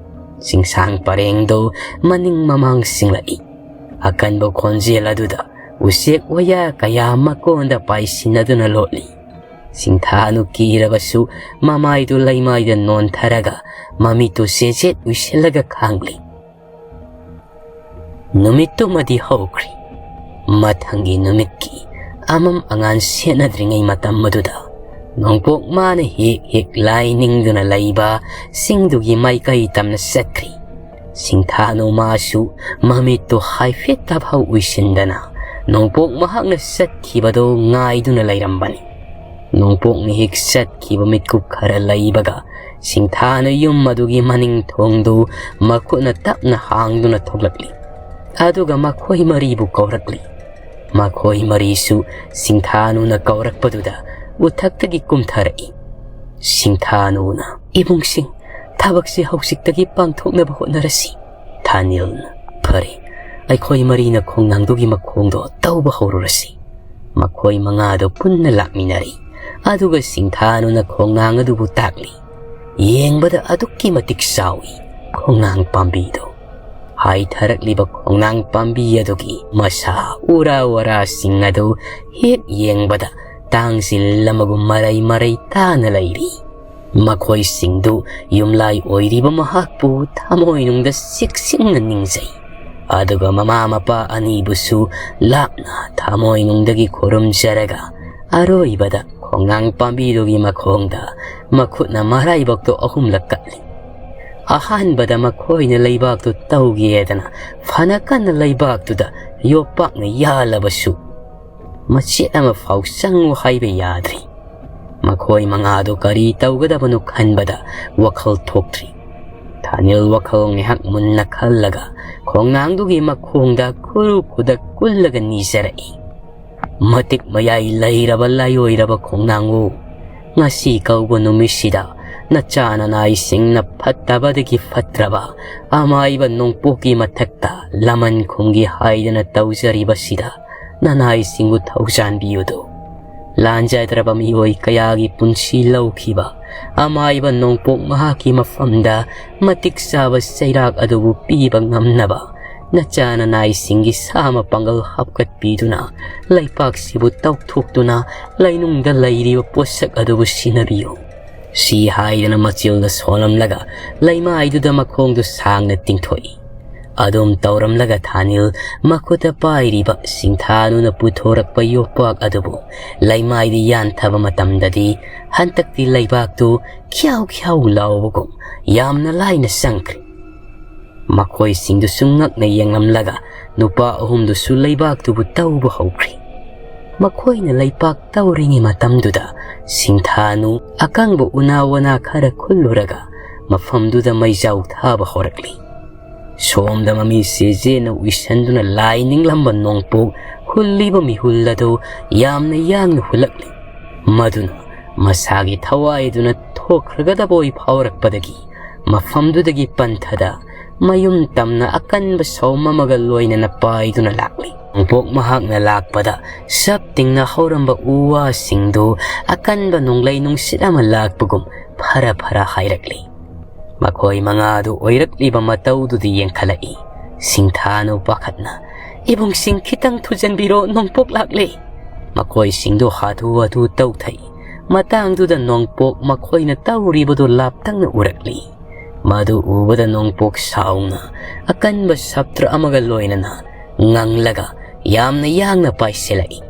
ꯆꯤꯡꯁꯥꯡ ꯄꯔꯦꯡꯗꯣ ꯃꯅꯤꯡ ꯃꯃꯥꯡ ꯁꯤꯡꯂꯛꯏ꯫ ꯑꯀꯟꯕ ꯈꯣꯟꯖꯦꯜ ꯑꯗꯨꯗ ꯎꯆꯦꯛ ꯋꯥꯌꯥ ꯀꯌꯥ ꯃꯀꯣꯟꯗ ꯄꯥꯏꯁꯤꯟꯅꯗꯨꯅ ꯂꯣꯠꯂꯤ꯫ ꯁꯤꯡꯊꯥꯅꯨ ꯀꯤꯔꯕꯁꯨ ꯃꯃꯥꯏꯗꯨ ꯂꯩꯃꯥꯏꯗ ꯅꯣꯟꯊꯔꯒ ꯃꯃꯤꯠꯇꯨ ꯆꯦꯆꯦꯠ ꯎꯏꯁꯤꯜꯂꯒ ꯈꯥꯡꯂꯤ꯫ ꯅꯨꯃꯤꯠꯇꯨꯃꯗꯤ ꯍꯧꯈ꯭ꯔꯤ꯫ ꯃꯊꯪꯒꯤ ꯅꯨꯃꯤꯠꯀꯤ ꯑꯃꯝ ꯑꯉꯥꯟ ꯁꯦꯠꯅꯗ꯭ꯔꯤꯉꯩ ꯃꯇꯝ ꯑꯗꯨꯗ ꯅꯣꯡꯄꯣꯛ ꯃꯥꯅ ꯍꯦꯛ ꯍꯦꯛ ꯂꯥꯏ ꯅꯤꯡꯗꯨꯅ ꯂꯩꯕ ꯁꯤꯡꯗꯨꯒꯤ ꯃꯥꯏꯀꯩ ꯇꯝꯅ ꯆꯠꯈ꯭ꯔꯤ꯫ ꯁꯤꯡꯊꯥꯅꯨ ꯃꯥꯁꯨ ꯃꯃꯤꯠꯇꯨ ꯍꯥꯏꯐꯦꯠꯇ ꯐꯥꯎ ꯎꯏꯁꯤꯟꯗꯅ ꯅꯣꯡꯄꯣꯛ ꯃꯍꯥꯛꯅ ꯆꯠꯈꯤꯕꯗꯨ ꯉꯥꯏꯗꯨꯅ ꯂꯩꯔꯝꯕꯅꯤ꯫ ꯅꯣꯡꯄꯣꯛꯅ ꯍꯦꯛ ꯆꯠꯈꯤꯕ ꯃꯤꯠꯀꯨꯞ ꯈꯔ ꯂꯩꯕꯒ ꯁꯤꯡꯊꯥꯅ ꯌꯨꯝ ꯑꯗꯨꯒꯤ ꯃꯅꯤꯡ ꯊꯣꯡꯗꯨ ꯃꯈꯨꯠꯅ ꯇꯞꯅ ꯍꯥꯡꯗꯨꯅ ꯊꯣꯛꯂꯛꯂꯤ꯫ ꯑꯗꯨꯒ ꯃꯈꯣꯏ ꯃꯔꯤꯕꯨ ꯀꯧꯔꯛꯂꯤ꯫ ꯃꯈꯣꯏ ꯃꯔꯤꯁꯨ ꯁꯤꯡꯊꯥꯅꯨꯅ ꯀꯧꯔꯛꯄꯗꯨꯗ ꯎꯊꯛꯇꯒꯤ ꯀꯨꯝꯊꯔꯛꯏ꯫ ꯁꯤꯡꯊꯥꯅꯨꯅ, "ꯏꯕꯨꯡꯁꯤꯡ, ꯊꯕꯛꯁꯤ ꯍꯧꯖꯤꯛꯇꯒꯤ ꯄꯥꯡꯊꯣꯛꯅꯕ ꯍꯣꯠꯅꯔꯁꯤ꯫" ꯊꯥꯅꯤꯜꯅ, "ꯐꯔꯦ, ꯑꯩꯈꯣꯏ ꯃꯔꯤꯅ ꯈꯣꯡꯅꯥꯡꯗꯨꯒꯤ ꯃꯈꯣꯡꯗꯣ ꯇꯧꯕ ꯍꯧꯔꯨꯔꯁꯤ꯫" ꯃꯈꯣꯏ ꯃꯉꯥꯗꯣ ꯄꯨꯟꯅ ꯂꯥꯛꯃꯤꯟꯅꯔꯤ꯫ ꯑꯗꯨꯒ ꯁꯤꯡꯊꯥꯅꯨꯅ ꯈꯣꯡꯅꯥꯡ ꯑꯗꯨꯕꯨ ꯇꯥꯛꯂꯤ꯫ ꯌꯦꯡꯕꯗ ꯑꯗꯨꯛꯀꯤ ꯃꯇꯤꯛ ꯆꯥꯎꯏ ꯈꯣꯡꯅꯥꯡ ꯄꯥꯝꯕꯤꯗꯣ꯫ ꯍꯥꯏꯊꯔꯛꯂꯤꯕ ꯈꯣꯡꯅꯥꯡ ꯄꯥꯝꯕꯤ ꯑꯗꯨꯒꯤ ꯃꯁꯥ ꯎꯔꯥ ꯋꯥꯔꯥꯁꯤꯡ ꯑꯗꯨ ꯍꯦꯛ ꯌꯦꯡꯕꯗ ꯇꯥꯡꯁꯤꯜ ꯑꯃꯒꯨꯝ ꯃꯔꯩ ꯃꯔꯩ ꯇꯥꯅ ꯂꯩꯔꯤ꯫ ꯃꯈꯣꯏꯁꯤꯡꯗꯨ ꯌꯨꯝꯂꯥꯏ ꯑꯣꯏꯔꯤꯕ ꯃꯍꯥꯛꯄꯨ ꯊꯃꯣꯏꯅꯨꯡꯗ ꯆꯦꯛꯁꯤꯟꯅ ꯅꯤꯡꯖꯩ꯫ ꯑꯗꯨꯒ ꯃꯃꯥ ꯃꯄꯥ ꯑꯅꯤꯕꯨꯁꯨ ꯂꯥꯞꯅ ꯊꯃꯣꯏꯅꯨꯡꯗꯒꯤ ꯈꯨꯔꯨꯝꯖꯔꯒ ꯑꯔꯣꯏꯕꯗ ꯈꯣꯡꯅꯥꯡ ꯄꯥꯝꯕꯤꯗꯨꯒꯤ ꯃꯈꯣꯡꯗ ꯃꯈꯨꯠꯅ ꯃꯔꯥꯏꯕꯛꯇꯣ ꯑꯍꯨꯝꯂꯛ ꯀꯠꯂꯤ꯫ ꯑꯍꯥꯟꯕꯗ ꯃꯈꯣꯏꯅ ꯂꯩꯕꯥꯛꯇꯨ ꯇꯧꯒꯦꯗꯅ ꯐꯅ ꯀꯟꯅ ꯂꯩꯕꯥꯛꯇꯨꯗ ꯌꯣꯄꯥꯛꯅ ꯌꯥꯜꯂꯕꯁꯨ, ꯃꯆꯦꯠ ꯑꯃ ꯐꯥꯎ ꯆꯪꯉꯨ ꯍꯥꯏꯕ ꯌꯥꯗ꯭ꯔꯤ꯫ ꯃꯈꯣꯏ ꯃꯉꯥꯗꯨ ꯀꯔꯤ ꯇꯧꯒꯗꯕꯅꯣ ꯈꯟꯕꯗ ꯋꯥꯈꯜ ꯊꯣꯛꯇ꯭ꯔꯤ꯫ ꯊꯥꯅꯤꯜ ꯋꯥꯈꯜ ꯉꯥꯏꯍꯥꯛ ꯃꯨꯟꯅ ꯈꯜꯂꯒ ꯈꯣꯡꯅꯥꯡꯗꯨꯒꯤ ꯃꯈꯣꯡꯗ ꯈꯨꯔꯨ ꯈꯨꯗꯛ ꯀꯨꯜꯂꯒ ꯅꯤꯖꯔꯛꯏ꯫ "ꯃꯇꯤꯛ ꯃꯌꯥꯏ ꯂꯩꯔꯕ ꯂꯥꯏꯑꯣꯏꯔꯕ ꯈꯣꯡꯅꯥꯡꯉꯨ, ꯉꯁꯤ ꯀꯧꯕ ꯅꯨꯃꯤꯠꯁꯤꯗ ꯅꯆꯥ ꯅꯅꯥꯏꯁꯤꯡꯅ ꯐꯠꯇꯕꯗꯒꯤ ꯐꯠꯇ꯭ꯔꯕ ꯑꯃꯥꯏꯕ ꯅꯣꯡꯄꯣꯛꯀꯤ ꯃꯊꯛꯇ ꯂꯃꯟ ꯈꯨꯝꯒꯦ ꯍꯥꯏꯗꯅ ꯇꯧꯖꯔꯤꯕꯁꯤꯗ ꯅꯅꯥꯏꯁꯤꯡꯕꯨ ꯊꯧꯖꯥꯟꯕꯤꯌꯨꯗꯣ꯫ ꯂꯥꯟꯖꯗ꯭ꯔꯕ ꯃꯤꯑꯣꯏ ꯀꯌꯥꯒꯤ ꯄꯨꯟꯁꯤ ꯂꯧꯈꯤꯕ ꯑꯃꯥꯏꯕ ꯅꯣꯡꯄꯣꯛ ꯃꯍꯥꯛꯀꯤ ꯃꯐꯝꯗ ꯃꯇꯤꯛ ꯆꯥꯕ ꯆꯩꯔꯥꯛ ꯑꯗꯨꯕꯨ ꯄꯤꯕ ꯉꯝꯅꯕ ꯅꯆꯥ ꯅꯅꯥꯏꯁꯤꯡꯒꯤ ꯁꯥ ꯃꯄꯥꯡꯒꯜ ꯍꯥꯞꯀꯠꯄꯤꯗꯨꯅ ꯂꯩꯄꯥꯛꯁꯤꯕꯨ ꯇꯧꯊꯣꯛꯇꯨꯅ ꯂꯩꯅꯨꯡꯗ ꯂꯩꯔꯤꯕ ꯄꯣꯠꯁꯛ ꯑꯗꯨꯕꯨ ꯁꯤꯟꯅꯕꯤꯌꯨ꯫" ꯁꯤ ꯍꯥꯏꯗꯅ ꯃꯆꯤꯜꯗ ꯁꯣꯜꯂꯝꯂꯒ ꯂꯩꯃꯥꯏꯗꯨꯗ ꯃꯈꯣꯡꯗꯨ ꯁꯥꯡꯅ ꯇꯤꯡꯊꯣꯛꯏ꯫ ꯑꯗꯨꯝ ꯇꯧꯔꯝꯂꯒ ꯊꯥꯅꯤꯜ ꯃꯈꯨꯠꯇ ꯄꯥꯏꯔꯤꯕ ꯁꯤꯡꯊꯥꯅꯨꯅ ꯄꯨꯊꯣꯔꯛꯄ ꯌꯣꯄꯥꯛ ꯑꯗꯨꯕꯨ ꯂꯩꯃꯥꯏꯗ ꯌꯥꯟꯊꯕ ꯃꯇꯝꯗꯗꯤ ꯍꯟꯗꯛꯇꯤ ꯂꯩꯕꯥꯛꯇꯨ ꯈ꯭ꯌꯥꯎ ꯈ꯭ꯌꯥꯎ ꯂꯥꯎꯕꯒꯨꯝ ꯌꯥꯝꯅ ꯂꯥꯏꯅ ꯆꯪꯈ꯭ꯔꯦ꯫ ꯃꯈꯣꯏꯁꯤꯡꯗꯨꯁꯨ ꯉꯛꯅ ꯌꯦꯡꯂꯝꯂꯒ ꯅꯨꯄꯥ ꯑꯍꯨꯝꯗꯨꯁꯨ ꯂꯩꯕꯥꯛꯇꯨꯕꯨ ꯇꯧꯕ ꯍꯧꯈ꯭ꯔꯤ꯫ ꯃꯈꯣꯏꯅ ꯂꯩꯄꯥꯛ ꯇꯧꯔꯤꯉꯩ ꯃꯇꯝꯗꯨꯗ ꯁꯤꯡꯊꯥꯅꯨ ꯑꯀꯪꯕ ꯎꯅꯥ ꯋꯥꯅꯥ ꯈꯔ ꯈꯨꯜꯂꯨꯔꯒ ꯃꯐꯝꯗꯨꯗ ꯃꯩꯖꯥꯎ ꯊꯥꯕ ꯍꯧꯔꯛꯂꯤ꯫ ꯁꯣꯝꯗ ꯃꯃꯤ ꯁꯦꯖꯦꯅ ꯎꯏꯁꯟꯗꯨꯅ ꯂꯥꯏ ꯅꯤꯡꯂꯝꯕ ꯅꯣꯡꯄꯣꯛ ꯍꯨꯜꯂꯤꯕ ꯃꯤꯍꯨꯜ ꯑꯗꯨ ꯌꯥꯝꯅ ꯌꯥꯡꯅ ꯍꯨꯜꯂꯛꯂꯤ꯫ ꯃꯗꯨꯅ ꯃꯁꯥꯒꯤ ꯊꯋꯥꯏꯗꯨꯅ ꯊꯣꯛꯈ꯭ꯔꯒꯗꯕ ꯑꯣꯏ ꯐꯥꯎꯔꯛꯄꯗꯒꯤ ꯃꯐꯝꯗꯨꯗꯒꯤ ꯄꯟꯊꯗ ꯃꯌꯨꯝ ꯇꯝꯅ ꯑꯀꯟꯕ ꯁꯧꯝ ꯑꯃꯒ ꯂꯣꯏꯅꯅ ꯄꯥꯏꯗꯨꯅ ꯂꯥꯛꯂꯤ꯫ ꯅꯣꯡꯄꯣꯛ ꯃꯍꯥꯛꯅ ꯂꯥꯛꯄꯗ ꯁꯞ ꯇꯤꯡꯅ ꯍꯧꯔꯝꯕ ꯎ ꯋꯥꯁꯤꯡꯗꯨ ꯑꯀꯟꯕ ꯅꯣꯡꯂꯩ ꯅꯨꯡꯁꯤꯠ ꯑꯃ ꯂꯥꯛꯄꯒꯨꯝ ꯐꯔ ꯐꯔ ꯍꯥꯏꯔꯛꯂꯤ꯫ ꯃꯈꯣꯏ ꯃꯉꯥꯗꯨ ꯑꯣꯏꯔꯛꯂꯤꯕ ꯃꯇꯧꯗꯨꯗꯤ ꯌꯦꯡꯈꯠꯂꯛꯏ꯫ ꯁꯤꯡꯊꯥꯅꯨ ꯄꯥꯈꯠꯅ, "ꯏꯕꯨꯡꯁꯤꯡ, ꯈꯤꯇꯪ ꯊꯨꯖꯟꯕꯤꯔꯣ, ꯅꯣꯡꯄꯣꯛ ꯂꯥꯛꯂꯦ!" ꯃꯈꯣꯏꯁꯤꯡꯗꯨ ꯍꯥꯊꯨ ꯍꯥꯊꯨ ꯇꯧꯊꯩ꯫ ꯃꯇꯥꯡꯗꯨꯗ ꯅꯣꯡꯄꯣꯛ ꯃꯈꯣꯏꯅ ꯇꯧꯔꯤꯕꯗꯨ ꯂꯥꯞꯇꯛꯅ ꯎꯔꯛꯂꯤ꯫ ꯃꯗꯨ ꯎꯕꯗ ꯅꯣꯡꯄꯣꯛ ꯁꯥꯎꯅ ꯑꯀꯟꯕ ꯁꯞꯇ꯭ꯔ ꯑꯃꯒ ꯂꯣꯏꯅꯅ ꯉꯪꯂꯒ ꯌꯥꯝꯅ ꯌꯥꯡꯅ ꯄꯥꯏꯁꯤꯜꯂꯛꯏ꯫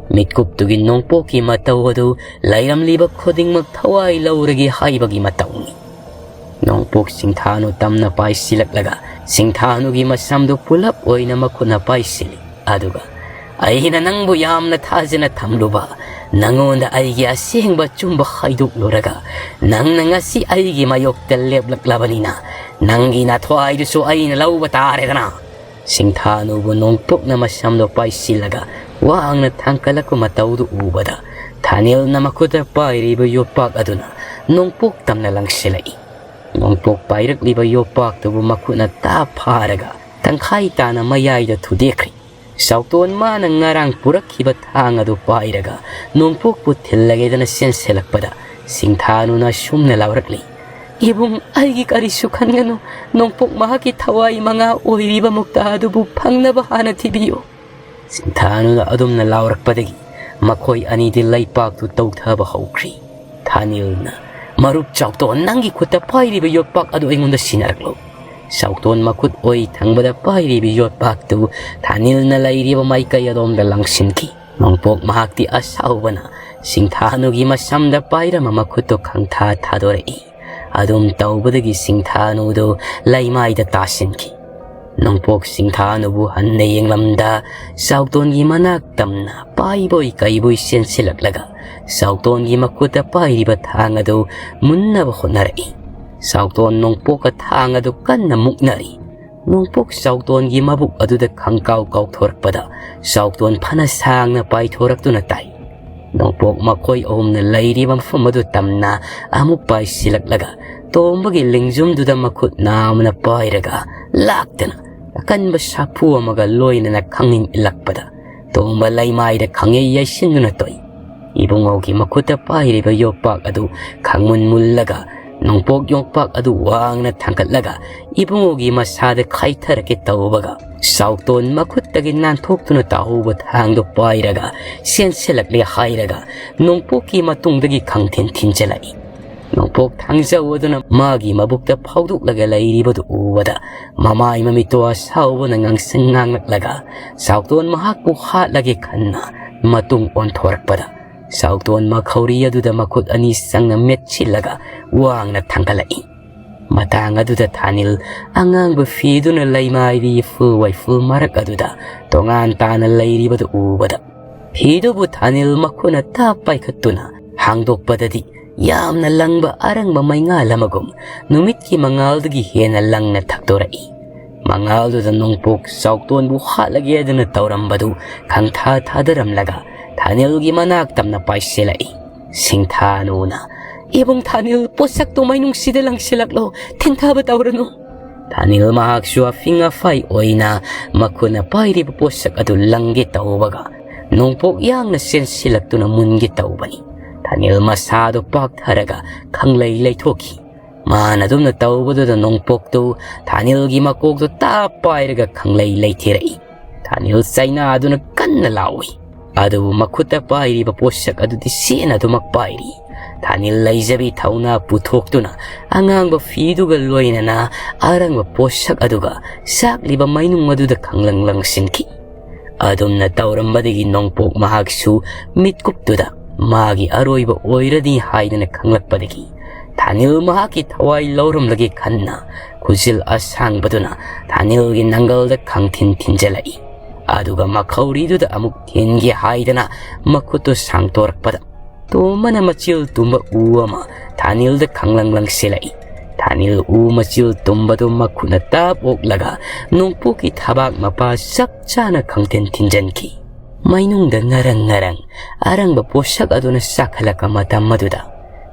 ꯃꯤꯠꯀꯨꯞꯇꯨꯒꯤ ꯅꯣꯡꯄꯣꯛꯀꯤ ꯃꯇꯧ ꯑꯗꯨ ꯂꯩꯔꯝꯂꯤꯕ ꯈꯨꯗꯤꯡꯃꯛ ꯊꯋꯥꯏ ꯂꯧꯔꯒꯦ ꯍꯥꯏꯕꯒꯤ ꯃꯇꯧꯅꯤ꯫ ꯅꯣꯡꯄꯣꯛ ꯁꯤꯡꯊꯥꯅꯨ ꯇꯝꯅ ꯄꯥꯏꯁꯤꯜꯂꯛꯂꯒ ꯁꯤꯡꯊꯥꯅꯨꯒꯤ ꯃꯁꯝꯗꯨ ꯄꯨꯂꯞ ꯑꯣꯏꯅ ꯃꯈꯨꯠꯅ ꯄꯥꯏꯁꯤꯜꯂꯤ꯫ ꯑꯗꯨꯒ, "ꯑꯩꯅ ꯅꯪꯕꯨ ꯌꯥꯝꯅ ꯊꯥꯖꯅ ꯊꯝꯂꯨꯕ, ꯅꯉꯣꯟꯗ ꯑꯩꯒꯤ ꯑꯁꯦꯡꯕ ꯑꯆꯨꯝꯕ ꯍꯥꯏꯗꯣꯛꯂꯨꯔꯒ, ꯅꯪꯅ ꯉꯁꯤ ꯑꯩꯒꯤ ꯃꯥꯌꯣꯛꯇ ꯂꯦꯞꯂꯛꯂꯕꯅꯤꯅ, ꯅꯪꯒꯤ ꯅꯊ꯭ꯋꯥꯏꯗꯨꯁꯨ ꯑꯩꯅ ꯂꯧꯕ ꯇꯥꯔꯦꯗꯅ!" ꯁꯤꯡꯊꯥꯅꯨꯕꯨ ꯅꯣꯡꯄꯣꯛꯅ ꯃꯁꯝꯗꯣ ꯄꯥꯏꯁꯤꯜꯂꯒ ꯋꯥꯡꯅ ꯊꯥꯡꯀꯠꯂꯛꯄ ꯃꯇꯧꯗꯨ ꯎꯕꯗ, ꯊꯥꯅꯤꯜꯅ ꯃꯈꯨꯠꯇ ꯄꯥꯏꯔꯤꯕ ꯌꯣꯠꯄꯥꯛ ꯑꯗꯨꯅ ꯅꯣꯡꯄꯣꯛ ꯇꯝꯅ ꯂꯪꯁꯤꯜꯂꯛꯏ꯫ ꯅꯣꯡꯄꯣꯛ ꯄꯥꯏꯔꯛꯂꯤꯕ ꯌꯣꯠꯄꯥꯛꯇꯨꯕꯨ ꯃꯈꯨꯠꯅ ꯇꯥꯞ ꯐꯥꯔꯒ ꯇꯪꯈꯥꯏ ꯇꯥꯅ ꯃꯌꯥꯏꯗ ꯊꯨꯗꯦꯛꯈ꯭ꯔꯤ꯫ ꯆꯥꯎꯇꯣꯟ ꯃꯥꯅ ꯉꯔꯥꯡ ꯄꯨꯔꯛꯈꯤꯕ ꯊꯥꯡ ꯑꯗꯨ ꯄꯥꯏꯔꯒ ꯅꯣꯡꯄꯣꯛꯄꯨ ꯊꯤꯜꯂꯒꯦꯗꯅ ꯆꯦꯟꯁꯤꯜꯂꯛꯄꯗ, ꯁꯤꯡꯊꯥꯅꯨꯅ ꯁꯨꯝꯅ ꯂꯥꯎꯔꯛꯂꯤ, "ꯏꯕꯨꯡ, ꯑꯩꯒꯤ ꯀꯔꯤꯁꯨ ꯈꯟꯒꯅꯨ꯫ ꯅꯣꯡꯄꯣꯛ ꯃꯍꯥꯛꯀꯤ ꯊꯋꯥꯏ ꯃꯉꯥ ꯑꯣꯏꯔꯤꯕ ꯃꯨꯛꯇꯥ ꯑꯗꯨꯕꯨ ꯐꯪꯅꯕ ꯍꯥꯟꯅ ꯊꯤꯕꯤꯌꯨ!" ꯁꯤꯡꯊꯥꯅꯨꯅ ꯑꯗꯨꯝꯅ ꯂꯥꯎꯔꯛꯄꯗꯒꯤ ꯃꯈꯣꯏ ꯑꯅꯤꯗꯤ ꯂꯩꯄꯥꯛꯇꯨ ꯇꯧꯊꯕ ꯍꯧꯈ꯭ꯔꯤ꯫ ꯊꯥꯅꯤꯜꯅ, "ꯃꯔꯨꯞ ꯆꯥꯎꯇꯣꯟ, ꯅꯪꯒꯤ ꯈꯨꯠꯇ ꯄꯥꯏꯔꯤꯕ ꯌꯣꯠꯄꯥꯛ ꯑꯗꯨ ꯑꯩꯉꯣꯟꯗ ꯁꯤꯟꯅꯔꯛꯂꯣ!" ꯆꯥꯎꯇꯣꯟ ꯃꯈꯨꯠ ꯑꯣꯏ ꯊꯪꯕꯗ ꯄꯥꯏꯔꯤꯕ ꯌꯣꯠꯄꯥꯛꯇꯨ ꯊꯥꯅꯤꯜꯅ ꯂꯩꯔꯤꯕ ꯃꯥꯏꯀꯩ ꯑꯗꯣꯝꯗ ꯂꯪꯁꯤꯟꯈꯤ꯫ ꯅꯣꯡꯄꯣꯛ ꯃꯍꯥꯛꯇꯤ ꯑꯁꯥꯎꯕꯅ ꯁꯤꯡꯊꯥꯅꯨꯒꯤ ꯃꯁꯝꯗ ꯄꯥꯏꯔꯝꯕ ꯃꯈꯨꯠꯇꯨ ꯈꯪꯊꯥ ꯊꯥꯗꯣꯔꯛꯏ꯫ ꯑꯗꯨꯝ ꯇꯧꯕꯗꯒꯤ ꯁꯤꯡꯊꯥꯅꯨꯗꯨ ꯂꯩꯃꯥꯏꯗ ꯇꯥꯁꯤꯟꯈꯤ꯫ ꯅꯣꯡꯄꯣꯛ ꯁꯤꯡꯊꯥꯅꯨꯕꯨ ꯍꯟꯅ ꯌꯦꯡꯂꯝꯗ ꯆꯥꯎꯇꯣꯟꯒꯤ ꯃꯅꯥꯛ ꯇꯝꯅ ꯄꯥꯏꯕꯣꯏ ꯀꯩꯕꯣꯏ ꯆꯦꯟꯁꯤꯜꯂꯛꯂꯒ ꯆꯥꯎꯇꯣꯟꯒꯤ ꯃꯈꯨꯠꯇ ꯄꯥꯏꯔꯤꯕ ꯊꯥꯡ ꯑꯗꯨ ꯃꯨꯟꯅꯕ ꯍꯣꯠꯅꯔꯛꯏ꯫ ꯆꯥꯎꯇꯣꯟ ꯅꯣꯡꯄꯣꯛꯀ ꯊꯥꯡ ꯑꯗꯨ ꯀꯟꯅ ꯃꯨꯛꯅꯔꯤ꯫ ꯅꯣꯡꯄꯣꯛ ꯆꯥꯎꯇꯣꯟꯒꯤ ꯃꯕꯨꯛ ꯑꯗꯨꯗ ꯈꯪꯀꯥꯎ ꯀꯥꯎꯊꯣꯔꯛꯄꯗ ꯆꯥꯎꯇꯣꯟ ꯐꯅ ꯁꯥꯡꯅ ꯄꯥꯏꯊꯣꯔꯛꯇꯨꯅ ꯇꯥꯏ꯫ ꯅꯣꯡꯄꯣꯛ ꯃꯈꯣꯏ ꯑꯍꯨꯝꯅ ꯂꯩꯔꯤꯕ ꯃꯐꯝ ꯑꯗꯨ ꯇꯝꯅ ꯑꯃꯨꯛ ꯄꯥꯏꯁꯤꯜꯂꯛꯂꯒ ꯇꯣꯝꯕꯒꯤ ꯂꯦꯡꯖꯨꯝꯗꯨꯗ ꯃꯈꯨꯠ ꯅꯥꯝꯃꯅ ꯄꯥꯏꯔꯒ ꯂꯥꯛꯇꯅ ꯑꯀꯟꯕ ꯁꯥꯐꯨ ꯑꯃꯒ ꯂꯣꯏꯅꯅ ꯈꯪꯅꯤꯡ ꯏꯜꯂꯛꯄꯗ ꯇꯣꯝꯕ ꯂꯩꯃꯥꯏꯗ ꯈꯪꯌꯩ ꯌꯩꯁꯤꯟꯗꯨꯅ ꯇꯣꯛꯏ꯫ ꯏꯕꯨꯡꯉꯣꯒꯤ ꯃꯈꯨꯠꯇ ꯄꯥꯏꯔꯤꯕ ꯌꯣꯄꯥꯛ ꯑꯗꯨ ꯈꯪꯃꯨꯟ ꯃꯨꯜꯂꯒ ꯅꯣꯡꯄꯣꯛ ꯌꯣꯄꯥꯛ ꯑꯗꯨ ꯋꯥꯡꯅ ꯊꯥꯡꯒꯠꯂꯒ ꯏꯕꯨꯡꯉꯣꯒꯤ ꯃꯁꯥꯗ ꯈꯥꯏꯊꯔꯛꯀꯦ ꯇꯧꯕꯒ ꯆꯥꯎꯇꯣꯟ ꯃꯈꯨꯠꯇꯒꯤ ꯅꯥꯟꯊꯣꯛꯇꯨꯅ ꯇꯥꯍꯧꯕ ꯊꯥꯡꯗꯨ ꯄꯥꯏꯔꯒ ꯆꯦꯟꯁꯤꯜꯂꯛꯂꯦ ꯍꯥꯏꯔꯒ ꯅꯣꯡꯄꯣꯛꯀꯤ ꯃꯇꯨꯡꯗꯒꯤ ꯈꯪꯊꯤꯟ ꯊꯤꯟꯖꯤꯜꯂꯛꯏ꯫ ꯅꯣꯡꯄꯣꯛ ꯊꯥꯡꯖꯧ ꯑꯗꯨꯅ ꯃꯥꯒꯤ ꯃꯕꯨꯛꯇ ꯐꯥꯎꯗꯣꯛꯂꯒ ꯂꯩꯔꯤꯕꯗꯨ ꯎꯕꯗ ꯃꯃꯥꯏ ꯃꯃꯤꯠꯇꯣ ꯑꯁꯥꯎꯕꯅ ꯉꯥꯡꯁꯪ ꯉꯥꯡꯂꯛꯂꯒ ꯆꯥꯎꯇꯣꯟ ꯃꯍꯥꯛꯄꯨ ꯍꯥꯠꯂꯒꯦ ꯈꯟꯅ ꯃꯇꯨꯡ ꯑꯣꯟꯊꯣꯔꯛꯄꯗ ꯆꯥꯎꯇꯣꯟ ꯃꯈꯧꯔꯤ ꯑꯗꯨꯗ ꯃꯈꯨꯠ ꯑꯅꯤ ꯆꯪꯅ ꯃꯦꯠꯁꯤꯜꯂꯒ ꯋꯥꯡꯅ ꯊꯥꯡꯒꯠꯂꯛꯏ꯫ ꯃꯇꯥꯡ ꯑꯗꯨꯗ ꯊꯥꯅꯤꯜ ꯑꯉꯥꯡꯕ ꯐꯤꯗꯨꯅ ꯂꯩꯃꯥꯏꯗ ꯏꯐꯨ ꯋꯥꯏꯐꯨ ꯃꯔꯛ ꯑꯗꯨꯗ ꯇꯣꯉꯥꯟ ꯇꯥꯅ ꯂꯩꯔꯤꯕꯗꯨ ꯎꯕꯗ ꯐꯤꯗꯨꯕꯨ ꯊꯥꯅꯤꯜ ꯃꯈꯨꯠꯅ ꯇꯥꯞ ꯄꯥꯏꯈꯠꯇꯨꯅ ꯍꯥꯡꯗꯣꯛꯄꯗꯗꯤ ꯌꯥꯝꯅ ꯂꯪꯕ ꯑꯔꯪꯕ ꯃꯩꯉꯥꯜ ꯑꯃꯒꯨꯝ ꯅꯨꯃꯤꯠꯀꯤ ꯃꯉꯥꯜꯗꯒꯤ ꯍꯦꯟꯅ ꯂꯪꯅ ꯊꯛꯇꯣꯔꯛꯏ꯫ ꯃꯉꯥꯜꯗꯨꯗ ꯅꯣꯡꯄꯣꯛ ꯆꯥꯎꯇꯣꯟꯕꯨ ꯍꯥꯠꯂꯒꯦꯗꯅ ꯇꯧꯔꯝꯕꯗꯨ ꯈꯪꯊꯥ ꯊꯥꯗꯔꯝꯂꯒ ꯊꯥꯅꯤꯜꯒꯤ ꯃꯅꯥꯛ ꯇꯝꯅ ꯄꯥꯏꯁꯤꯜꯂꯛꯏ꯫ ꯁꯤꯡꯊꯥꯅꯨꯅ, "ꯏꯕꯨꯡ ꯊꯥꯅꯤꯜ, ꯄꯣꯠꯁꯛꯇꯨ ꯃꯩꯅꯨꯡꯁꯤꯗ ꯂꯪꯁꯤꯜꯂꯛꯂꯣ, ꯊꯤꯟꯊꯕ ꯇꯧꯔꯅꯨ"꯫ ꯊꯥꯅꯤꯜ ꯃꯍꯥꯛꯁꯨ ꯑꯐꯤꯡ ꯑꯐꯥꯏ ꯑꯣꯏꯅ ꯃꯈꯨꯠꯅ ꯄꯥꯏꯔꯤꯕ ꯄꯣꯠꯁꯛ ꯑꯗꯨ ꯂꯪꯒꯦ ꯇꯧꯕꯒ ꯅꯣꯡꯄꯣꯛ ꯌꯥꯡꯅ ꯆꯦꯟꯁꯤꯜꯂꯛꯇꯨꯅ ꯃꯨꯟꯒꯦ ꯇꯧꯕꯅꯤ꯫ ꯊꯥꯅꯤꯜ ꯃꯁꯥꯗꯨ ꯄꯥꯛꯊꯔꯒ ꯈꯪꯂꯩ ꯂꯩꯊꯣꯛꯈꯤ꯫ ꯃꯥꯅ ꯑꯗꯨꯝꯅ ꯇꯧꯕꯗꯨꯗ ꯅꯣꯡꯄꯣꯛꯇꯨ ꯊꯥꯅꯤꯜꯒꯤ ꯃꯀꯣꯛꯇꯨ ꯇꯥꯞ ꯄꯥꯏꯔꯒ ꯈꯪꯂꯩ ꯂꯩꯊꯦꯔꯛꯏ꯫ ꯊꯥꯅꯤꯜ ꯆꯩꯅꯥꯗꯨꯅ ꯀꯟꯅ ꯂꯥꯎꯏ꯫ ꯑꯗꯨꯕꯨ ꯃꯈꯨꯠꯇ ꯄꯥꯏꯔꯤꯕ ꯄꯣꯠꯁꯛ ꯑꯗꯨꯗꯤ ꯆꯦꯠꯅ ꯑꯗꯨꯃꯛ ꯄꯥꯏꯔꯤ꯫ ꯊꯥꯅꯤꯜ ꯂꯩꯖꯕꯤ ꯊꯧꯅꯥ ꯄꯨꯊꯣꯛꯇꯨꯅ ꯑꯉꯥꯡꯕ ꯐꯤꯗꯨꯒ ꯂꯣꯏꯅꯅ ꯑꯔꯪꯕ ꯄꯣꯠꯁꯛ ꯑꯗꯨꯒ ꯆꯥꯛꯂꯤꯕ ꯃꯩꯅꯨꯡ ꯑꯗꯨꯗ ꯈꯪꯂꯪ ꯂꯪꯁꯤꯟꯈꯤ꯫ ꯑꯗꯨꯝꯅ ꯇꯧꯔꯝꯕꯗꯒꯤ ꯅꯣꯡꯄꯣꯛ ꯃꯍꯥꯛꯁꯨ ꯃꯤꯠꯀꯨꯞꯇꯨꯗ ꯃꯥꯒꯤ ꯑꯔꯣꯏꯕ ꯑꯣꯏꯔꯅꯤ ꯍꯥꯏꯗꯅ ꯈꯪꯂꯛꯄꯗꯒꯤ ꯊꯥꯅꯤꯜ ꯃꯍꯥꯛꯀꯤ ꯊꯋꯥꯏ ꯂꯧꯔꯝꯂꯒꯦ ꯈꯟꯅ ꯈꯨꯖꯤꯜ ꯑꯁꯥꯡꯕꯗꯨꯅ ꯊꯥꯅꯤꯜꯒꯤ ꯅꯪꯒꯜꯗ ꯈꯪꯊꯤꯟ ꯊꯤꯟꯖꯤꯜꯂꯛꯏ꯫ ꯑꯗꯨꯒ ꯃꯈꯧꯔꯤꯗꯨꯗ ꯑꯃꯨꯛ ꯊꯤꯟꯒꯦ ꯍꯥꯏꯗꯅ ꯃꯈꯨꯠꯇꯨ ꯁꯥꯡꯗꯣꯔꯛꯄꯗ, ꯇꯣꯝꯕꯅ ꯃꯆꯤꯜ ꯇꯨꯝꯕ ꯎ ꯑꯃ ꯊꯥꯅꯤꯜꯗ ꯈꯪꯂꯪ ꯂꯪꯁꯤꯜꯂꯛꯏ꯫ ꯊꯥꯅꯤꯜ ꯎ ꯃꯆꯤꯜ ꯇꯨꯝꯕꯗꯨ ꯃꯈꯨꯠꯅ ꯇꯞ ꯑꯣꯛꯂꯒ ꯅꯣꯡꯄꯣꯛꯀꯤ ꯊꯕꯥꯛ ꯃꯄꯥ ꯆꯞ ꯆꯥꯅ ꯈꯪꯊꯤꯟ ꯊꯤꯟꯖꯤꯟꯈꯤ꯫ ꯃꯩꯅꯨꯡꯗ ꯉꯔꯪ ꯉꯔꯪ ꯑꯔꯪꯕ ꯄꯣꯠꯁꯛ ꯑꯗꯨꯅ ꯆꯥꯛꯈꯠꯂꯛꯄ ꯃꯇꯝ ꯑꯗꯨꯗ,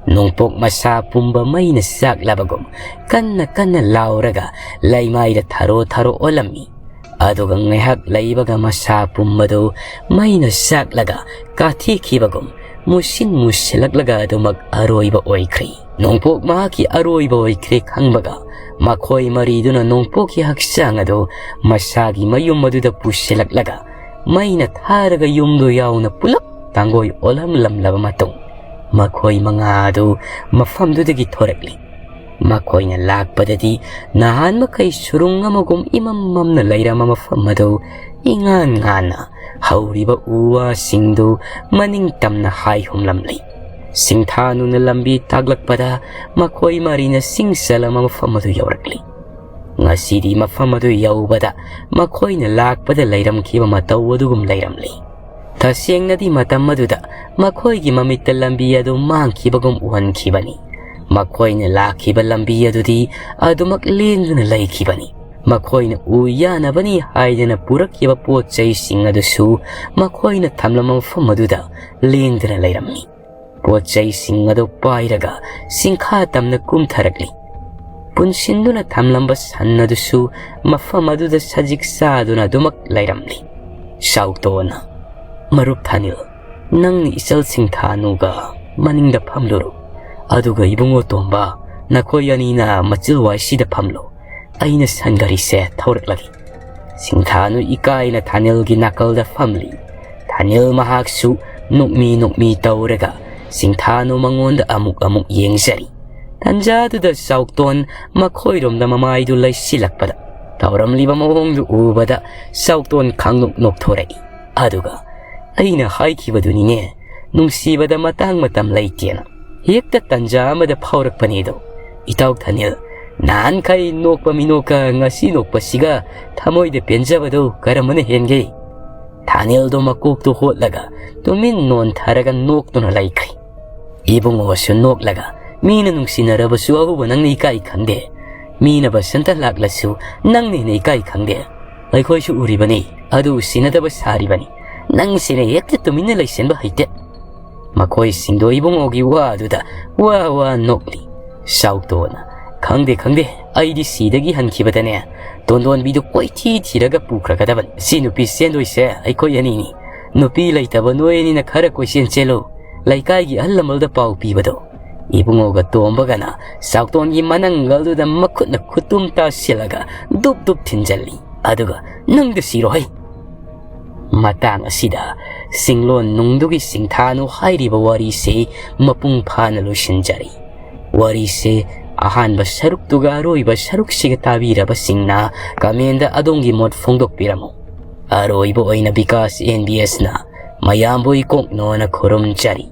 ꯅꯣꯡꯄꯣꯛ ꯃꯁꯥ ꯄꯨꯝꯕ ꯃꯩꯅ ꯆꯥꯛꯂꯕꯒꯨꯝ ꯀꯟꯅ ꯀꯟꯅ ꯂꯥꯎꯔꯒ ꯂꯩꯃꯥꯏꯗ ꯊꯔꯣ ꯊꯔꯣ ꯑꯣꯜꯂꯝꯃꯤ꯫ ꯑꯗꯨꯒ ꯉꯥꯏꯍꯥꯛ ꯂꯩꯕꯒ ꯃꯁꯥ ꯄꯨꯝꯕꯗꯨ ꯃꯩꯅ ꯆꯥꯛꯂꯒ ꯀꯥꯊꯤꯈꯤꯕꯒꯨꯝ ꯃꯨꯁꯤꯟ ꯃꯨꯁꯤꯜꯂꯛꯂꯒ ꯑꯗꯨꯃꯛ ꯑꯔꯣꯏꯕ ꯑꯣꯏꯈ꯭ꯔꯦ꯫ ꯅꯣꯡꯄꯣꯛ ꯃꯍꯥꯛꯀꯤ ꯑꯔꯣꯏꯕ ꯑꯣꯏꯈ꯭ꯔꯦ ꯈꯪꯕꯒ, ꯃꯈꯣꯏ ꯃꯔꯤꯗꯨꯅ ꯅꯣꯡꯄꯣꯛꯀꯤ ꯍꯛꯆꯥꯡ ꯑꯗꯨ ꯃꯁꯥꯒꯤ ꯃꯌꯨꯝ ꯑꯗꯨꯗ ꯄꯨꯁꯤꯜꯂꯛꯂꯒ, ꯃꯩꯅ ꯊꯥꯔꯒ ꯌꯨꯝꯗꯨ ꯌꯥꯎꯅ ꯄꯨꯂꯞ ꯇꯥꯡꯒꯣꯏ ꯑꯣꯜꯂꯝꯂꯝꯂꯕ ꯃꯇꯨꯡ, ꯃꯈꯣꯏ ꯃꯉꯥ ꯑꯗꯨ ꯃꯐꯝꯗꯨꯗꯒꯤ ꯊꯣꯔꯛꯂꯤ꯫ ꯃꯈꯣꯏꯅ ꯂꯥꯛꯄꯗꯗꯤ ꯅꯍꯥꯟ ꯃꯈꯩ ꯁꯨꯔꯨꯡ ꯑꯃꯒꯨꯝ ꯏꯃꯝ ꯃꯝꯅ ꯂꯩꯔꯝꯕ ꯃꯐꯝ ꯑꯗꯨ ꯏꯉꯥꯟ ꯉꯥꯟꯅ ꯍꯧꯔꯤꯕ ꯎ ꯋꯥꯁꯤꯡꯗꯨ ꯃꯅꯤꯡ ꯇꯝꯅ ꯍꯥꯏꯍꯨꯝꯂꯝꯂꯤ꯫ ꯁꯤꯡꯊꯥꯅꯨꯅ ꯂꯝꯕꯤ ꯇꯥꯛꯂꯛꯄꯗ ꯃꯈꯣꯏ ꯃꯔꯤꯅ ꯆꯤꯡ ꯆꯜꯂꯝꯕ ꯃꯐꯝ ꯑꯗꯨ ꯌꯧꯔꯛꯂꯤ꯫ ꯉꯁꯤꯗꯤ ꯃꯐꯝ ꯑꯗꯨ ꯌꯧꯕꯗ ꯃꯈꯣꯏꯅ ꯂꯥꯛꯄꯗ ꯂꯩꯔꯝꯈꯤꯕ ꯃꯇꯧ ꯑꯗꯨꯒꯨꯝ ꯂꯩꯔꯝꯂꯤ꯫ ꯇꯁꯦꯡꯅꯗꯤ ꯃꯇꯝ ꯑꯗꯨꯗ ꯃꯈꯣꯏꯒꯤ ꯃꯃꯤꯠꯇ ꯂꯝꯕꯤ ꯑꯗꯨ ꯃꯥꯡꯈꯤꯕꯒꯨꯝ ꯎꯍꯟꯈꯤꯕꯅꯤ꯫ ꯃꯈꯣꯏꯅ ꯂꯥꯛꯈꯤꯕ ꯂꯝꯕꯤ ꯑꯗꯨꯗꯤ ꯑꯗꯨꯃꯛ ꯂꯦꯡꯗꯨꯅ ꯂꯩꯈꯤꯕꯅꯤ꯫ ꯃꯈꯣꯏꯅ ꯎ ꯌꯥꯅꯕꯅꯤ ꯍꯥꯏꯗꯅ ꯄꯨꯔꯛꯈꯤꯕ ꯄꯣꯠ ꯆꯩꯁꯤꯡ ꯑꯗꯨꯁꯨ ꯃꯈꯣꯏꯅ ꯊꯝꯂꯝꯕ ꯃꯐꯝ ꯑꯗꯨꯗ ꯂꯦꯡꯗꯨꯅ ꯂꯩꯔꯝꯃꯤ꯫ ꯄꯣꯠ ꯆꯩꯁꯤꯡ ꯑꯗꯨ ꯄꯥꯏꯔꯒ ꯁꯤꯡꯈꯥ ꯇꯝꯅ ꯀꯨꯝꯊꯔꯛꯂꯤ꯫ ꯄꯨꯟꯁꯤꯟꯗꯨꯅ ꯊꯝꯂꯝꯕ ꯁꯟ ꯑꯗꯨꯁꯨ ꯃꯐꯝ ꯑꯗꯨꯗ ꯁꯖꯤꯛ ꯆꯥꯗꯨꯅ ꯑꯗꯨꯃꯛ ꯂꯩꯔꯝꯂꯤ꯫ ꯁꯥꯎꯇꯣꯟꯅ, "ꯃꯔꯨꯞ ꯊꯥꯅꯤꯜ, ꯅꯪꯅ ꯏꯆꯜ ꯁꯤꯡꯊꯥꯅꯨꯒ ꯃꯅꯤꯡꯗ ꯐꯝꯂꯨꯔꯣ, ꯑꯗꯨꯒ ꯏꯕꯨꯡꯉꯣ ꯇꯣꯝꯕ, ꯅꯈꯣꯏ ꯑꯅꯤꯅ ꯃꯆꯤꯜ ꯋꯥꯏꯁꯤꯗ ꯐꯝꯂꯣ, ꯑꯩꯅ ꯁꯟ ꯒꯥꯔꯤꯁꯦ ꯊꯧꯔꯛꯂꯒꯦ꯫" ꯁꯤꯡꯊꯥꯅꯨ ꯏꯀꯥꯏꯅ ꯊꯥꯅꯤꯜꯒꯤ ꯅꯥꯀꯜꯗ ꯐꯝꯂꯤ꯫ ꯊꯥꯅꯤꯜ ꯃꯍꯥꯛꯁꯨ ꯅꯣꯛꯃꯤ ꯅꯣꯛꯃꯤ ꯇꯧꯔꯒ ꯁꯤꯡꯊꯥꯅꯨ ꯃꯉꯣꯟꯗ ꯑꯃꯨꯛ ꯑꯃꯨꯛ ꯌꯦꯡꯖꯔꯤ꯫ ꯇꯟꯖꯥꯗꯨꯗ ꯆꯥꯎꯇꯣꯟ ꯃꯈꯣꯏꯔꯣꯝꯗ ꯃꯃꯥꯏꯗꯨ ꯂꯩꯁꯤꯜꯂꯛꯄꯗ, ꯇꯧꯔꯝꯂꯤꯕ ꯃꯑꯣꯡꯗꯨ ꯎꯕꯗ ꯆꯥꯎꯇꯣꯟ ꯈꯪꯅꯣꯛ ꯅꯣꯛꯊꯣꯔꯛꯏ꯫ ꯑꯗꯨꯒ, "ꯑꯩꯅ ꯍꯥꯏꯈꯤꯕꯗꯨꯅꯤꯅꯦ, ꯅꯨꯡꯁꯤꯕꯗ ꯃꯇꯥꯡ ꯃꯇꯝ ꯂꯩꯇꯦꯅ꯫ ꯍꯦꯛꯇ ꯇꯟꯖꯥ ꯑꯃꯗ ꯐꯥꯎꯔꯛꯄꯅꯤꯗꯣ꯫ "ꯏꯇꯥꯎ ꯊꯥꯅꯤꯜ, ꯅꯍꯥꯟꯈꯩ ꯅꯣꯛꯄ ꯃꯤꯅꯣꯛꯀ ꯉꯁꯤ ꯅꯣꯛꯄꯁꯤꯒ ꯊꯃꯣꯏꯗ ꯄꯦꯟꯖꯕꯗꯨ ꯀꯔꯝꯕꯅ ꯍꯦꯟꯒꯦ?" ꯊꯥꯅꯤꯜꯗꯣ ꯃꯀꯣꯛꯇꯨ ꯍꯣꯠꯂꯒ ꯇꯨꯃꯤꯟ ꯅꯣꯟꯊꯔꯒ ꯅꯣꯛꯇꯨꯅ ꯂꯩꯈ꯭ꯔꯦ꯫ ꯏꯕꯨꯡꯉꯣꯁꯨ ꯅꯣꯛꯂꯒ, "ꯃꯤꯅ ꯅꯨꯡꯁꯤꯅꯔꯕꯁꯨ ꯑꯍꯧꯕ ꯅꯪꯅ ꯏꯀꯥꯏ ꯈꯪꯗꯦ꯫ ꯃꯤꯅ ꯕꯁꯟꯇ ꯂꯥꯛꯂꯁꯨ ꯅꯪꯅ ꯍꯦꯟꯅ ꯏꯀꯥꯏ ꯈꯪꯗꯦ꯫ ꯑꯩꯈꯣꯏꯁꯨ ꯎꯔꯤꯕꯅꯤ, ꯑꯗꯨ ꯎꯁꯤꯟꯅꯗꯕ ꯁꯥꯔꯤꯕꯅꯤ꯫ ꯅꯪꯁꯤꯅ ꯍꯦꯛꯇ ꯇꯨꯃꯤꯟꯅ ꯂꯩꯁꯤꯟꯕ ꯍꯩꯇꯦ꯫" ꯃꯈꯣꯏꯁꯤꯡꯗꯣ ꯏꯕꯨꯡꯉꯣꯒꯤ ꯋꯥ ꯑꯗꯨꯗ ꯋꯥ ꯋꯥ ꯅꯣꯛꯂꯤ꯫ ꯆꯥꯎꯇꯣꯟꯅ, "ꯈꯪꯗꯦ, ꯈꯪꯗꯦ, ꯑꯩꯗꯤ ꯁꯤꯗꯒꯤ ꯍꯟꯈꯤꯕꯗꯅꯦ ꯇꯣꯟꯗꯣꯟꯕꯤꯗꯨ ꯀꯣꯏꯊꯤ ꯊꯤꯔꯒ ꯄꯨꯈ꯭ꯔꯒꯗꯕꯅꯤ꯫ ꯁꯤ ꯅꯨꯄꯤ ꯆꯦꯟꯗꯣꯏꯁꯦ ꯑꯩꯈꯣꯏ ꯑꯅꯤꯅꯤ꯫ ꯅꯨꯄꯤ ꯂꯩꯇꯕ ꯅꯣꯏ ꯑꯅꯤꯅ ꯈꯔ ꯀꯣꯏꯆꯦꯟ ꯆꯦꯜꯂꯨ꯫ ꯂꯩꯀꯥꯏꯒꯤ ꯑꯍꯜ ꯂꯃꯟꯗ ꯄꯥꯎ ꯄꯤꯕꯗꯣ꯫" ꯏꯕꯨꯡꯉꯣꯒ ꯇꯣꯝꯕꯒꯅ ꯆꯥꯎꯇꯣꯟꯒꯤ ꯃꯅꯪꯒꯜꯗꯨꯗ ꯃꯈꯨꯠꯅ ꯈꯨꯠꯇꯨꯝ ꯇꯥꯁꯤꯜꯂꯒ ꯗꯨꯞ ꯗꯨꯞ ꯊꯤꯟꯖꯜꯂꯤ꯫ ꯑꯗꯨꯒ, "ꯅꯪꯗ ꯁꯤꯔꯣ ꯍꯩ!" ꯃꯇꯥꯡ ꯑꯁꯤꯗ ꯆꯤꯡꯂꯣꯟ ꯅꯨꯡꯗꯨꯒꯤ ꯆꯤꯡꯊꯥꯅꯨ ꯍꯥꯏꯔꯤꯕ ꯋꯥꯔꯤꯁꯤ ꯃꯄꯨꯡ ꯐꯥꯅ ꯂꯣꯏꯁꯤꯟꯖꯔꯤ꯫ ꯋꯥꯔꯤꯁꯦ ꯑꯍꯥꯟꯕ ꯁꯔꯨꯛꯇꯨꯒ ꯑꯔꯣꯏꯕ ꯁꯔꯨꯛꯁꯤꯒ ꯇꯥꯕꯤꯔꯕꯁꯤꯡꯅ ꯀꯃꯦꯟꯗ ꯑꯗꯣꯝꯒꯤ ꯃꯣꯠ ꯐꯣꯡꯗꯣꯛꯄꯤꯔꯝꯃꯨ꯫ ꯑꯔꯣꯏꯕ ꯑꯣꯏꯅ ꯕꯤꯀꯥꯁ ꯑꯦꯟ ꯕꯤ ꯑꯦꯁꯅ ꯃꯌꯥꯝꯕꯨ ꯏꯀꯣꯛꯅꯣꯅ ꯈꯨꯔꯨꯝꯖꯔꯤ꯫